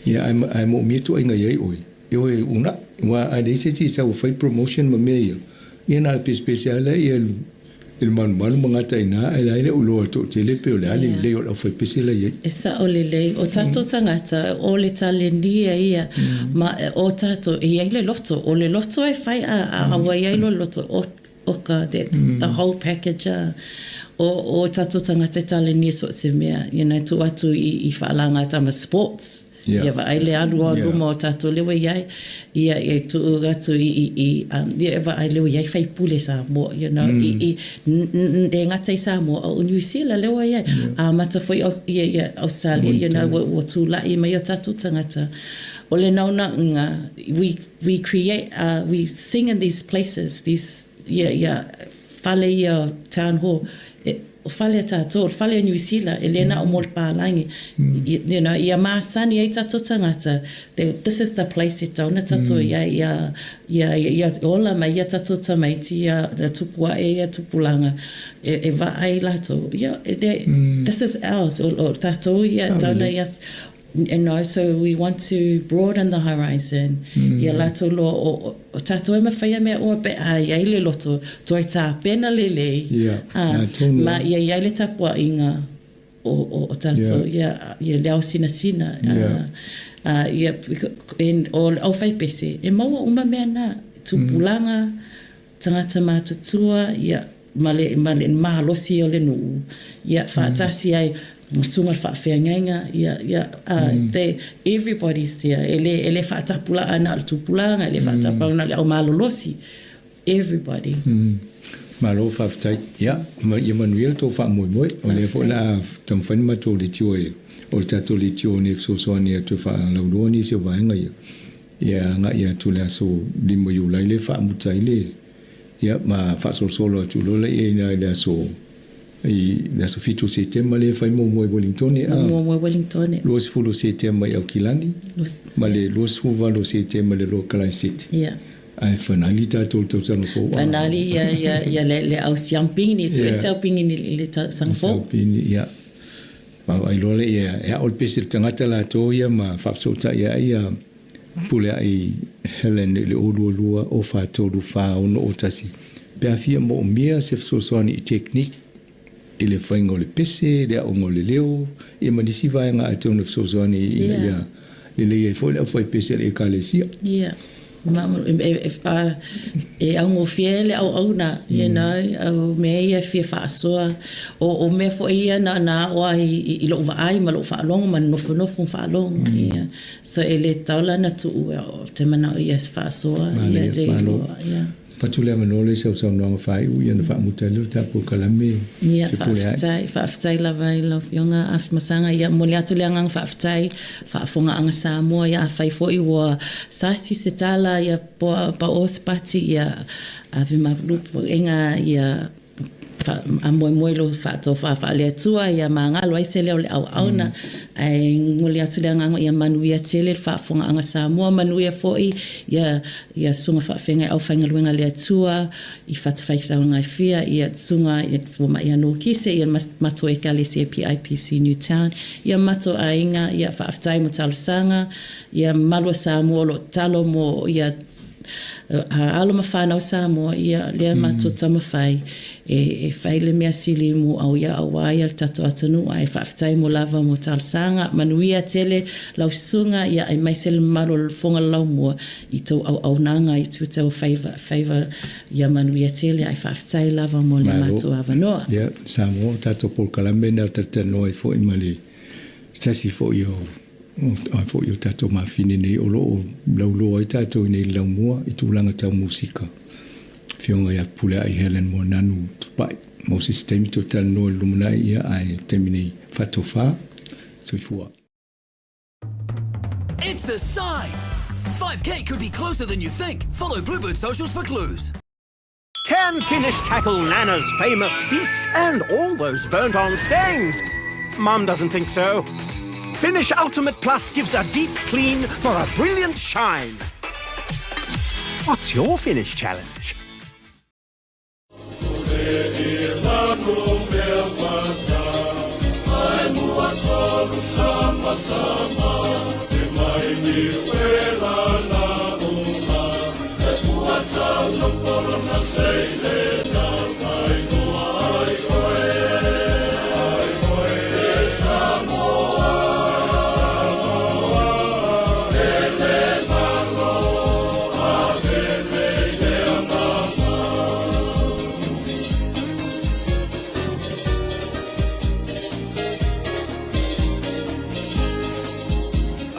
Ia ae ae moomia tuaiga i ai oe. E oe una, ua a leai se isi sau e fai promotion ma mea ia, ia na o le pesepese lava lea ia i le malumalu ma gata i ina, ae leai le uloa o le toatele pei o le a le lelei o le aufaipese la i ai. E sao lelei, o tatou tagata, o le talenia ia, ma o tatou, e i ai le loto, o le loto e fai a, a ua i ai lo loto, o, oka, that's the whole package a. O, o tatou tagata e talenia so o se mea, you know, tuu atu i, i faalāga tama sports. Ia vaai le alu o luma o tatou lea ua i ai, ia e tuu atu i, i, i, um, ia e vaai lea ua i ai faipule Samoa, you know, i, i, le gata i Samoa, o New Zealand lea ua i ai. Amata foi au, ia, ia, Australia, you know, ua, ua tula'i mai o tatou tagata. O le naunauga, we, we create, we sing in these places, these, ia, ia, fale ia town hall, e, o fale a tatou, o le fale a Niu Sila, e le na o mo le pālagi. You know, ia masani ai tatou tagata, this is the place e tau na tatou i ai, ia, ia, ia ola mai ia tatou tamaiti, ia, ia tupu ae ia tupulaga, e, e vaai latou, ia, e le, this is ours, o, o tatou ia, tau na ia, You know, so we want to broaden the horizon. Mm. Ia latou loa o, o, o tatou e mawhai a mea ua pe a iai le loto, toi tāpena lelei. Yeah. A, ma ia iai le tapuaʻiga o, o, o tātou, yeah. ia, ia le ao sinasina. Yeah. Ia, o le aufaipese, e maua uma mea nā, tupulaga, tagata matutua, ia, ma le, ma le malosi o le nuu, ia, faatasi ai, ma susuga le faafeagaiga, ia, ia, they, everybody's there, e le, e le faatapulaa na o le tupulaga, e le faatapulaga na o le au malolosi, everybody. Malo faafetai. Ia, ia manuia le tou faamoemoe. O lea foi o le a taumafai ni matou leitio e, o le tatou leitio nei e fesoasoani atu e faalauiloa nisi o vaega ia. Ia agai atu i le aso 5 Iulai lea e faamuta ai le, ia ma faasolosolo atu loa lea i ina i le aso i le aso 7 o Setema lea e fai muamua i Wellingtone a. Muamua i Wellingtone. 20 o Setema i Aukilani ma le 28 o Setema i le Lower Kalaisete. Ia. Ae fanali tatou i le tausaga fou a. Fanali ia ia ia le le au siampini, yeah. Sue siampini i le tausaga fou. Siampini, ia. Vaavaai loa lea ia, e ao le pese le tagata latou ia ma faafesootai ai ia Pulea'i Helen i le 022 043 4601. Pe a fia moomia se fesoasoani i teknik i le faiga o le pese, le aoga o le leo, ia ma nisi vaega atonu e fesoasoani ina ia lelei ai foi le aufaipese a le Ekalesia. Ia. E augofie le auauna, you know, o mea ia e fia faasoa. O mea foi ia na aʻo ai i loʻu vaai ma loʻu faalogo ma nofonofo ma faalogo. Ia. So e le tatau la ona tuu ou te manaʻo ia e faasoa ia le iloa. Ia. Patu le avanoa lea i sau saunoaga faaiu ia ona faamuta ai lea o le tatou polokalame Ia, se pule ae. Faafetai, faafetai lava i lau Afioga Afamasaga. Ia, momoli atu le agaga faafetai, faafofogaaga Samoa, ia afai foi ua sasi se tala, ia pao se pati, ia ave malu puega, ia Faamoemoe i lou faatofa faale-Atua ia magalo ai se leo o le auauna. Ae momoli atu le agaga ia manuia tele le faafofogaaga Samoa, manuia foi ia ia susuga faafeagai aufaigaluega a le Atua i fatafaitaulaga e fia, ia susuga i fomai a Nokise, ia matou Ekalesia PIPC Newtown, ia matou aiga, ia faafetai mo talosaga, ia mamalu o Samoa o lo o tatalo mo ia A alo ma fanau Samoa, ia lea matou taumafai e fai le mea sili mo au ia aua ia le tatou atunuu ae faafetai mo lava mo talosaga. Manuia tele lau susuga ia aemaise le mamalu o le Fofoga le Laumua i tou auaunaga i Twitter o faiva faiva ia manuia tele ae faafetai lava mo le matou avanoa. Ia Samoa o tatou polokalame lena o talatalanoa ai foi ma le se tasi foi o a foi o tatou mafine nei o lo o lauloa ai tatou i nei le laumua i tulaga tau musika. Afioga ia Pulea'i Helen Moananu Tupai. Mo se isi taimi toe talanoa i le lumanai ia ae taimi nei faatofa. Soifua. It's a sign! 5K could be closer than you think. Follow Bluebird socials for clues. Can Finish tackle Nana's famous feast and all those burnt-on stains? Mom doesn't think so. Finish Ultimate Plus gives a deep clean for a brilliant shine. What's your finish challenge?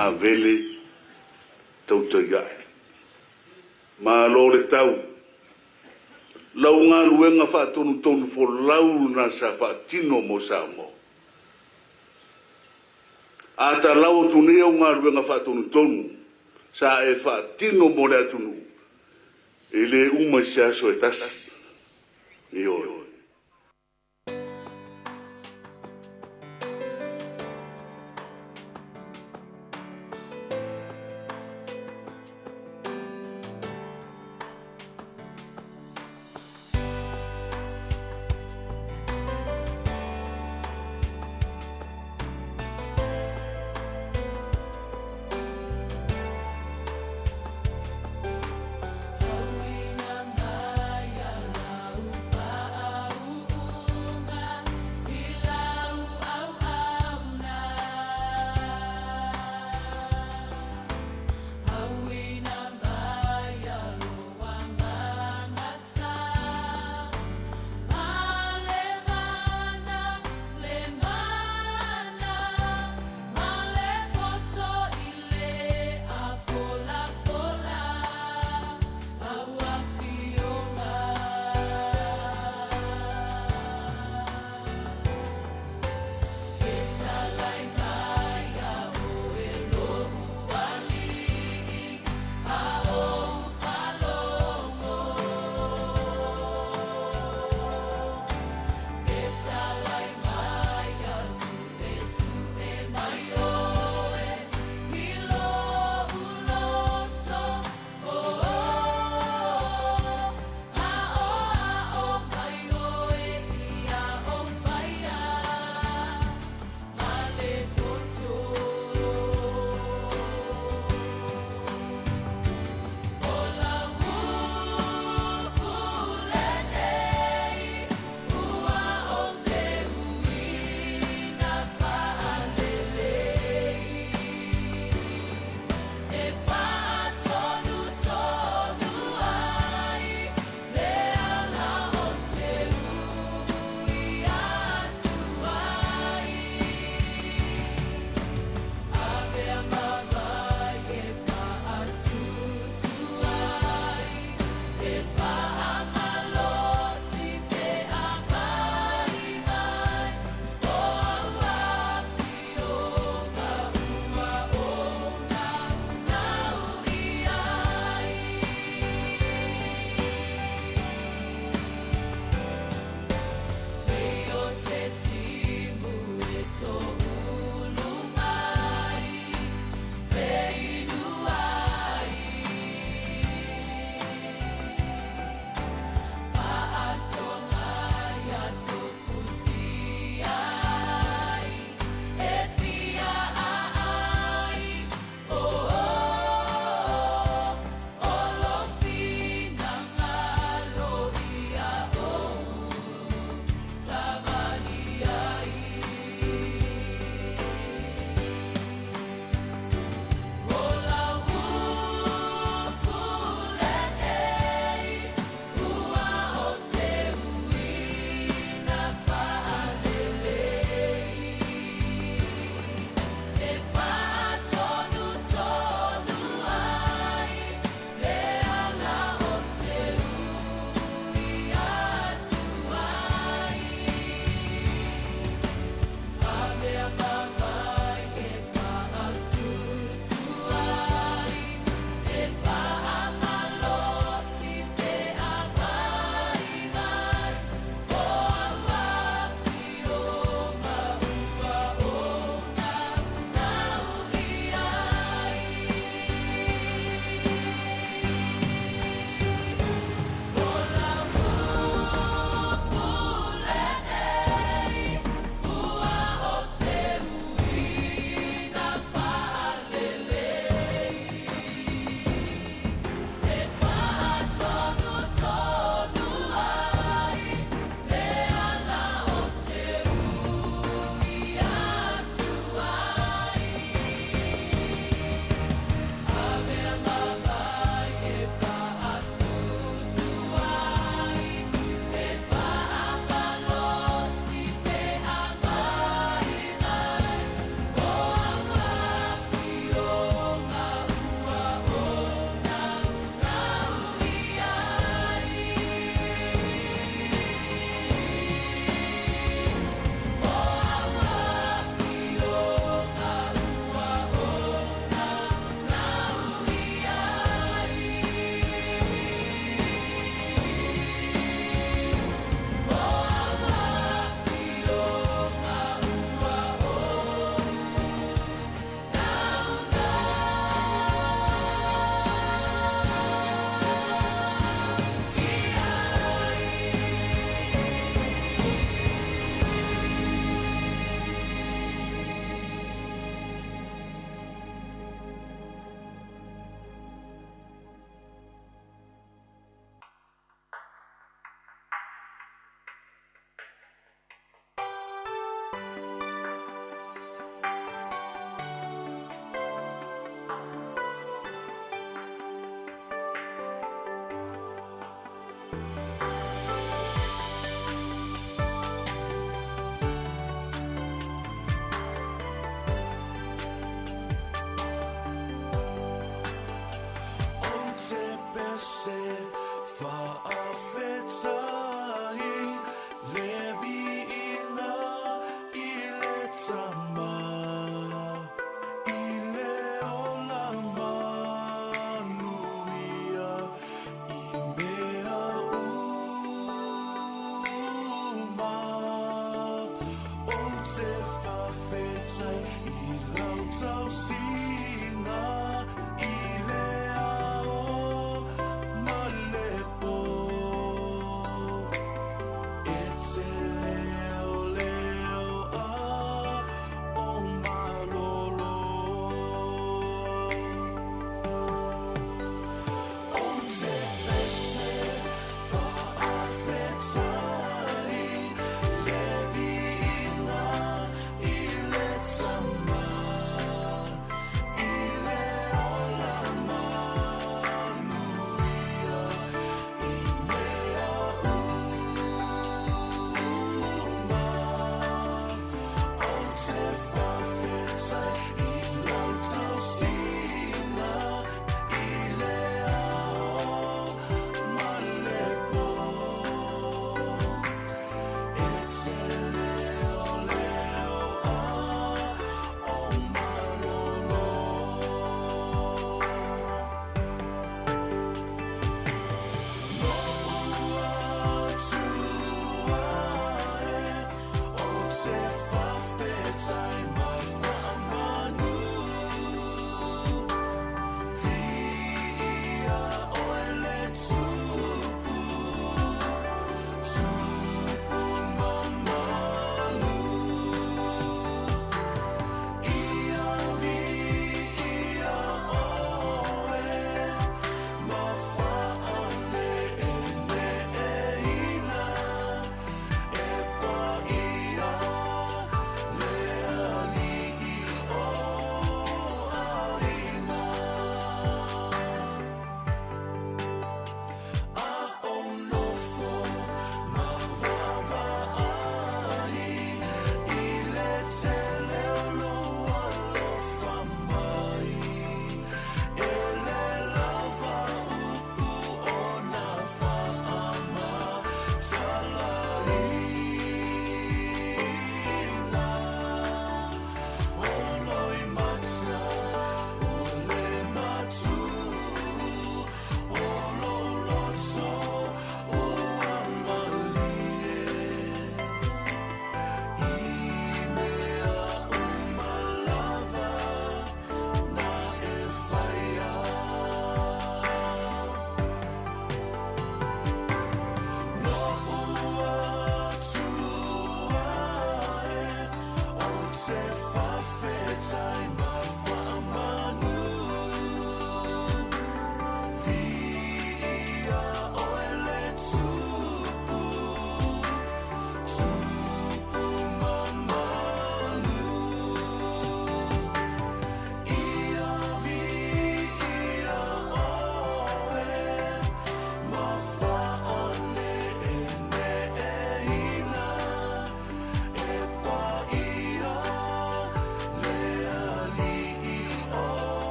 Avele tautai ae. Malo le tau. Lau galuega faatonutonu folau lena sa faatino mo Samoa. A talau atu nei au galuega faatonutonu sa e faatino mo le atunuu, e le uma i se aso e tasi. Ioe.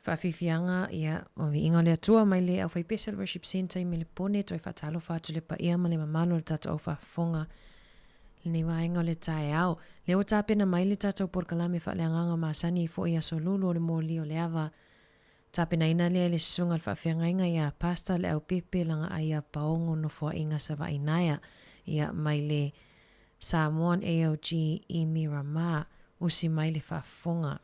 Faafiafiaga, ia, o viiga o le Atua mai le Aufaipese o le Worship Centre i Melepone, toe faatalofa atu le paia ma le mamalu o le tatou au faafofoga i lenei vaega o le taeao. Lea ua tapena mai le tatou polokalame faaleagaga masani ai foi i Aso Lulu o le Moli o le Ava. Tapenaina lea e le Susuga i le Faafeagaiga ia Pastor Leaupepe Lagaaia Paogo Nofoaiga Savaii Naea, ia, mai le Samoan AOG i Miramar, usi mai le faafofoga.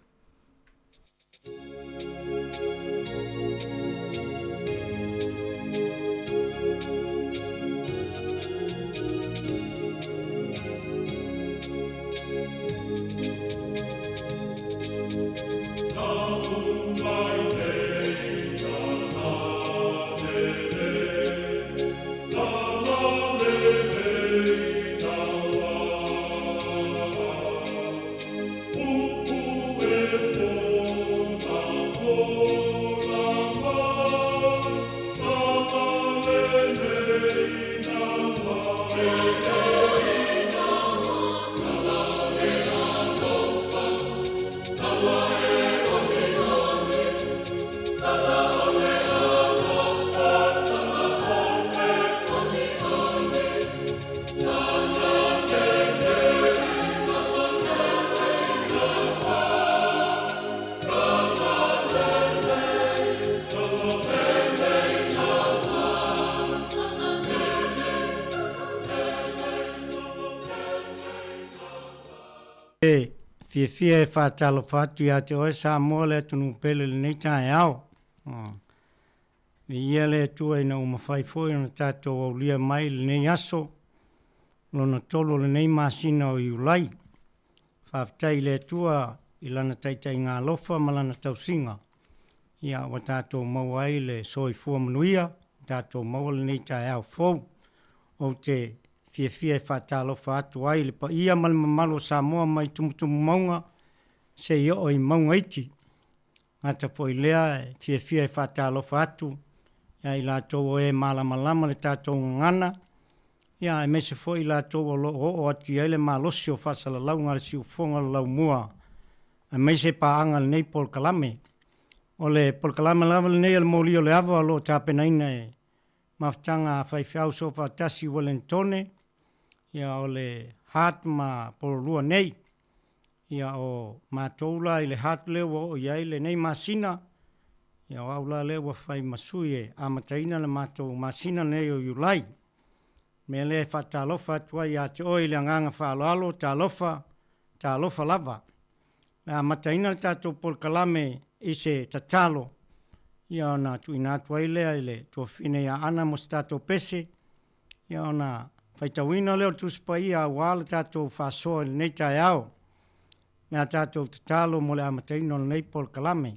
Fiafia e faatalofa atu ia te oe Samoa le atunuu pele i lenei taeao. Viia le Atua ina ua mafai foi ona tatou aulia mai lenei aso lona tolu o lenei masina o Iulai. Faafetai i le Atua i Lana taitaiga alofa ma Lana tausiga, ia ua tatou maua ai le soifua manuia, tatou maua lenei taeao fou. Ou te fiafia e faatalofa atu ai i le paia ma le mamalu o Samoa mai tumutumu mauga seia oo i mauga iti. Gata foi lea e fiafia e faatalofa atu ia i latou o e malamalama le tatou gagana, ia aemaise foi i latou o lo o oo atu i ai le malosi o faasalalauga a le siufofoga o le laumua, aemaise paaga i lenei polokalame. O le polokalame lava lenei a le Moli o le Ava o lo o tapenaina e Mafutaga a Faifeau Soofaatasi i Ueligitone, ia o le Heart ma Pololua nei. Ia o matou la i le Heart lea ua oo i ai lenei masina, ia o au la lea ua fai ma sui e amataina le matou masina lenei o Iulai. O le mea lea e faatalofa atu ai ia te oe i le agaga faaaloalo, talofa, talofa lava. Le amataina le tatou polokalame i se tatalo, ia ona tuuina atu ai lea i le tuafafine ia Ana mo se tatou pese, ia ona faitauina lea o le Tusi Paia aua le tatou faasoa i lenei taeao. Le a tatou tatalo mo le amataina o lenei polokalame.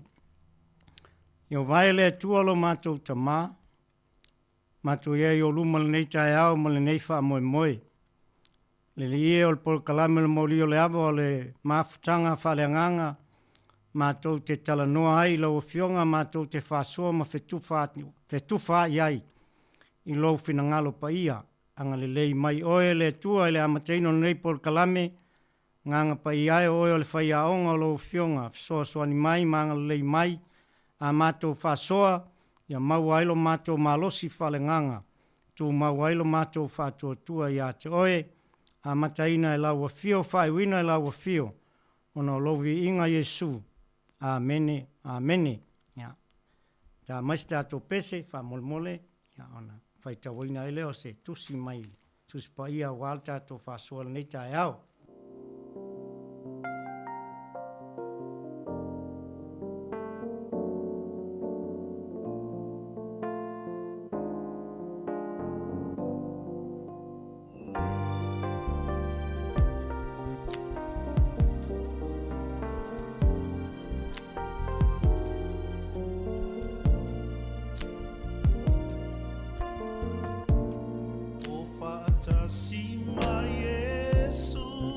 Ieova e le Atua lo matou Tama, matou i ai i ou luma i lenei taeao ma lenei faamoemoe. Le Alii e, o le polokalame o le moli o le ava o le mafutaga faaleagaga matou te talanoa ai i lau Afioga matou te faasoa ma fetufaai ai i lou finagalo paia. Agalelei mai oe e le Atua i le amataina o lenei polokalame, Agaga Paia e, o oe o le faiaoga o lau Afioga, fesoasoani mai ma agalelei mai a matou faasoa, ia maua ai lo matou malosi faaleagaga, tumau ai lo matou faatuatua ia te oe, amataina e lau Afio, faaiuina e lau Afio, ona o lou viiga Iesu. Amene, Amene. Ia, ta mai se tatou pese, faamolemole, ia, ona faitauina ai lea o se tusi mai Tusi Paia aua le tatou faasoa i lenei taeao. O faatasi mai Iesu.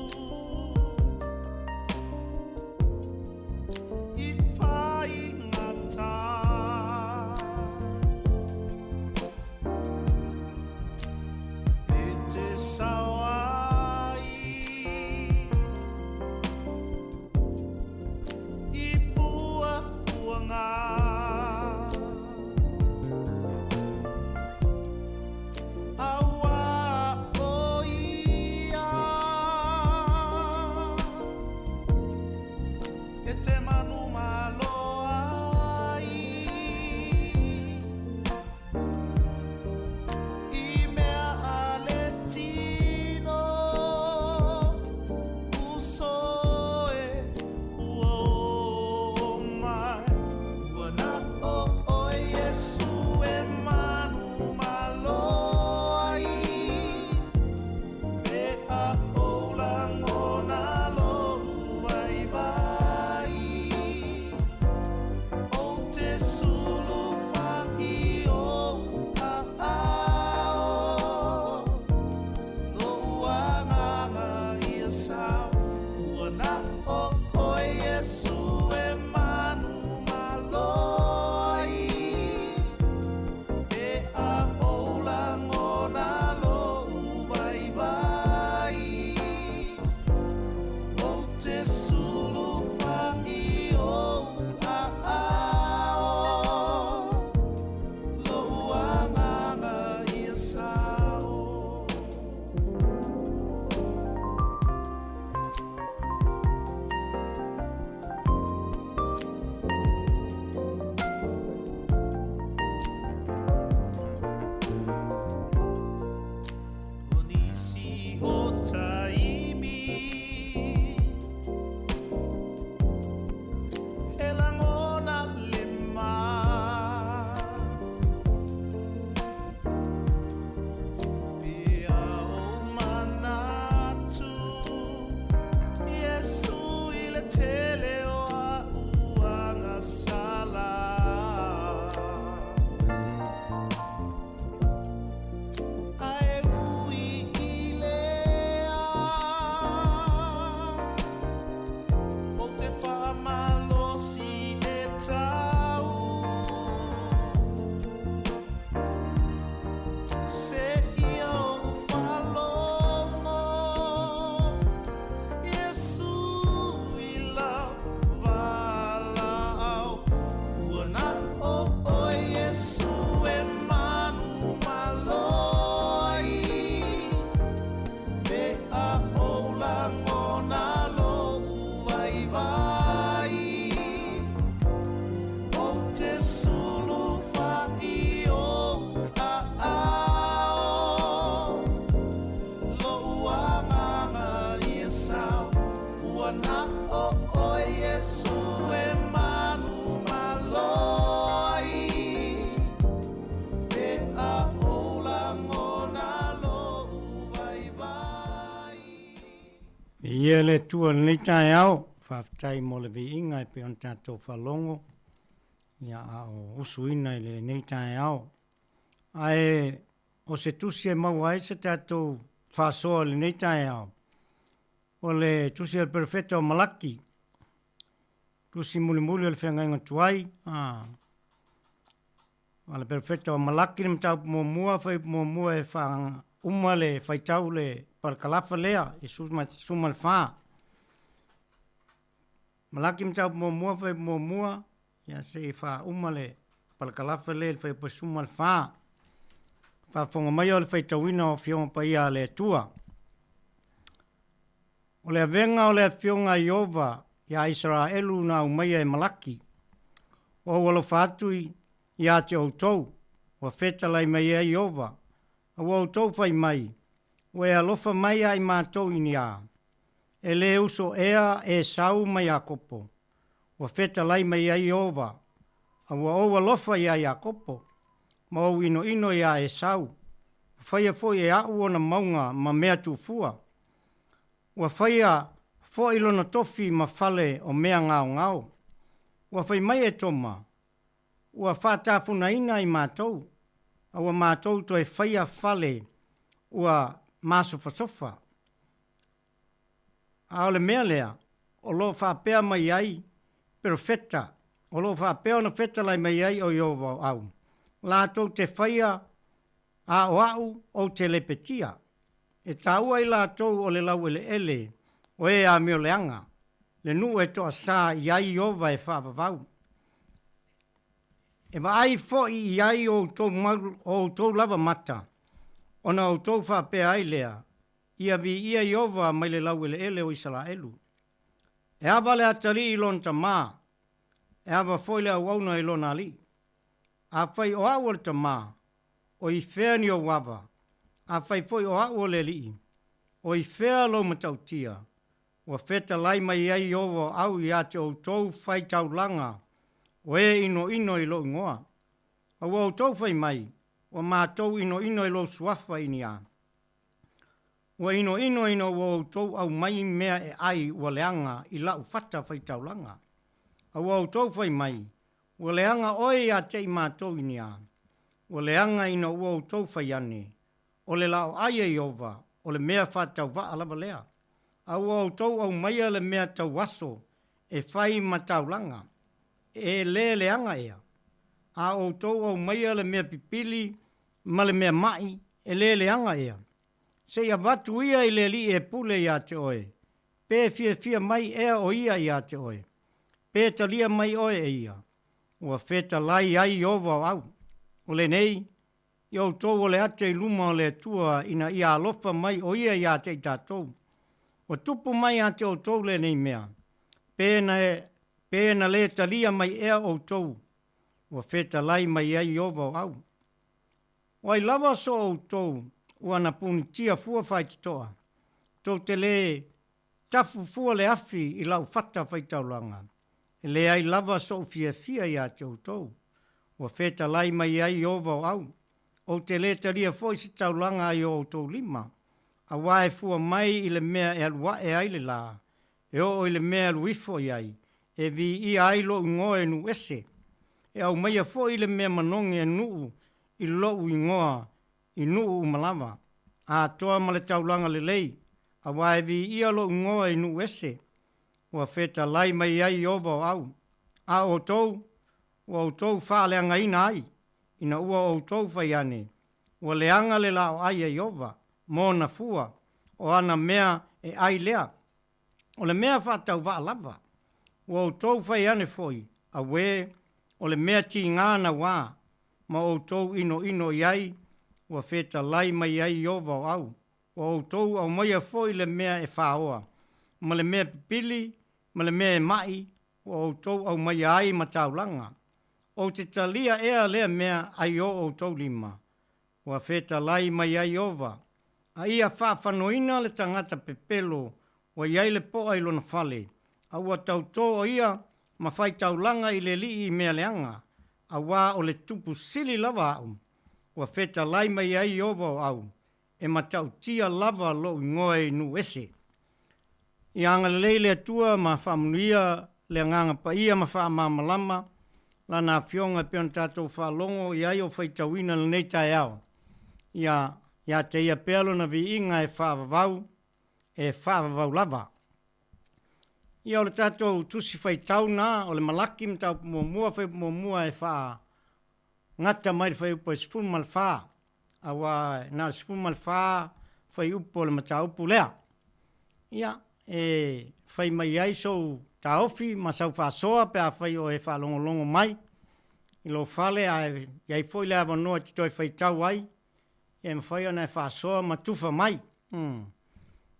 Viia le Atua i lenei taeao, faafetai mo le viiga e pei ona tatou faalogo, ia a o usuina i lenei taeao. Ae o se tusi e maua ai se tatou faasoa i lenei taeao, o le tusi a le Perofeta o Malaki, tusi mulimuli o le feagaiga tuai, a, a le Perofeta o Malaki le mataupu muamua, fuaiupu muamua e faauma le faitau le parakalafa lea i 14. Malaki mataupu muamua, fuaiupu muamua, ia se i faauma le parakalafa lea i le fuaiupu 14. Faafofoga mai o le faitauina o Afioga Paia a le Atua. O le avega o le Afioga a Ieova iā Isaraelu na aumaia e Malaki, Ua ou alofa atu iā te outou, ua fetalai mai ai Ieova, a ua outou fai mai, Ua e alofa mai iā i matou i ni a? E lē uso ea Esau ma Iakopo? Ua fetalai mai ai Ieova, a ua ou alofa iā Iakopo, ma ou inoino iā Esau, ua faia foi e aʻu ona mauga ma mea tufua. Ua faia foi lona tofi ma fale o mea gaogao. Ua fai mai Etoma, Ua faatafunaina i matou, a ua matou toe faia fale ua masofasofa. A o le mea lea, o lo o faapea mai ai perofeta, o lo o faapea ona fetalai mai ai o Ieova o au, latou te faia A o a'u ou te lepetia. E taua i latou o le laueleele o e amioleaga, le nuu e toasā i ai Ieova e faavavau. E vaai foi i ai o outou mau, o outou lava mata, ona outou faapea ai lea, Ia viia Ieova mai le laueleele o Isaraelu. E ava le atalii i lona tamā, e ava foi le auauna i lona alii. Afai o a'u o le tamā, o i fea ni ou ava? Afai foi o a'u o le alii, o i fea lou matautia? Ua fetalai mai ai Ieova o au iā te outou fai taulaga o e inoino i lou igoa. A ua outou fai mai, Ua matou inoino i lou suafa i ni a? Ua inoino ina ua outou aumai mea e ai ua leaga i la'u fata faitaulaga. A ua outou fai mai, Ua leaga oe iā te i matou i ni a? Ua leaga ina ua outou fai ane, O le laoai a Ieova, o le mea faatauvaa lava lea. A ua outou aumaia le mea tauaso e fai ma taulaga, e lē leaga ea? A outou aumaia le mea pipili ma le mea maʻi, e lē leaga ea? Se i avatu ia i le alii e pule iā te oe, pe fiafia mai ea o ia iā te oe, pe talia mai oe e ia. Ua fetalai ai Ieova o au, o lenei, i outou o le ata i luma o le Atua ina ia alofa mai o ia iā te i tatou. Ua tupu mai iā te outou lenei mea, pe na, pe na lē talia mai ea outou, ua fetalai mai ai Ieova o au. O ai lava so outou ua na punitia fua faitotoa, tou te lē tafu fua le afi i lau fata faitaulaga, e leai lava soʻu fiafia iā te outou. Ua fetalai mai ai Ieova o au, ou te lē talia foi se taulaga ai o outou lima, auā e fua mai i le mea e alu aʻe ai le lā, e oo i le mea e alu ifo i ai, e viia ai lou igoa e nuu ese. E aumaia foi le mea manogi e nuu i lou igoa i nuu uma lava, atoa ma le taulaga lelei, auā e viia lou igoa i nuu ese, ua fetalai mai ai Ieova o au. A outou, ua outou faaleagaina ai, ina ua outou fai ane, Ua leaga le laoai a Ieova ma ona fua, o ana mea e ai lea. O le mea faatauvaa lava, ua outou fai ane foi, auē, o le mea tigā nauā, ma outou inoino i ai, ua fetalai mai ai Ieova o au, ua outou aumaia foi le mea e faoa, ma le mea pipili, ma le mea e maʻi, ua outou aumaia ai ma taulaga. Ou te talia ea lea mea ai o outou lima, ua fetalai mai ai Ieova, a ia faafanoina le tagata pepelo ua i ai le poa i lona fale, a ua tautō o ia ma fai taulaga i le alii i mea leaga, auā o le tupu sili lava aʻu, ua fetalai mai ai Ieova o au, e matautia lava lou igoa i nuu ese. Ia agalelei le Atua ma faamanuia le Agaga Paia ma faamalamalama Lana Afioga e pei ona tatou faalogo i ai o faitauina lenei taeao. Ia ia te Ia pea Lona viiga e faavavau, e faavavau lava. Ia o le tatou Tusi Faitau na o le Malaki mataupu muamua, fuaiupu muamua e faa gata mai le fuaiupu e 14, aua na o le 14 fuaiupu o le mataupu lea. Ia, e fai mai ai sou taofi ma sau faasoa pe afai o e faalogologo mai i lou fale ae i ai foi le avanoa e te toe faitau ai, e mafai ona e faasoa ma tufa mai.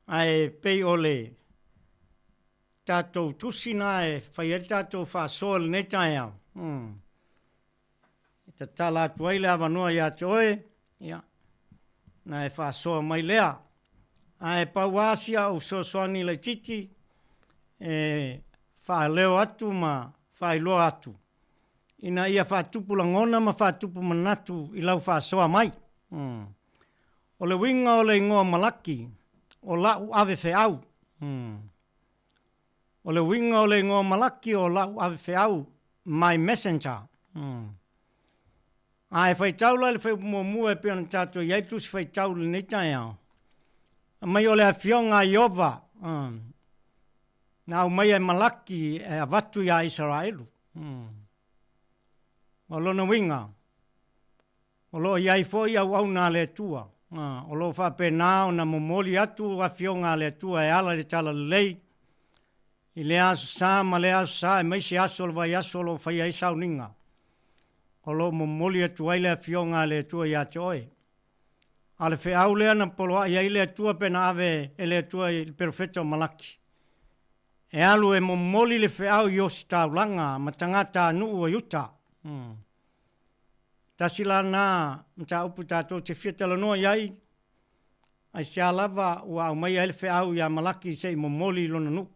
Ae pei o le tatou tusi na e fai ai le tatou faasoa i lenei taeao, E tatala atu ai le avanoa ia te oe, ia, na e faasoa mai lea. Ae pau lava si au fesoasoani laitiiti e faaleo atu ma faailoa atu, ina ia faatupu lagona ma faatupu manatu i lau faasoa mai. O le uiga o le igoa Malaki, o la'u ave feau. O le uiga o le igoa Malaki o la'u ave feau, my messenger. A e faitau la i le fuaiupu muamua e pei ona tatou i ai tusi faitau i lenei taeao, aumai o le afioga a Ieova na aumaia e Malaki e avatu iā Isaraelu. O lona uiga, O lo o i ai foi auauna a le Atua, o lo o faapena ona momoli atu afioga a le Atua e ala i le talalelei, i lea Aso Sa ma lea Aso Sa aemaise aso o le vaiaso o lo o faia ai sauniga. O lo o momoli atu ai le afioga a le Atua ia te oe. A o le feau lea na poloai ai le Atua pe na ave e le Atua i le perofeta o Malaki, e alu e momoli le feau i ositaulaga ma tagatanuu o Iuta. Tasi la lena mataupu tatou te fia talanoa i ai, aisea lava ua aumaia ai le feau ia Malaki se i momoli i lona nuu.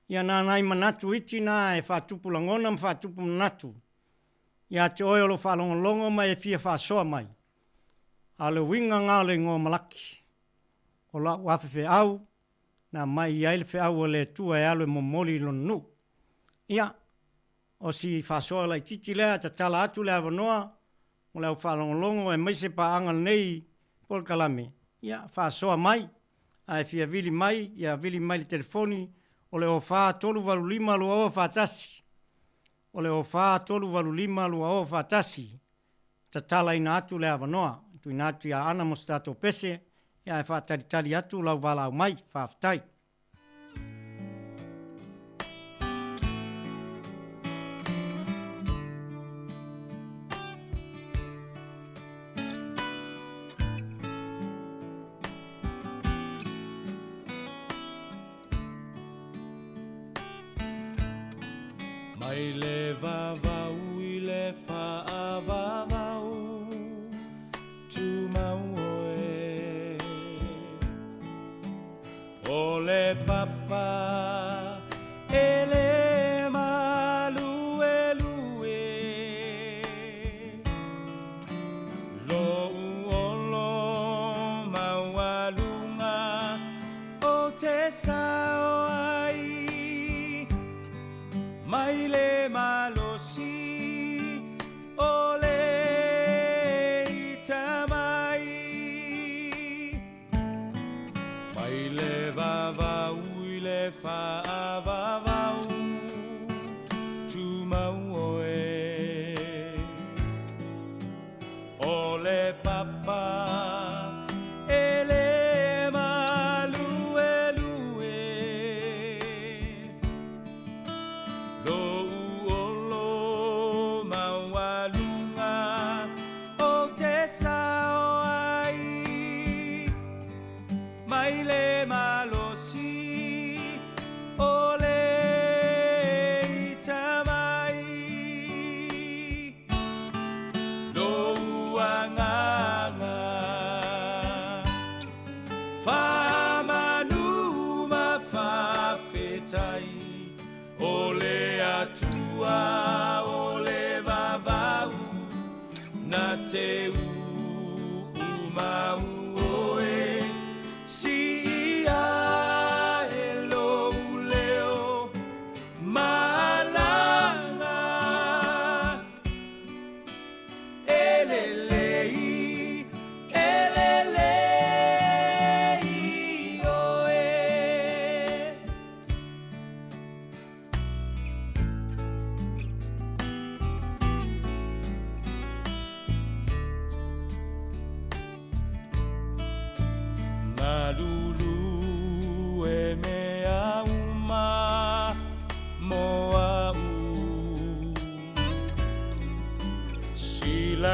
Ia na nai manatu iti na e faatupu lagona ma faatupu manatu ia te oe o lo o faalogologo ma e fia faasoa mai. A o le uiga na o le igoa Malaki, o la'u afe feau na aumai i ai le feau a le Atua e alu e momoli i lona nuu. Ia, O si faasoa laitiiti lea e tatala atu le avanoa mo le au faalogologo aemaise paaga lenei polokalame, ia faasoa mai, a e fia vili mai, ia vili mai i le telefoni o le 04 385 2041, o le 04 385 2041, tatalaina atu le avanoa, tuuina atu ia Ana mo se tatou pese, ia ae faatalitali atu lau valaau mai. Faafetai. Mai le vavau i le faavavau Tumau oe O le papa e le maluelue Lou olo maualuga o te sao ai Mai le malosi o le ita mai Mai le vavau i le faavavau Tumau oe O le papa e le maluelue Lou olo maualuga o te sao ai Mai le malosi o le ita mai Lou agaga Faamanu ma faafetai O le Atua o le vavau Na te uu mau oe Sii ai.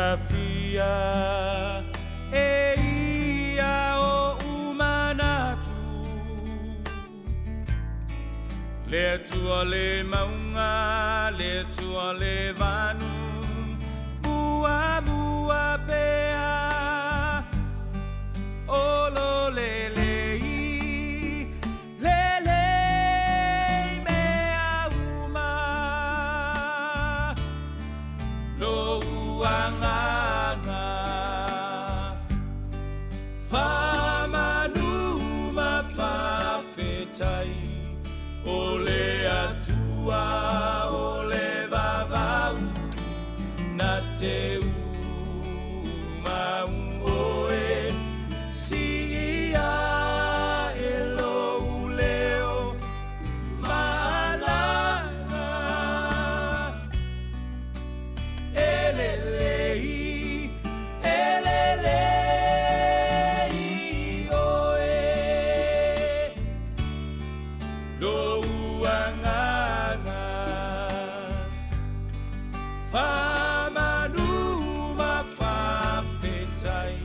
silafia e ia oʻu manatu. Le Atua le mauga, le Atua le vanu, muamua pea, o lo lelei, lelei mea uma, lou agaga, faamanu ma faafetai, o le Atua o le vavau, na te umau oe, siia e lou leo maalaga. E lelei, e lelei oe, lou agaga, faamanu ma faafetai,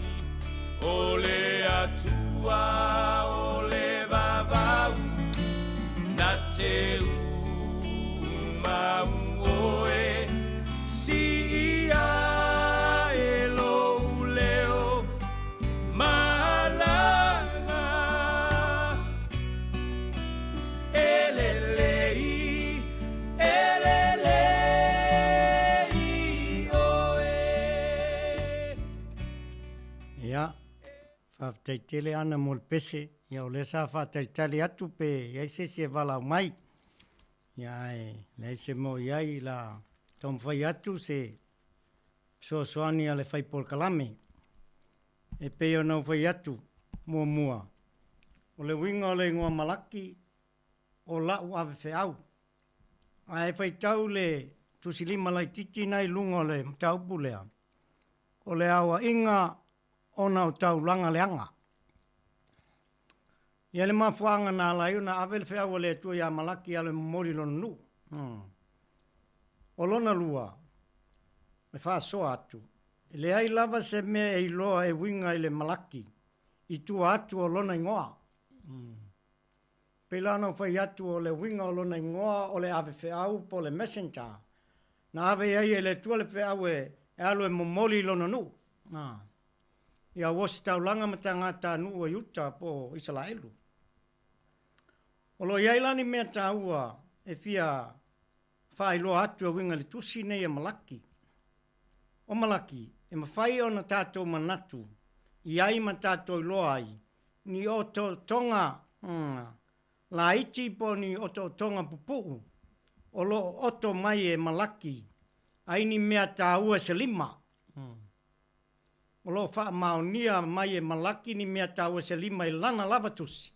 o le Atua o le vavau, na te umau oe, siia e lou leo maalaga. E lelei, e lelei oe. Ia, faafetai tele Ana mo le pese. Ia o lea sa faatalitali atu pe i ai se isi e valaau mai. Ia ae leai se mea o i ai la taumafai atu se fesoasoani a le fai polokalame. E pei ona ou fai atu muamua, o le uiga o le igoa Malaki o la'u ave feau. Ae faitau le tusilima laitiiti na i luga o le mataupu lea, o le aoaiga ona o taulaga leaga. Ia le mafuaaga na ala ai ona ave le feau a le Atua ia Malaki e alu e momoli i lona nuu. O lona lua, e faasoa atu, e leai lava se mea e iloa e uiga i le Malaki i tua atu o lona igoa. Pei la ona ou fai atu o le uiga o lona igoa o le ave feau po o le messenger na ave ai e le Atua le feau e alu e momoli i lona nuu. Ia Uositaulaga ma tagatanuu o Iuta po o Isalaelu. O lo o i ai la ni mea taua e fia faailoa atu e uiga i le tusi nei a Malaki. O Malaki, e mafai ona tatou manatu i ai ma tatou iloa ai ni otootoga laiti po o ni otootoga pupuu o lo o oto mai e Malaki ai ni mea taua se lima. O lo o faamaonia mai e Malaki ni mea taua se lima i lana lava tusi,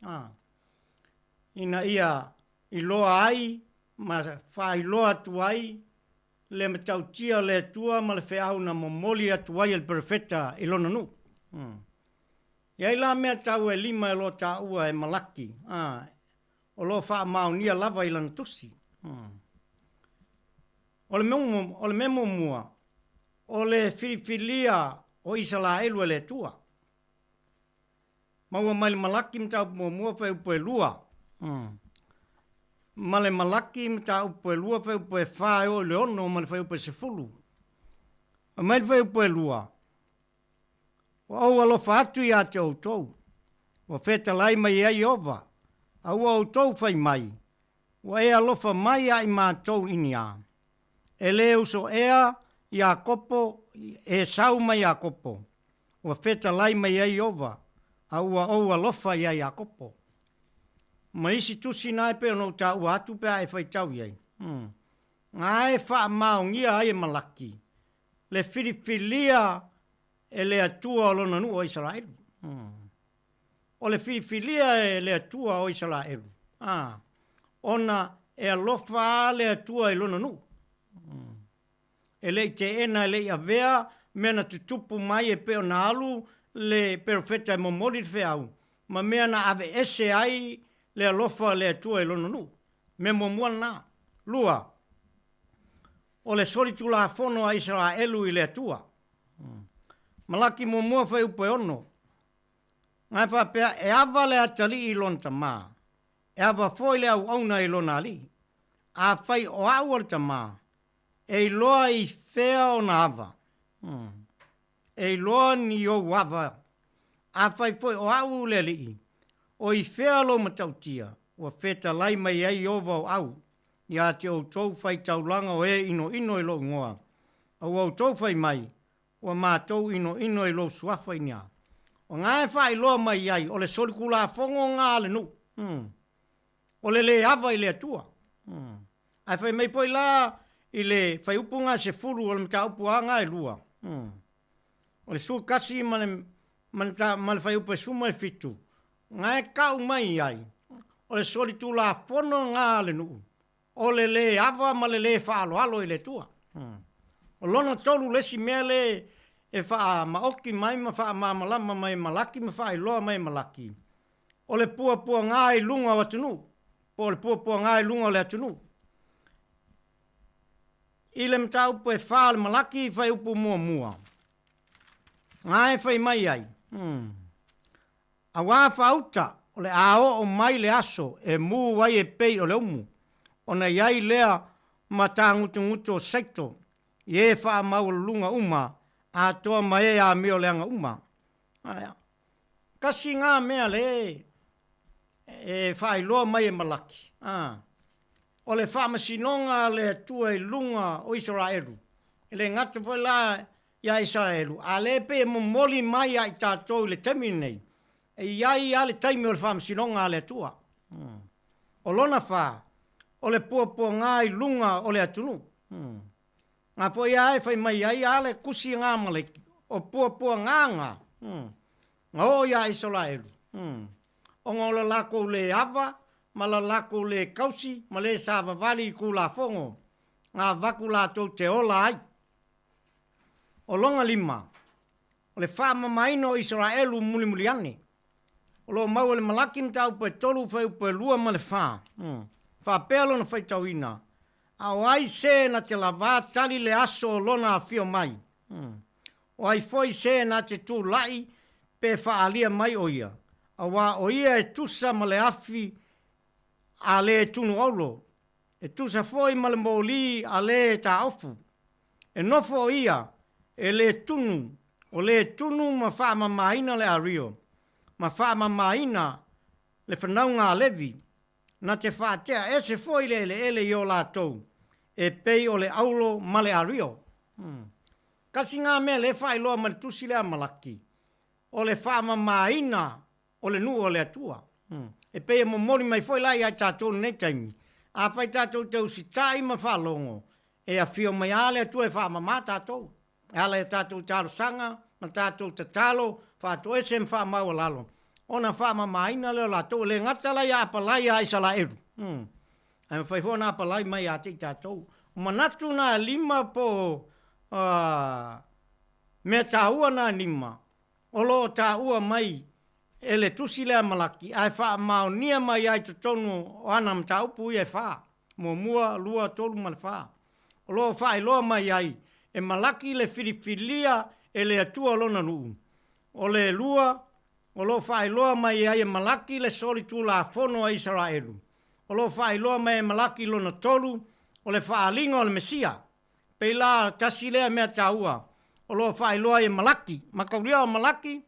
ina ia iloa ai ma faailoa atu ai le matautia o le Atua ma le feau na momoli atu ai e le perofeta i lona nuu. E i ai la mea taua e lima e lo taua e Malaki, o lo o faamaonia lava i lana tusi. O le mea muamua, o le filifilia o Isalaelu e le Atua. Maua mai le Malaki mataupu muamua fuaiupu e lua. Ma le Malaki mataupu e lua fuaiupu e fa e oo i le ono ma le fuaiupu e sefulu. Fai mai le fuaiupu e lua, Ua ou alofa atu iā te outou, ua fetalai mai ai Ieova, a ua outou fai mai, Ua e alofa mai ia i matou i ni a? E lē uso ea Iakopo, Esau ma Iakopo, ua fetalai mai ai Ieova, a ua ou alofa iā Iakopo. Ma isi tusi na e pei ona ou taua atu pe a e faitau i ai. Nga e faamaonia ai e Malaki le filifilia e le Atua o lona nuu o Isaraelu. O le filifilia e le Atua o Isaraelu, a, ona e alofa a le Atua i lona nuu. E le i teena e le i avea mea na tutupu mai e pei ona alu le perofeta e momoli le feau, ma mea na aveese ai le alofa o le Atua i lona nuu. Mea muamua lena. Lua, o le solitulafono a Isaraelu i le Atua. Malaki muamua fuaiupu e ono. Ga e faapea, e ava le atalii i lona tamā, e ava foi le auauna i lona alii. Afai o au o le tamā, e iloa i fea ona ava. Hmm. E iloa ni ou ava. Afai foi o au le alii, o i fea lou matautia, ua fetalai mai ai Ieova o au, ia te outou fai taulaga o e inoino i lou igoa, a ua outou fai mai, Ua matou inoino i lou suafa i nia. O nga e faailoa mai ai, o le solikulafono nga a le nuu. Hmm. O le le ava i le Atua. Hmm. Ae fai mai foi la i le faiupu nga sefulu o le mataupu a nga e lua. Hmm. O le 11 ma le, ma le, ma le faiupu e 17, nga e kau mai ai, o le solitulafono nga a le nuu. O le lē ava ma le lē faaaloalo i le Atua. O lona tolu le isi mea lē e faamaoki mai ma faamalamalama mai e Malaki ma faailoa mai e Malaki, o le puapuagā i luga o atunuu, po o le puapuagā i luga o le atunuu. I le mataupu e fa o le Malaki i fuaiupu muamua, gā e fai mai ai, Auā faauta, o le a oo mai le aso e mū ai e pei o le umu, ona i ai lea ma tāgutugutu o Saito i e faamaualuluga uma atoa ma e amio leaga uma. Aea, kasi ngā mea le e faailoa mai e Malaki, ā, o le faamasinoga a le Atua i luga o Isaraelu, e le gata foi la iā Isaraelu, a lea e pei e momoli mai ia i tatou i le taimi lenei, e i ai lava le taimi o le faamasinoga a le Atua. O lona fa, o le puapuagā i luga o le atunuu. Ngā foi a e fai mai ai a le kusi a ngā Amaleki, o puapuagā ngā, ngā oo iā Isaraelu, ona o le lakou lē ava ma la lakou lē kausi ma lē savavali i Kulafono, ngā vaku latou te ola ai. O lona lima, o le faamamaina o Isaraelu mulimuli ane. O lo o maua i le Malaki mataupu e tolu fuaiupu e lua ma le fa. Faapea lona faitauina, A o ai se na te lavā tali le aso o lona afio mai? O ai foi se na te tulaʻi pe faaalia mai o ia? Auā o ia e tusa ma le afi a le tunu aulo, e tusa foi ma le mōlī a le taofu. E nofo o ia, e lē tunu, o lē tunu ma faamamaina le ario, ma faamamaina le fanauga a Levi, na te faatea ese foi le eleele i o latou, e pei o le aulo ma le ario. Kasi ngā mea lē faailoa mai le tusi lea a Malaki, o le faamamaina o le nuu o le Atua. E pei e momoli mai foi la ia i tatou i lenei taimi, afai tatou te usitai ma faalogo, e afio mai a le Atua e faamama tatou, e ala i a tatou talosaga ma tatou tatalo faatoese ma faamaualalo, ona faamamaina lea o latou, e le gata la ia apalai ia Isalaelu, ae mafai foi ona apalai mai ia te i tatou. O manatu na e lima po o mea taua na e lima, O lo o taua mai e le tusi lea Malaki, ae faamaonia mai ai totonu o ana mataupu ia e fa, muamua, lua, tolu ma le fa. O lo o faailoa mai ai e Malaki le filifilia e le Atua o lona nuu. O le lua, o lo o faailoa mai ai e Malaki le solitulafono a Isaraelu. O lo o faailoa mai e Malaki lona tolu, o le faaaliga o le Mesia. Pei la, tasi lea mea taua o lo o faailoa ai e Malaki. Mataulia o Malaki,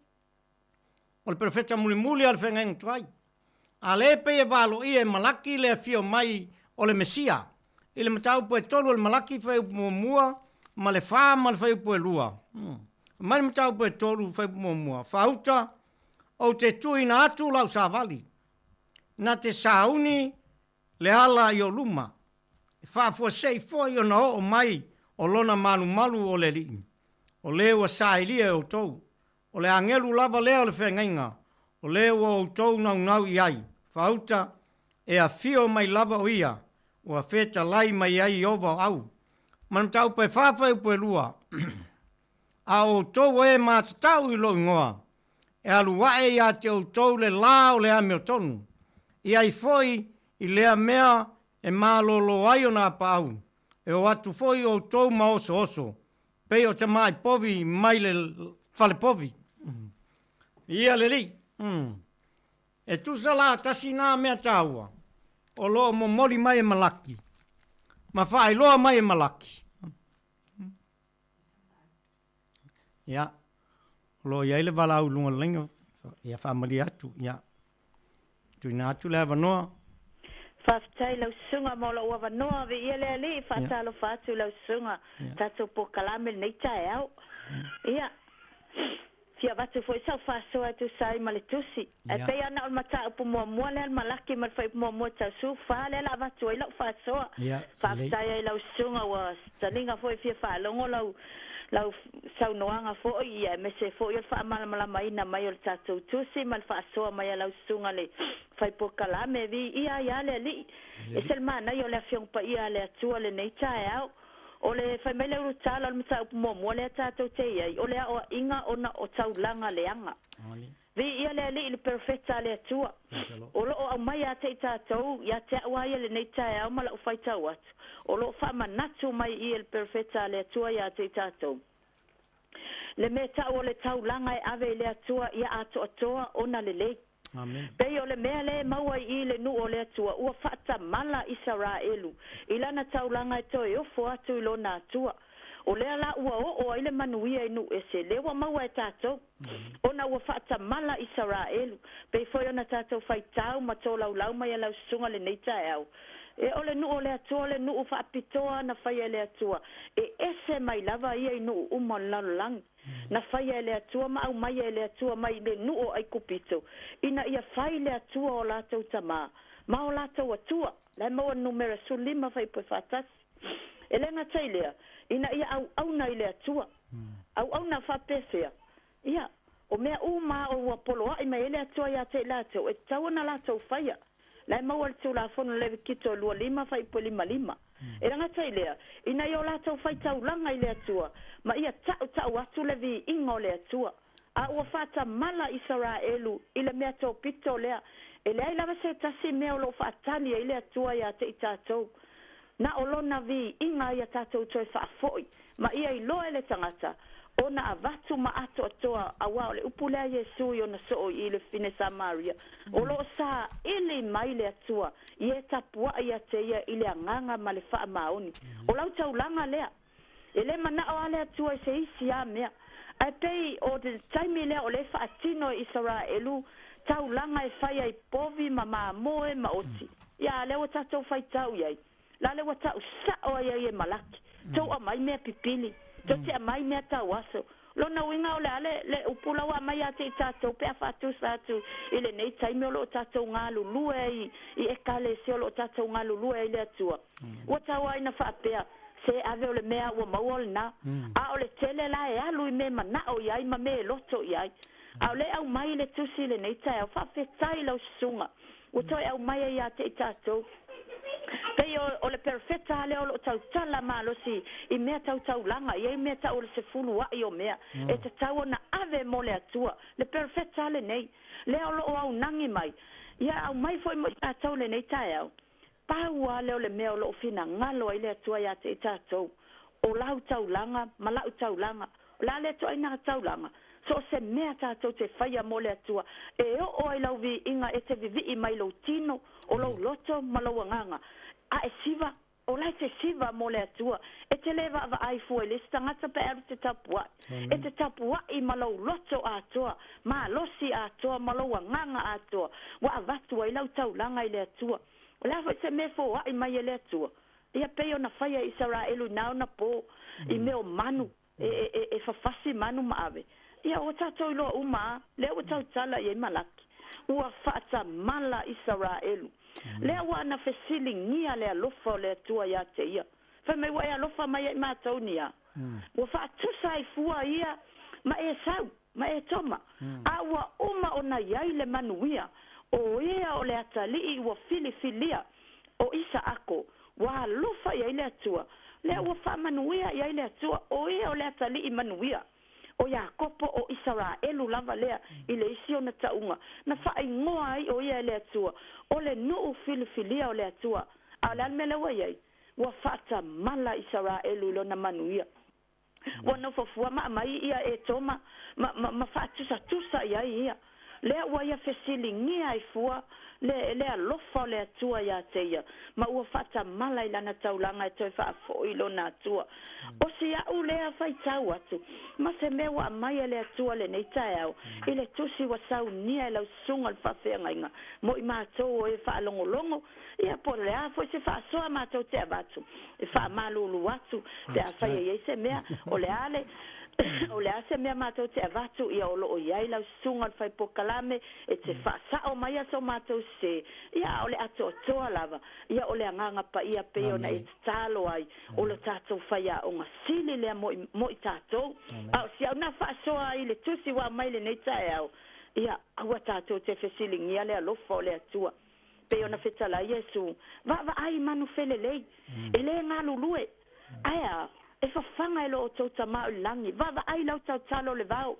o le perofeta mulimuli a le feagaiga tuai. A lea e pei e valoia e Malaki le afio mai o le Mesia. I le mataupu e tolu o le Malaki fuaiupu muamua ma le fa ma le fuaiupu e lua. Fai mai le mataupu e tolu fuaiupu muamua, Faauta, ou te tuuina atu lau savali, na te sauni le ala i o luma, e faafuasei foi ona oo mai o lona malumalu o le Alii, o le ua saelia e outou, o le agelu lava lea o le feagaiga, o le ua outou naunau i ai, faauta, e afio mai lava o ia, ua fetalai mai ai Ieova o au. Ma le mataupu e fa fuaiupu e lua, A o outou o e matatau i lou igoa, e alu aʻe iā te outou le lā o le amiotonu, i ai foi i lea mea e malōlō ai ona apaau, e o atu foi outou ma osooso, pei o tamai povi mai le Falepovi. Ia le Alii. E tusa la tasi nā mea tāua o lo o momoli mai e Malaki ma faailoa mai e Malaki. Ia, o lo o i ai le valaau i luga o le laina, ia faamalie atu, ia, tuuina atu le avanoa. Faafetai lau susuga mo lou avanoa, viia le Alii, faatalofa atu i lau susuga, tatou polokalame lenei taeao. Ia, fia avatu foi sau faasoa e tusa ai ma le tusi. Ae pei lava na o le mataupu muamua lea le Malaki ma le fuaiupu muamua tau 14 lea la avatu ai lau faasoa. Faafetai ai i lau susuga ua taliga foi fia faalogo lau lau saunoaga foi ia aemaise foi o le faamalamalamaina mai o le tatou tusi ma le faasoa mai a lau susuga le fai polokalame. Viia ai lava le Alii. Ese le manaia o le Afioga Paia a le Atua lenei taeao. O le fai mai le ulutala o le mataupu muamua lea tatou te i ai, o le aoaiga ona o taulaga leaga. Viia le Alii i le Perofeta a le Atua, o lo o aumai ia te i tatou, ia te au lava ia lenei taeao ma la'u faitau atu, o lo o faamanatu mai i i e le Perofeta a le Atua ia te i tatou. Le mea ta'u o le taulaga e ave i le Atua ia atoatoa ona lelei. Amen. Pei o le mea lea e maua i i le nuu o le Atua, ua faatamala Isaraelu i lana taulaga e toe ofo atu i lona Atua. O lea la ua oo ai le manuia i nuu ese, lea ua maua e tatou, ona ua faatamala Isaraelu. Pei foi ona tatou faitau ma tolaulau mai e lau susuga lenei taeao. E o le nuu o le Atua o le nuu faapitoa na faia e le Atua, e ese mai lava ia i nuu uma o le lalolagi. Na faia e le Atua ma aumaia e le Atua mai le nuu o Aikupito, ina ia fai le Atua o latou tamā ma o latou atua, la e maua numera 15 fuaiupu 41. E le gata i lea, ina ia auauna i le Atua. Auauna faapefea? Ia, o mea uma a ua poloaʻi mai ai le Atua iā te i latou, e tatau ona latou faia. La e maua i le Tulafono Levitito 25 fuaiupu 55. E le gata i lea, ina ia o latou faitaulaga i le Atua, ma ia taʻutaʻu atu le viiga o le Atua. A ua faatamala Isaraelu i le mea topito lea, e leai lava se tasi mea o lo o faatali ai le Atua iā te i tatou. Na o Lona viiga ia tatou toe faafoi, ma ia iloa e le tagata, ona avatu ma atoatoa, auā o le upu lea a Iesu i ona soo i le fine Samaria, o lo o saili mai le Atua i e tapuaʻi ia te ia i le agaga ma le faamaoni. O lau taulaga lea. E le manao a le Atua i se isi a mea. Ae pei o le taimi lea o lea e faatino e Isaraelu taulaga e fai ai povi ma mamoe ma oti. Ia, a lea ua tatou faitau i ai. La le ua ta'u sa'o ai ai e Malaki, Tou aumai mea pipili, tou te aumai mea tauaso. Lona uiga o le a le, le upu la ua aumai ia te i tatou pe a faatusa atu i lenei taimi o lo o tatou galulue ai i Ekalesia o lo o tatou galulue ai i le Atua. Ua tau ai ina faapea, Se ave o le mea ua maua o lena. A o le tele la e alu i mea e manao i ai ma mea e loto i ai. A o lea e aumai i le tusi i lenei taeao, faafetai i lau susuga ua toe aumai ai ia te i tatou. Pei o, o le perofeta lava lea o lo o tautala malosi i mea tau taulaga, e i ai mea tau o le sefuluaʻi o mea e tatau ona ave mo le Atua. Le perofeta lava lenei, lea o lo o aunagi mai, ia aumai foi mo i tatou i lenei taeao. Pau lava lea o le mea o lo o finagalo ai le Atua ia te i tatou, o lau taulaga ma la'u taulaga. O le a lea ituaiga taulaga? So o se mea tatou te faia mo le Atua, e oo ai lau viiga e te vivii mai lou tino, o lou loto ma lou agaga, a e siva, o la e te siva mo le Atua. E te le vaavaai fua i le isi tagata pe a alu te tapuaʻi. E te tapuaʻi ma lou loto atoa, malosi atoa ma lou agaga atoa, ua avatu ai lau taulaga i le Atua. O le a foi se mea e foaʻi mai e le Atua? Ia pei ona faia e Isaraelu i na ona po, i mea o manu, e, e, e, e fafasi manu ma ave. Ia, ua tatou iloa uma a, lea ua tautala i ai Malaki. Ua faatamala Isaraelu. Lea ua ana fesiligia le alofa o le Atua iā te ia. Fai mai ua e alofa mai ia i matou ni a? Ua faatusa ai fua ia ma Esau, ma Etoma, a ua uma ona i ai le manuia, o ia o le atalii ua filifilia o Isaako, ua alofa i ai le Atua, lea ua faamanuia i ai le Atua, o ia o le atalii manuia. O Iakopo, o Isaraelu lava lea i le isi ona tauga, na faaigoa ai o ia e le Atua, o le nuu filifilia o le Atua. A o le a le mea lea ua i ai? Ua faatamala Isaraelu i lona manuia. Ua nofo fua ma aumai ia Etoma ma, ma, ma faatusatusa i ai ia. Lea ua ia fesiligia ai fua le, le alofa o le Atua iā te ia, ma ua faatamala i lana taulaga e toe faafoi i lona Atua. O si a'u lea faitau atu, ma se mea ua aumai e le Atua lenei taeao, i le tusi ua saunia e lau susuga o le faafeagaiga mo i matou o e faalogologo, ia po o le a foi se faasoa matou te avatu, e faamalulu atu pe afai e i ai se mea, o le a le o le a se mea matou te avatu, ia o lo o i ai lau susuga o le fai polokalame e te faasao maia so matou sese, ia a o le atoatoa lava, ia o le Agaga Paia pei ona e tatalo ai, o lo tatou faiaoga sili lea mo i, mo i tatou. A o si au na faasoa ai i le tusi ua aumai lenei taeao, ia aua tatou te fesiligia le alofa o le Atua. Pei ona fetalai Iesu, Vaavaai i manu felelei, e le galulue, ae a, e fafaga e lo outou Tama o i le lagi. Vaavaai i lau tautalo o le vao,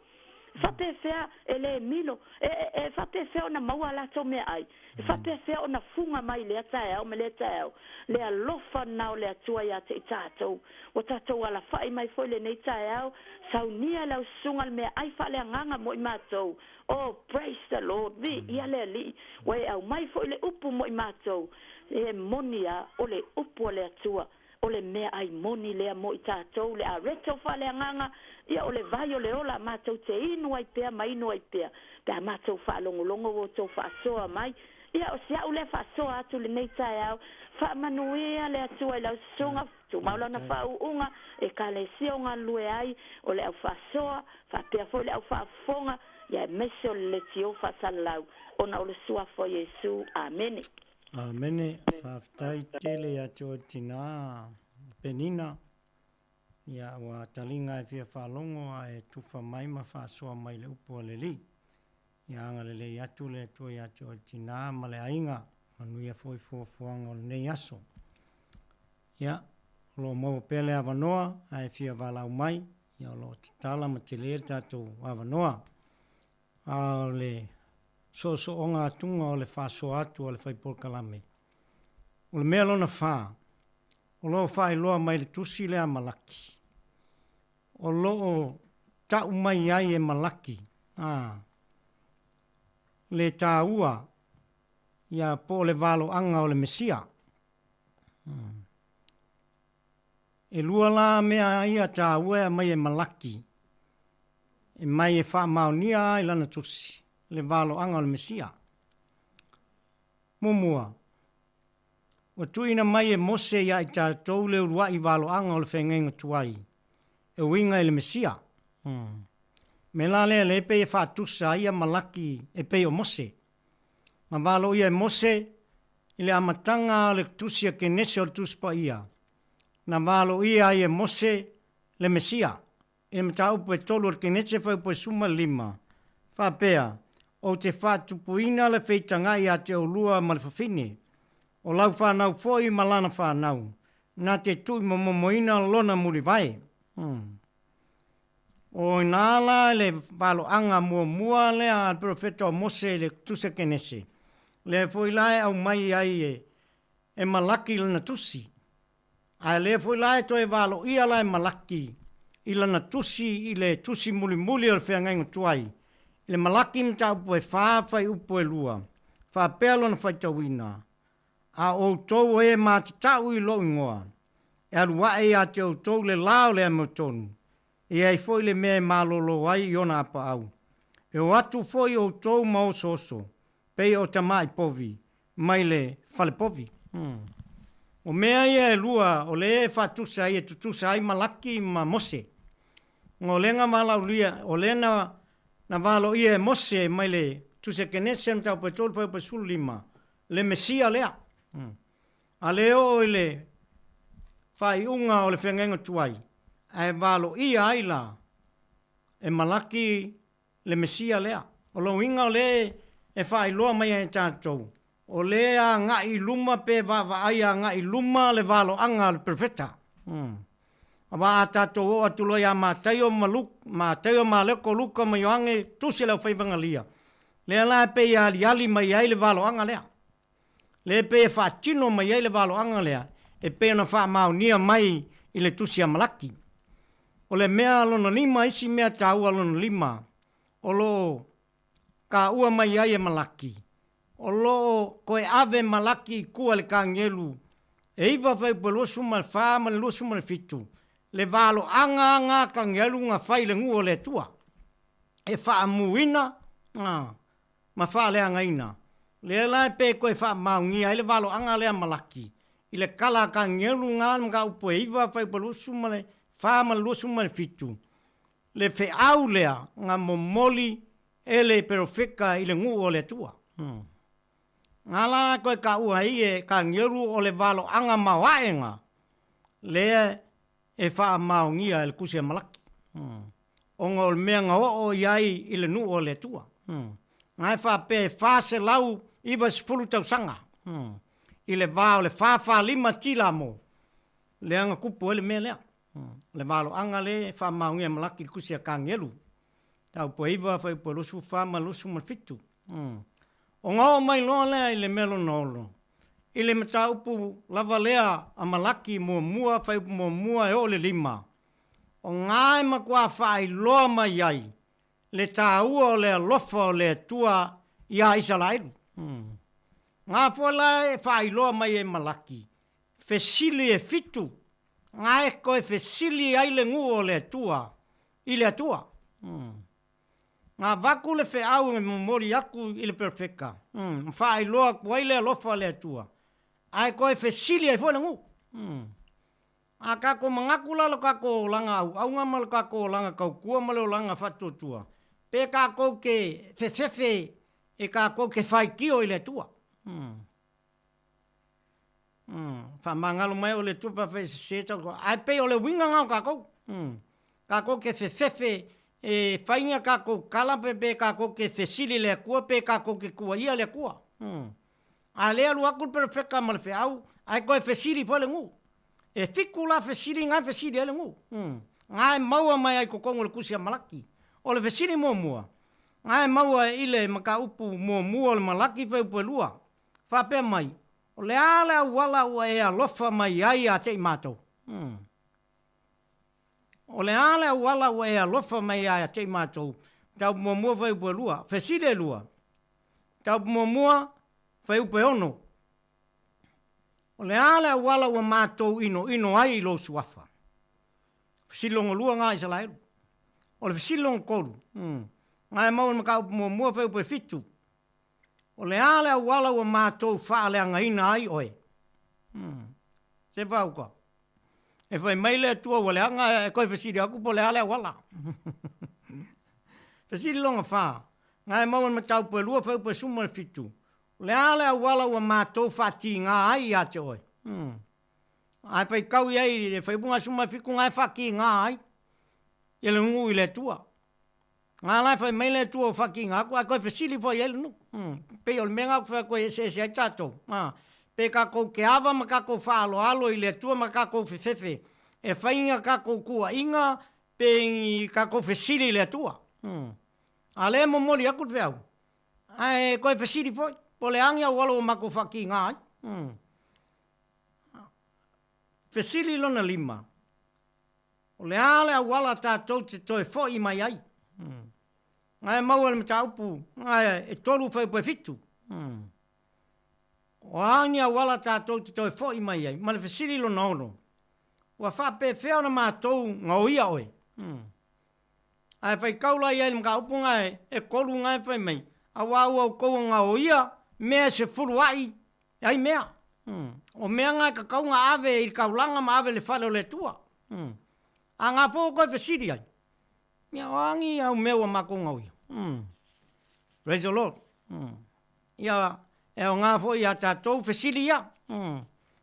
e faapefea e le milo, e, e, e faapefea ona maua a latou meaai, e faapefea ona fuga mai i lea taeao ma lea taeao, le alofa lena o le Atua ia te i tatou. Ua tatou alafai mai foi lenei taeao, saunia e lau susuga le meaai faaleagaga mo i matou, Oh, praise the Lord, viia le Alii, ua e aumai foi le upu mo i matou, e moni a, o le upu a le Atua, o le meaai moni lea mo i tatou, le areto faaleagaga, ia o le vai o le ola a matou te inu ai pea ma inu ai pea, pe a matou faalogologo ua outou faasoa mai, ia o si au lea faasoa atu lenei taeao, faamanuia le Atua i lau susuga, Tumau lana faauuga, Ekalesia o galulue ai, o le au faasoa, faapea foi le au faafofoga, ia aemaise o le leitio faasalalau, ona o le Suafa o Iesu. Amene. Amene. Faafetai tele ia te oe tina Penina. Ia ua taliga e fia faalogo a e tufa mai ma faasoa mai le upu a le Alii. Ia agalelei atu le Atua ia te oe tina ma le aiga, manuia foi fuafuaga o lenei aso. Ia, o lo o maua pea le avanoa ae fia valaau mai, ia o lo o tatala ma tele le tatou avanoa. A o le soosooga atuga o le faasoa atu a le fai polokalame. O le mea lona fa, o lo o faailoa mai le tusi lea a Malaki. O lo o tau mai ai e Malaki, a, le taua, ia po o le valoaga o le Mesia. E lua la mea ia taua e aumai e Malaki, e mai e faamaonia ai lana tusi, le valoaga o le Mesia. Muamua, ua tuuina mai e Mose ia i tatou le uluai valoaga o le feagaiga tuai, e uiga i le Mesia. Mea la lea, lea e pei e faatusa ai ia Malaki e pei o Mose. Na valoia e Mose i le amataga o le Tusi a Kenese o le Tusi Paia, na valoia ai e Mose le Mesia i le mataupu e tolu o le Kenese fuaiupu e 15, faapea, Ou te faatupuina le feitagai ia te oulua ma le fafine, o lau fanau foi ma lana fanau, na te tuuimomomoina lona mulivae. Hmm. O ina la le valoaga muamua lea a le perofeta o Mose i le Tusi a Kenese, lea foi la e aumai ai e, e Malaki lana tusi. Ae lea foi la e toe valoia la e Malaki i lana tusi i le tusi mulimuli o le feagaiga tuai, i le Malaki mataupu e fa fuaiupu e lua, faapea lona faitauina, A o outou o e matatau i lou igoa, e alu ae ia te outou le la o le amiotonu, e i ai foi le mea e malolo ai i ona apaau. E o atu foi outou ma osooso, pei o tamai povi, mai le fale povi. O mea ia e lua o lea e faatusa ai e tutusa ai Malaki ma Mose. O lea na valaulia, o lea na, na valoia e Mose mai le Tusi a Kenese mataupu e 3 fuaiupu e 15, le Mesia lea. A le oo i le faaiuga o le feagaiga tuai, ae valoia ai la e Malaki le Mesia lea. O lona uiga o lea e faailoa mai ai e tatou, o lea e agai i luma pe vaavaai agai i luma le valoaga a le Perofeta. Aua a tatou oo atu loa ia Mataio ma Luke, Mataio, Maleko, Luka ma Ioane, tusi a le Aufaivaegalia, lea la e pei e aliali mai ai le valoaga lea. Lea e pei e faatino mai ai le valoaga lea e pei ona faamaonia mai i le tusi a Malaki. O le mea lona lima, isi mea taua lona lima, o lo o kaua mai ai e Malaki, o lo o toe ave Malaki i tua i le kagelu e 9 fuaiupu e 24 ma le 27, le valoaga ga kagelu na fai i le nuu o le Atua, e faamuina ma faaleagaina. Lea la e pe toe faamaonia ai le valoaga lea Malaki i le kala a kagelu ga le mataupu e 9 fuaiupu e 24 ma le 27, le feau lea na momoli e le perofeta i le nuu o le Atua. Nga la toe taua ai e Kanielu o le valoaga maoae nga lea e faamaonia e le Tusi a Malaki, ona o le mea na oo i ai i le nuu o le Atua. Nga e faapea e 490 tausaga i le va o le 445 tila mo lea na tupu ai le mea lea. O le valoaga lea e faamaonia e Malaki i le Tusi a Kanielu, taupu e 9, fuaiupu e 24 ma le 27. Ona oo mai loa lea i le mea lona ono, i le mataupu lava lea a Malaki muamua, fuaiupu muamua e oo i le lima, o ga e matua faailoa mai ai le taua o le alofa o le Atua iā Isaraelu. Ga foi la e faailoa mai e Malaki, fesili e fitu, ga e toe fesili ai le nuu o le Atua i le Atua. Ga avatu le feau e momoli atu i le perofeta, ma faailoa atu ai le alofa o le Atua, ae toe fesili ai foi le nuu. A tatou manatu la lo tatou olaga auauna ma lo tatou olaga tautua ma le olaga faatuatua, pe tatou te fefefe e tatou te faitio i le Atua. Faamagalo mai o le Atua pe afai e sese tau, ae pei o le uiga lena o tatou. Tatou te fefefe e fai ni a tatou tala pe pe tatou te fesili i le Atua pe tatou te tuuaia le Atua. A le alu atu le perofeta ma le feau, ae toe fesili foi le nuu. E fitu la fesili na e fesili ai le nuu. Na e maua mai ai i totonu o le Tusi a Malaki. O le fesili muamua, na e maua i le mataupu muamua o le Malaki fuaiupu e lua, faapea mai, O le a le auala ua e alofa mai ai ia te i matou? O le a le auala ua e alofa mai ai ia te i matou? Mataupu muamua fuaiupu e lua. Fesili e lua, Mataupu muamua, fuaiupu e ono. O le a le auala ua matou inoino ai i lou suafa? Fesili lona lua na a Isaraelu. O le fesili lona tolu, na e maua i le mataupu muamua, fuaiupu e fitu. O le a le auala ua matou faaleagaina ai oe? Se fauka. E fai mai le Atua ua leaga e toe fesili atu po o le a le auala. Fesili lona fa, Na e maua i le mataupu e lua fuaiupu e 17, O le a le auala ua matou faatiga ai ia te oe? Ae faitau i ai i le fuaiupu 17 na e faatiga ai ia le nuu i le Atua. Nga la e fai mai le Atua ua faatiga atu, ae toe fesili foi i ai le nuu. Pei o le mea lena ou te fai atu ai e eseese ai tatou. Pe tatou te ava ma tatou faaaloalo i le Atua ma tatou fefefe e fai ni a tatou tuuaiga pe ni tatou fesili i le Atua. A lea e momoli atu le feau, ae toe fesili foi, po o le a ni auala ua matou faatiga ai. Fesili lona lima, O le a le auala tatou te toe foi mai ai? Na e maua i le mataupu na e tolu fuaiupu e fitu. O a ni auala tatou te toe foi mai ai? Ma le fesili lona ono, Ua faapefea ona matou gaoia oe? Ae faitau la i ai i le mataupu na e tolu na e fai mai, Auā ua outou gaoia mea e sefuluaʻi ai mea. O mea na e tatau ona ave i le taulaga ma ave i le fale o le Atua. A na foi ua toe fesili ai, ia o a ni au mea ua matou gaoia? Praise the Lord. Ia, e aoga foi ia tatou fesili ia.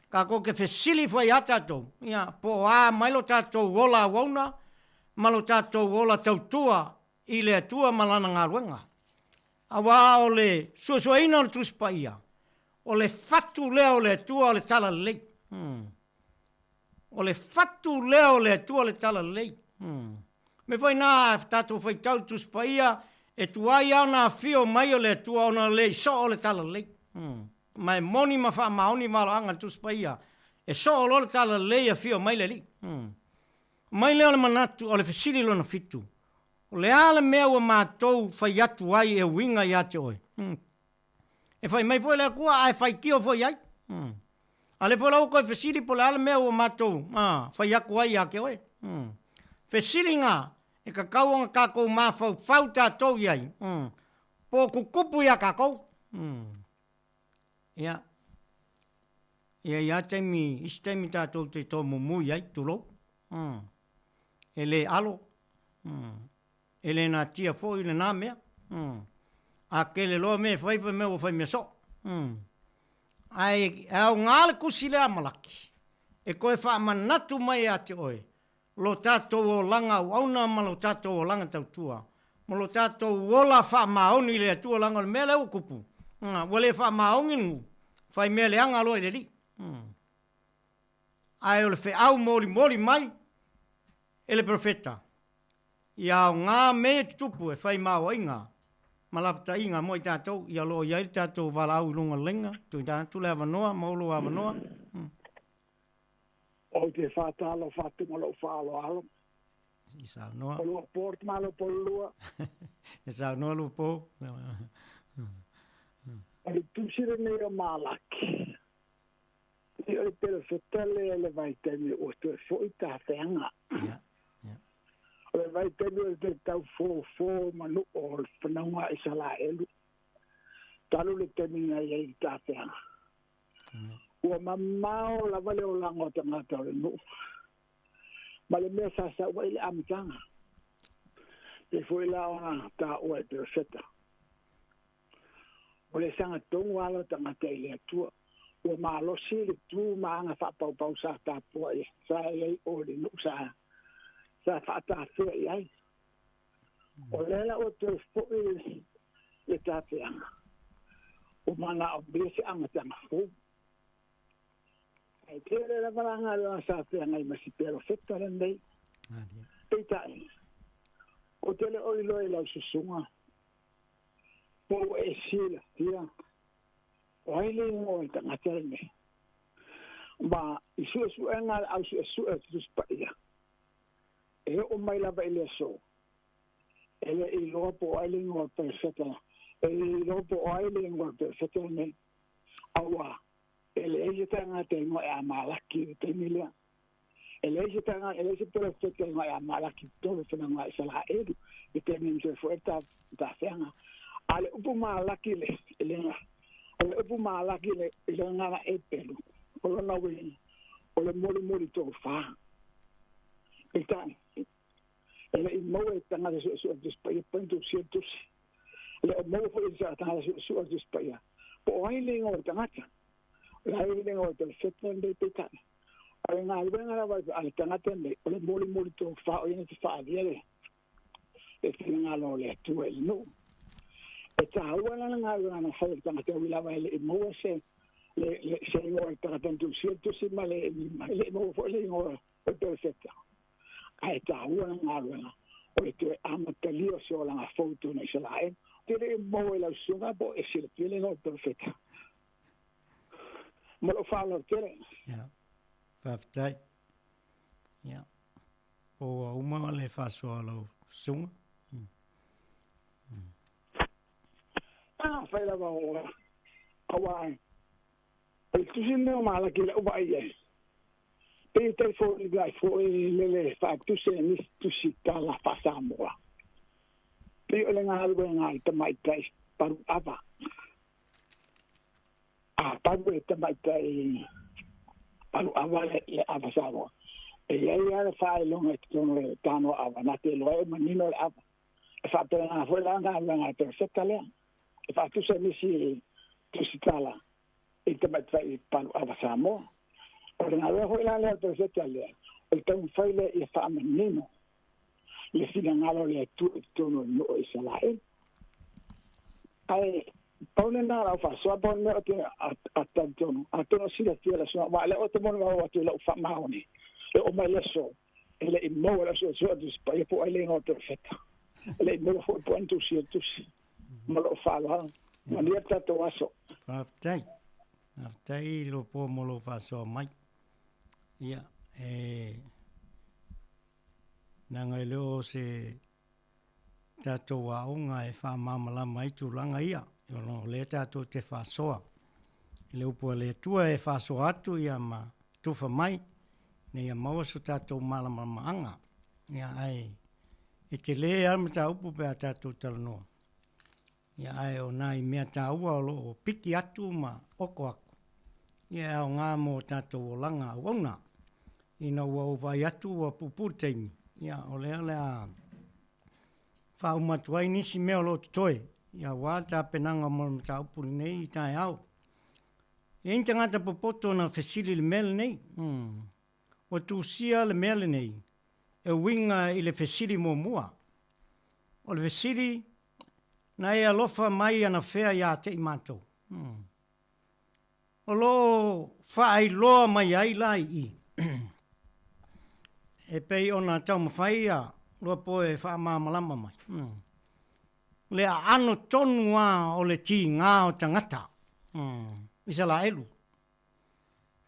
Tatou te fesili foi ia tatou, ia, po o a mai lo tatou ola auauna ma lo tatou ola tautua i le Atua ma Lana galuega. Auā o le suesueina o le Tusi Paia, o le fatu lea o le Atua o le Talalelei. O le fatu lea o le Atua o le Talalelei. Mea foi na a tatou faitau i le Tusi Paia, e tuai lava ona afio mai o le Atua ona le i soo le Talalelei. Ma e moni ma faamaoni valoaga i le Tusi Paia, e soo loa le Talalelei afio mai le Alii. Mai lea o le manatu, o le fesili lona fitu, O le a le mea ua matou fai atu ai e uiga ia te oe? E fai mai foi le Atua, ae faitio foi i ai. A lea foi la ua toe fesili po o le a le mea ua matou fai atu ai ia te oe. Fesiliga e tatau ona tatou mafaufau tatou i ai, po o tutupu ia tatou. Ia, e i ai lava taimi, isi taimi tatou te tomumu i ai, tulou. E le alo, e le natia foi lena mea. A tele loa mea e fai, fai mai ua fai mea soo. Ae aoga le tusi lea a Malaki e toe faamanatu mai ia te oe lo tatou olaga auauna ma lo tatou olaga tautua, ma lo tatou ola faamaoni i le Atua, leaga o le mea lea ua tupu, ua le faamaoni le nuu, fai mea leaga loa i le Alii. Ae o le feau molimoli mai e le Perofeta, ia aoga mea ia tutupu e fai ma aoaiga ma lapataiga mo i tatou, ia o lo o i ai le tatou valaau i luga o le laina, tuuina atu le avanoa, maua lou avanoa. Ou te faatalofa atu ma lou faaaloalo. E saunoa. O lua po le malo po le lua. E saunoa lua po. O le tusi lenei o Malaki, i o le perofeta lea i le vaitaimi ua toe foi tafeaga. O le vaitaimi o le toe tau fofo ma nuu o le fanauga a Isalaelu, talu le taimi na i ai i tafeaga. Ua mamao lava le olaga o tagata o le nuu ma le mea sa sau ai le amataga. Pei foi la ona taua e Perofeta. O le sagatonu ala o tagata i le Atua. Ua malosi le tu ma aga faapaupau sa tapuai sa i ai o le nuu sa sa faatafea i ai. O lea la ua toe foi le tafeaga. Ua manaomia se amataga fou. Ae tele lava la galuega sa feagai ma si perofeta lenei. Peitai, ou te le o iloa i lau susuga po ua e silafia o ai le igoa o le tagata lenei. Ma i suesuega a le au suesue o Tusi Paia, e oo mai lava i le aso, e le i iloa po o ai le igoa o le perofeta, e le iloa po o ai le igoa o le perofeta lenei, auā e leai se tagata igoa e Amalaki i le taimi lea. E leai se tagata, e leai se perofeta igoa e Amalaki i totonu o le fanauga a Isaraelu i le taimi na toe foi ai le tafeaga. A o le upu Malaki le, le, o le upu Malaki le, i le gagana Eperu, o lona uiga, o le molimoli tofa. Peitai, e le i maua e tagata suesue o le Tusi Paia, paina tusia le Tusi. E le o maua foi e le tagata suesue o le Tusi Paia, po o ai le igoa o le tagata. O le a le igoa o le perofeta lenei, peitai, o le galuega lava a le tagata lenei, o le molimoli tofa o ia na te faaalia le le finagalo o le Atua i le nuu. E taua la le galuega na fai e le tagata ui lava e le i maua se le, le, se igoa o le tagata na tusia le tusi ma le, e le i maua foi le igoa o le perofeta. Ae taua le galuega o le toe amatalia o se olaga fou i totonu o Isaraelu. Ou te le i maua i lau susuga po o e silafia le igoa o le perofeta. Ma lou faaaloalo tele. Ia, faafetai. Ia, po ua uma le faasoa a lau susuga. Afai lava o aua o le tusi lenei o Malaki i lau vaai i ai, pei e tai foliga ai foi lele faatusi e nisi tusi tala faa-Samoa, pei o le galuega a le tamaitai palu ava. A palu e tamaitai palu ava le ava Samoa, e i ai lava le faailoga i totonu o le tanoa ava, na te iloa ai o manino le ava. E faapena foi la galuega a le perofeta lea, e faatusa nisi tusitala i le tamaitai palu ava Samoa. O le galuega foi la lea a le perofeta lea, o le taumafai lea ia faamanino le finagalo o le Atua i totonu o le nuu o Isaraelu. Ae pau lena o lau faasoa, pau le mea ou te talitonu, atonu o silafia le aso, aua o lea ou te molimau atu i lau faamaoni, e oo mai le aso, e le i maua e lau suesue o le Tusi Paia po o ai le igoa o le perofeta. E le i maua foi po o ai na tusia le tusi. Ma lou faaaloalo. Manuia le tatou aso. Faafetai. Faafetai i lou po mo lou faasoa mai. Ia, e... Leaga e le o se tatou aoga e faamalamalama ai tulaga ia, ona o lea tatou te faasoa i le upu a le Atua e faasoa atu ia ma tufa mai ina ia maua so tatou malamalamaaga. Ia ae e tele lava le mataupu pe a tatou talanoa, ia ae o nai mea taua o lo o piki atu ma oko aku, ia e aoga mo tatou olaga auauna. Ina ua ou vaai atu ua puupuu le taimi, ia o lea o le a faauma atu ai nisi mea o lo o totoe, ia aua le tapenaga mo le mataupu lenei taeao. E i ai ni tagata popoto na fesili i le mea lenei, Ua tusia le mea lenei e uiga i le fesili muamua. O le fesili, Na e alofa mai anafea ia te i matou? O lo o faailoa mai ai la i i, e pei ona taumafai ia Luapo e faamalamalama mai, le aano tonu lava o le tiga o tagata Isalaelu,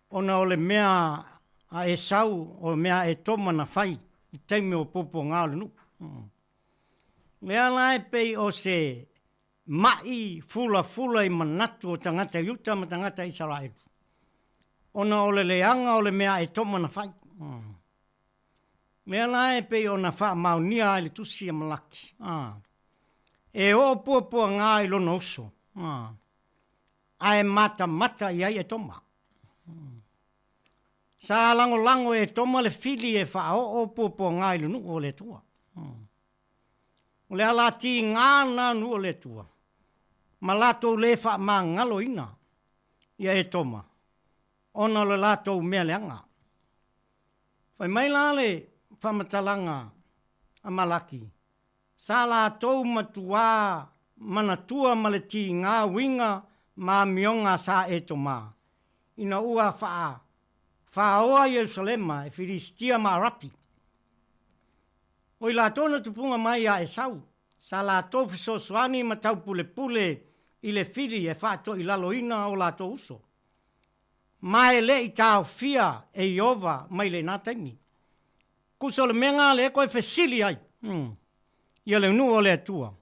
ona o le mea a Esau, o le mea a Etoma na fai i taimi o puapuaga o le nuu. Lea la e pei o se ma'i fulafula i manatu o tagata Iuta ma tagata Isaraelu, ona o le leaga o le mea a Etoma na fai. Lea la e pei ona faamaonia ai le tusi a Malaki, E oo puapuaga i lona uso, ae matamata i ai Etoma. Sa lagolago e Etoma le fili e faaoo puapuaga i le nuu o le Atua. O le ala tiga lena nuu o le Atua, ma latou le faamagaloina ia Etoma, ona o le latou mea leaga. Fai mai la le faamatalaga a Malaki, sa latou matuā manatua ma le tiga uiga ma amioga sa Etoma, ina ua faafaoa Ierusalema e Filisitia ma Arapi. O i latou na tupuga mai ia Esau, sa latou fesoasoani ma taupulepule i le fili e faatoilaloina o latou uso. Ma e le i taofia e Ieova mai lena taimi. Tusa o le mea lena lea e toe fesili ai ia le nuu o le Atua,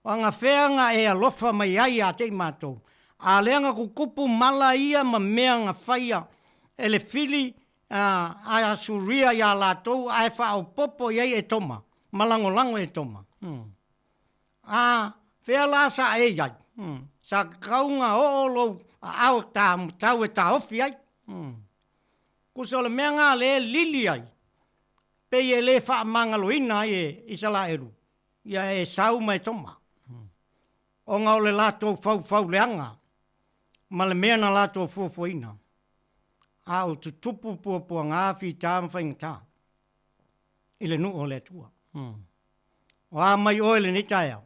o agafea na e alofa mai ai ia te i matou, a lea na tutupu mala ia ma mea na faia e le fili a Asuria iā latou ae faaopoopo i ai Etoma ma lagolago Etoma. A fea la sa e i ai? Sa tatau ona oo lou aao tau e taofi ai. Tusa o le mea lena lea e lili ai, pei e le faamagaloina ai e Isalaelu ia Esau ma Etoma, ona o le latou faufau leaga ma le mea na latou fuafuaina, a o tutupu puapuaga fita ma faigata i le nuu o le Atua. O a mai oe lenei taeao?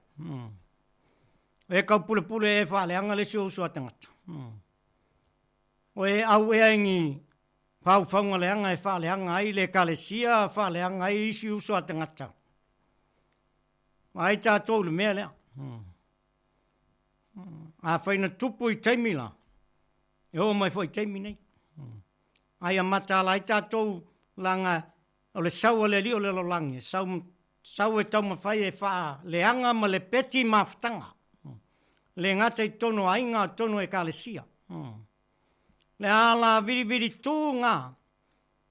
O e taupulepule e faaleaga le isi ou uso a tagata. O e auea i ni faufauga leaga e faaleaga ai le Ekalesia, faaleaga ai isi uso a tagata. Vaai tatou i le mea lea. Afai na tupu i taimi la, e oo mai foi i taimi nei. A ia mataala ai tatou leaga o le sau a le Alii o le lalolagi, e sau, sau e taumafai e faaleaga ma lepeti mafutaga. Le gata i totonu o aiga, a o totonu o Ekalesia. Le ala vilivili tu ga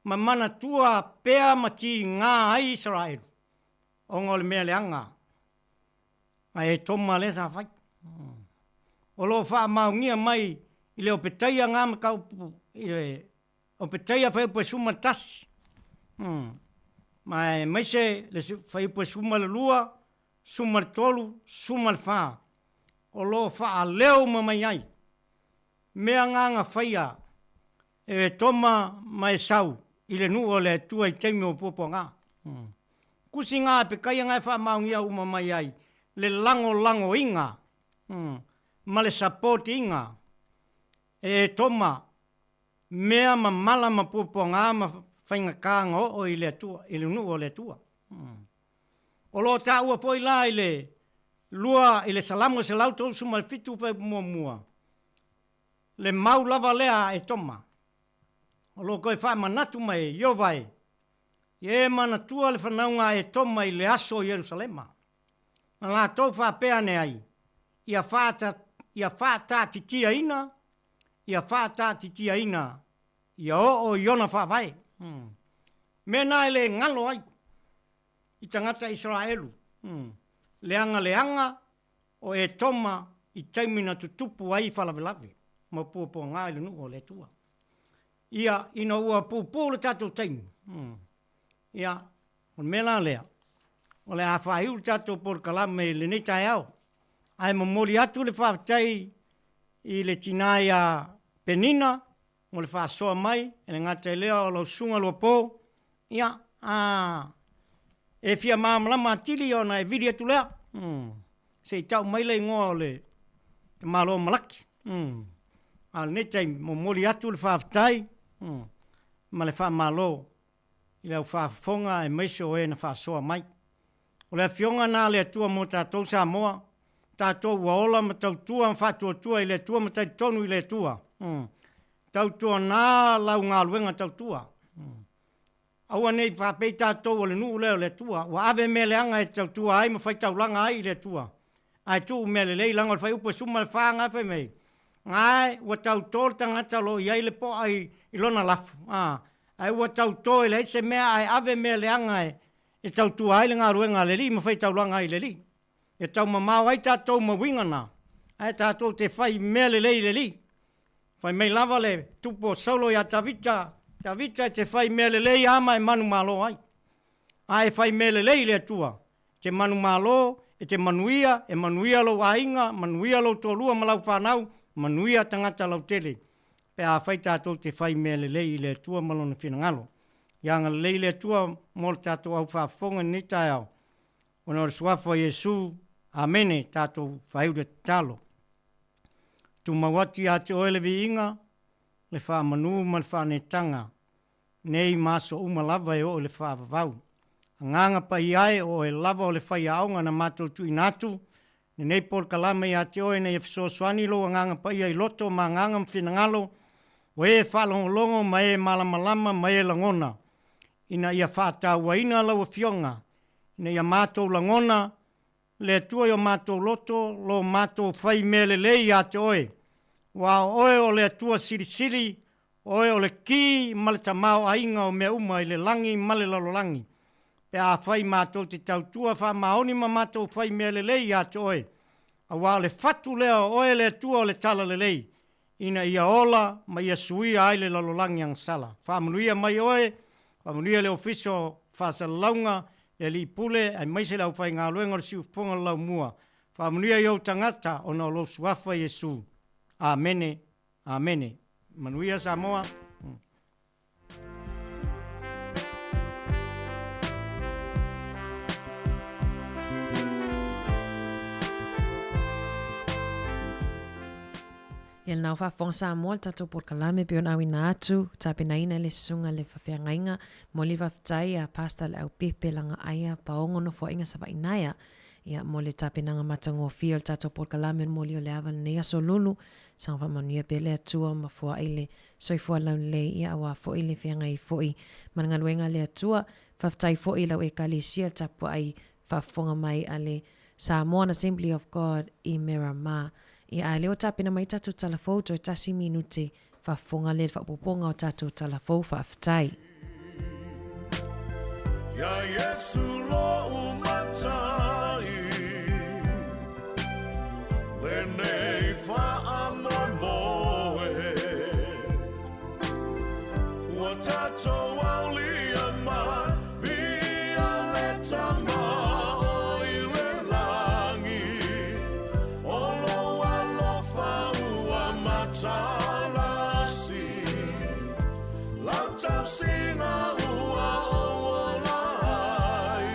ma manatua pea ma tiga ai Isaraelu, ona o le mea leaga a Etoma lea sa fai. O lo o faamaonia mai i le Opetaia ga mataupu i le Opetaia fuaiupu e 11, ma aemaise le fuaiupu e 12, 13, 14, o lo o faaleo uma mai ai mea ga na faia e Etoma ma Esau i le nuu o le Atua i taimi o puapuaga. Tusi ga Epekaia ga e faamaonia uma mai ai le lagolagoina ma le sapoti-ina e Etoma mea ma mala ma puapuaga ma faigata na oo i le Atua, i le nuu o le Atua. O lo o taua foi la i le lua i le Salamo 137 fuaiupu muamua, le mau lava lea a Etoma. O lo o toe faamanatu mai e Ieova e. Ia e manatua le fanauga a Etoma i le aso o Ierusalema, na latou faapea ane ai, Ia faata, ia faataatitiaina, ia faataatitiaina, ia oo i ona faavae. Hmm. Mea na e le galo ai i tagata Isaraelu. Hmm. Leaga leaga o Etoma i taimi na tutupu ai faalavelave ma puapuaga i le nuu o le Atua. Ia, ina ua puupuu le tatou taimi, hmm. Ia, o le mea la lea, o le a faaiu le tatou polokalame i lenei taeao. Ae momoli atu le faafetai i le tinā ia Penina mo le faasoa mai, e le gata i lea o lau susuga Luapo, ia, a e fia malamalama atili ona e vili atu lea, hmm. Se i tau mai le igoa o le Malo Malaki. Hmm. A o lenei taimi, momoli atu le faafetai ma le faamalo i lau faafofoga aemaise o e na faasoa mai. O le Afioga na a le Atua mo tatou Samoa, tatou ua ola ma tautua ma faatuatua i le Atua ma talitonu i le Atua. Mm. Tautuana lau galuega tautua. Mm. Aua ne i faapei tatou o le nuu lea o le Atua, ua ave mea leaga e tautua ai ma faitaulaga ai i le Atua, ae tuu mea lelei, leaga o le fuaiupu e 14 na fai mai, Ae ua tauto le tagata o lo o i ai le poa i lona lafu, a, ae ua tauto e leai se mea ae ave mea leaga e tautua ai le galuega a le Alii ma faitaulaga ai i le Alii. E taumamao ai tatou ma uiga na, ae tatou te fai mea lelei i le Alii. Fai mai lava le tupu o Saulo iā Tavita, Tavita e te fai mea lelei a ma e manumalo ai. A e fai mea lelei i le Atua, e te manumalo, e te manuia, e manuia lou aiga, manuia lou toalua ma lau fanau, manuia tagata lautele, pe afai tatou te fai mea lelei i le Atua ma Lona finagalo. Ia agalelei le Atua mo le tatou au faafofoga i lenei taeao, ona o le Suafa o Iesu. Amene. Tatou faaiu le tatalo. Tumau atu ia te oe le viiga, le faamanu ma le faanetaga, nei ma aso uma lava e oo i le faavavau. Agaga paia e, o oe lava o le faiaoga na matou tuuina atu lenei polokalame ia te oe ina ia fesoasoani lou Agaga Paia i loto ma agaga ma finagalo o e faalogologo ma e malamalama ma e lagona, ina ia faatauaina lau Afioga, ina ia matou lagona le Atua i o matou loto, lo matou fai mea lelei ia te oe. Aua o oe o le Atua Silisili, o oe o le Ki ma le Tamaoaiga o mea uma i le lagi ma le lalolagi. Pe afai matou te tautua faamaoni ma matou fai mea lelei ia te oe, aua o le fatu lea o oe le Atua o le Talalelei, ina ia ola ma ia suia ai le lalolagi agasala. Faamanuia mai oe, faamanuia le Ofisa o Faasalalauga, le Alii Pule, aemaise le aufaigaluega o le Siufofoga o le Laumua. Faamanuia i ou tagata ona o lou Suafa Iesu. Amene. Amene. Manuia Samoa. Ia lena ua faafofoga Samoa le tatou polokalame pei ona auina atu, tapenaina e le Susuga le Fafeagaiga. Momoli le faafetai a Pastor Leaupepe Lagaaia Paogo Nofoaiga Savaii Naea ia mo le tapenaga matagofie o le tatou polokalame o le moli o le ava lenei aso lulu. Saga faamanuia pea le Atua ma foai le Soifua laulelei, ia aua foi le feagai foi ma le galuega a le Atua. Faafetai foi i lau Ekalesia le tapuai faafofoga mai a le Samoan Assembly of God i Miramar. Ia a lea ua tapena mai tatou tala fou toe tasi minute faafofoga lea i le faaopoopoga o tatou tala fou. Faafetai. Iā Iesu lo'u matai, Lenei faamoemoe, Ua tatou aulia mai, Via le Tama o i le lagi, O lou alofa ua matalasi. Lau tausiga ua ou ola ai.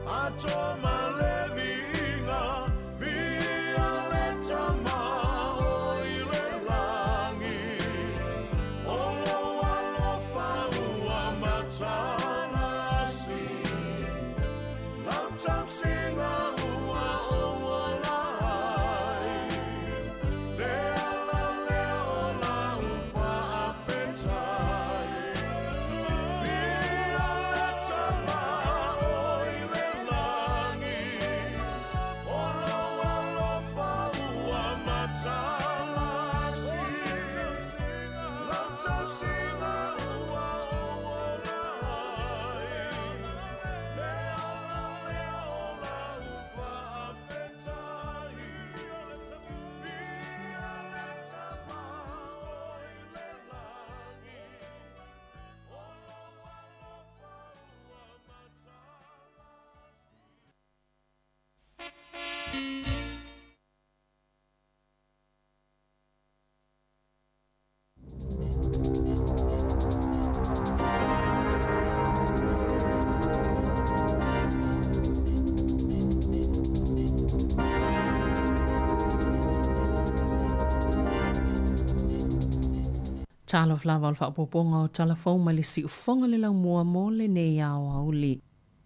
Ato ma le viiga, viia le Tama o i le lagi. O lou alofa ua matalasi, lau tausiga ua ou ola ai. Le ala lea o lau faafetai. Viia le Tama o i le lagi, o lou alofa ua matalasi, lau tausiga ua ou ola ai. Le ala lea o lau faafetai. Viia le Tama o i le lagi, o lou alofa ua matalasi. Talofa lava o le faaopoopoga o tala fou mai le siufofoga le laumua mo lenei aoauli.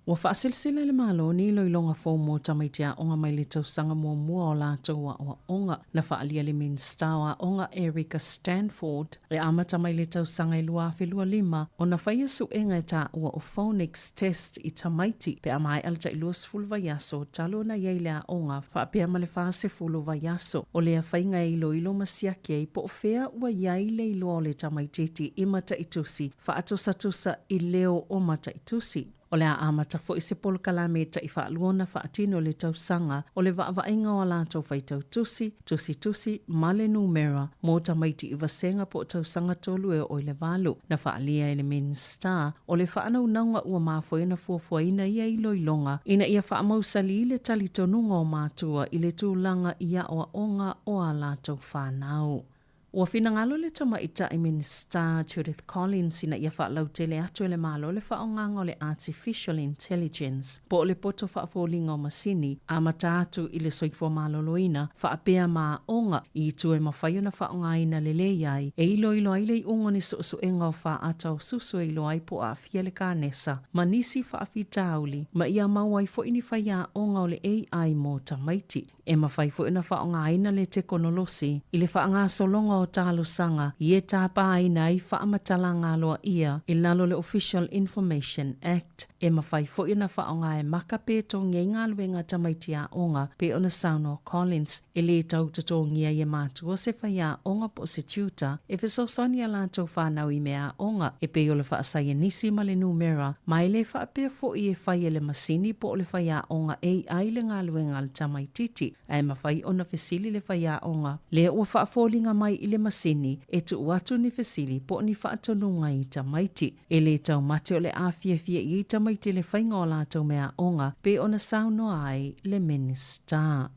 Ua faasilsila le Malo ni iloiloga fou mo tamaiti aoga mai le tausaga muamua o latou aoaoga. Na faaalia le Minisita o Aoga Erica Stanford e amata mai le tausaga e 2025 ona faia suega e taua o phonics test i tamaiti pe a maea le tai 20 vaiaso talu ona i ai le aoga faapea ma le 40 vaiaso. O lea faiga e iloilo ma siaki ai po o fea ua i ai le iloa o le tamaititi i mataitusi faatusatusa i leo o mataitusi. O le a amata foi se polokalame e taifaalua ona faatino i le tausaga o le vaavaaiga o a latou faitau tusi, tusitusi ma le numera mo tamaiti i vasega po o tausaga tolu e oo i le valu. Na faaalia e le Minisita o le faanaunauga ua mafua ai ona fuafuaina ia iloiloga ina ia faamausali le talitonuga o matua i le tulaga i aoaoga o a latou fanau. Ua finagalo le Tamaitai Minisita Judith Collins ina ia faalautele atu e le Malo le faaaogaga o le Artificial Intelligence po o le poto faafoliga o masini amata atu i le soifua maloloina faapea ma aoga i itu e mafai ona faaaogaina lelei ai e iloilo ai le iuga o ni suesuega o faata o susu e iloa ai po o aafia le kanesa ma nisi faafitauli ma ia maua ai foi ni faiaoga o le AI mo tamaiti. E mafai foi ona faaaogaina le tekonolosi i le faagasologa o talosaga i e tapaina ai faamatalaga aloaia i lalo o le Official Information Act. E mafai foi ona faaaoga e maka pe togi ai galuega a tamaiti aoga pei ona saunoa Collins, e lē tau totogia ai e matua se faiaoga po o se tutor e fesoasoani i a latou fanau i mea aoga e pei o le faasaienisi ma le numera, ma e lē faapea foi e fai e le masini po o le faiaoga AI le galuega a le tamaititi, ae mafai ona fesili le faiaoga lea ua faafoliga mai i le masini e tuu atu ni fesili po o ni faatonuga i tamaiti. E lē taumate o le a fiafia i ai tamaiti i le faiga o a latou meaaoga pei ona saunoa ai le Minisita.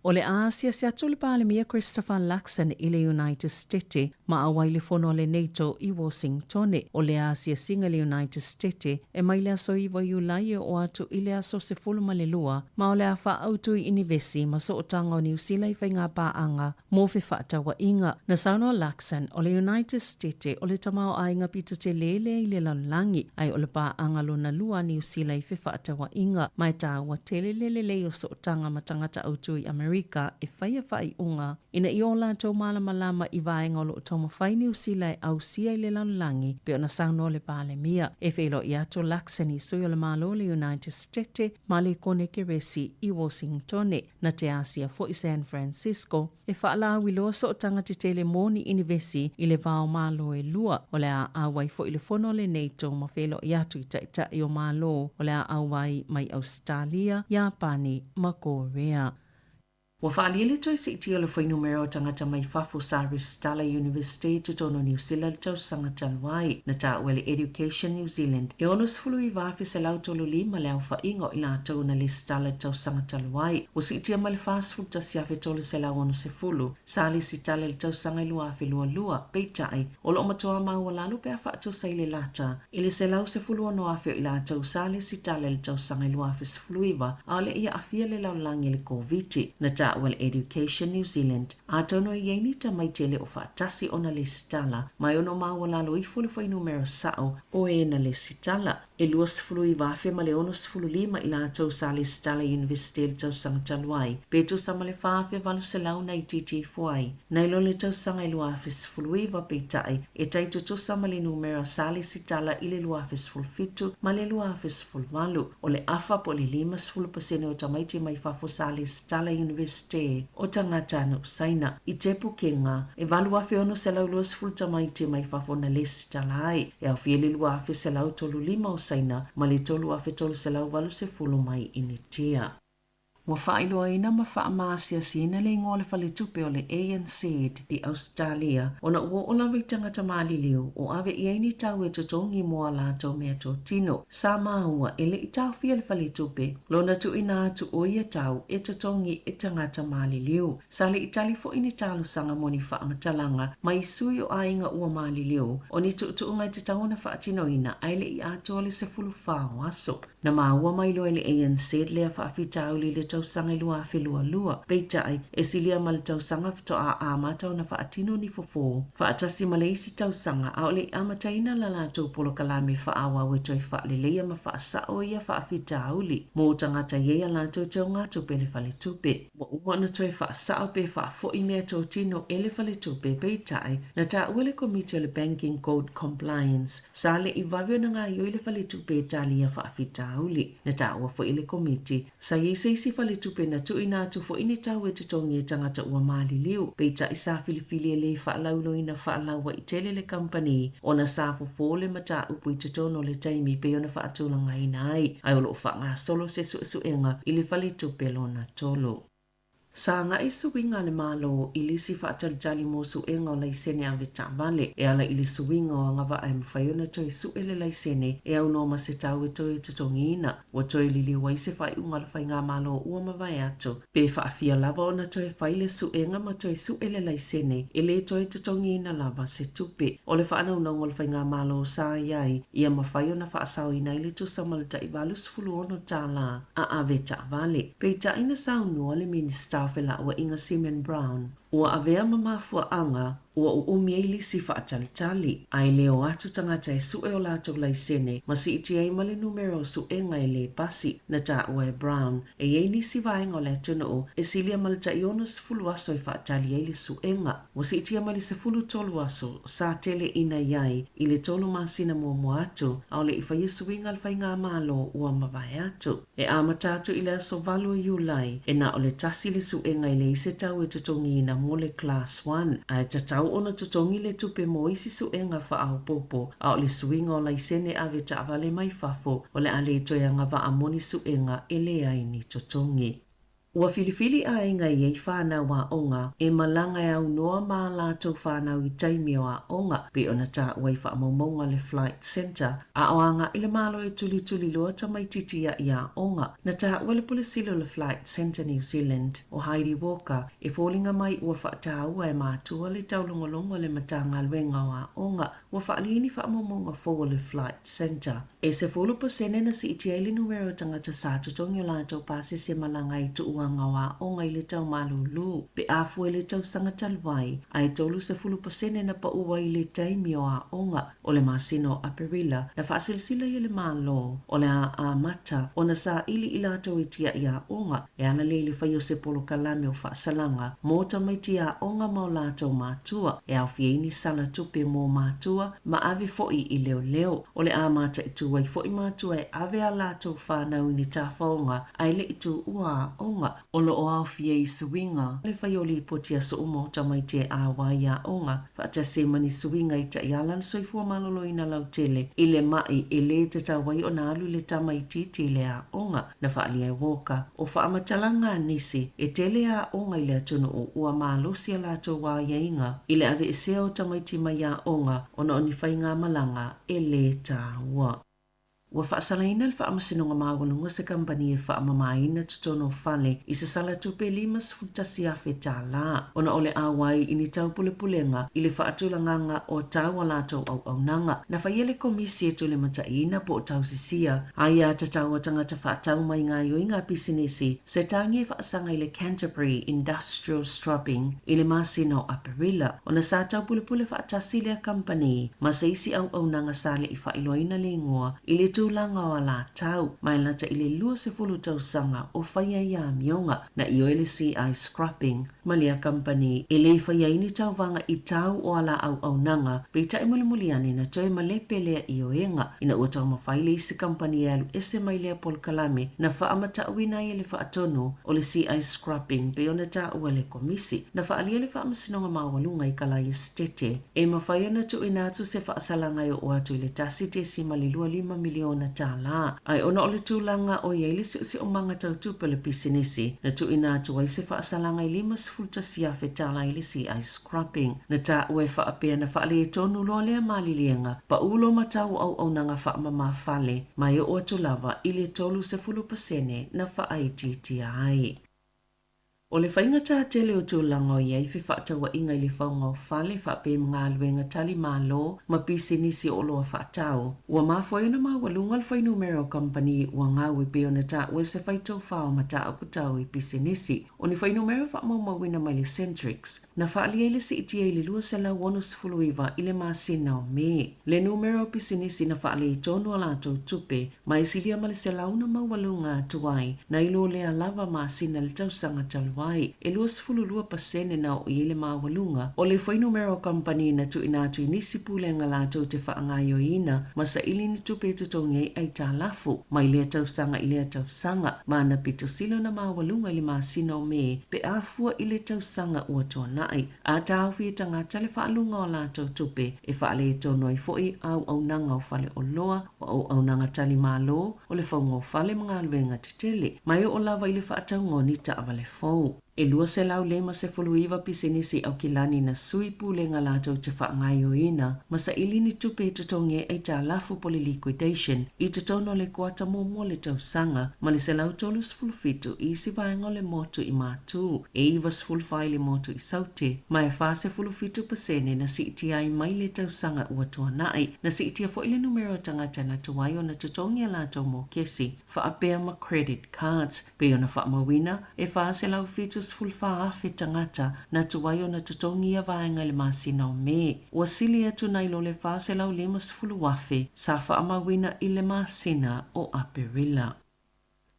O le a asiasi atu le Palemia Christopher Luxon i le United Stete ma auai le fono a le NATO i Washingtone. O lea asiasiga i le United Stete e mai le aso 9 Iulai e oo atu i le aso 12 ma o le a faaautu i Inivesi ma sootaga o Niu Sila i faigapaaga mo fefaatauaiga. Na saunoa Luxon, o le United Stete o le tamaoaiga pito tele lea i le lalolagi, ae o le paaga lona lua a Niu Sila i fefaatauaiga, ma e taua tele le lelei o sootaga ma tagata autū i Amerika e faia faaiuga ina ia o latou malamalama i vaega o lo o taumafai Niu Sila e ausia i le lalolagi, pei ona saunoa le Palemia. E feiloai atu Luxon i sui o le Malo o le United Stete ma le Konekeresi i Washingtone. Na te asia foi San Francisco e faalauiloa sootaga tetele mo ni inivesi i le va o Malo e lua. O le a auai foi le fono a le NATO ma feiloai atu i taitai o Malo o le a auai mai Ausetalia, Iapani ma Korea. Ua faaalia le toe siitia o le fuainumera o tagata mai fafo sa resitala i Iunivesite i totonu o Niu Sila i le tausaga talu ai. Na taua e le Education New Zealand, e 69,135 le aofaiga o i latou na lesitala i le tausaga talu ai. Ua siitia mai le 41,360 sa lesitala i le tausaga e 2022, peitai, o lo o matua maualalo pe a faatusa i le lata i le 116,000 o i latou sa lesitala i le tausaga e 2019 a o le i aafia le lalolagi i le Koviti, na taua e le Education New Zealand. Atonu e i ai ni tamaiti e le o faatasi ona lesitala, ma e ono maualalo ifo le fuainumera sao o e na lesitala. E 29,000 ma le 65 i latou sa lesitala i Iunivesite i le tausaga talu ai, pe tusa ma le 4,800 na itiiti ifo ai nai lo le tausaga e 2019, peitai, e tai tutusa ma le numera sa lesitala i le 2017 ma le 2018. O le afa po o le 50% o tamaiti mai fafo sa lesitala i Iunivesite o tagata aganuu Saina. I Tepukega, e 8,620 tamaiti mai fafo na lesitala ai, e aofia i le 2,135 o Saina ma le 3,380 mai Initia. Ua faailoaina ma faamaasiasiina le igoa o le faletupe o le ANZ i Ausetalia ona ua oo lava i tagata maliliu o ave i ai ni tau e totogi mo a latou meatotino. Sa maua e le i taofia le faletupe lona tuuina atu o ia tau e totogi e tagata maliliu. Sa le i tali foi ni talosaga mo ni faamatalaga mai sui o aiga ua maliliu o ni tuutuuga e tatau ona faatinoina ae le i atoa le 14 o aso. Na maua mai loa e le ANZ lea faafitauli i le tausaga e 2022, peitai, e silia ma le tausaga faatoa amata ona faatino ni fofo faatasi ma le isi tausaga a o le i amataina la latou polokalame faaauau e toe faaleleia ma faasao ia faafitauli mo tagata e i ai a latou teugatupe i le faletupe. Ua uma ona toe faasao pe faafoi meatotino e le faletupe, peitai, na taua e le Komiti o le Banking Code Compliance, sa le i vave ona gaoioi le faletupe e tali ia faafitauli. Na taua foi e le Komiti, sa i ai se isi faletupe na tuuina atu foi ni tau e totogi e tagata ua maliliu, peitai sa filifili e le faalauiloina faalauaitele le kamupani ona sa fofo le mataupu i totonu o le taimi pei ona faatulagaina ai, ae o lo o faagasolo se suesuega i le faletupe lona tolu. Sa agai suiga a le Malo i lisi faatalitali mo suega o laisene ave taavale e ala i le suiga o agavaa e mafai ona toe sue le laisene e aunoa ma se tau e toe totogiina. Ua toe liliu ai se faaiuga a le Faigamalo ua mavae atu pe faafia lava ona toe fai le suega ma toe sue le laisene e le toe totogiina lava se tupe. O le faanaunauga o le Faigamalo sa i ai ia mafai ona faasaoina ai le tusa ma le tai $86 a ave taavale. Peitai na saunoa le Minisita o Felauaiga Simon Brown, ua avea ma mafuaaga ua uumi ai lisi faatalitali, ae le o atu tagata e sue o latou laisene ma siitia ai ma le numera o suega e le pasi. Na taua e Brown, e i ai nisi vaega o le atunuu e silia ma le tai 60 aso e faatali ai le suega. Ua siitia mai le 13 aso sa tele ina i ai i le tolu masina muamua atu a o le i faia suiga a le Faigamalo ua mavae atu. E amata atu i le aso 8 o Iulai, e na o le tasi le suega e leai se tau e totogiina mo le Class One, ae tatau ona totogi le tupe mo isi suega faaopoopo, a o le suiga o laisene ave taavale mai fafo o le a le toe agavaa mo ni suega e leai ni totogi. Ua filifili aiga e i ai fanau aoga e malaga e aunoa ma a latou fanau i taimi o aoga, pei ona taua i faamaumauga a le Flight Centre, a o agai le Malo e tulituliloa tamaitiiti i aoga. Na taua e le Pule Sili o le Flight Centre New Zealand, o Heidi Walker, e foliga mai ua faataua e matua le taulogologo a le Matagaluega o Aoga ua faaalia ni faamaumauga fou a le Flight Centre. E 10% na siitia ai le numera o tagata sa totogi o latou pasese malaga ai i tuuaga o aoga i le tau malūlū pe a fua i le tausaga talu ai, ae 30% na pau ai i le taimi o aoga. O le masina o Aperila, na faasilasila ai e le Malo o le a amata ona saili i latou e tia'i aoga e ala lea i le fai o se polokalame o faasalaga mo tamaiti aoga ma o latou matua, e aofia ai ni sala tupe mo matua ma ave foi i leoleo. O le a mataitu tu ai foi matua e ave a latou fanau i ni tafaoga ae le i tuua aoga. O lo o aofia i suiga le fai o lipoti a soo uma o tamaiti e ʻauā i aoga, faatasi ai ma ni suiga i taiala le soifua maloloina lautele i le maʻi e lē tatau ai ona alu le tamaitiiti i le aoga. Na faaalia e Walker, o faamatalaga a nisi, e tele aoga i le atunuu ua malosi a latou aiaiga i le aveesea o tamaiti mai aoga ona o ni faigamalaga e lē taua. Ua faasalaina le Faamasinoga Maualuga se kamupani e faamamaina totonu o fale i se sala tupe $51,000 ona o le auai i ni taupulepulega i le faatulagaga o tau a latou auaunaga. Na faia le komisi e tulimataiina po o tausisia aia tatau a tagata faatau mai gaoioiga pisinisi se tagi e faasaga i le Canterbury Industrial Scrubbing i le masina o Aperila ona sa taupulepule faatasi lea kamupani ma se isi auaunaga sa le i faailoaina le igoa i le tulaga o alatau ma e lata i le 20 tausaga o faia ia amioga. Na ioe le CI Scrubbing ma lea kamupani e lē faia ai ni tauvaga i tau o ala auaunaga, peitai mulimuli ane na toe malepe lea ioega ina ua taumafai le isi kamupani e alu ese mai lea polokalame na faamatauina ai e le faatonu o le CI Scrubbing pei ona taua e le Komisi. Na faaalia le Faamasinoga Maualuga i Kalaia Setete e mafai ona tuuina atu se faasalaga e oo atu i le $1.25 miliona tālā, ae ona o le tulaga o i ai le siosiomaga tau tupe o le pisinisi, na tuuina atu ai se faasalaga e $51,000 i le CI Scrubbing. Na taua e faapea na faaletonu loa lea maliliega, paū loa ma tau o auaunaga faamama fale, ma e oo atu lava i le 30% na faaitiitia ai. O le faigata tele o tulaga o i ai fefaatauaiga i le fauga o fale faapea ma galuega tali malo ma pisinisi o oloa faatau, ua mafua ai ona maualuga le fuainumera o kamupani ua gau e pei ona taua e se faitofā o mataupu tau i pisinisi. O ni fuainumera faamaumauina mai le Centrix, na faaalia ai le siitia i le 269 i le masina o Me. Le numera o pisinisi na faaletonu a latou tupe ma e silia ma le 100 na maualuga atu ai nai lo lea lava masina i le tausaga talu ai. E 22% na oo i ai le maualuga o le fuainumera o kamupani na tuuina atu i nisi pulega latou te faagaoioiina ma saili ni tupe e totogi ai aitalafu mai lea tausaga i lea tausaga ma na pito sili ona maualuga i le masina o Me pe a fua i le tausaga ua tuanai. A taofi e tagata le faaluga o latou tupe e faaletonu ai foi auaunaga o faleoloa, o auaunaga tali malo, o le fauga o fale ma galuega tetele, ma e oo lava i le faatauga o ni taavale fou. E 259 pisinisi Aukilani na sui pulega latou te faagaoioiina ma saili ni tupe e totogi ai aitalafu po o le liquidation i totonu o le kuata muamua o le tausaga ma le 137 i isi vaega o le motu i Matū, e 94 i le motu i Saute, ma e 47% na siitia ai mai le tausaga ua tuanai. Na siitia foi le numera o tagata na tuai ona totogi a latou mokesi faapea ma credit cards. Pei ona faamauina, e 474,000 tagata na tuai ona totogi ia vaega i le masina o Me. Ua sili atu nai lo le 450,000 sa faamauina i le masina o Aperila.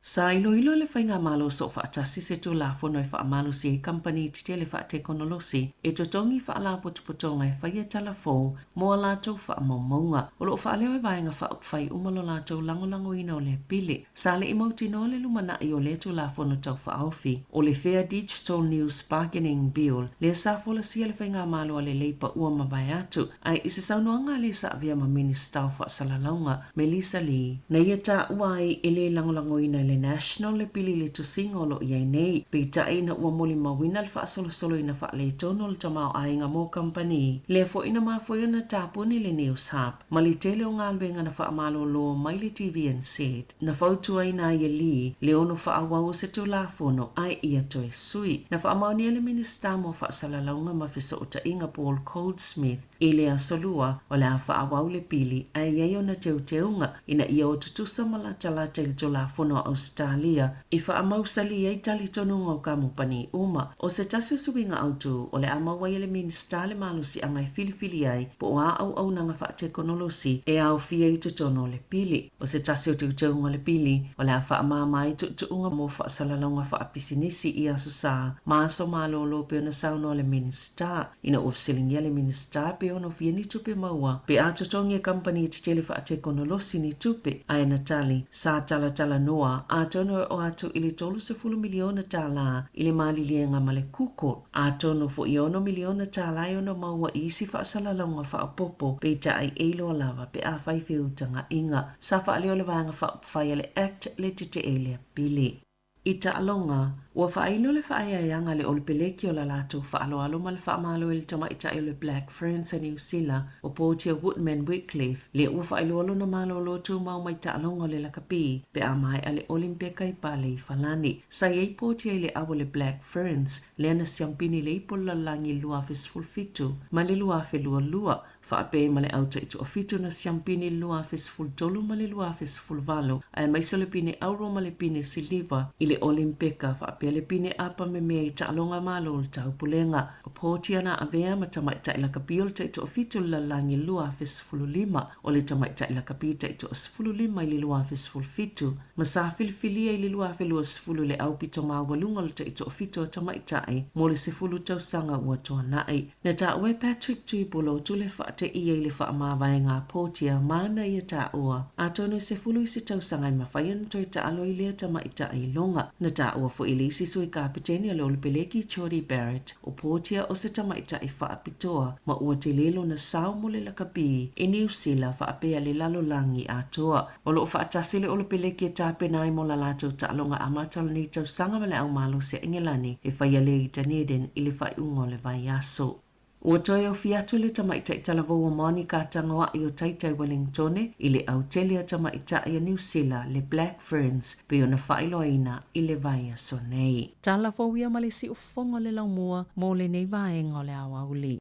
Sa iloilo e le Faigamalo Soofaatasi se Tulafono e faamalosi ai kamupani tetele faatekonolosi e totogi faalapotopotoga e faia tala fou mo a latou faamaumauga. O lo o faaleo e Vaega Faaupufai uma lo latou lagolagoina o lea pili. Sa le i mautinoa le lumanai o lea Tulafono Tau Faaofi, o le Fair Digital News Bargaining Bill, lea sa folasia e le Faigamalo a le Leipa ua mavae atu, ae i se saunoaga a le sa avea ma Minisita o Faasalalauga, Melissa Lee, na ia taua ai e le lagolagoina e le National le pili i le tusiga o lo o i ai nei, peitai ina ua molimauina le faasolosoloina faaletonu o le tamaoaiga mo kamupani, lea foi na mafua ai ona tapuni le News Hub ma le tele o galuega na faamalolo mai le TVNZ. Na fautuaina ai e Lee le ono faaauau o se Tulafono ae ia toe sui. Na faamaonia le Minisita mo Faasalalauga ma Fesootaiga Paul Goldsmith I le aso Lua, o le a faaauau le pili ae i ai ona teuteuga ina ia o tutusa ma latalata i le Tulafono a Ausetalia i faamausali ai talitonuga o kamupani uma. O se tasi o suiga autu o le a maua ai e le Minisita le malosiaga e filifili ai po o a auaunaga faatekonolosi e aofia i totonu o le pili. O se tasi o teuteuga o le pili o le a faamama ai tuutuuga mo faasalalauga faapisinisi i Aso Sa ma aso malolo pei ona saunoa le Minisita. Ina ua fesiligia le Minisita pe ono fia ni tupe maua pe a totogi e kamupani tetele faatekonolosi ni tupe, ae na tali, sa talatalanoa atonu e oo atu i le $30 miliona tala i le maliliega ma le Google, atonu foi e $6 miliona tala e ono maua i isi faasalalauga faaopoopo, peitai e iloa lava pe a fai feutagaiga. Sa faaleo le Vaega Faaupufai a le act le tetee i lea pili. I taaloga, ua faailo le faaeaeaga a le Olepeleki o la latou faaaloalo ma le faamalo i le tamaitai o le Black Ferns a Niu Sila, o Portia Woodman-Wickliffe, lea ua faailoa lona malolo tumau mai taaloga o le lakapi pe a maea le Olimpeka i Pale i Falani. Sa i ai Portia i le au a le Black Ferns, lea na siampini le ipu o le lalolagi i le 2017 ma le 2022, faapea ma le au taitoafitu na siampini i le 2013 ma le 2018, aemaise o le pine auro ma le pine siliva i le Olimpeka faapea le pine apa memea i taaloga Malo o le Taupulega. O Portia na avea ma tamaitai lakapi o le taitoafitu i le lalolagi i le 2015, o le tamaitai lakapi taitoasefululima i le 2017, ma sa filifilia i le 2020 i le aupito maualuga o le taitoafitu a tamaitai mo le 10 tausaga ua tuanai. Na taua e Patrick Tuipulotu le faateia i le faamavaega a Portia ma ana ia taua, atonu e 10 isi tausaga e mafai ona toe taalo ai lea tamaitai iloga. Na taua foi e le isi sui kapetene o le Olepeleki Jordie Barrett, o Portia o se tamaitai faapitoa ma ua tele lona sao mo le lakapi i Niu Sila faapea le lalolagi atoa. O lo o faatasi le Olepeleki e tapena ai mo la latou taaloga amata o lenei tausaga ma le Au Malosi a Engelani e faia lea i Dunedin i le faaiuga o le vaiaso. Ua toe ofi atu le tamaitai talavou o Monica Tagoa'i o Taitai Wellingtone i le au tele a tamaitai a Niu Sila, le Black Ferns, pei ona faailoaina i le vaiaso nei. Tala fou ia ma le siufofoga o le laumua mo lenei vaega o le aoauli.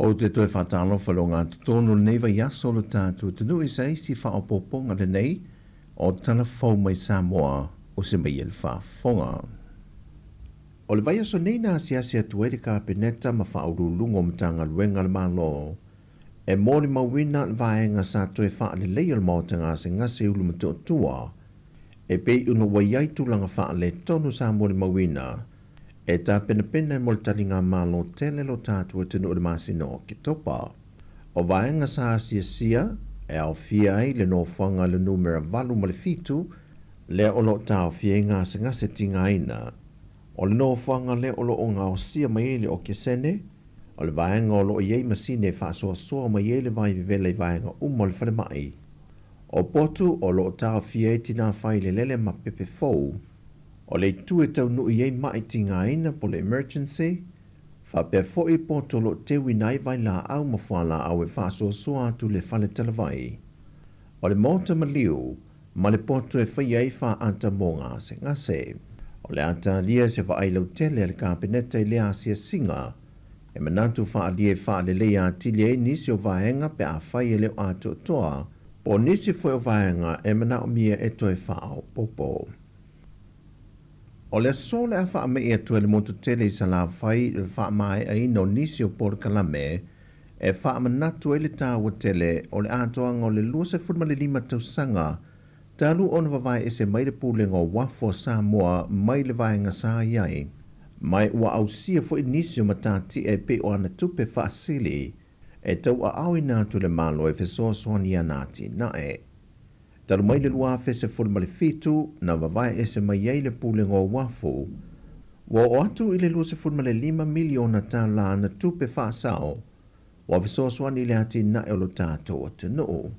Ou te toe faatalofa i le ogatotonu o lenei vaiaso o lo tatou atunuu i se isi faaopoopoga lenei o Tala Fou mai Samoa o se mai e le faafofoga. O le vaiaso nei na asiasi atu ai le Kapeneta ma Faauluuluga o Matagaluega a le Malo e molimauina le vaega sa toe faalelei o le Maota Gasegase i Ulumotootua e pei ona ua i ai tulaga faaletonu sa molimauina e tapenapena mo le taligamalo tele lo tatou atunuu i le masina o Oketopa. O vaega sa asiasia e aofia ai le nofoaga i le numera 8 ma le 7 lea o lo o taofia ai gasegase tigaina. O le nofoaga lea o lo o gaosia mai ai le okesene, o le vaega o lo o i ai masini e faasoasoa mai ai le vai vevela i vaega uma o le falemai. O potu o lo o taofia ai tinā failelele ma pepe fou. O le itu e taunuu i ai ma'i tigaina po o le emergency, faapea foi poto o lo o teuina ai vailaau ma fualaau e faasoasoa atu i le fale talavai. O le maota maliu ma le poto e faia ai faaata mo gasegase. O le a talia se vaai lautele a le Kapeneta i lea asiasiga e manatu faaalia e faaleleia atili ai nisi o vaega pe afai e le o atoatoa po o nisi foi o vaega e manaomia e toe faaopoopo. O le aso o le a faame'i atu ai le motu tele i Salafai i le faamae'aina o nisi o polokalame e faamanatu ai le taua tele o le atoaga o le 25 tausaga talu ona vavae ese mai le Pulega o Uafu a Samoa mai le vaega sa i ai, ma ua ausia foi nisi o matati'a e pei o ana tupe faasili e tauaaoina atu le Malo e fesoasoani i ana atinae. Talu mai le 2017 na vavae ese mai ai le Pulega o Uafu, ua oo atu i le $25 miliona tālā ana tupe faasao ua fesoasoani i le atinae o lo tatou atunuu.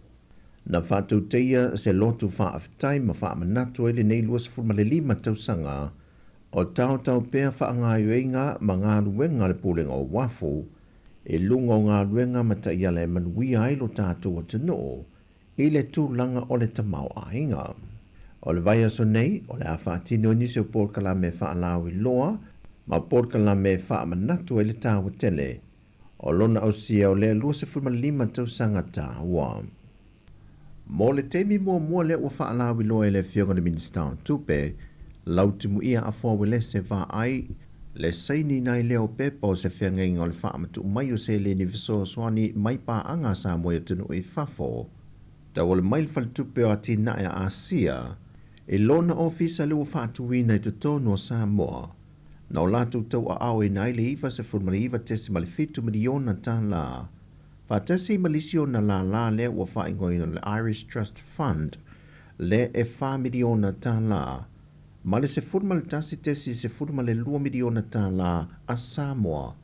Na faatauteia se lotu faafetai ma faamanatu ai lenei 25 tausaga o taotao pea faagaoioiga ma galuega a le Pulega o Uafu. i luga o galuega ma taiala e manuia ai lo tatou atunuu i le tulaga o le tamaoaiga. O le vaiaso nei, o le a faatino ai nisi o polokalame faalauiloa ma polokalame e faamanatu ai le taua tele o lona ausia o lea 25 tausaga taua. Mo le taimi muamua lea ua faalauiloa e le Afioga i le Minisita o Tupe, Lautimuia Afoa Uelese Vaai, le sainiina ai lea o pepa o se feagaiga o le faamatuu mai o seleni fesoasoani mai paaga a Samoa i atunuu i fafo, tauala mai le Faletupe o Atinae a Asia i lona ofisa lea ua faatuina i totonu o Samoa, na o latou tauaaoina ai le $99.7 miliona tālā, faatasi ma le isi ona lālā lea ua faaigoaina o le Irish Trust Fund lea e $4 miliona tālā, ma le $11.12 miliona tālā a Samoa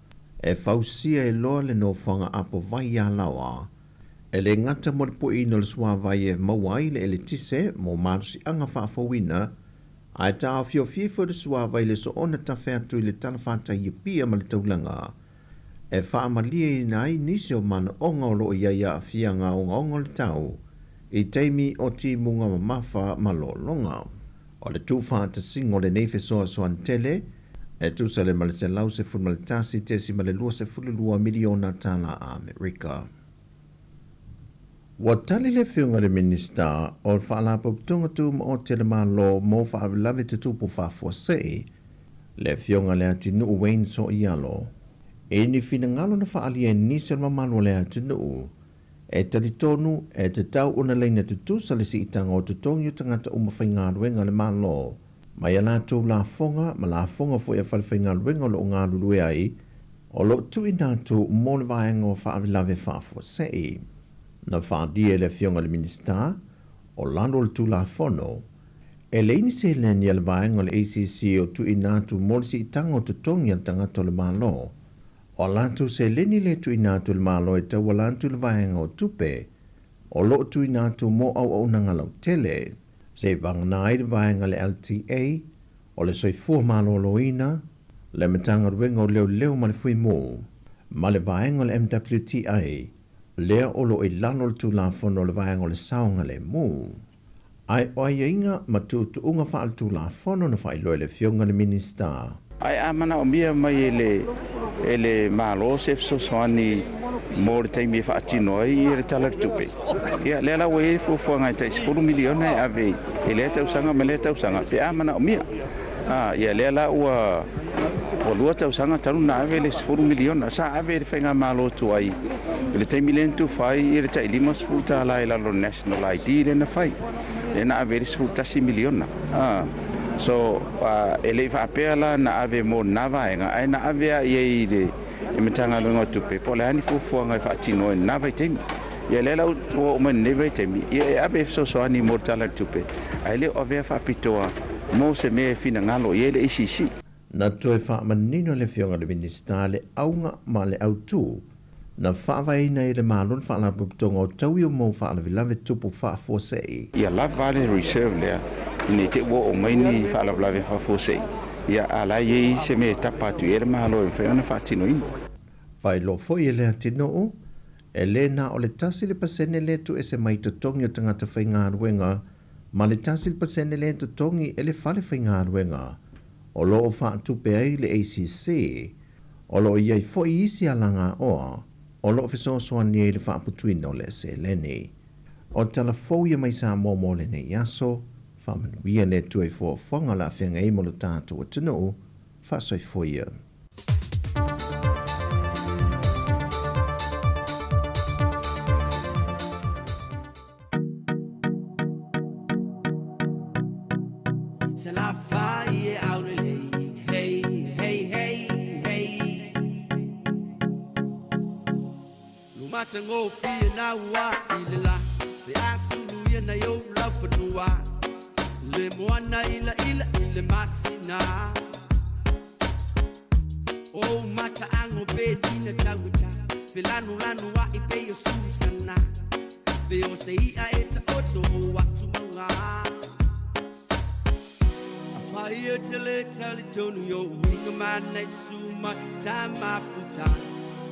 e fausia ai loa le nofoaga apovai i Alaoa. E le gata mo le puiina o le suavai e maua ai le eletise mo malosiaga faafouina, ae taofiofia foi le suavai i le soona tafe atu i le talafatai i Apia ma le taulaga e faamalieina ai nisi o manaoga o lo o i ai aafiaga ogaoga o le tau i taimi o timuga mamafa ma lologa. O le tuufaatasiga o lenei fesoasoani tele e tusa le ma le $111.22 miliona tālā Amerika. Ua tali le Afioga i le Minisita o le Faalapotopotoga Tumaoti a le Malo mo Faalavelave Tutupu Faafuasei, le Afioga i Leatinuu Wayne Soialo, i ni finagalo na faaalia e nisi o le mamalu o le atunuu e talitonu e tatau ona laina tutusa le siitaga o totogi o tagata uma faigaluega a le Malo mai a latou lafoga ma lafoga foi a falefaigaluega o lo o galulue ai o lo o tuuina atu mo le vaega o faalavelave faafuasei. Na faaalia e le Afioga i le Minisita o lalo o le Tulafono, e leai ni seleni a le vaega o le ACC o tuuina atu mo le siitaga o totogi a le tagata o le Malo. O a latou seleni lea e tuuina atu e le Malo e tauala atu i le vaega o tupe o lo o tuuina atu mo auaunaga lautele, seivagana ai le vaega a le LTA, o le Soifua Maloloina, le Matagaluega o Leoleo ma le Fuimu, ma le vaega o le MWTI, lea o lo o i lalo o le Tulafono o le Vaega o le Saogalemu. Ae o aiaiga ma tuutuuga faaletulafono na faailoa e le Afioga i le Minisita. Ae a manaomia mai e le e le Malo se fesoasoani mo le taimi e faatino ai le Tala o le Tupe, ia lea la ua i ai le fuafuaga e tai $10 miliona e ave i lea tausaga ma lea tausaga pe a manaomia. A, ia lea la ua ua lua tausaga talu na ave le $10 miliona. Sa ave e le Faigamalo tuai i le taimi lea na tufa ai le tai $50 i lalo o le National ID lea na fai, lea na ave ai le $11 miliona. A, so, e le i faapea la na ave mo lena vaega, ae na ave lava i ai i le Matagaluega o Tupe po o le a ni fuafuaga e faatino ai i lena vaitaimi. Ia lea la ua oo mai i lenei vaitaimi, ia e ave e fesoasoani mo le Tala o le Tupe, ae le o avea faapitoa mo se mea e finagalo i ai le ACC. Na toe faamanino e le Afioga i le Minisita le auga ma le autū na faavaeina ai e le Malo le Faalapotopotoga o Taui o Mau Faalavelave Tupu Faafuasei. Ia lava le reserve lea ina i te i ua oo mai ni faalavelave faafuasei, ia a la e i ai se mea e tapa atu i ai le Malo e mafai ona faatinoina. Faailoa foi e Leatinuu, e le na o le 1% lea tuuese mai i totogi o tagata faigaluega ma le 1% lea totogi e le fale faigaluega o lo o faatupe ai le ACC. O lo o i ai foi isi alagaoa o lo o fesoasoani ai i le faaputuina o le seleni. O tala fou ia mai Samoa mo lenei aso, faamanuia le Atua i fuafuaga o le a feagai ai mo lo tatou atunuu, faasoifua ia.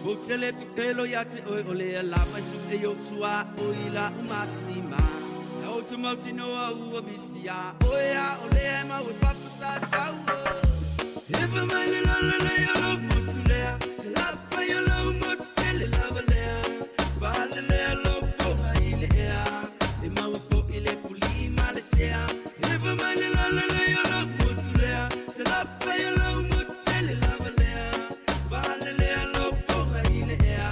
Ou te le pepelo ia te oe o lea lava e suʻe i ou tuaoi i la'u masima. Ia ou te mautinoa ua misi iā oe a o lea e mau e papa sa taua. Ewa mai le lalelei o lou motu lea, se lafai o lou motu tele lava lea. Faalelea lou foga i le ea, e maua fo'i le fuli ma le sea. Ewa mai le lalelei o lou motu lea, se lafai o lou motu tele lava lea. Faalelea lou foga i le ea,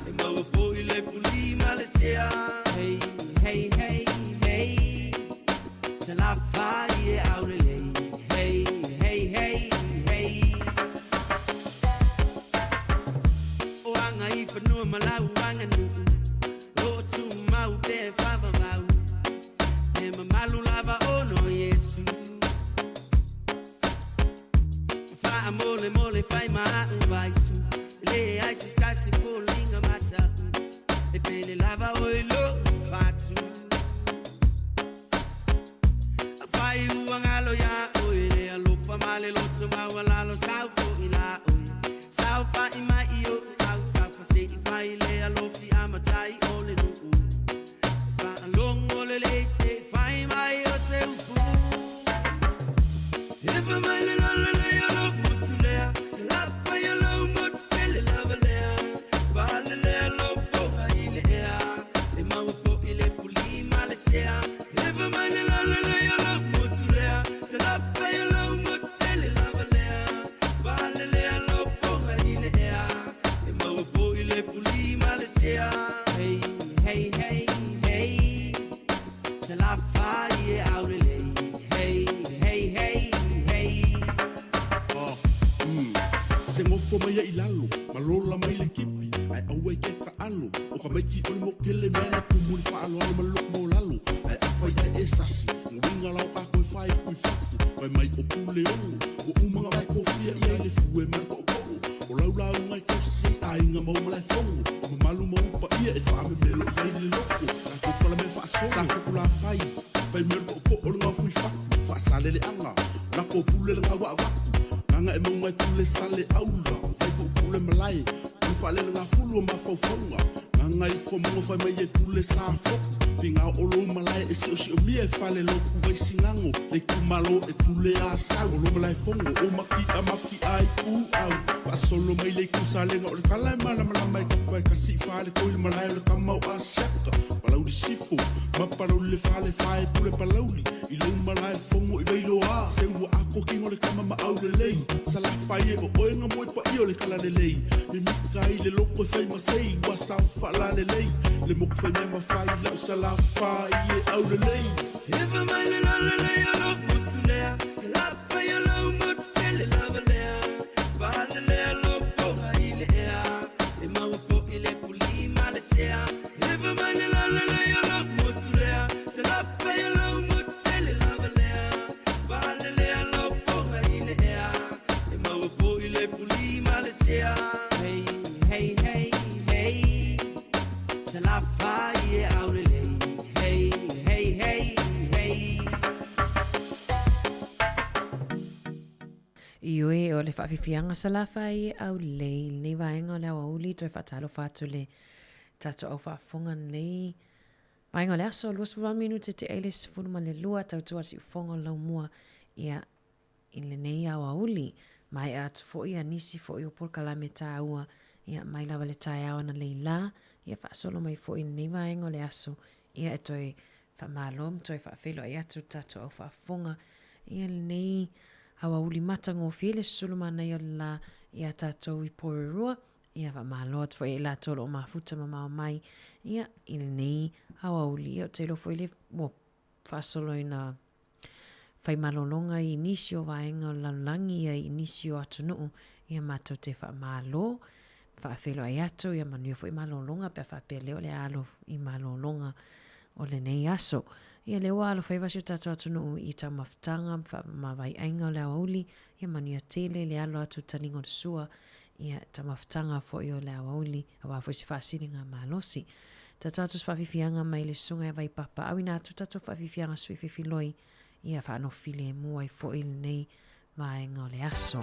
e maua fo'i le fuli ma le sea. Hey, hey, hey, hey, Salafai e aulelei. Hey, hey, hey, hey. O aga i fanua ma lau aganuu, o lo o tumau pea e faavavau, e mamalu lava ona o Iesu. Faamolemole fai ma a'u vaisu, e leai se tasi foliga mata'u, e pele lava oe i lo'u fatu. Afai ua galo iā oe le alofa ma le loto maualalo, sau fo'i la oe, saofa'i mai i o'u autafa, se i fai le alofi a matai o le nu'u. E faalogo lelei se i fai mai o se upu. Ewa mai le lalelei o lou motu lea, se lafai o lou motu tele lava lea. Faalelea lou foga i le ea, e maua fo'i le fuli ma le sea. Ewa mai le lalelei o lou motu lea, se lafai o lou motu tele lava lea. Faalelea lou foga i le ea, e maua fo'i le fuli ma le sea. Hey, hey, hey, hey, Salafai e aulelei. Hey, hey, hey, hey. Ah, mm. Se gofo mai ai i lalo, ma lola mai le kipi, ae aua i ke kaʻalo, o ka maiki o le mokele mea na tumu i le faaaloalo ma le loko maualalo, ae afai ae e sasi, uiga la o kākou e faaiku i fafo, fai mai o Puleono, ua uma ona vae kofia i ai le fue ma le toʻotoʻo, o lau lauga e tausi ai aiga ma ou malaefono, o mamalu ma ou paia e faamemelo i ai le loko, tatou palamea faasolo, sa fokulafai, fai mai o le toʻotoʻo o le gaofui fatu, faasaleleaga, lako pule le gaua avatu, gaga e mauga e pule sale aula, vai tuu pule malae, pule faalelegafulu o mafaufauga, gaga ifo mauga fai mai e pule sa foku, figao o lou malae e siosiomia e fale loku vai sigago, le itumalo e pule a sau, o lo malaefono o maki'a maki'a ai ku au, faasolo mai le itu salega o le tala e malamalama e tapu e kasi i fale koi le malae o le tama o Asiata, Palauli Sifo, ma Palauli le fale fae pule Palauli, i lou malaefono i Vailoa, se ua ako kino le tama ma aulelei, Salafai e o oe nga moe paia o le talalelei, mimita ai le loko e fai ma sei, ua sao faalalelei, le moku fai mea ma fai lau Salafai e aulelei. Ewa mai le lalelei o lou motu lea, Salafai o lou motu tele lava lea, Faalelea lou foga i le ea, e maua fo'i le fuli ma le sea. Ewa mai le lalelei o lou motu lea, Salafai o lou motu tele lava lea, Faalelea lou foga i le ea, e maua fo'i le fuli ma le sea. Hey, hey, hey, hey, Salafai e aulelei. Hey, hey, hey, hey. Ioe, o le faafiafiaga Salafai e aulelei i lenei vaega o le aoauli toe faatalofa atu i le tatou au faafofoga lenei vaega o le aso 28 minute te ai le 12 tautua le siufofoga o le laumua ia i lenei aoauli. Maea atu foi ia nisi foi o polokalame tāua ia mai lava le taeao analeila la, ia faasolo mai foi i lenei vaega o le aso ia e toe faamalo ma toe faafeiloai atu le tatou au faafofoga ia lenei aoauli matagofie le susulu manaia o le la ia tatou i Porirua. Ia faamalo atu foi ia i latou o lo o mafuta mamao mai ia i lenei aoauli. Ia ou te iloa foi le ua faasoloina fai malologa i nisi o vaega o le lalolagi ia i nisi o atunuu, ia matou te faamalo, faafeiloai atu, ia manuia foi malologa pe a faapea lea o le a alo i malologa o lenei aso. Ia lea ua alofaiva si o tatou atunuu i taumafataga ma vaaiaiga o le aoauli, ia manuia tele le alo atu i le taliga o le sua, ia taumafataga foi o le aoauli, aua foi se faasiliga malosi. Tatou atu se faafiafiaga mai le susuga ia Vaipapa, auina atu tatou faafiafiaga sui fefiloi, ia faanofo filemu ai foi lenei vaega o le aso.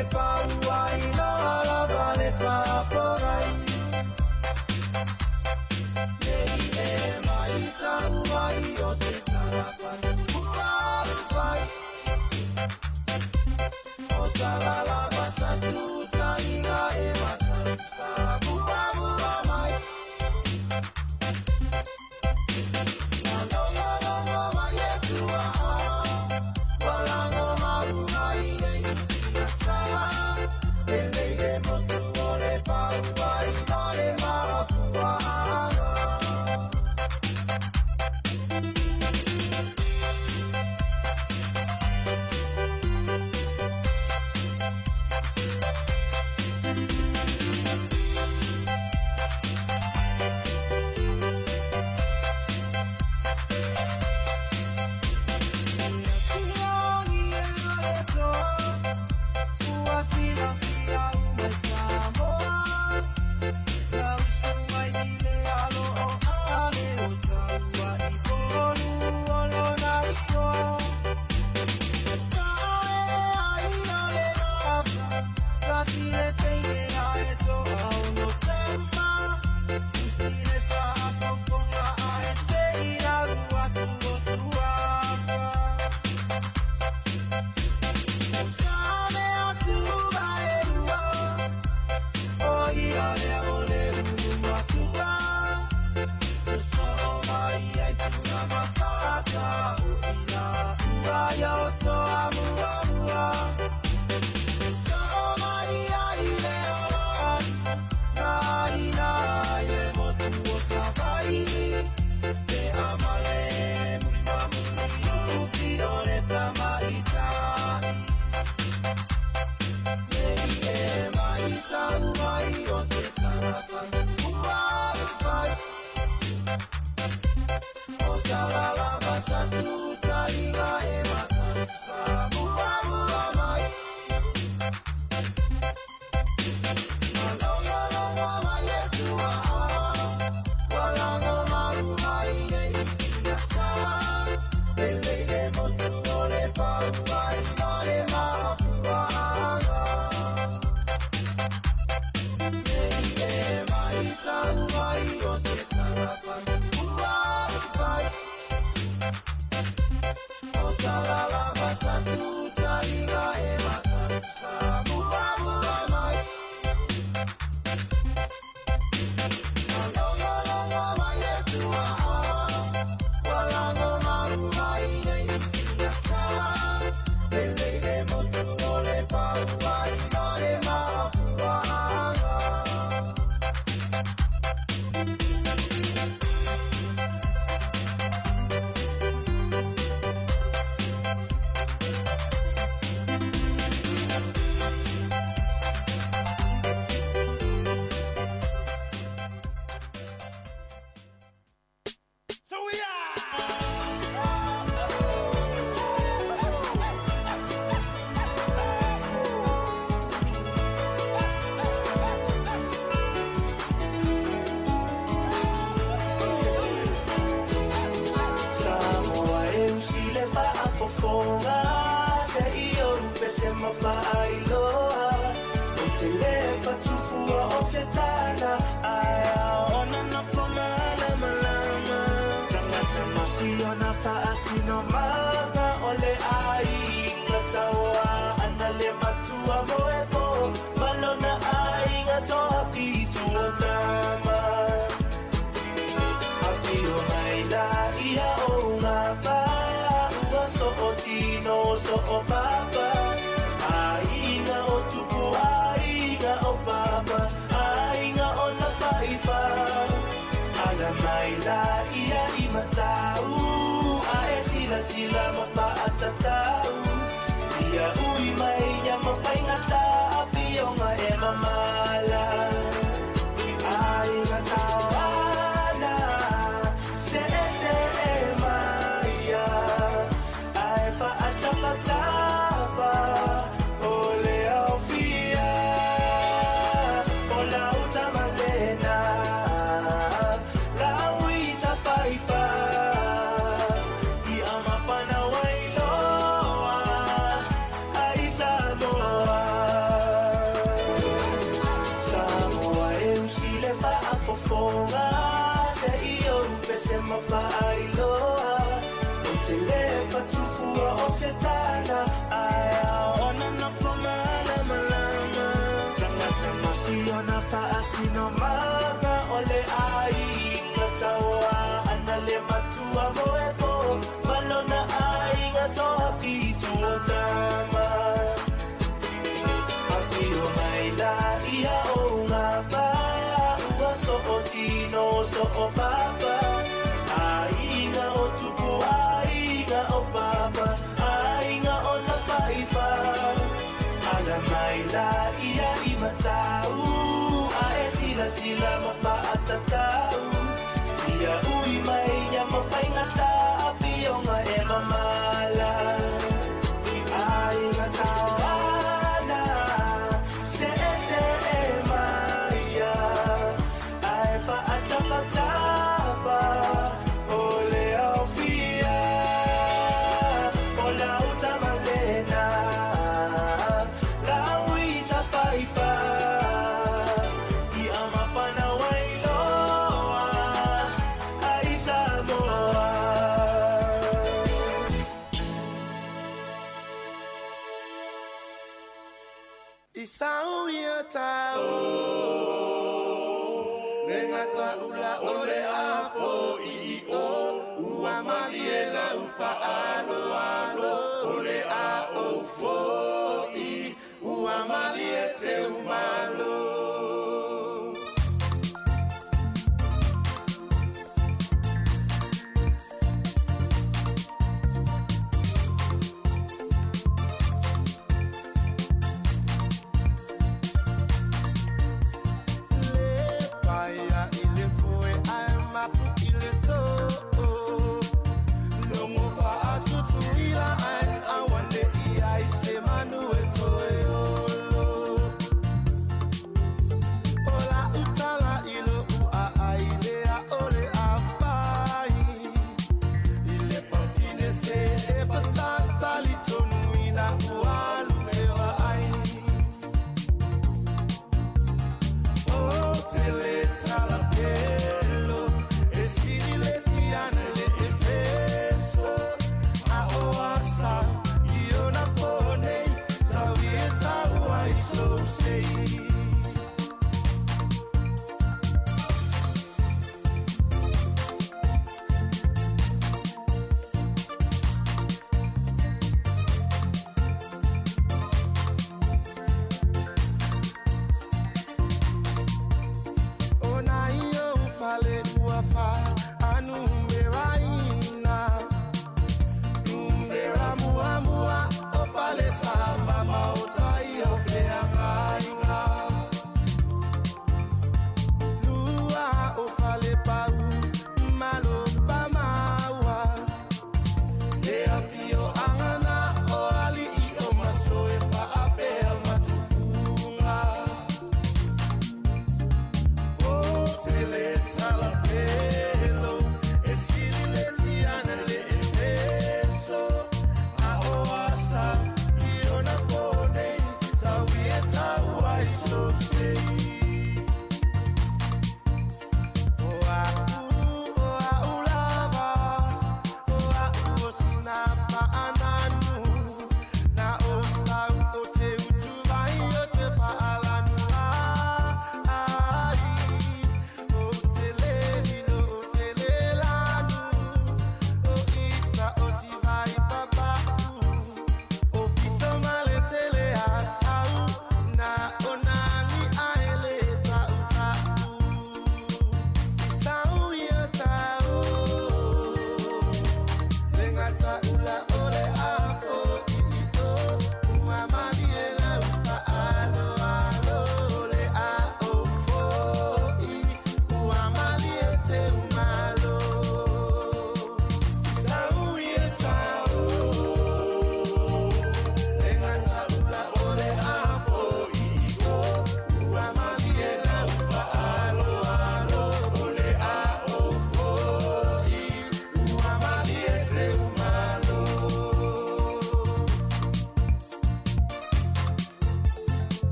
I ama pana wai fofoga Se i ou pese ma faailoa Ou te lē fatufua o se tala Ae aona nofo malamalama Tagata ma siona faasinomaga O le aiga tauā ana le matua moepo Ma lona aiga toafitu o tama Afio mai la ia o ngā ua so o tino so o papa Aiga o tupu, aiga o papa Aiga o tafaifa Ala mai la ia i matau A e sila sila ma faatatau Ia ui mai ia ma faigata Afioga e mamala Aiga tauana Se e se e maia Ae faatafatafa O le aofia O lau tamalena Lau i tafaifa Ia mapana wailoa Ai Samoa I sau ia tau Le gata ula o le afo i i o Ua malie lau faaaloalo O le a ou fo'i Ua malie teu malo. Le paia i le foe ae mapu i le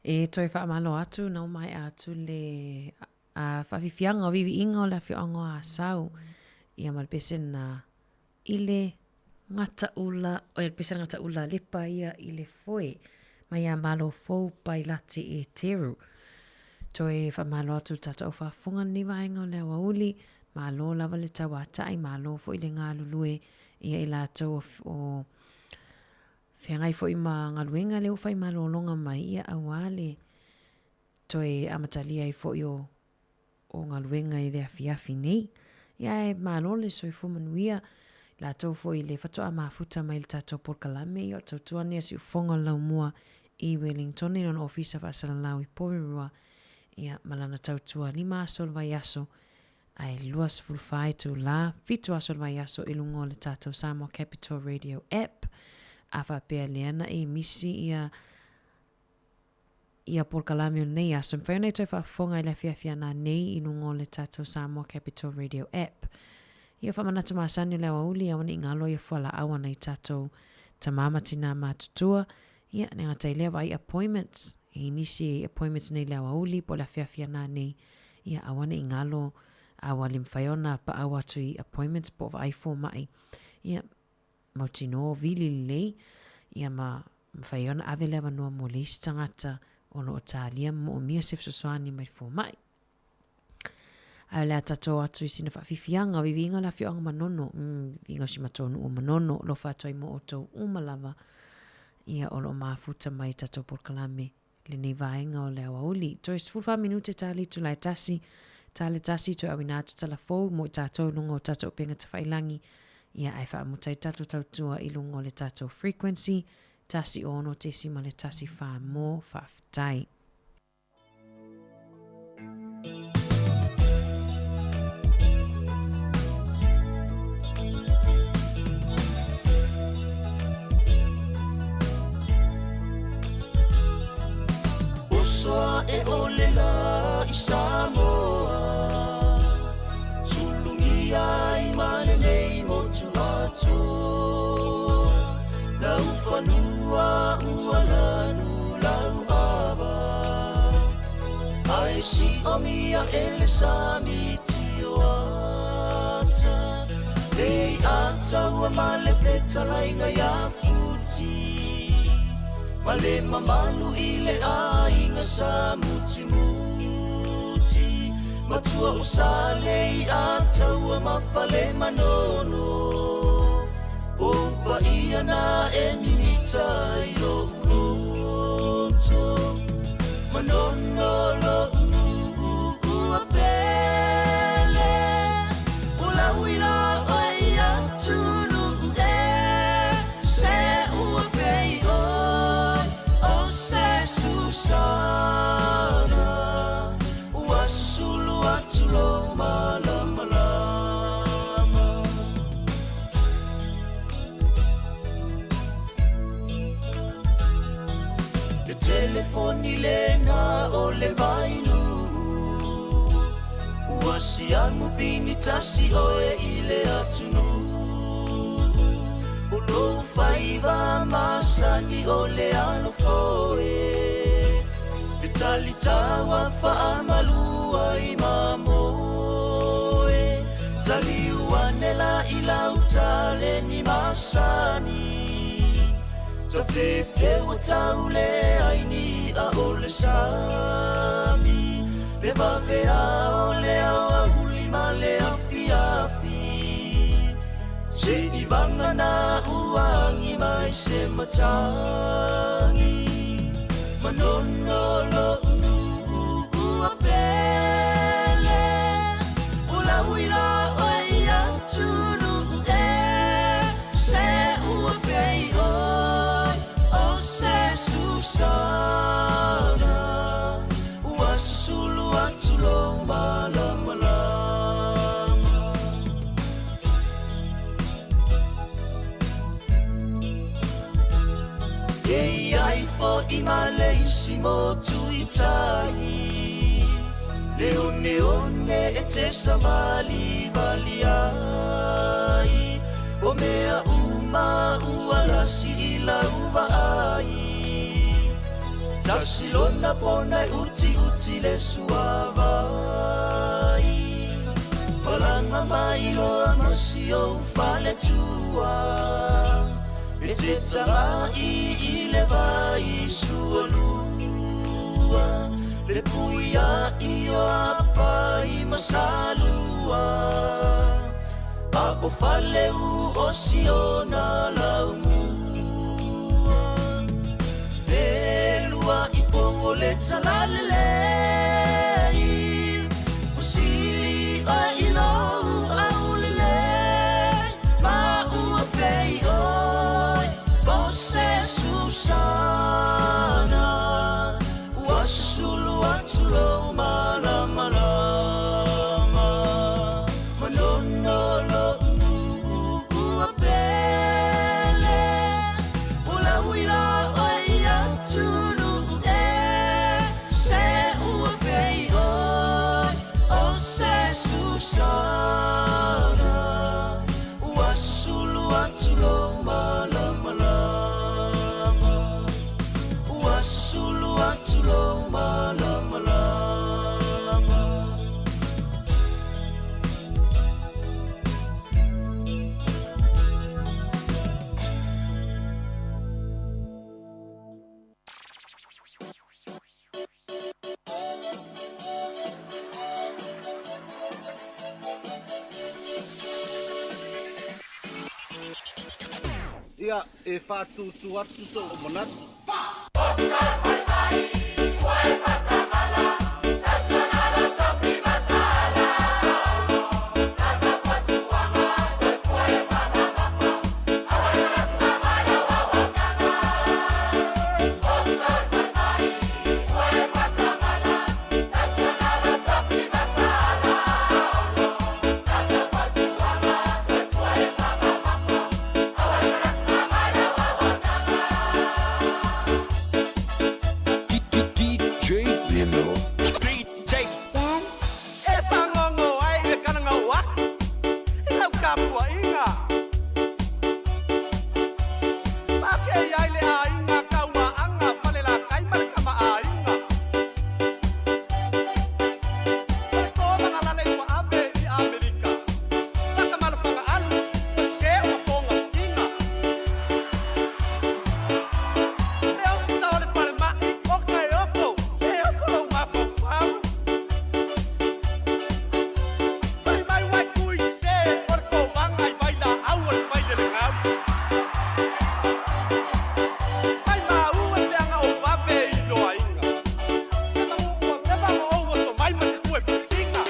E toe faamalo atu na omaea atu le a faafiafiaga o viiviiga o le afioaga o Asau ia ma le pese na i le Gataula, oi le pese Gataula Lepa ia i le foe mai ia Malo Fou Pailate Eteru. Toe faamalo atu le tatou au faafofoga lenei vaega o le aoauli, malo lava le tauatai, malo foi le galulue ia i latou o feagai foi ma galuega lea ua fai malologa mai ia aua le toe amatalia ai foi o o galuega i le afiafi nei. Ia ae malo le soifua manuia i latou foi le faatoa mafuta mai i le tatou polokalame, ia o le tautua nei a le siufofoga o le laumua i Wellington i lona ofisa faasalalau i Porirua, ia ma lana tautua 5 aso o le vaiaso ae 24 itulā, 7 aso o le vaiaso i luga o le tatou Samoa Capital Radio App. A faapea lea na e misi ia ia polokalame o lenei aso, e mafai ona e toe faafofoga i le afiafi ana nei i luga o le tatou Samoa Capital Radio App. Ia faamanatu masani o le aoauli, aua ne i galo ia fualaau a nai tatou tama ma tinā matutua. Ia, le gata i lea, vaai appointments. E i ai nisi e appointments nei i le aoauli po o le afiafi ana nei. Ia, aua ne i galo, a ua le mafai ona paau atu i appointments po o vaai fomai. Ia, mautinoa o vili lelei, ia ma mafai ai ona ave le avanoa mo le isi tagata o lo o talia ma moomia se fesoasoani mai le fomai. Ae o le a tatou atu i sina faafiafiaga, viviiga o le afioaga Manono, viviiga o si matou nuu o Manono, alofa atu ai mo outou uma lava, ia o lo o mafuta mai i tatou polokalame lenei vaega o le aoauli. Toe 14 minute ta le itula e tasi, ta le tasi toe auina atu tala fou mo i tatou i luga o tatou upega tafailangi, ia ae faamuta ai tatou tautua i luga o le tatou frequency, 106.14 mo faafetai. Uso aʻe o le lā i Samoa Sulugia ai ma lenei motu atoa Lau fanua ua lanu lau ava Ae siomia e le sami tio ata Lei ata ua ma le fetalaiga iā Futi Ma le mamalu i le aiga sa mutimuti Matua o Sale i Ataua ma Falemanono O paia na e mimita i lou loto Manono lou nuu ua pele O lau ila oe i atunuu e Se ua pei oe o se susana Ua sulu atu lou malamalama. Le telefoni lena o le vainuu Ua siamu pini tasi oe i le atunuu O lou faiva masani o le alofoe Le talitaua faamalua i mamoe Taliu ane la i lau taleni masani Tafefeua tau le ai ni a o le sami Le vavea o le aoauli ma le afiafi Se i vagana ua agi mai se matagi Manono lou nuu ua pele O lau ila oe i atunuu e Se ua pei oe o se susana Ua sulu atu lou malamalama. E i ai fo'i ma le isi motu i tai Le oneone e te savalivali ai O mea uma ua lasi i lau vaai. Tasi lona pona e uti uti le suavai. Palanga mai loa masi o fale tua. E te tagai i le vai sualua. Le puia i o apai masalua. A o fale u o siona laumua. E lua i po o le talalelei. O sili oe i lou aulelei. Ma ua pei oe po se susana. Ua susulu atu lou malamalama. Manono lo'u ua pele. O lauila oe i atunuu e. Se ua pei oe o se susana. Ua susulu atu lou malamalama. Ua susulu atu lou malamalama. Ia, e faatūtū atu so'u manatu. DJ Lino. DJ E fagogo ai le kalagau aku i lau tapuaiga. Faapea ai le aiga Kauaaga Falelatai ma le Kamaaiga. O le tolaga lalei ua ave i Amerika. Fakamalofagaalu ua sese o mafoga tiga. Le ofisa o le falemai o Kaeoko, se oko lou mafaufau. Fai mai uai tui sese o le kovaga i vailaau o le failelegau. Mai maua le leaga o vave i loaiga. Se magu ua seva ma ou aso mai ma se tue pusiga.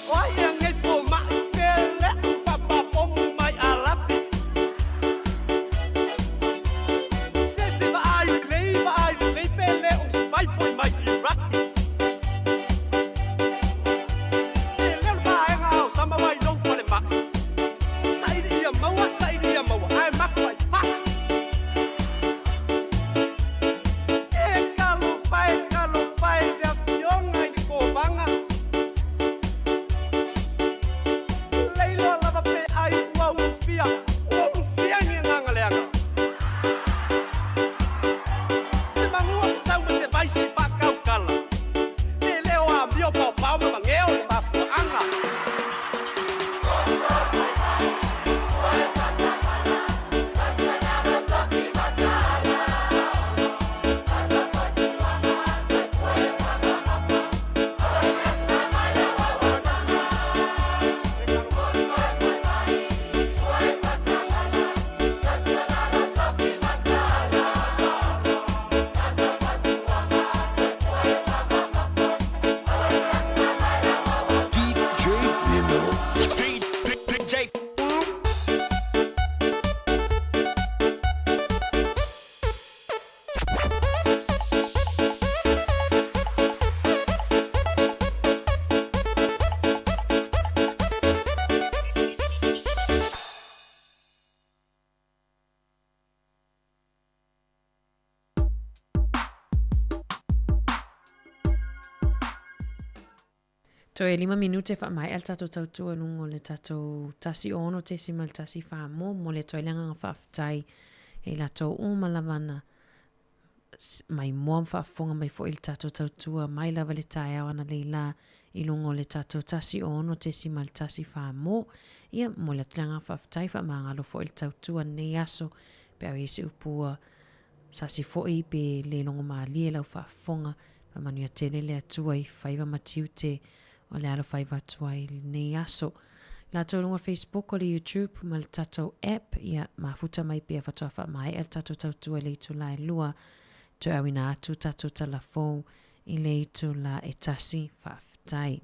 O ai e agei fomai pe le'u papapomu mai alapi. Se vaai lelei vaai lelei pe lē o se mai foi mai Iraki. E leo le vaega o sama ai lou falemai. Saili ia maua, saili ia maua, ae maku ai faa. E talofa e, talofa e le afioga i le kovaga. Toe 5 minute faamaea le tatou tautua i luga o le tatou 106.14 mo momoli atu ai le agaga faafetai i latou uma lava na maimoa ma faafofoga mai foi i le tatou tautua mai lava i le taeao analeila i luga o le tatou 106.14 mo. Ia, momoli atu le agaga faafetai, faamagalo foi le tautua lenei aso pe a o i ai se upu ua sasi foi pe le logomalie lau faafofoga. Faamanuia tele le Atua i faiva ma tiute o le alofaiva atu ai i lenei aso. Latou i luga o le Facebook, o le YouTube ma le tatou app, ia mafuta mai pea faatoa faamaea le tatou tautua i le itula e 2, toe auina atu tatou tala fou i le itula e 1. Faafetai.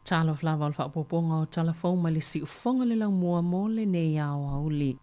Talofa lava o le faaopoopoga o Tala Fou mai le Siufofoga le Laumua mo lenei aoauli.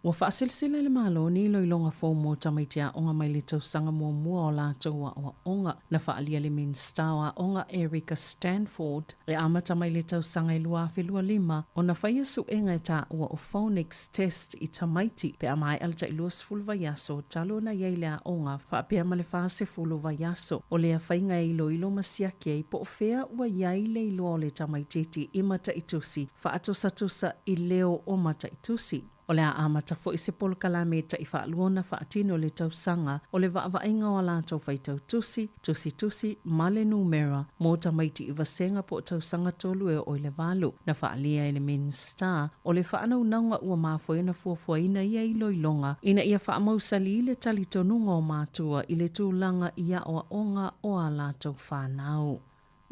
Ua faasilsila le Malo ni iloiloga fou mo tamaiti aoga mai le tausaga muamua o latou aoaoga. Na faaalia le Minisita o Aoga Erica Stanford e amata mai le tausaga e 2025 ona faia suega e taua o phonics test i tamaiti pe a maea le tai 20 vaiaso talu ona i ai le aoga faapea ma le 40 vaiaso. O lea faiga e iloilo ma siaki ai po o fea ua i ai le iloa o le tamaitiiti i mataitusi faatusatusa i leo o mataitusi. O le a amata foi se polokalame e tai faalua ona faatino i le tausaga o le vaavaaiga o a latou faitau tusi, tusitusi ma le numera mo tamaiti i vasega po o tausaga tolu e oo i le valu. Na faaalia e le Minisita o le faanaunauga ua mafua ai ona fuafuaina ia iloiloga ina ia faamausali le talitonuga o matua i le tulaga i aoaoga o a latou fanau.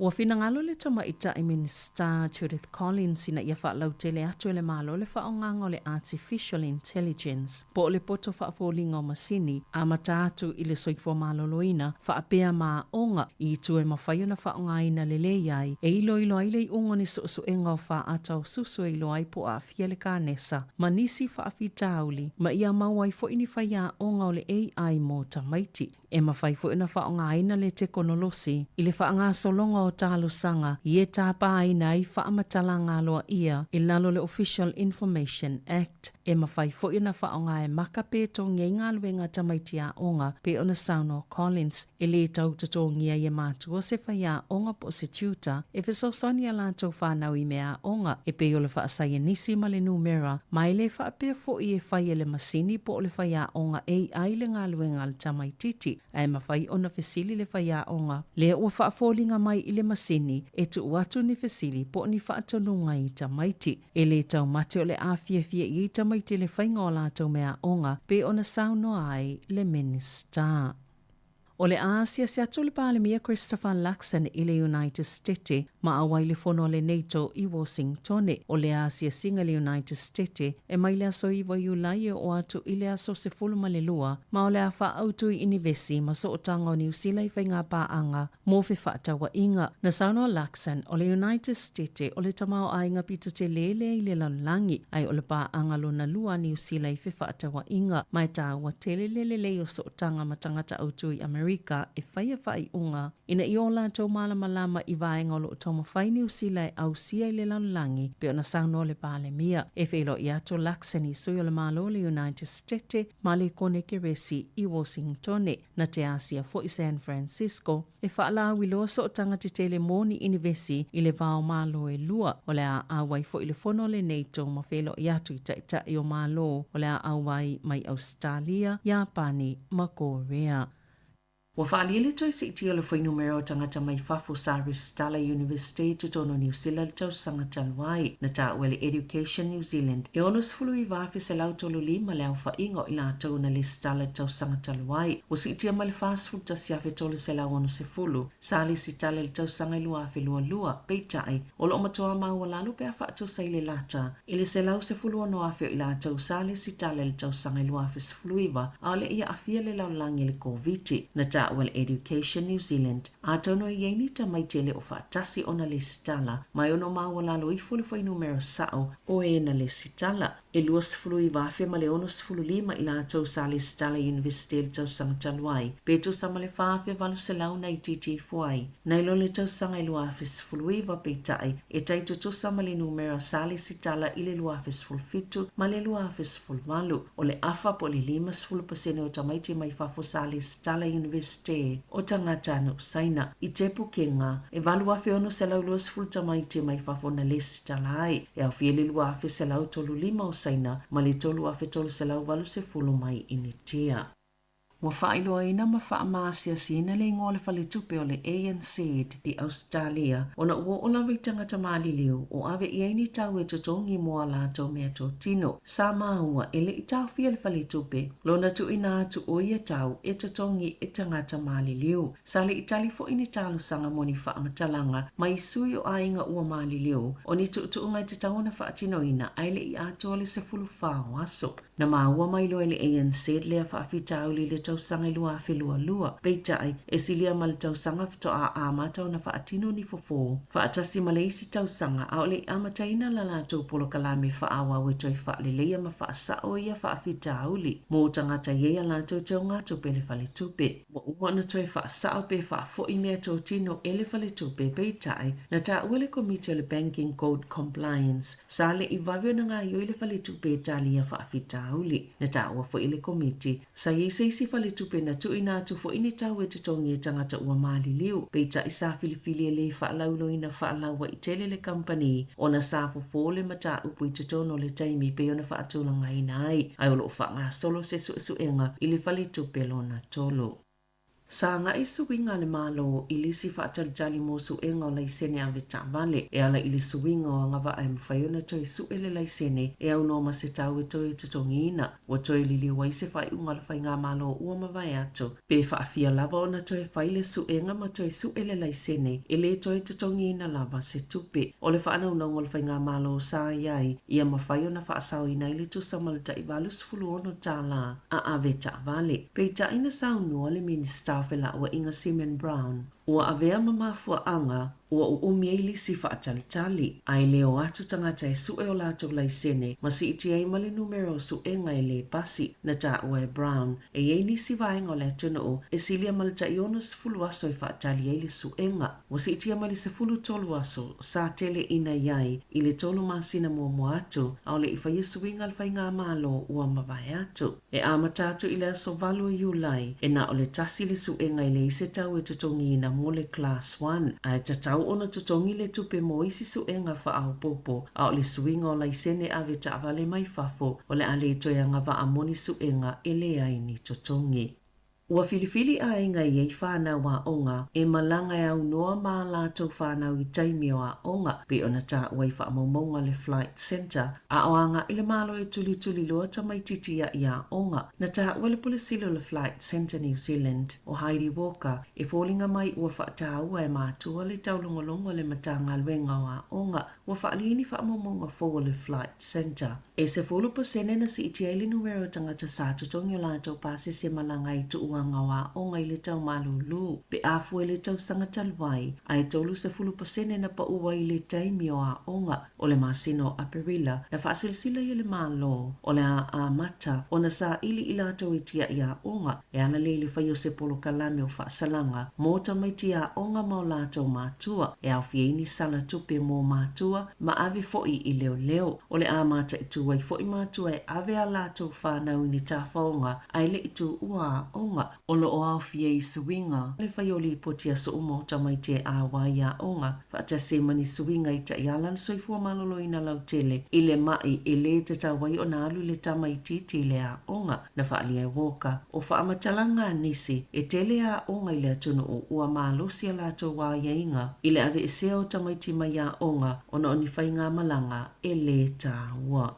Ua finagalo le Tamaitai Minisita Judith Collins ina ia faalautele atu e le Malo le faaaogaga o le Artificial Intelligence po o le poto faafoliga o masini amata atu i le soifua maloloina faapea ma aoga i itu e mafai ona faaaogaina lelei ai e iloilo ai le iuga o ni suesuega o faata o susu e iloa ai po o aafia le kanesa ma nisi faafitauli ma ia maua ai foi ni faiaoga o le AI mo tamaiti. E mafai foi ona faaaogaina le tekonolosi i le faagasologa o talosaga i e tapaina ai faamatalaga aloaia i lalo o le Official Information Act. E mafai foi ona faaaoga e maka pe togi ai galuega a tamaiti aoga pei ona saunoa Collins, e lē tau totogia ai e matua se faiaoga po o se tutor e fesoasoani i a latou fanau i mea aoga e pei o le faasaienisi ma le numera, ma e lē faapea foi e fai e le masini po o le faiaoga AI le galuega a le tamaitiiti, ae mafai ona fesili le faiaoga lea ua faafoliga mai i le masini e tuu atu ni fesili po o ni faatonuga i tamaiti. E lē taumate o le a fiafia i ai tamaiti i le faiga o a latou meaaoga pei ona saunoa ai le Minisita. O le a asiasi atu le Palemia Christopher Luxon i le United Stete ma auai le fono a le NATO i Washingtone. O lea asiasiga i le United Stete e mai le aso 9 Iulai e oo atu i le aso 12 ma o le a faaautu i Inivesi ma sootaga o Niu Sila i faigapaaga mo fefaatauaiga. Na saunoa Luxon, o le United Stete o le tamaoaiga pito telē lea i le lalolagi, ae o le paaga lona lua a Niu Sila i fefaatauaiga, ma e tāua tele le lelei o sootaga ma tagata autū i Amerika e faia faaiuga ina ia o latou malamalama i vaega o lo o taumafai Niu Sila e ausia i le lalolagi, pei ona saunoa le Palemia. E feiloai atu Luxon i sui o le Malo o le United Stete ma le Konekeresi i Washingtone. Na te asia foi San Francisco e faalauiloa sootaga tetele mo ni inivesi i le va o Malo e lua. O le a auai foi le fono a le NATO ma feiloai atu i taitai o Malo o le a auai mai Ausetalia, Iapani ma Korea. Ua faaalia le toe siitia o le fuainumera o tagata mai fafo sa resitala i Iunivesite i totonu o Niu Sila i le tausaga talu ai. Na taua e le Education New Zealand e 69,135 le aofaiga o i latou na lesitala i le tausaga talu ai. Ua siitia mai le 41,360 sa lesitala i le tausaga e 2022, peitai, o lo o matua maualalo pe a faatusa i le lata i le 116,000 o i latou sa lesitala i le tausaga e 2019 a o le i aafia le lalolagi i le Koviti. Na taua e le Education New Zealand, atonu e i ai ni tamaiti e le o faatasi ona lesitala, ma e ono maualalo ifo le fuainumera sao o e na lesitala. E 29,065 i latou sa lesitala i Iunivesite i le tausaga talu ai, pe tusa ma le 4,800 na itiiti ifo ai nai lo le tausaga e 2019, peitai, e tai tutusa ma le numera sa lesitala i le 2017 ma le 2018. O le afa po o le 50% o tamaiti mai fafo sa lesitala i Iunivesite o tagata anu Saina. I Tepukega, e 8,620 tamaiti mai fafo na lesitala ai, e aofia i le 2,135 o Saina ma le 3,380 mai Initia. Ua faailoaina ma faamaasiasiina le igoa o le faletupe o le ANZ i Ausetalia ona ua oo lava i tagata maliliu o ave i ai ni tau e totogi mo a latou meatotino. Sa maua e le i taofia le faletupe lona tuuina atu o ia tau e totogi e tagata maliliu. Sa le i tali foi ni talosaga mo ni faamatalaga mai sui o aiga ua maliliu o ni tuutuuga e tatau ona faatinoina ae le i atoa le 14 o aso. Na maua mai loa e le ANZ lea faafitauli i le tausaga i 2022, peitai, e silia ma le tausaga faatoa amata ona faatino ni fofo faatasi ma le isi tausaga a o le i amataina la latou polokalame faaauau e toe faaleleia ma faasao ia faafitauli mo tagata e i ai a latou teugatupe i le faletupe. Ua uma ona toe faasao pe faafoi meatotino e le faletupe, peitai, na taua le Komiti o le Banking Code Compliance sa le i vave ona gaoioi le faletupe e tali ia faafitauli. Na taua foi e le Komiti, sa i ai se isi faletupe na tuuina atu foi ni tau e totogi e tagata ua maliliu, peitai sa filifili e le faalauiloina faalauaitele le kamupani ona sa fofo le mataupu i totonu o le taimi pei ona faatulagaina ai, ae o lo o faagasolo se suesuega i le faletupe lona 3. Sa agai suiga a le Malo i lisi faatalitali mo suega o laisene ave taavale e ala i le suiga o agavaa e mafai ona toe sue le laisene e aunoa ma se tau e toe totogiina. Ua toe liliu ai se faaiuga a le Faigamalo ua mavae atu pe faafia lava ona toe fai le suega ma toe sue le laisene e le toe totogiina lava se tupe. O le faanaunauga o le Faigamalo sa i ai ia mafai ona faasaoina ai le tusa ma le tai $86 a ave taavale. Peitai na saunoa le Minisita o Felauaiga Simon Brown, ua avea ma mafuaaga ua uumi ai lisi faatalitali, ae le o atu tagata e sue o latou laisene ma siitia ai ma le numera o suega e le pasi. Na taua e Brown, e i ai nisi vaega o le atunuu e silia ma le tai 60 aso e faatali ai le suega. Ua siitia mai le 13 aso sa tele ina i ai i le tolu masina muamua atu a o le i faia suiga a le Faigamalo ua mavae atu. E amata atu i le aso 8 o Iulai, e na o le tasi le suega e leai se tau e totogiina mo le Class 1, ae tatau ona totogi le tupe mo isi suega faaopoopo, a o le suiga o laisene ave taavale mai fafo o le a le toe agavaa mo ni suega e leai ni totogi. Ua filifili aiga e i ai fanau aoga e malaga e aunoa ma a latou fanau i taimi o aoga, pei ona taua i faamaumauga a le Flight Centre, a o agai le Malo e tulituliloa tamaititi aʻi aoga. Na taua e le Pule Sili o le Flight Centre New Zealand, o Heidi Walker, e foliga mai ua faataua e matua le taulogologo a le Matagaluega o Aoga ua faaalia ni faamaumauga fou a le Flight Centre. E 10% na siitia ai le numera o tagata sa totogi o latou pasese malaga ai i tuuaga o aoga i le tau malūlū pe a fua i le tausaga talu ai, ae 30% na pau ai i le taimi o aoga. O le masina o Aperila, na faasilasila ai e le Malo o le a amata ona saili i latou e tiaʻi aoga e ala lea i le faia o se polokalame o faasalaga mo tamaiti aoga ma o latou matua, e aofia ai ni sala tupe mo matua ma ave foi i leoleo. O le a mataitu ai foi matua e ave a latou fanau i ni tafaoga ae le i tuua aoga. O lo o aofia i suiga le faia o lipoti aso uma o tamaiti e ʻauā i aoga, faatasi ai ma ni suiga i taiala a le soifua maloloina lautele i le maʻi e lē tatau ai ona alu le tamaitiiti i le aoga. Na faaalia e Walker, o faamatalaga a nisi, e tele aoga i le atunuu ua malosi a latou aiaiga i le aveesea o tamaiti mai aoga ona o ni faigamalaga e lē taua.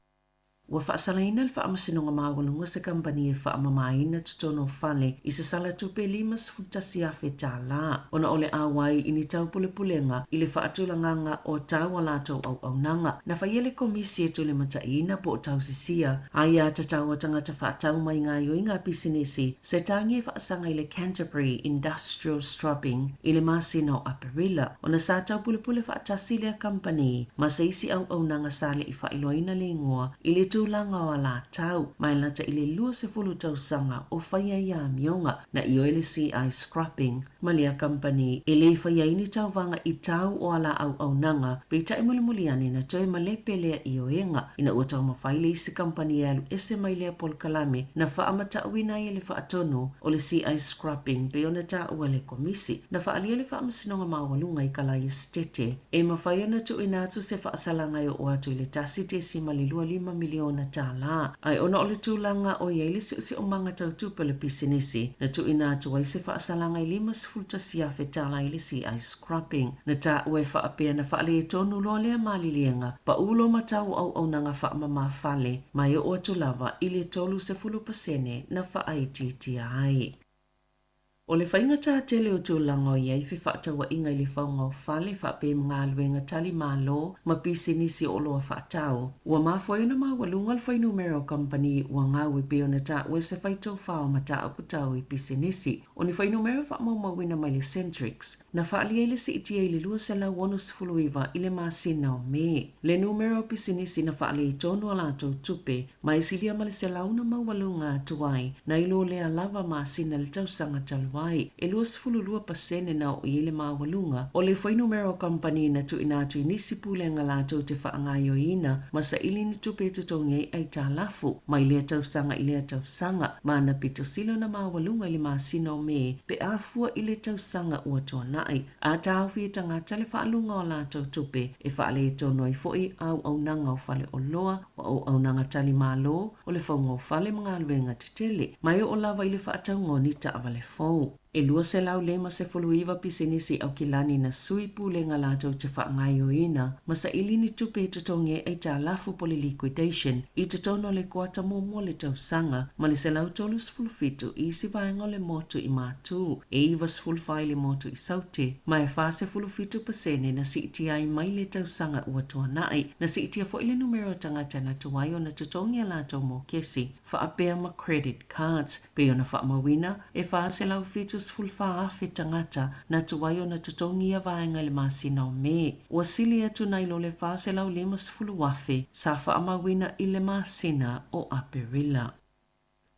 Ua faasalaina e le Faamasinoga Maualuga se kamupani e faamamaina totonu o fale i se sala tupe $51,000 ona o le auai i ni taupulepulega i le faatulagaga o tau a latou auaunaga. Na faia le komisi e tulimataiina po o tausisia aia tatau a tagata faatau mai gaoioiga a pisinisi se tagi e faasaga i le Canterbury Industrial Scrubbing i le masina o Aperila ona sa taupulepule faatasi lea kamupani ma se isi auaunaga sa le i faailoaina le igoa i le tulaga o alatau ma e lata i le 20 tausaga o faia ia amioga. Na ioe le CI Scrubbing ma lea kamupani e le faia ai ni tauvaga i tau o ala auaunaga, peitai mulimuli ane na toe malepe lea ioega ina ua taumafai le isi kamupani e alu ese mai lea polokalame na faamatauina ai e le faatonu o le CI Scrubbing pei ona taua e le Komisi. Na faaalia le Faamasinoga Maualuga i Kalaia Setete e mafai ona tuuina atu se faasalaga e oo atu i le $1.25 miliona tālā, ae ona o le tulaga o i ai le siosiomaga tau tupe o le pisinisi, na tuuina atu ai se faasalaga e $51,000 i le CI Scrubbing. Na taua e faapea na faaletonu loa lea maliliega, paʻu loa ma tau o auaunaga faamama fale ma e oo atu lava i le 30% na faaitiitia ai. O le faigata tele o tulaga o i ai fefaatauaiga i le fauga o fale faapea ma galuega tali malo ma pisinisi o oloa faatau, ua mafua ai ona maualuga le fuainumera o kamupani ua gau e pei ona taua e se faitofā o mataupu tau i pisinisi. O ni fuainumera faamaumauina mai le Centrix na faaalia ai le siitia i le 269 i le masina o Me. Le numera o pisinisi na faaletonu a latou tupe ma e silia ma le 100 na maualuga atu ai nai lo lea lava masina i le tausaga talu ai. E 22 pasene na oo i ai le maualuga o le fuainumera o kamupani na tuuina atu i nisi pulega latou te faagaoioiina ma saili ni tupe e totogi ai aitalafu mai lea tausaga i lea tausaga, ma na pito sili ona maualuga i le masina o Me pe a fua i le tausaga ua tuanai. A taofi e tagata le faaluga o a latou tupe e faaletonu ai foi auaunaga o faleoloa, o auaunaga tali malo, o le fauga o fale ma galuega tetele, ma e oo lava i le faatauga o ni taavale fou. E 259 pisinisi Aukilani na sui pulega latou te faagaoioiina ma saili ni tupe e totogi ai aitalafu po o le liquidation i totonu o le kuata muamua o le tausaga, ma le 137 i isi vaega o le motu i Matu, e 94 i le motu i Saute, ma e 47% na siitia ai mai le tausaga ua tuanai. Na siitia foi le numera o tagata na tuai ona totogi a latou mokesi faapea ma credit cards. Pei ona faamauina, e 474,000 tagata na tuai ona totogi ia vaega i le masina o Me. Ua sili atu nai lo le 450,000 sa faamauina i le masina o Aperila.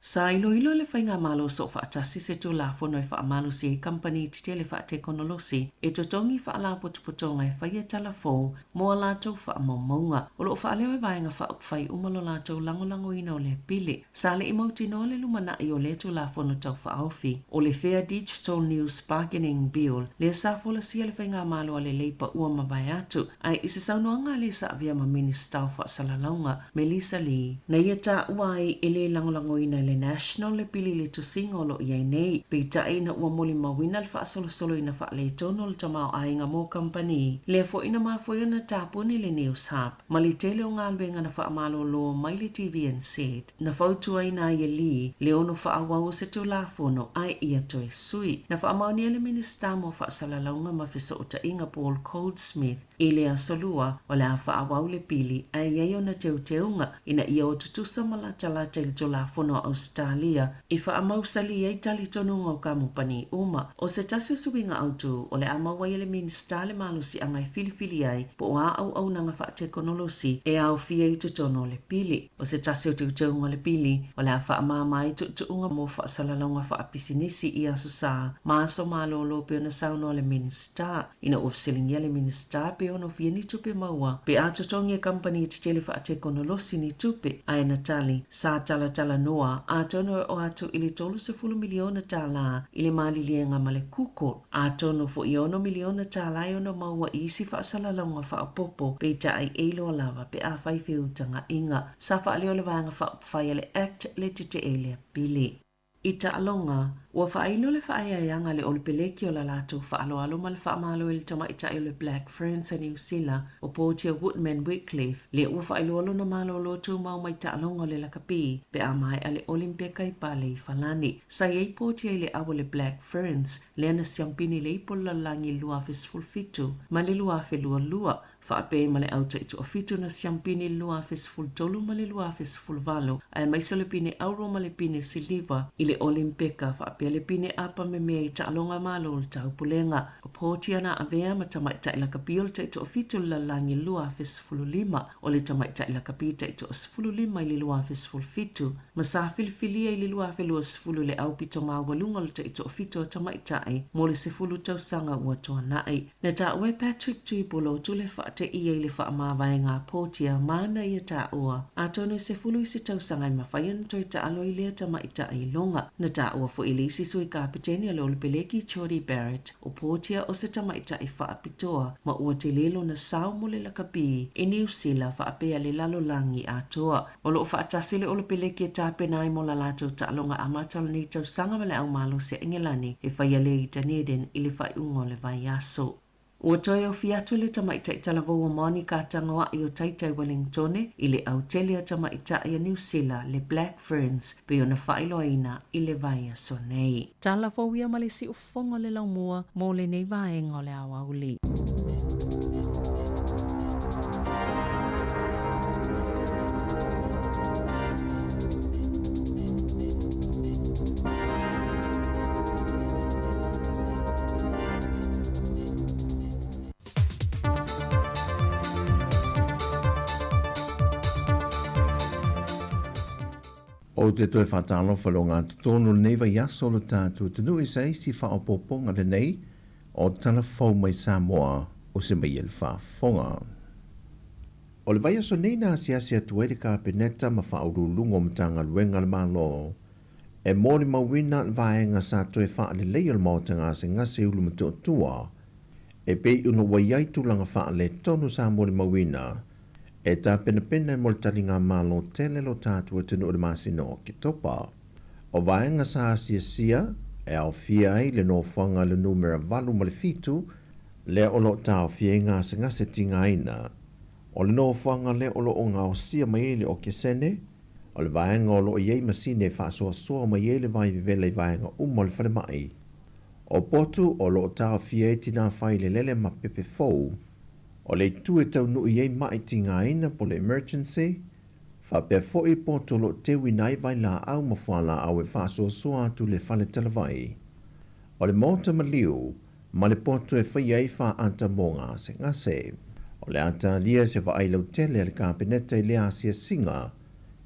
Sa iloilo e le Faigamalo Soofaatasi se Tulafono e faamalosi ai kamupani tetele faatekonolosi e totogi faalapotopotoga e faia tala fou mo a latou faamaumauga. O lo o faaleo e Vaega Faaupufai uma lo latou lagolagoina o lea pili. Sa le i mautinoa le lumanai o lea Tulafono Tau Faaofi, o le Fair Digital News Bargaining Bill, lea sa folasia e le Faigamalo a le Leipa ua mavae atu, ae i se saunoaga a le sa avea ma Minisita o Faasalalauga, Melissa Lee, na ia taua ai e le lagolagoina e le National le pili i le tusiga o lo o i ai nei. Peitai ina ua molimauina le faasolosolo ina faaletonu o le tamaoaiga mo kamupani, lea foi na mafua ai ona tapuni le News Hub ma le tele o galuega na faamalolo mai le TVNZ. Na fautuaina ai e Lee le ono faaauau o se Tulafono ae ia toe sui. Na faamaonia e le Minisita mo Faasalalauga ma Fesootaiga Paul Goldsmith I le Aso Lua, o le a faaauau le pili ae i ai ona teuteuga ina ia o tutusa ma latalata i le Tulafono a Ausetalia i faamausali ai talitonuga o kamupani uma. O se tasi o suiga autu, o le a maua ai e le Minisita le malosiaga e filifili ai po o a auaunaga faatekonolosi e aofia i totonu o le pili. O se tasi o teuteuga o le pili, o le a faamama ai tuutuuga mo faasalalauga faapisinisi i Aso Sa ma aso malolo pei ona saunoa le Minisita. Ina ua fesiligia le Minisita pe ono fia ni tupe maua pe a totogi e kamupani tetele faatekonolosi ni tupe, ae na tali, sa talatalanoa atonu e oo atu i le $30 miliona tala i le maliliega ma le Google, atonu foi e $6 miliona tala e ono maua i isi faasalalauga faaopoopo, peitai e iloa lava pe a fai feutagaiga. Sa faaleo le Vaega Faaupufai a le act le tetee lea pili. I taaloga, ua faailo le faaeaeaga a le Olepeleki o la latou faaaloalo ma le faamalo i le tamaitai o le Black Ferns a Niu Sila, o Portia Woodman-Wickliffe, lea ua faailoa lona malolo tumau mai taaloga o le lakapi pe a maea le Olimpeka i Paleiifalani. Sa i ai Portia i le au o le Black Ferns, lea na siampini le ipu o le lalolagi i le 2017 ma le 2022, faapea ma le au taitoafitu na siampini i le 2013 ma le 2018, aemaise o le pine auro ma le pine siliva i le Olimpeka, faapea le pine apa memea i taaloga Malo o le Taupulega. O Portia na avea ma tamaitai lakapi o le taitoafitu i le lalolagi i le 2015, o le tamaitai lakapi taitoasefululima i le 2017, ma sa filifilia i le 2020 i le aupito maualuga o le taitoafitu a tamaitai mo le 10 tausaga ua tuanai. Na taua e Patrick Tuipulotu le faateia i le faamavaega a Portia ma ana ia taua, atonu e 10 isi tausaga e mafai ona toe taalo ai lea tamaitai i luga. Na taua foi e le isi sui kapeteni a le Olepeleki Jordie Barrett, o Portia o se tamaitai faapitoa ma ua tele lona sao mo le lakapi i Niu Sila faapea le lalolagi atoa. O lo o faatasi le Olepeleki e tapena ai mo la latou taaloga amata o lenei tausaga ma le Au Malosi a Engelani e faia lea i Dunedin i le faaiuga o le vaiaso. Ua toe ofi atu le tamaitai talavou o Monica Tagoa'i o Taitai Welingtone i le Autele a Tamaitai a Niu Sila, le Black Ferns, pei ona faailoaina i le vaiaso nei. Tala fou ia ma le siufofoga o le laumua mo lenei vaega o le aoauli. Ou te toe faatalofa i le ogatotonu o lenei vaiaso o lo tatou atunuu i se isi faaopoopoga lenei o Tala Fou mai Samoa o se mai e le faafofoga. O le vaiaso nei na asiasi atu ai le Kapeneta ma Faauluuluga o Matagaluega a le Malo e molimauina le vaega sa toe faaleleia o le Maota Gasegase i Ulumotootua e pei ona ua i ai tulaga faaletonu sa molimauina e tapenapena mo le taligamalo tele lo tatou atunuu i le masina o Oketopa. O vaega sa asiasia e aofia ai le nofoaga i le numera 8 ma le 7 lea o lo o taofia ai gasegase tigaina. O le nofoaga lea o lo o gaosia mai ai le okesene, o le vaega o lo o i ai masini e faasoasoa mai ai le vai vevela i vaega uma o le falemai. O potu o lo o taofia ai tinā failelele ma pepe fou. O le itu e taunuu i ai ma'i tigaina po o le emergency, faapea foi poto o lo o teuina ai vailaau ma fualaau e faasoasoa atu i le fale talavai. O le maota maliu ma le poto e faia ai faata mo gasegase. O le a talia se vaai lautele a le Kapeneta i lea asiasiga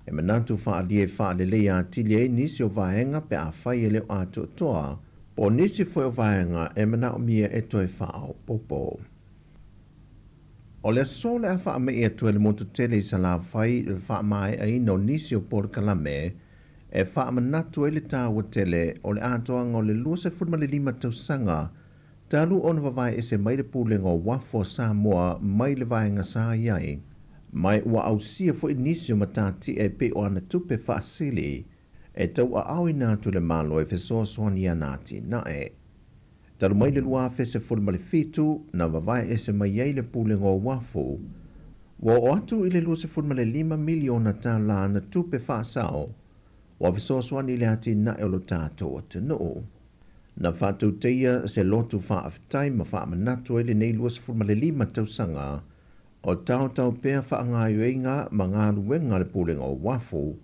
e manatu faaalia e faaleleia atili ai nisi o vaega pe afai e le o atoatoa po o nisi foi o vaega e manaomia e toe faaopoopo. O le aso o le a faama'i atu ai le motu tele i Salafai i le faamae'aina o nisi o polokalame e faamanatu ai le taua tele o le atoaga o le 25 tausaga talu ona vavae ese mai le Pulega o Uafu a Samoa mai le vaega sa i ai, ma ua ausia foi nisi o matatia e pei o ana tupe faasili e tauaaoina atu le Malo e fesoasoani i ana atinae. Talu mai le 2017 na vavae ese mai ai le Pulega o Uafu, ua oo atu i le $25 miliona tālā ana tupe faasao ua fesoasoani i le atinae o lo tatou atunuu. Na faatauteia se lotu faafetai ma faamanatu ai lenei 25 tausaga o taotao pea faagaoioiga ma galuega a le Pulega o Uafu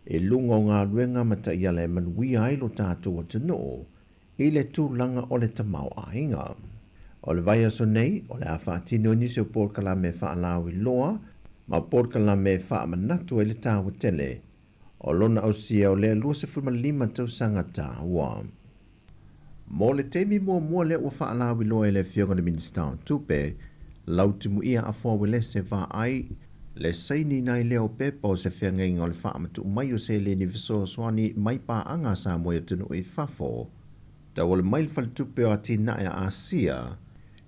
i luga o galuega ma taiala e manuia ai lo tatou atunuu i le tulaga o le tamaoaiga. O le vaiaso nei, o le a faatino ai nisi o polokalame faalauiloa ma polokalame e faamanatu ai le taua tele o lona ausia o lea 25 tausaga taua. Mo le taimi muamua lea ua faalauiloa e le Afioga i le Minisita o Tupe, Lautimuia Afoa Uelese Vaai, le sainiina ai lea o pepa o se feagaiga o le faamatuu mai o seleni fesoasoani mai paaga a Samoa i atunuu i fafo, tauala mai le Faletupe o Atinae a Asia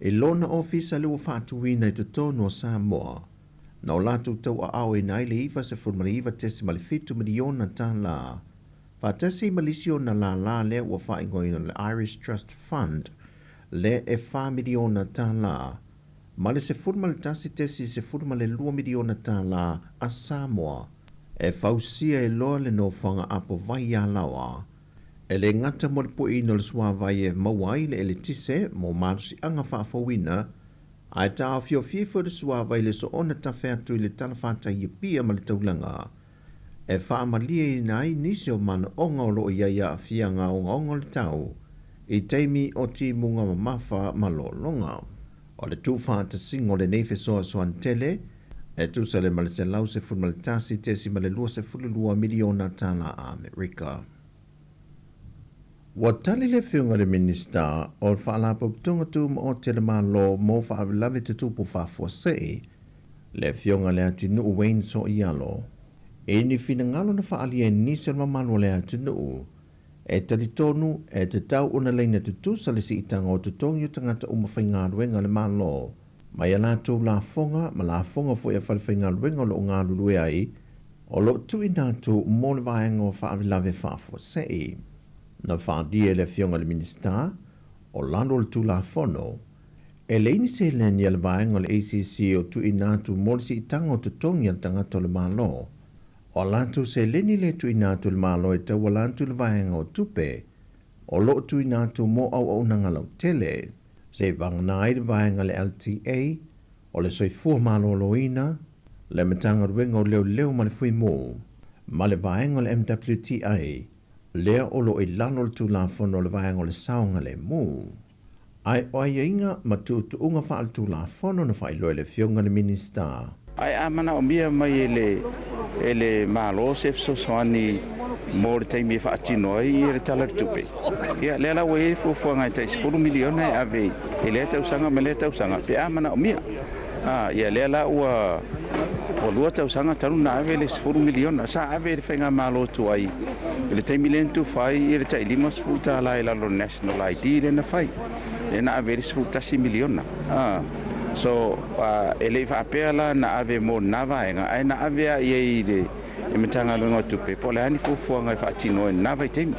i lona ofisa lea ua faatuina i totonu o Samoa, na o latou tauaaoina ai le $99.7 miliona tālā, faatasi ma le isi ona lālā lea ua faaigoaina o le Irish Trust Fund lea e $4 miliona tālā, ma le $11.12 miliona tālā a Samoa e fausia ai loa le nofoaga apovai i Alaoa. E le gata mo le pueina o le suavai e maua ai le eletise mo malosiaga faafouina, ae taofiofia foi le suavai i le soona tafe atu i le talafatai i Apia ma le taulaga e faamalieina ai nisi o manaoga o lo o i ai aafiaga ogaoga o le tau i taimi o timuga mamafa ma lologa. O le tuufaatasiga o lenei fesoasoani tele e tusa lea ma le $111.22 miliona tālā Amerika. Ua tali le Afioga i le Minisita o le Faalapotopotoga Tumaoti a le Malo mo Faalavelave Tutupu Faafuasei, le Afioga i Leatinuu Wayne Soialo, i ni finagalo na faaalia e nisi o le mamalu o le atunuu, e talitonu e tatau ona laina tutusa le siitaga o totogi o tagata uma faigaluega a le Malo mai a latou lafoga ma lafoga foi a falefaigaluega o lo o galulue ai o lo o tuuina atu mo le vaega o faalavelave faafuasei. Na faaalia e le Afioga i le Minisita o lalo o le Tulafono, E leai ni seleni a le vaega o le ACC o tuuina atu mo le siitaga o totogi a le tagata o le Malo. O a latou seleni lea e tuuina atu e le Malo e tauala atu i le vaega o tupe o lo o tuuina atu mo auaunaga lautele, seivagana ai le vaega a le LTA, o le Soifua Maloloina, le Matagaluega o Leoleo ma le Fuimu, ma le vaega o le MWTI, lea o lo o i lalo o le Tulafono o le Vaega o le Saogalemu. Ae o aiaiga ma tuutuuga faaletulafono na faailoa e le Afioga i le Minisita. Ae a manaomia mai e le e le Malo se fesoasoani mo le taimi e faatino ai le Tala o le Tupe, ia lea la ua i ai le fuafuaga e tai $10 miliona e ave i lea tausaga ma lea tausaga pe a manaomia. A, ia lea la ua ua lua tausaga talu na ave le $10 miliona. Sa ave e le Faigamalo tuai i le taimi lea na tufa ai le tai $50 i lalo o le National ID lea na fai, lea na ave ai le $11 miliona. A, so, e le i faapea la na ave mo lena vaega, ae na ave lava i ai i le Matagaluega o Tupe po o le a ni fuafuaga e faatino ai i lena vaitaimi.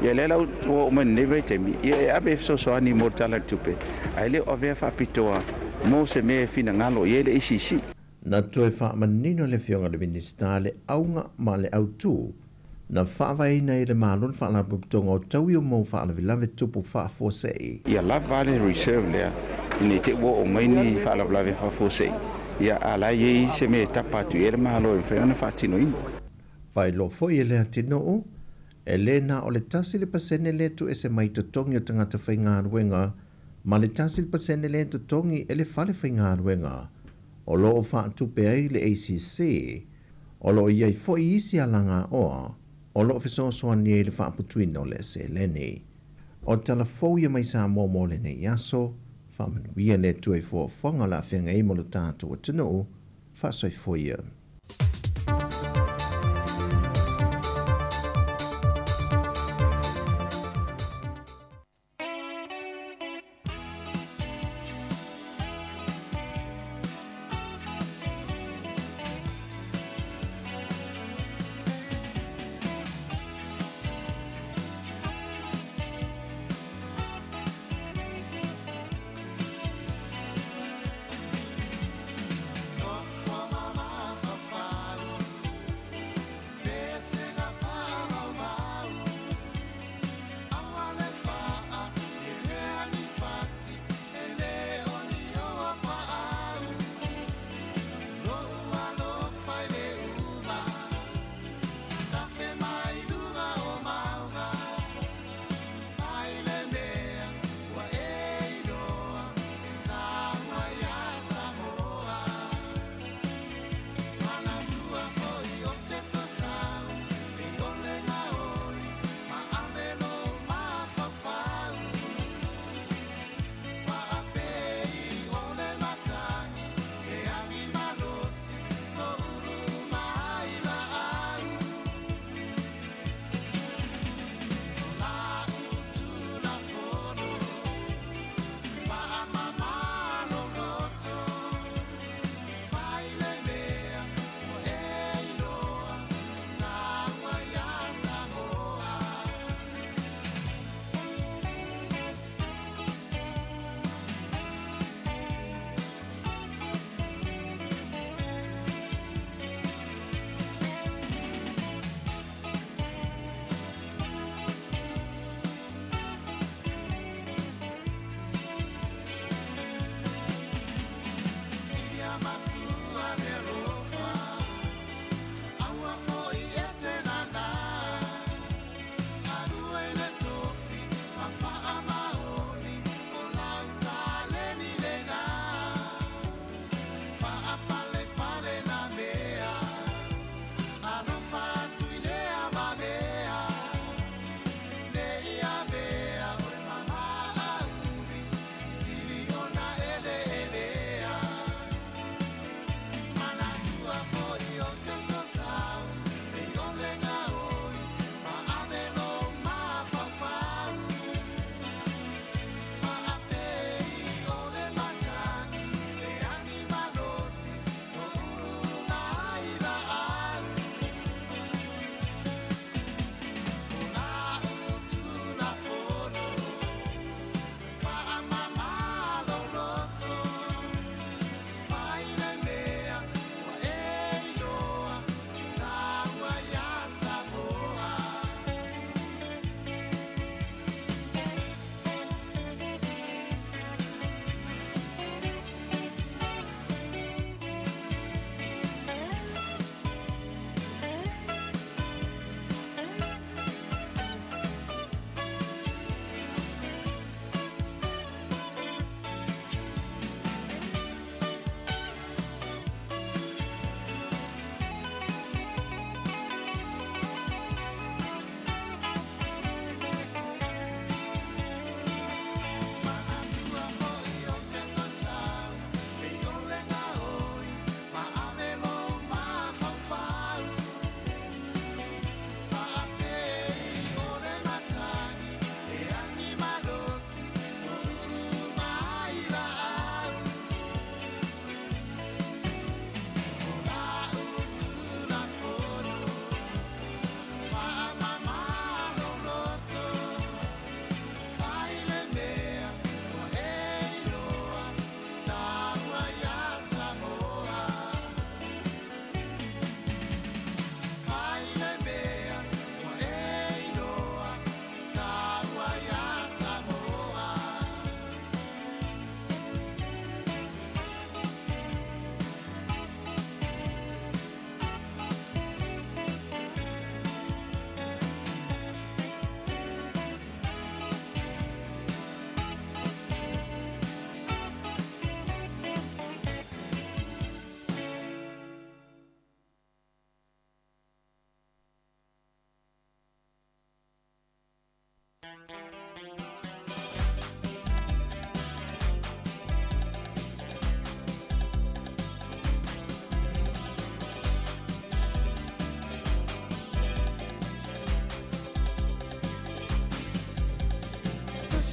Ia lea la ua oo mai i lenei vaitaimi, ia e ave e fesoasoani mo le Tala o le Tupe, ae le o avea faapitoa mo se mea e finagalo i ai le ACC. Na toe faamanino e le Afioga i le Minisita le auga ma le autu na faavaeina ai e le Malo le Faalapotopotoga o Taui o Mau Faalavelave Tupu Faafuasei. Ia lava le reserve lea ina i te i ua oo mai ni faalavelave faafuasei, ia a la e i ai se mea e tapa atu i ai le Malo e mafai ona faatinoina. Faailoa foi e Leatinuu, e le na o le 1% lea tuuese mai i totogi o tagata faigaluega ma le 1% lea totogi e le fale faigaluega o lo o faatupe ai le ACC. O lo o i ai foi isi alagaoa o lo o fesoasoani ai i le faaputuina o le seleni. O tala fou ia mai Samoa mo lenei aso, faamanuia le Atua i fuafuaga o le a feagai ai mo lo tatou atunuu, faasoifua ia.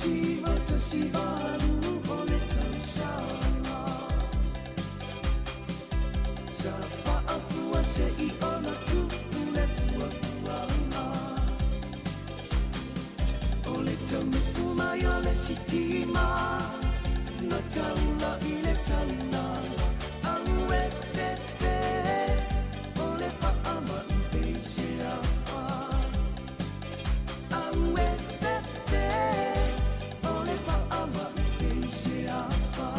1918 o le tausaga. Sa faafua se'i ona tupu le puapuaga. O le taunuu mai o le sitima na taula i le taulaga. Au e fefe o le faamai peiseafa. Au e fefe o le faamai peiseafa.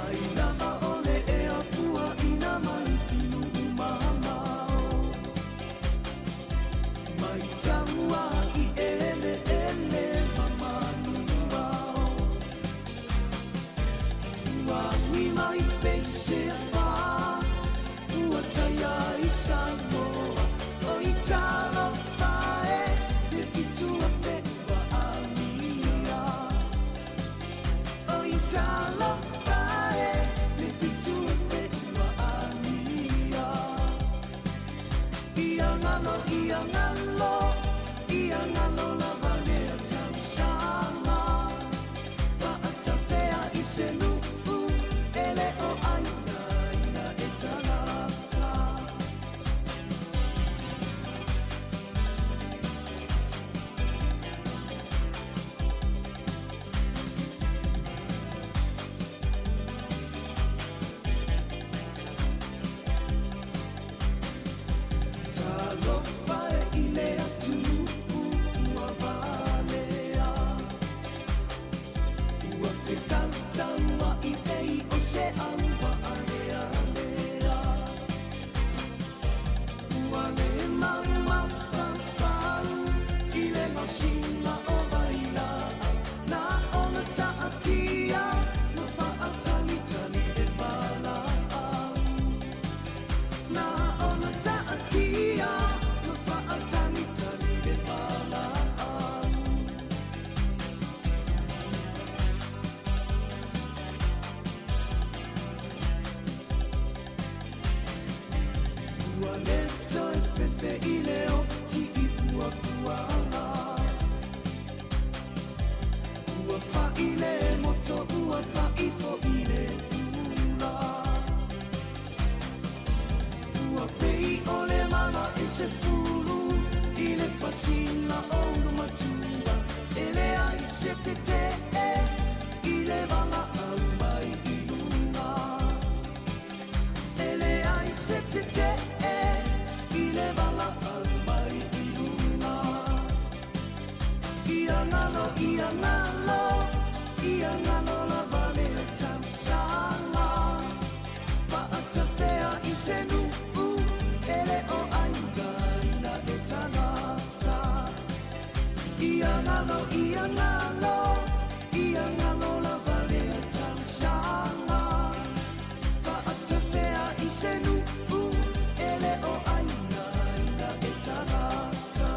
Ai lava o le ea puaʻina mai i nuu mamao. Mai taua i eleele ma manuao. Ua ui mai peiseafa, ua taia i Samoa. O i talofa e, le 7000 ua amia. O i talofa e, le 7000 ua amia. Ia galo, ia galo, ia galo lava lea tausaga. Paatafea i se nuu, e le o ainaina e tagata. Talofa e i le atunuu ua valea. Ua fetautauaʻi pei o se auvaalealea. Ua le maumafafau i le gaosiga o vailaau. Na ona taatia ma faatalitali le valaau. Na ona taatia ma faatalitali le valaau. Ua le toe fefe i le oti i puapuaga. Ua fa'i le moto, ua fa'i fo'i le ula. Ua pei o le mala e se fulu i le pasina o ulumatua. E leai se tetee i le valaau mai i luga. E leai se tetee i le valaau mai i luga. Ia galo, ia galo, ia galo lava le tausaga. Paatafea i se nuu, e le o ainaina e tagata. Ia galo, ia galo, ia galo lava le tausaga. Paatafea i se nuu, e le o ainaina e tagata.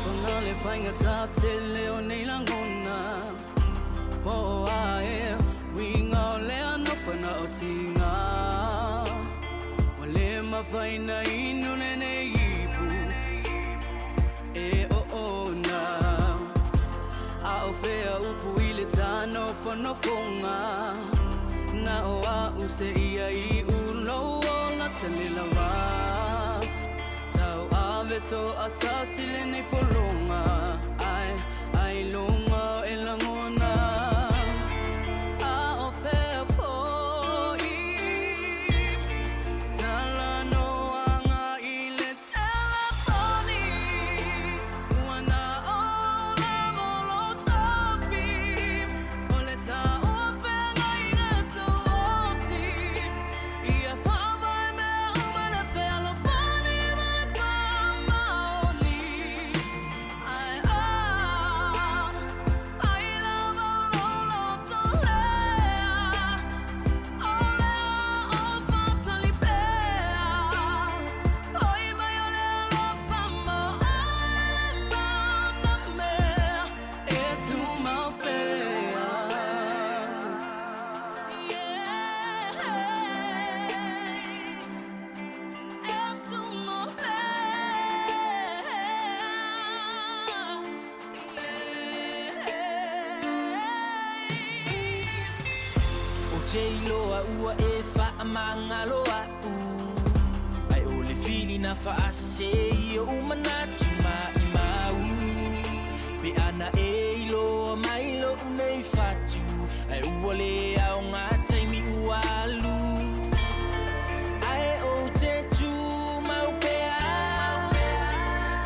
Ona le faigata tele o nei lagona po o a ea uiga o lea nofana o tiga. Ua le mafai na inu lenei ipu e oona. A o fea upu i le tānofonofoga na o a'u seia iʻu lou ola. toʻatasi lenei pologa ae ailoga e lagona a o fea foʻi talanoaga i le telefoni ua na o lava lou tofi o le taua feagaiga tuoti ia faavae mea uma le fealofani ma le faamaoni ae a fai lava o lou loto lea o lea o faatali pea foʻi mai o le alofa mo oe le mana mea e tumau pea. Yeah. E tumau pea. O te iloa ua e faamagalo aʻu Ai o le filina faasei o umanatu maʻimau Pe ana e iloa mai loʻu nei fatu Ai ua le aoga taimi ua alu Ae ou te tumau pea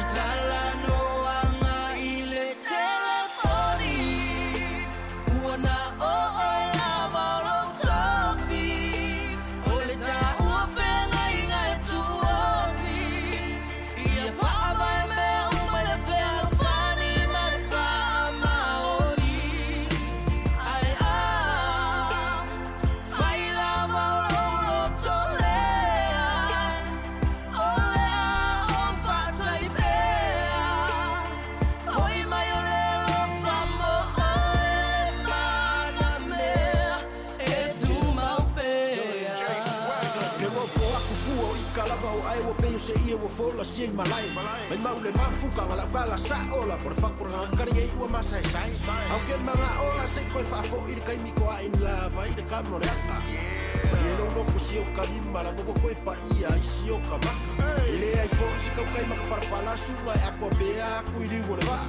I talanoaga i le telefoni Ua na o oe lava o lou tofi O le taua feagaiga e tuoti Ia faavae mea uma i le fealofani ma le faamaoni Ae a fai lava o lou loto lea O lea o faatali pea Foʻi mai o le alofa mo oe le mana mea e tumau pea. Ke ua fo aku fua o ika lava o ae ua pei o se ia ua fola sia i malae. Mai mau le mafuka nga lau kala sa ola por fakura ngakari ngai ua masa e sai. Au ke manga ola se koe faafo i le kaimi ko a in lava i le kamo le aka. Mai e lou loko si o kalima la mo koe pa ia i si o ka maka. E le ai fo i se kaukai maka parapala sunga e ako pea aku i liu o le vaa.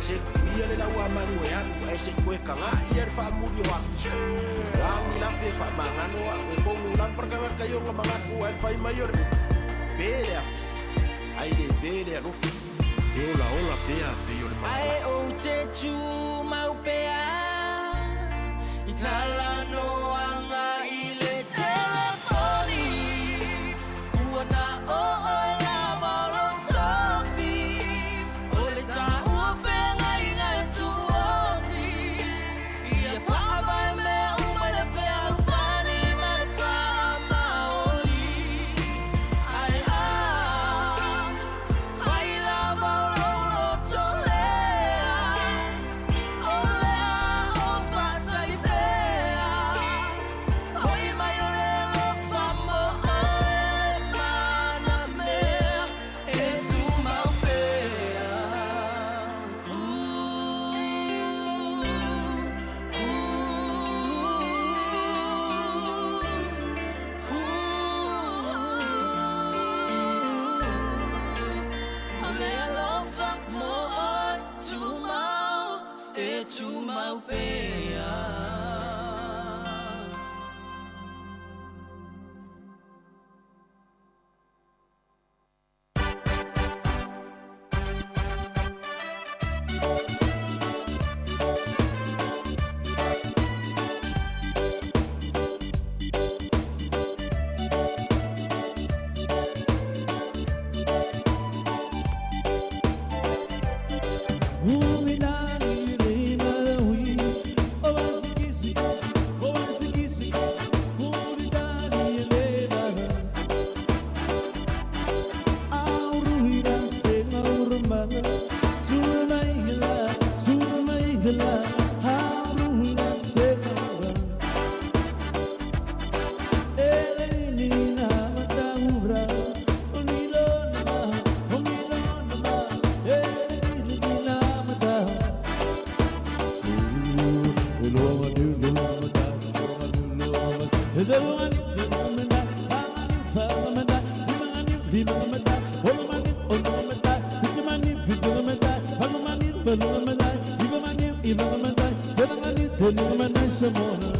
Se ia le lau a mangu e alu e se koe kanga ia le faamuli o aku. Langi lape fa mangano a e kongu lampar kanga kaionga mangaku ai fai mai o le upu. Pele afi. Ai le pele alofi. E ola ola pea pe o le Ae ou te tumau pea I talanoaga i le telefoni Ua na o oe lava o lou tofi O le taua feagaiga e tuoti Ia faavae mea uma i le fealofani ma le faamaoni Ae a fai lava o lou loto lea O lea o faatali pea Foʻi mai o le alofa mo oe le mana mea e tumau pea. O le alofa mo oe tumau e tumau pea. Samoa.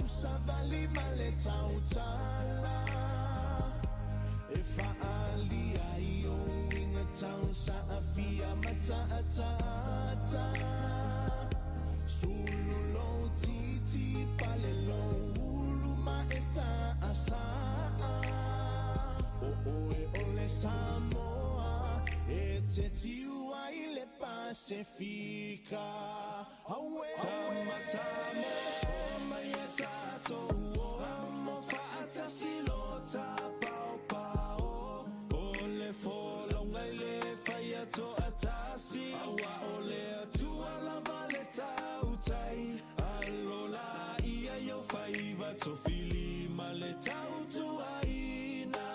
Savali ma le tautala E fa'aalia ai o uiga tau sa'afia ma ta'ataata Sulu lou titi pale lou ulu ma e sa'asa'a O oe o le Samoa e te tiu ai le Pasefika Auē Tama Samoa mai e tātou o Amo fa'atasi lo tapaopao O le folauga i le faia to'atasi Aua o le Atua lava le tautai Alo laia i ou faiva tofili ma le tautuaina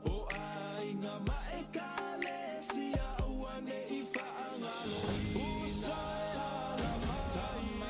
O aiga ma Ekalesia aua ne i faagaloina. Uso e ala mai.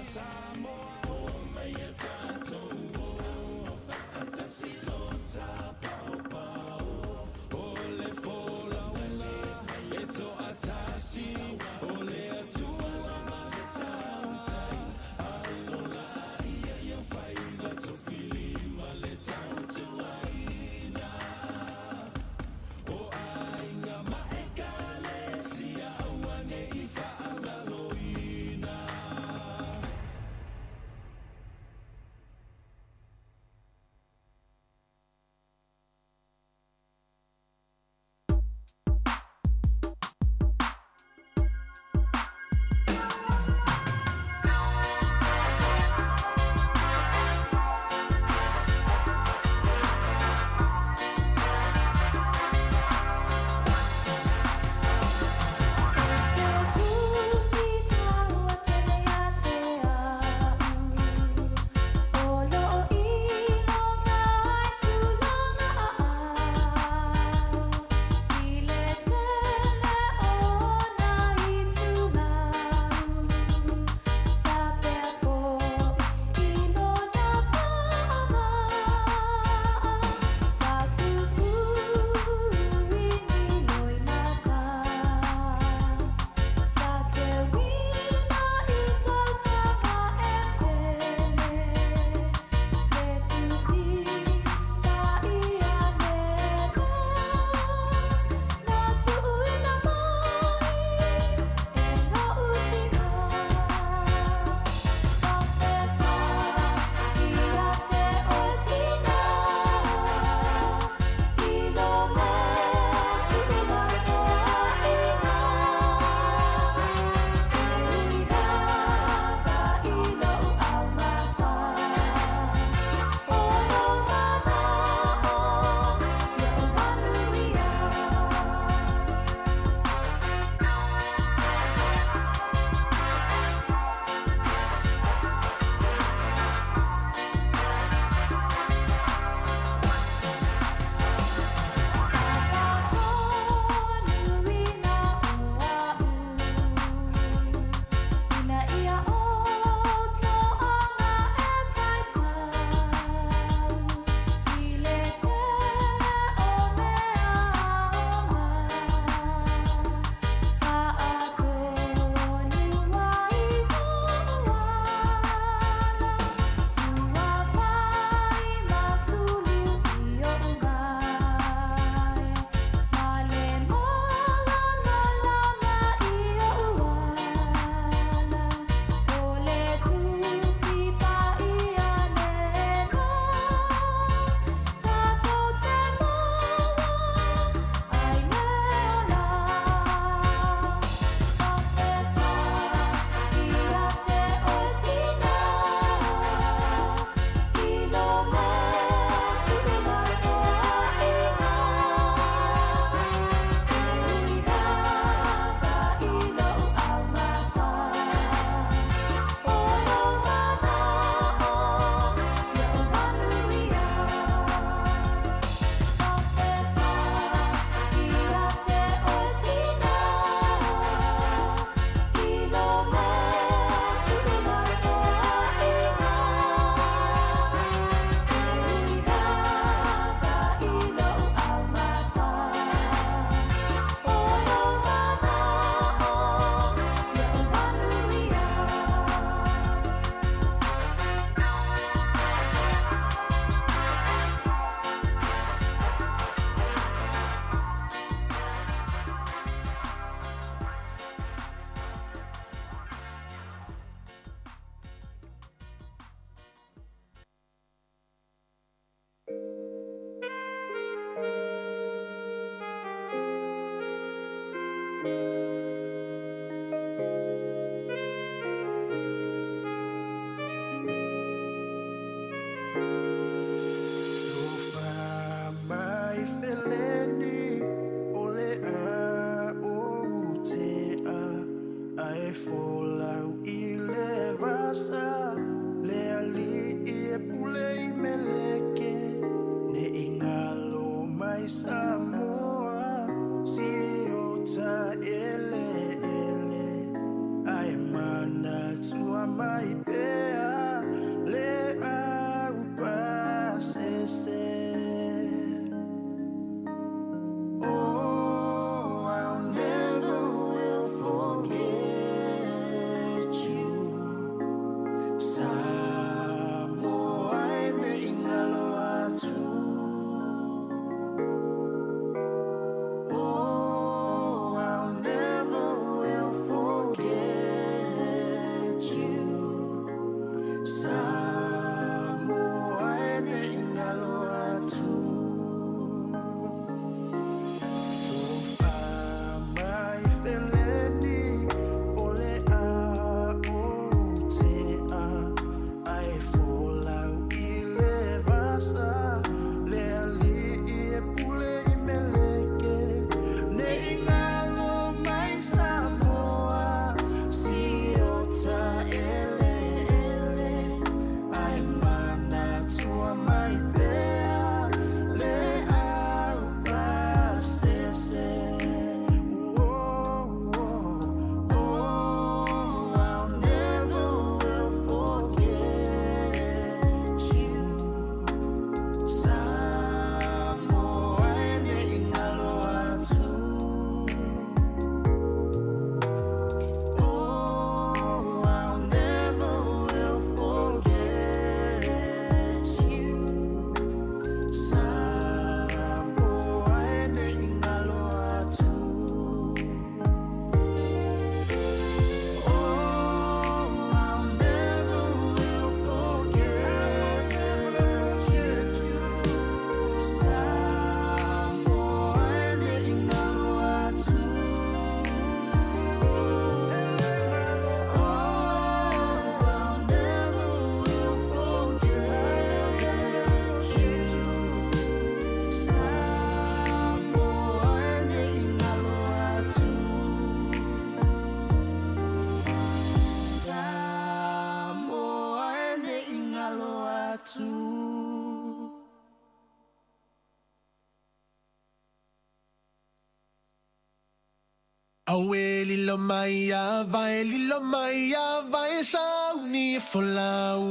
Auē lilo mai a vae lilo mai a vae sauni e folau.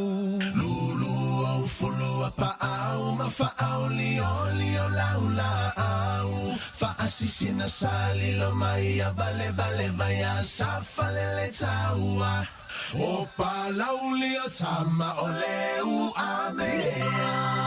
Lulu au fulu a paau ma faau lio lio lau laau. Faasisina sa lilo mai a vale vale vai a sa falele taua. O palauli o tama o leu a mea.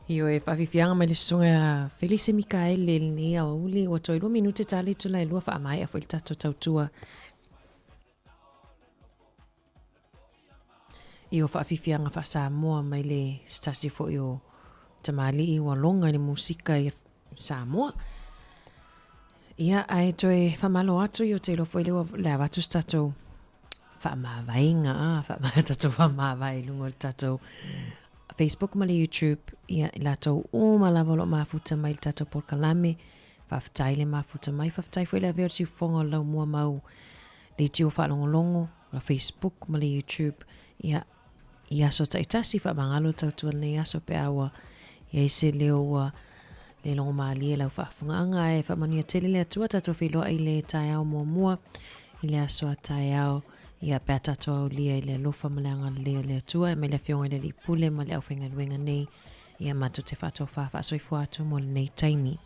Ioe, faafiafiaga mai le susuga ia Felise Mikaele i lenei aoauli, ua toe 2 minute ta le itula e 2 faamaea foi le tatou tautua. Io faafiafiaga faa-Samoa mai le se tasi foi o tamalii ua loga i le musika i Samoa. Ia, ae toe faamalo atu, ia ou te iloa foi lea ua le avatu se tatou faamavaega, a, faama, tatou faamavae i luga o le tatou Facebook ma le YouTube, ia, i latou uma lava o lo o mafuta mai i le tatou polokalame, faafetai le mafuta mai, faafetai foi le avea o le siufofoga o le laumua mau leitio faalogologo, la Facebook ma le YouTube, ia, i aso taitasi, faamagalo le tautua i lenei aso pe a ua i ai se leo ua le logomalie i lau faafofogaaga. Ae faamanuia tele le Atua, tatou feiloai i le taeao muamua i le aso a taeao, ia pe a tatou aulia i le alofa ma le agalelei o le Atua, e mai le Afioga i le Alii Pule ma le aufaigaluega nei, ia matou te faatofa faasoifua atu mo lenei taimi.